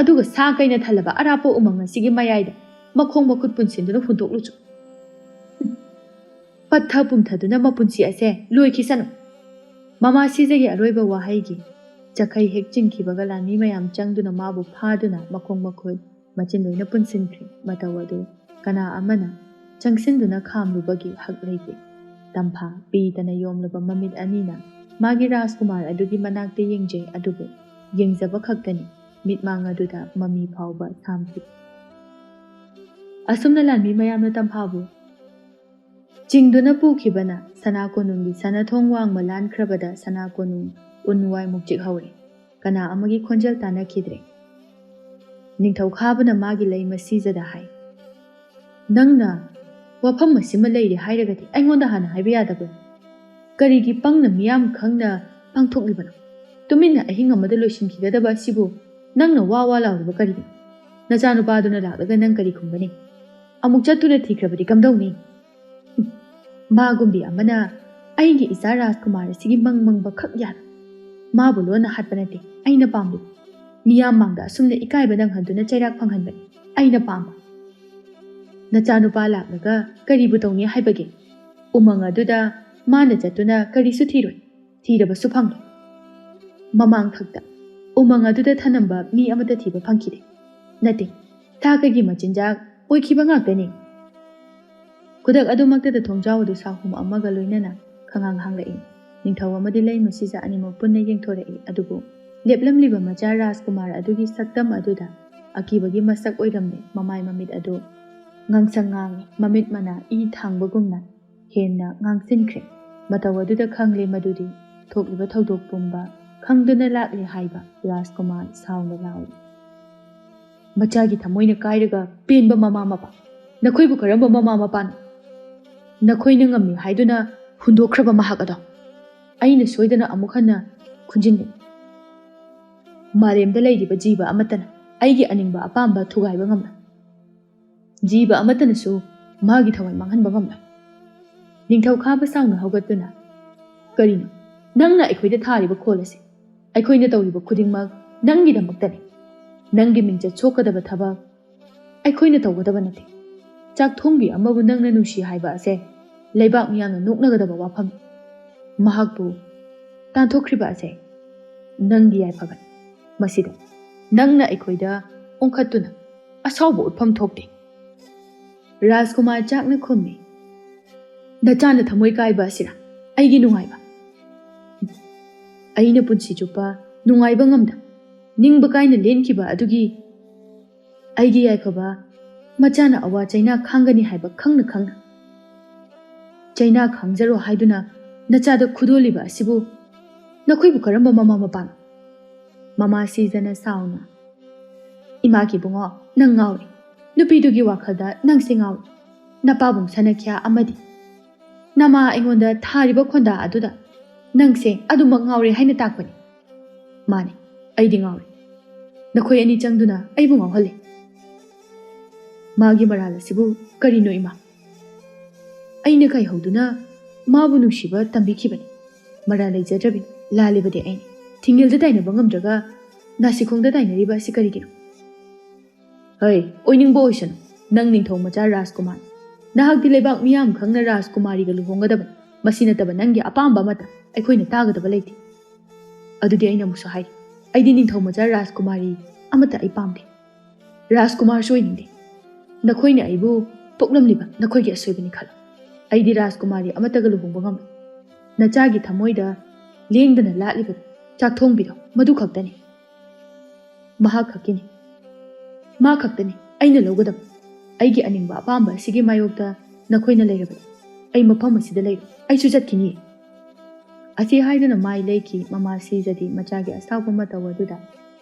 ꯑꯗꯨꯒ ꯁꯥ ꯀꯩꯅ ꯊꯜꯂꯕ ꯑꯔꯥꯞꯄ ꯎꯃꯪ ꯑꯁꯤꯒꯤ ꯃꯌꯥꯏꯗ ꯃꯈꯣꯡ ꯃꯈꯨꯠ ꯄꯨꯟꯁꯤꯟꯗꯨꯅ ꯍꯨꯟꯗꯣꯛꯂꯨꯆꯣ꯫ ꯄꯠꯊ ꯄꯨꯝꯊꯗꯨꯅ ꯃꯄꯨꯟꯁꯤ ꯑꯁꯦ ꯂꯣꯏꯈꯤꯁꯅꯨ꯫ ꯃꯃꯥ ꯁꯤꯖꯒꯤ ꯑꯔꯣꯏꯕ ꯋꯥꯍꯩꯒꯤ ꯆꯈꯩ ꯍꯦꯛ ꯆꯤꯡꯈꯤꯕꯒ ꯂꯥꯟꯃꯤ ꯃꯌꯥꯝ ꯆꯪꯗꯨꯅ ꯃꯥꯕꯨ ꯐꯥꯗꯨꯅ ꯃꯈꯣꯡ ꯃꯈꯨꯠ ꯃꯆꯤꯟ ꯂꯣꯏꯅ ꯄꯨꯟꯁꯤꯟꯈ꯭ꯔꯦ꯫ ꯃꯇꯧ ꯑꯗꯨ ꯀꯅꯥ ꯑꯃꯅ ꯆꯪꯁꯤꯟꯗꯨꯅ ꯈꯥꯝꯂꯨꯕꯒꯤ ꯍꯛ ꯂꯩꯇꯦ꯫ ꯇꯝꯐꯥ ꯄꯤꯗꯅ ꯌꯣꯝꯂꯕ ꯃꯃꯤꯠ ꯑꯅꯤꯅ ꯃꯥꯒꯤ ꯔꯥꯖꯀꯨꯃꯥꯔ ꯑꯗꯨꯒꯤ ꯃꯅꯥꯛꯇ ꯌꯦꯡꯖꯩ, ꯑꯗꯨꯕꯨ ꯌꯦꯡꯖꯕ ꯈꯛꯇꯅꯤ, ꯃꯤꯠꯃꯥꯡ ꯑꯗꯨꯗ ꯃꯃꯤ ꯐꯥꯎꯕ ꯁꯥꯝꯈꯤꯗꯦ꯫ ꯑꯁꯨꯝꯅ ꯂꯥꯟꯃꯤ ꯃꯌꯥꯝꯅ ꯇꯝꯐꯥꯕꯨ ꯆꯤꯡꯗꯨꯅ ꯄꯨꯈꯤꯕꯅ ꯁꯅꯥ ꯀꯣꯅꯨꯡꯒꯤ ꯁꯅꯥꯊꯣꯡ ꯋꯥꯡꯃ ꯂꯥꯟꯈ꯭ꯔꯕꯗ ꯁꯅꯥ ꯀꯣꯅꯨꯡ ꯎꯟ ꯋꯥꯏꯃꯨꯛ ꯆꯤꯛꯍꯧꯔꯦ꯫ ꯀꯅꯥ ꯑꯃꯒꯤ ꯈꯣꯟꯖꯦꯜ ꯇꯥꯅꯈꯤꯗ꯭ꯔꯦ꯫ ꯅꯤꯡꯊꯧ ꯈꯥꯕꯅ ꯃꯥꯒꯤ ꯂꯩꯃ ꯁꯤꯖꯗ ꯍꯥꯏ, ꯅꯪꯅ ꯋꯥꯐꯝ ꯑꯁꯤꯃ ꯂꯩꯔꯦ ꯍꯥꯏꯔꯒꯗꯤ ꯑꯩꯉꯣꯟꯗ ꯍꯥꯟꯅ ꯍꯥꯏꯕ ꯌꯥꯗꯕ꯭ꯔꯥ? ꯀꯔꯤꯒꯤ ꯄꯪꯅ ꯃꯤꯌꯥꯝ ꯈꯪꯅ ꯄꯥꯡꯊꯣꯛꯂꯤꯕꯅꯣ? ꯇꯨꯃꯤꯟꯅ ꯑꯍꯤꯡ ꯑꯃꯗ ꯂꯣꯏꯁꯤꯟꯈꯤꯒꯗꯕ ꯑꯁꯤꯕꯨ ꯅꯪꯅ ꯋꯥ ꯋꯥ ꯂꯥꯎꯔꯤꯕ ꯀꯔꯤꯒꯤꯅꯣ? ꯅꯆꯥꯅꯨꯄꯥꯗꯨꯅ ꯂꯥꯛꯂꯒ ꯅꯪ ꯀꯔꯤ ꯈꯨꯝꯒꯅꯤ? ꯑꯃꯨꯛ ꯆꯠꯇꯨꯅ ꯊꯤꯈ꯭ꯔꯕꯗꯤ ꯀꯝꯗꯧꯅꯤ? ꯃꯥꯒꯨꯝꯕꯤ ꯑꯃꯅ ꯑꯩꯒꯤ ꯏꯆꯥ ꯔꯥꯖꯀꯨꯃꯥꯔ ꯑꯁꯤꯒꯤ ꯃꯪ ꯃꯪꯕ ꯈꯛ ꯌꯥꯔꯣꯏ꯫ ꯃꯥꯕꯨ ꯂꯣꯟꯅ ꯍꯥꯠꯄ ꯅꯠꯇꯦ ꯑꯩꯅ ꯄꯥꯝꯂꯤꯕ꯫ ꯃꯤꯌꯥꯝ ꯃꯥꯡꯗ ꯑꯁꯨꯝꯅ ꯏꯀꯥꯏꯕ ꯅꯪꯍꯟꯗꯨꯅ ꯆꯩꯔꯥꯛ ꯐꯪꯍꯟꯕꯅꯤ ꯑꯩꯅ ꯄꯥꯝꯕ꯫ ꯅꯆꯥꯅꯨꯄꯥ ꯂꯥꯛꯂꯒ ꯀꯔꯤꯕꯨ ꯇꯧꯅꯤ ꯍꯥꯏꯕꯒꯦ? ꯎꯃꯪ ꯑꯗꯨꯗ ꯃꯥꯅ ꯆꯠꯇꯨꯅ ꯀꯔꯤꯁꯨ ꯊꯤꯔꯣꯏ, ꯊꯤꯔꯕꯁꯨ ꯐꯪꯂꯣꯏ꯫ ꯃꯃꯥꯡꯊꯛꯇ ꯎꯃꯪ ꯑꯗꯨꯗ ꯊꯅꯝꯕ ꯃꯤ ꯑꯃꯠꯇ ꯊꯤꯕ ꯐꯪꯈꯤꯗꯦ꯫ ꯅꯠꯇꯦ, ꯊꯥꯀꯒꯤ ꯃꯆꯤꯟꯖꯥꯛ ꯑꯣꯏꯈꯤꯕ ꯉꯥꯛꯇꯅꯤ꯫ ꯈꯨꯗꯛ ꯑꯗꯨꯃꯛꯇꯗ ꯊꯣꯡꯖꯥꯎ ꯑꯗꯨ ꯁꯥꯍꯨꯝ ꯑꯃꯒ ꯂꯣꯏꯅꯅ ꯈꯉꯥꯡ ꯍꯥꯡꯂꯛꯏ꯫ ꯅꯤꯡꯊꯧ ꯑꯃꯗꯤ ꯂꯩꯃ ꯁꯤꯖ ꯑꯅꯤꯃꯛ ꯄꯨꯟꯅ ꯌꯦꯡꯊꯣꯔꯛꯏ, ꯑꯗꯨꯕꯨ ꯂꯦꯞꯂꯝꯂꯤꯕ ꯃꯆꯥ ꯔꯥꯖꯀꯨꯃꯥꯔ ꯑꯗꯨꯒꯤ ꯁꯛꯇꯝ ꯑꯗꯨꯗ ꯑꯀꯤꯕꯒꯤ ꯃꯁꯛ ꯑꯣꯏꯔꯝꯂꯦ꯫ ꯃꯃꯥꯏ ꯃꯃꯤꯠ ꯑꯗꯨ ꯉꯥꯡꯁꯪ ꯉꯥꯡꯏ, ꯃꯃꯤꯠ ꯃꯅꯥ ꯏ ꯊꯥꯡꯕꯒꯨꯝꯅ ꯍꯦꯟꯅ ꯉꯥꯡꯁꯤꯟꯈ꯭ꯔꯦ꯫ ꯃꯇꯧ ꯑꯗꯨꯗ ꯈꯪꯂꯦ ꯃꯗꯨꯗꯤ ꯊꯣꯛꯂꯤꯕ ꯊꯧꯗꯣꯛ ꯄꯨꯝꯕ ꯈꯪꯗꯨꯅ ꯂꯥꯛꯂꯦ ꯍꯥꯏꯕ꯫ ꯔꯥꯖꯀꯨꯃꯥꯔ ꯁꯥꯎꯅ ꯂꯥꯎꯏ꯫ ꯃꯆꯥꯒꯤ ꯊꯃꯣꯏꯅ ꯀꯥꯏꯔꯒ ꯄꯦꯟꯕ ꯃꯃꯥ ꯃꯄꯥ꯫ ꯅꯈꯣꯏꯕꯨ ꯀꯔꯝꯕ ꯃꯃꯥ ꯃꯄꯥꯅꯣ? ꯅꯈꯣꯏꯅ ꯉꯝꯃꯤ ꯍꯥꯏꯗꯨꯅ ꯍꯨꯟꯗꯣꯛꯈ꯭ꯔꯕ ꯃꯍꯥꯛ ꯑꯗꯣ ꯑꯩꯅ ꯁꯣꯏꯗꯅ ꯑꯃꯨꯛ ꯍꯟꯅ ꯈꯨꯟꯖꯤꯟꯒꯅꯤ꯫ ꯃꯥꯂꯦꯝꯗ ꯂꯩꯔꯤꯕ ꯖꯤꯕ ꯑꯃꯠꯇꯅ ꯑꯩꯒꯤ ꯑꯅꯤꯡꯕ ꯑꯄꯥꯝꯕ ꯊꯨꯒꯥꯏꯕ ꯉꯝꯂꯣꯏ꯫ ꯖꯤꯕ ꯑꯃꯠꯇꯅꯁꯨ ꯃꯥꯒꯤ ꯊꯋꯥꯏ ꯃꯥꯡꯍꯟꯕ ꯉꯝꯂꯣꯏ꯫ ꯅꯤꯡꯊꯧ ꯈꯥꯕ ꯁꯥꯎꯅ ꯍꯧꯒꯠꯇꯨꯅ, "ꯀꯔꯤꯅꯣ ꯅꯪꯅ ꯑꯩꯈꯣꯏꯗ ꯊꯥꯔꯤꯕ ꯈꯣꯜ ꯑꯁꯤ? ꯑꯩꯈꯣꯏꯅ ꯇꯧꯔꯤꯕ ꯈꯨꯗꯤꯡꯃꯛ ꯅꯪꯒꯤꯗꯃꯛꯇꯅꯤ꯫ ꯅꯪꯒꯤ ꯃꯤꯡꯆꯠ ꯁꯣꯛꯀꯗꯕ ꯊꯕꯛ ꯑꯩꯈꯣꯏꯅ ꯇꯧꯒꯗꯕ ꯅꯠꯇꯦ꯫ ꯆꯥꯛ ꯊꯣꯡꯕꯤ ꯑꯃꯕꯨ ꯅꯪꯅ ꯅꯨꯡꯁꯤ ꯍꯥꯏꯕ ꯑꯁꯦ ꯂꯩꯕꯥꯛ ꯃꯤꯌꯥꯝꯅ ꯅꯣꯛꯅꯒꯗꯕ ꯋꯥꯐꯝꯅꯤ꯫ ꯃꯍꯥꯛꯄꯨ ꯇꯥꯟꯊꯣꯛꯈ꯭ꯔꯤꯕ ꯑꯁꯦ ꯅꯪꯒꯤ ꯌꯥꯏꯐꯕꯅꯤ꯫ ꯃꯁꯤꯗ ꯅꯪꯅ ꯑꯩꯈꯣꯏꯗ ꯑꯣꯟꯈꯠꯇꯨꯅ ꯑꯁꯥꯎꯕ ꯎꯠꯐꯝ ꯊꯣꯛꯇꯦ꯫" ꯔꯥꯖꯀꯨꯃꯥꯔ ꯆꯥꯛꯅ ꯈꯨꯝꯃꯤ, "ꯅꯆꯥꯅ ꯊꯃꯣꯏ ꯀꯥꯏꯕ ꯑꯁꯤꯔ ꯑꯩꯒꯤ ꯅꯨꯡꯉꯥꯏꯕ? ꯑꯩꯅ ꯄꯨꯟꯁꯤ ꯆꯨꯞꯄ ꯅꯨꯡꯉꯥꯏꯕ ꯉꯝꯗ ꯅꯤꯡꯕ ꯀꯥꯏꯅ ꯂꯦꯟꯈꯤꯕ ꯑꯗꯨꯒꯤ ꯑꯩꯒꯤ ꯌꯥꯏꯐꯕ ꯃꯆꯥꯅ ꯑꯋꯥ ꯆꯩꯅꯥ ꯈꯥꯡꯒꯅꯤ ꯍꯥꯏꯕ ꯈꯪꯅ ꯈꯪꯅ ꯆꯩꯅꯥ ꯈꯥꯡꯖꯔꯣ ꯍꯥꯏꯗꯨꯅ ꯅꯆꯥꯗ ꯈꯨꯗꯣꯜꯂꯤꯕ ꯑꯁꯤꯕꯨ ꯅꯈꯣꯏꯕꯨ ꯀꯔꯝꯕ ꯃꯃꯥ ꯃꯄꯥꯅꯣ?" ꯃꯃꯥ ꯁꯤꯖꯅ ꯁꯥꯎꯅ, "ꯏꯃꯥꯒꯤ ꯏꯕꯨꯡꯉꯣ, ꯅꯪ ꯉꯥꯎꯔꯦ꯫ ꯅꯨꯄꯤꯗꯨꯒꯤ ꯋꯥꯈꯜꯗ ꯅꯪꯁꯦ ꯉꯥꯎꯔꯦ꯫ ꯅꯄꯥꯕꯨꯡ ꯁꯅꯈ꯭ꯌꯥ ꯑꯃꯗꯤ ꯅꯃꯥ ꯑꯩꯉꯣꯟꯗ ꯊꯥꯔꯤꯕ ꯈꯣꯟꯗꯥ ꯑꯗꯨꯗ ꯅꯪꯁꯦ ꯑꯗꯨꯃꯛ ꯉꯥꯎꯔꯦ ꯍꯥꯏꯅ ꯇꯥꯛꯄꯅꯤ꯫" "ꯃꯥꯅꯤ, ꯑꯩꯗꯤ ꯉꯥꯎꯔꯦ꯫ ꯅꯈꯣꯏ ꯑꯅꯤ ꯆꯪꯗꯨꯅ ꯑꯩꯕꯨ ꯉꯥꯎꯍꯜꯂꯦ꯫ ꯃꯥꯒꯤ ꯃꯔꯥꯜ ꯑꯁꯤꯕꯨ ꯀꯔꯤꯅꯣ ꯏꯃꯥ? ꯑꯩꯅ ꯀꯥꯏꯍꯧꯗꯨꯅ ꯃꯥꯕꯨ ꯅꯨꯡꯁꯤꯕ ꯇꯝꯕꯤꯈꯤꯕꯅꯤ꯫ ꯃꯔꯥꯜ ꯂꯩꯖꯗ꯭ꯔꯕꯅꯤ, ꯂꯥꯜꯂꯤꯕꯗꯤ ꯑꯩꯅꯤ꯫ ꯊꯤꯡꯉꯦꯜꯗ ꯇꯥꯏꯅꯕ ꯉꯝꯗ꯭ꯔꯒ ꯅꯥꯁꯤꯈꯣꯡꯗ ꯇꯥꯏꯅꯔꯤꯕ ꯑꯁꯤ ꯀꯔꯤꯒꯤꯅꯣ? ꯍꯩ, ꯑꯣꯏꯅꯤꯡꯕ ꯑꯣꯏꯁꯅꯨ, ꯅꯪ ꯅꯤꯡꯊꯧ ꯃꯆꯥ ꯔꯥꯖꯀꯨꯃꯥꯔ꯫ ꯅꯍꯥꯛꯇꯤ ꯂꯩꯕꯥꯛ ꯃꯤꯌꯥꯝ ꯈꯪꯅ ꯔꯥꯖꯀꯨꯃꯥꯔꯤꯒ ꯂꯨꯍꯣꯡꯒꯗꯕꯅꯤ꯫ ꯃꯁꯤ ꯅꯠꯇꯕ ꯅꯪꯒꯤ ꯑꯄꯥꯝꯕ ꯑꯃꯠꯇ ꯑꯩꯈꯣꯏꯅ ꯇꯥꯒꯗꯕ ꯂꯩꯇꯦ꯫ ꯑꯗꯨꯗꯤ ꯑꯩꯅ ꯑꯃꯨꯛꯁꯨ ꯍꯥꯏꯔꯤ, ꯑꯩꯗꯤ ꯅꯤꯡꯊꯧ ꯃꯆꯥ ꯔꯥꯖꯀꯨꯃꯥꯔꯤ ꯑꯃꯠꯇ ꯑꯩ ꯄꯥꯝꯗꯦ꯫ ꯔꯥꯖꯀꯨꯃꯥꯔꯁꯨ ꯑꯣꯏꯅꯤꯡꯗꯦ꯫ ꯅꯈꯣꯏꯅ ꯑꯩꯕꯨ ꯄꯣꯛꯂꯝꯂꯤꯕ ꯅꯈꯣꯏꯒꯤ ꯑꯁꯣꯏꯕꯅꯤ ꯈꯜꯂꯨ꯫ ꯑꯩꯗꯤ ꯔꯥꯖꯀꯨꯃꯥꯔꯤ ꯑꯃꯠꯇꯒ ꯂꯨꯍꯣꯡꯕ ꯉꯝꯂꯣꯏ꯫ ꯅꯆꯥꯒꯤ ꯊꯃꯣꯏꯗ ꯂꯦꯡꯗꯅ ꯂꯥꯠꯂꯤꯕ ꯆꯥꯛꯊꯣꯡꯕꯤꯗꯣ ꯃꯗꯨ ꯈꯛꯇꯅꯤ꯫ ꯃꯍꯥꯛ ꯈꯛꯀꯤꯅꯤ꯫ ꯃꯥ ꯈꯛꯇꯅꯤ ꯑꯩꯅ ꯂꯧꯒꯗꯕ꯫ ꯑꯩꯒꯤ ꯑꯅꯤꯡꯕ ꯑꯄꯥꯝꯕ ꯑꯁꯤꯒꯤ ꯃꯥꯌꯣꯛꯇ ꯅꯈꯣꯏꯅ ꯂꯩꯔꯕꯗꯤ ꯑꯩ ꯃꯐꯝ ꯑꯁꯤꯗ ꯂꯩꯔꯣꯏ꯫ ꯑꯩꯁꯨ ꯆꯠꯈꯤꯅꯤ꯫ ꯑꯁꯤ ꯍꯥꯏꯗꯨꯅ ꯃꯥꯏ ꯂꯩꯈꯤ꯫ ꯃꯃꯥ ꯁꯤꯖꯗꯤ ꯃꯆꯥꯒꯤ ꯑꯁꯥꯎꯕ ꯃꯇꯧ ꯑꯗꯨꯗ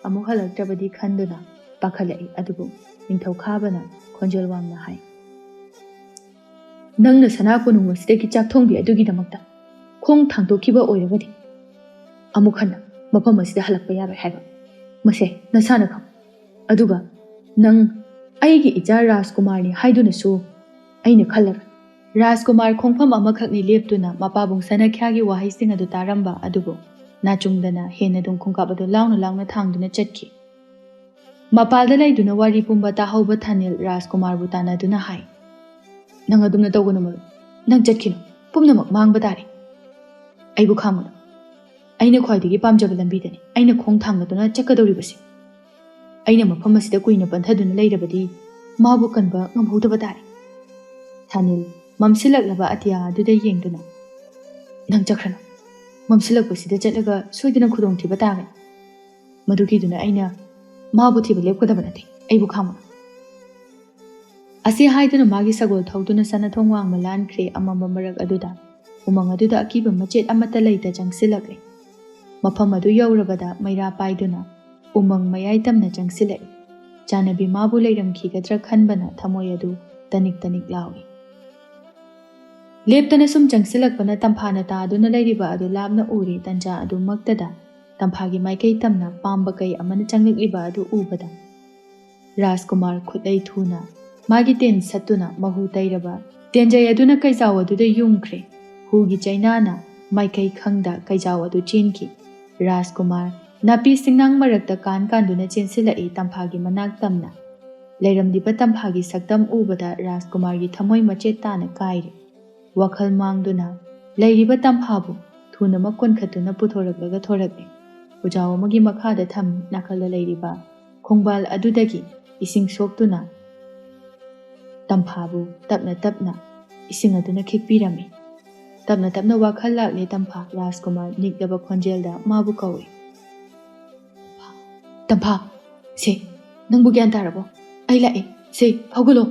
ꯑꯃꯨꯛ ꯍꯜꯂꯛꯇ꯭ꯔꯕꯗꯤ ꯈꯟꯗꯨꯅ ꯄꯥꯈꯠꯂꯛꯏ꯫ ꯑꯗꯨꯕꯨ ꯅꯤꯡꯊꯧ ꯈꯥꯕꯅ ꯈꯣꯟꯖꯦꯜ ꯋꯥꯡꯅ ꯍꯥꯏ, "ꯅꯪꯅ ꯁꯅꯥ ꯀꯣꯅꯨꯡ ꯑꯁꯤꯗꯒꯤ ꯆꯥꯛꯊꯣꯡꯕꯤ ꯑꯗꯨꯒꯤꯗꯃꯛꯇ ꯈꯣꯡ ꯊꯥꯡꯗꯣꯛꯈꯤꯕ ꯑꯣꯏꯔꯒꯗꯤ ꯑꯃꯨꯛ ꯍꯟꯅ ꯃꯐꯝ ꯑꯁꯤꯗ ꯍꯜꯂꯛꯄ ꯌꯥꯔꯣꯏ ꯍꯥꯏꯕ꯫ ꯃꯁꯦ ꯅꯁꯥꯅ ꯈꯪ꯫ ꯑꯗꯨꯒ ꯅꯪ ꯑꯩꯒꯤ ꯏꯆꯥ ꯔꯥꯖꯀꯨꯃꯥꯔꯅꯤ ꯍꯥꯏꯗꯨꯅꯁꯨ ꯑꯩꯅ ꯈꯜꯂꯔꯣꯏ꯫" ꯔꯥꯖꯀꯨꯃꯥꯔ ꯈꯣꯡꯐꯝ ꯑꯃꯈꯛꯅꯤ ꯂꯦꯞꯇꯨꯅ ꯃꯄꯥꯕꯨꯡ ꯁꯅꯥꯈ꯭ꯌꯥꯒꯤ ꯋꯥꯍꯩꯁꯤꯡ ꯑꯗꯨ ꯇꯥꯔꯝꯕ, ꯑꯗꯨꯕꯨ ꯅꯥꯆꯨꯡꯗꯅ ꯍꯦꯟꯅꯗꯨꯝ ꯈꯣꯡꯀꯥꯞ ꯑꯗꯨ ꯂꯥꯎꯅ ꯂꯥꯎꯅ ꯊꯥꯡꯗꯨꯅ ꯆꯠꯈꯤ꯫ ꯃꯄꯥꯜꯗ ꯂꯩꯗꯨꯅ ꯋꯥꯔꯤ ꯄꯨꯝꯕ ꯇꯥꯍꯧꯕ ꯊꯥꯅꯤꯜ ꯔꯥꯖꯀꯨꯃꯥꯔꯕꯨ ꯇꯥꯟꯅꯗꯨꯅ ꯍꯥꯏ, "ꯅꯪ ꯑꯗꯨꯝꯅ ꯇꯧꯒꯅꯨ ꯃꯔꯨꯞ, ꯅꯪ ꯆꯠꯈꯤꯅꯨ, ꯄꯨꯝꯅꯃꯛ ꯃꯥꯡꯕ ꯇꯥꯔꯦ꯫ ꯑꯩꯕꯨ ꯈꯥꯝꯃꯨꯅꯨ, ꯑꯩꯅ ꯈ꯭ꯋꯥꯏꯗꯒꯤ ꯄꯥꯝꯖꯕ ꯂꯝꯕꯤꯗꯅꯤ ꯑꯩꯅ ꯈꯣꯡ ꯊꯥꯡꯂꯗꯨꯅ ꯆꯠꯀꯗꯧꯔꯤꯕꯁꯤ꯫ ꯑꯩꯅ ꯃꯐꯝ ꯑꯁꯤꯗ ꯀꯨꯏꯅ ꯄꯟꯊꯗꯨꯅ ꯂꯩꯔꯕꯗꯤ ꯃꯥꯕꯨ ꯀꯟꯕ ꯉꯝꯍꯧꯗꯕ ꯇꯥꯔꯦ꯫" ꯊꯥꯅꯤꯜ ꯃꯝꯁꯤꯜꯂꯛꯂꯕ ꯑꯇꯤꯌꯥ ꯑꯗꯨꯗ ꯌꯦꯡꯗꯨꯅ, "ꯅꯪ ꯆꯠꯈ꯭ꯔꯅꯨ, ꯃꯝꯁꯤꯜꯂꯛꯄꯁꯤꯗ ꯆꯠꯂꯒ ꯁꯣꯏꯗꯅ ꯈꯨꯗꯣꯡꯊꯤꯕ ꯇꯥꯒꯅꯤ꯫ ꯃꯗꯨꯒꯤꯗꯨꯅ ꯑꯩꯅ ꯃꯥꯕꯨ ꯊꯤꯕ ꯂꯦꯞꯀꯗꯕ ꯅꯠꯇꯦ, ꯑꯩꯕꯨ ꯈꯥꯝꯃꯨ꯫" ꯑꯁꯤ ꯍꯥꯏꯗꯨꯅ ꯃꯥꯒꯤ ꯁꯒꯣꯜ ꯊꯧꯗꯨꯅ ꯁꯅꯥꯊꯣꯡ ꯋꯥꯡꯃ ꯂꯥꯟꯈ꯭ꯔꯦ꯫ ꯑꯃꯝꯕ ꯃꯔꯛ ꯑꯗꯨꯗ ꯎꯃꯪ ꯑꯗꯨꯗ ꯑꯀꯤꯕ ꯃꯆꯦꯠ ꯑꯃꯠꯇ ꯂꯩꯇ ꯆꯪꯁꯤꯜꯂꯛꯂꯦ꯫ ꯃꯐꯝ ꯑꯗꯨ ꯌꯧꯔꯕꯗ ꯃꯩꯔꯥ ꯄꯥꯏꯗꯨꯅ ꯎꯃꯪ ꯃꯌꯥꯏ ꯇꯝꯅ ꯆꯪꯁꯤꯜꯂꯛꯏ꯫ ꯆꯥꯟꯅꯕꯤ ꯃꯥꯕꯨ ꯂꯩꯔꯝꯈꯤꯒꯗ꯭ꯔꯥ ꯈꯟꯕꯅ ꯊꯃꯣꯏ ꯑꯗꯨ ꯇꯅꯤꯛ ꯇꯅꯤꯛ ꯂꯥꯎꯏ꯫ ꯂꯦꯞꯇꯅ ꯁꯨꯝ ꯆꯪꯁꯤꯜꯂꯛꯄꯅ ꯇꯝꯐꯥꯅ ꯇꯥꯗꯨꯅ ꯂꯩꯔꯤꯕ ꯑꯗꯨ ꯂꯥꯞꯅ ꯎꯔꯦ꯫ ꯇꯟꯖꯥ ꯑꯗꯨꯃꯛꯇꯗ ꯇꯝꯐꯥꯒꯤ ꯃꯥꯏꯀꯩ ꯇꯝꯅ ꯄꯥꯝꯕ ꯀꯩ ꯑꯃꯅ ꯆꯪꯂꯛꯂꯤꯕ ꯑꯗꯨ ꯎꯕꯗ ꯔꯥꯖꯀꯨꯃꯥꯔ ꯈꯨꯠꯂꯩ ꯊꯨꯅ ꯃꯥꯒꯤ ꯇꯦꯟ ꯁꯠꯇꯨꯅ ꯃꯍꯨ ꯇꯩꯔꯕ ꯇꯦꯟꯖꯩ ꯑꯗꯨꯅ ꯀꯩꯖꯥꯎ ꯑꯗꯨꯗ ꯌꯨꯡꯈ꯭ꯔꯦ꯫ ꯍꯨꯒꯤ ꯆꯩꯅꯥꯅ ꯃꯥꯏꯀꯩ ꯈꯪꯗ ꯀꯩꯖꯥꯎ ꯑꯗꯨ ꯆꯦꯟꯈꯤ꯫ ꯔꯥꯖꯀꯨꯃꯥꯔ ꯅꯥꯄꯤ ꯁꯤꯡꯅꯥꯡ ꯃꯔꯛꯇ ꯀꯥꯟ ꯀꯥꯟꯗꯨꯅ ꯆꯦꯟꯁꯤꯜꯂꯛꯏ ꯇꯝꯐꯥꯒꯤ ꯃꯅꯥꯛ ꯇꯝꯅ꯫ ꯂꯩꯔꯝꯂꯤꯕ ꯇꯝꯐꯥꯒꯤ ꯁꯛꯇꯝ ꯎꯕꯗ ꯔꯥꯖꯀꯨꯃꯥꯔꯒꯤ ꯊꯃꯣꯏ ꯃꯆꯦꯠ ꯇꯥꯅ ꯀꯥꯏꯔꯦ꯫ ꯋꯥꯈꯜ ꯃꯥꯡꯗꯨꯅ ꯂꯩꯔꯤꯕ ꯇꯝꯐꯥꯕꯨ ꯊꯨꯅꯃꯛ ꯀꯣꯟꯈꯠꯇꯨꯅ ꯄꯨꯊꯣꯔꯛꯂꯒ ꯊꯣꯔꯛꯂꯦ꯫ ꯎꯖꯥꯎ ꯑꯃꯒꯤ ꯃꯈꯥꯗ ꯊꯝꯃꯤ ꯅꯥꯀꯜꯗ ꯂꯩꯔꯤꯕ ꯈꯣꯡꯕꯥꯜ ꯑꯗꯨꯗꯒꯤ ꯏꯁꯤꯡ ꯁꯣꯛꯇꯨꯅ ꯇꯝꯐꯥꯕꯨ ꯇꯞꯅ ꯇꯞꯅ ꯏꯁꯤꯡ ꯑꯗꯨꯅ ꯈꯤꯛꯄꯤꯔꯝꯃꯤ꯫ ꯇꯞꯅ ꯇꯞꯅ ꯋꯥꯈꯜ ꯂꯥꯛꯂꯦ ꯇꯝꯐꯥ꯫ ꯔꯥꯖꯀꯨꯃꯥꯔ ꯅꯤꯛꯂꯕ ꯈꯣꯟꯖꯦꯜꯗ ꯃꯥꯕꯨ ꯀꯧꯏ꯫ "ꯇꯝꯐꯥ, ꯁꯦ, ꯅꯪꯕꯨ ꯒ꯭ꯌꯥꯟ ꯇꯥꯔꯕꯣ? ꯑꯩ ꯂꯥꯛꯑꯦ꯫ ꯁꯦ, ꯍꯧꯒꯠꯂꯣ!"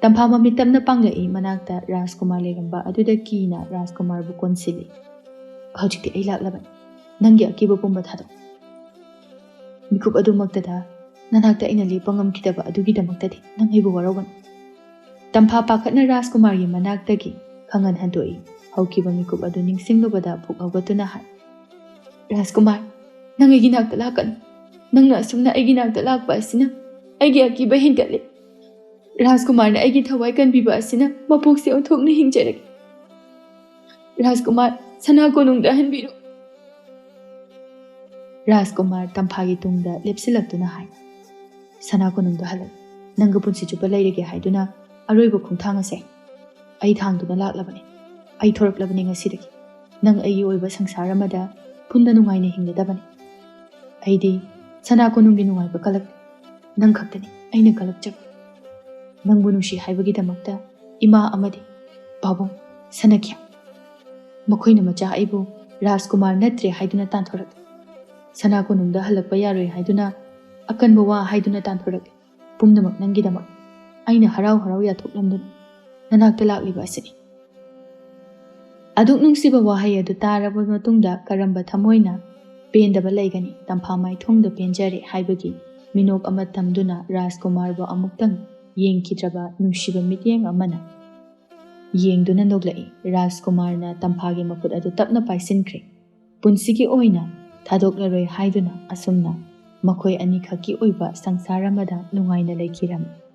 ꯇꯝꯐꯥ ꯃꯃꯤꯠ ꯇꯞꯅ ꯄꯥꯡꯂꯛꯏ ꯃꯅꯥꯛꯇ꯫ ꯔꯥꯖꯀꯨꯃꯥꯔ ꯂꯩꯔꯝꯕ ꯑꯗꯨꯗ ꯀꯤꯅ ꯔꯥꯖꯀꯨꯃꯥꯔꯕꯨ ꯀꯣꯟꯁꯤꯜꯂꯤ꯫ "ꯍꯧꯖꯤꯛꯇꯤ ꯑꯩ ꯂꯥꯛꯂꯕꯅꯤ꯫ ꯅꯪꯒꯤ ꯑꯀꯤꯕ ꯄꯨꯝꯕ ꯊꯥꯗꯣꯛ꯫ ꯃꯤꯀꯨꯞ ꯑꯗꯨꯃꯛꯇꯗ ꯅꯅꯥꯛꯇ ꯑꯩꯅ ꯂꯦꯞꯄ ꯉꯝꯈꯤꯗꯕ ꯑꯗꯨꯒꯤꯗꯃꯛꯇꯗꯤ ꯅꯪ ꯑꯩꯕꯨ ꯋꯥꯔꯧꯒꯅꯨ꯫" ꯇꯝꯐꯥ ꯄꯥꯈꯠꯅ ꯔꯥꯖꯀꯨꯃꯥꯔꯒꯤ ꯃꯅꯥꯛꯇꯒꯤ ꯈꯪꯍꯟ ꯍꯟꯗꯣꯛꯏ꯫ ꯍꯧꯈꯤꯕ ꯃꯤꯀꯨꯞ ꯑꯗꯨ ꯅꯤꯡꯁꯤꯡꯂꯨꯕꯗ ꯄꯨꯛ ꯍꯧꯒꯠꯇꯨꯅ ꯍꯥꯏ, "ꯔꯥꯖꯀꯨꯃꯥꯔ, ꯅꯪ ꯑꯩꯒꯤ ꯅꯥꯛꯇ ꯂꯥꯛꯀꯅꯨ꯫ ꯅꯪꯅ ꯑꯁꯨꯝꯅ ꯑꯩꯒꯤ ꯅꯥꯛꯇ ꯂꯥꯛꯄ ꯑꯁꯤꯅ ꯑꯩꯒꯤ ꯑꯀꯤꯕ ꯍꯦꯟꯒꯠꯂꯦ꯫ ꯔꯥꯖꯀꯨꯃꯥꯔꯅ ꯑꯩꯒꯤ ꯊꯋꯥꯏ ꯀꯟꯕꯤꯕ ꯑꯁꯤꯅ ꯃꯄꯣꯛꯁꯦ ꯑꯣꯟꯊꯣꯛꯅ ꯍꯤꯡꯖꯔꯒꯦ꯫ ꯔꯥꯖꯀꯨꯃꯥꯔ, ꯁꯅꯥ ꯀꯣꯅꯨꯡꯗ ꯍꯟꯕꯤꯔꯣ꯫" ꯔꯥꯖꯀꯨꯃꯥꯔ ꯇꯝꯐꯥꯒꯤ ꯇꯨꯡꯗ ꯂꯦꯞꯁꯤꯜꯂꯛꯇꯨꯅ ꯍꯥꯏ, "ꯁꯅꯥ ꯀꯣꯅꯨꯡꯗ ꯍꯜꯂꯛ꯫ ꯅꯪꯒ ꯄꯨꯟꯁꯤ ꯆꯨꯞꯄ ꯂꯩꯔꯒꯦ ꯍꯥꯏꯗꯨꯅ ꯑꯔꯣꯏꯕ ꯈꯣꯡꯊꯥꯡ ꯑꯁꯦ ꯑꯩ ꯊꯥꯡꯗꯨꯅ ꯂꯥꯛꯂꯕꯅꯤ꯫ ꯑꯩ ꯊꯣꯔꯛꯂꯕꯅꯤ ꯉꯁꯤꯗꯒꯤ꯫ ꯅꯪ ꯑꯩꯒꯤ ꯑꯣꯏꯕ ꯁꯪꯁꯥꯔ ꯑꯃꯗ ꯄꯨꯟꯅ ꯅꯨꯡꯉꯥꯏꯅ ꯍꯤꯡꯒꯗꯕꯅꯤ꯫ ꯑꯩꯗꯤ ꯁꯅꯥ ꯀꯣꯅꯨꯡꯒꯤ ꯅꯨꯡꯉꯥꯏꯕ ꯀꯜꯂꯛꯂꯦ꯫ ꯅꯪ ꯈꯛꯇꯅꯤ ꯑꯩꯅ ꯀꯜꯂꯛꯆꯕ꯫ ꯅꯪꯕꯨ ꯅꯨꯡꯁꯤ ꯍꯥꯏꯕꯒꯤꯗꯃꯛꯇ ꯏꯃꯥ ꯑꯃꯗꯤ ꯄꯥꯕꯨꯡ ꯁꯅꯥꯈ꯭ꯌꯥꯝ, ꯃꯈꯣꯏꯅ ꯃꯆꯥ ꯑꯩꯕꯨ ꯔꯥꯖꯀꯨꯃꯥꯔ ꯅꯠꯇ꯭ꯔꯦ ꯍꯥꯏꯗꯨꯅ ꯇꯥꯟꯊꯣꯔꯛꯂꯦ꯫ ꯁꯅꯥ ꯀꯣꯅꯨꯡꯗ ꯍꯜꯂꯛꯄ ꯌꯥꯔꯣꯏ ꯍꯥꯏꯗꯨꯅ ꯑꯀꯟꯕ ꯋꯥ ꯍꯥꯏꯗꯨꯅ ꯇꯥꯟꯊꯣꯔꯛꯂꯦ꯫ ꯄꯨꯝꯅꯃꯛ ꯅꯪꯒꯤꯗꯃꯛ꯫ ꯑꯩꯅ ꯍꯔꯥꯎ ꯍꯔꯥꯎ ꯌꯥꯊꯣꯛꯂꯝꯗꯨꯅ ꯅꯅꯥꯛꯇ ꯂꯥꯛꯂꯤꯕ ꯑꯁꯤꯅꯤ꯫" ꯑꯗꯨꯛ ꯅꯨꯡꯁꯤꯕ ꯋꯥꯍꯩ ꯑꯗꯨ ꯇꯥꯔꯕ ꯃꯇꯨꯡꯗ ꯀꯔꯝꯕ ꯊꯃꯣꯏꯅ ꯄꯦꯟꯗꯕ ꯂꯩꯒꯅꯤ? ꯇꯝꯐꯥ ꯃꯥꯏꯊꯣꯡꯗ ꯄꯦꯟꯖꯔꯦ ꯍꯥꯏꯕꯒꯤ ꯃꯤꯅꯣꯛ ꯑꯃ ꯇꯝꯗꯨꯅ ꯔꯥꯖꯀꯨꯃꯥꯔꯕꯨ ꯑꯃꯨꯛꯇꯪ ꯌꯦꯡꯈꯤꯗ꯭ꯔꯕ ꯅꯨꯡꯁꯤꯕ ꯃꯤꯠꯌꯦꯡ ꯑꯃꯅ ꯌꯦꯡꯗꯨꯅ ꯅꯣꯛꯂꯛꯏ꯫ ꯔꯥꯖꯀꯨꯃꯥꯔꯅ ꯇꯝꯐꯥꯒꯤ ꯃꯈꯨꯠ ꯑꯗꯨ ꯇꯞꯅ ꯄꯥꯏꯁꯤꯟꯈ꯭ꯔꯦ꯫ ꯄꯨꯟꯁꯤꯒꯤ ꯑꯣꯏꯅ ꯊꯥꯗꯣꯛꯂꯔꯣꯏ ꯍꯥꯏꯗꯨꯅ ꯑꯁꯨꯝꯅ ꯃꯈꯣꯏ ꯑꯅꯤꯈꯛꯀꯤ ꯑꯣꯏꯕ ꯁꯪꯁꯥꯔ ꯑꯃꯗ ꯅꯨꯡꯉꯥꯏꯅ ꯂꯩꯈꯤꯔꯝꯃꯤ꯫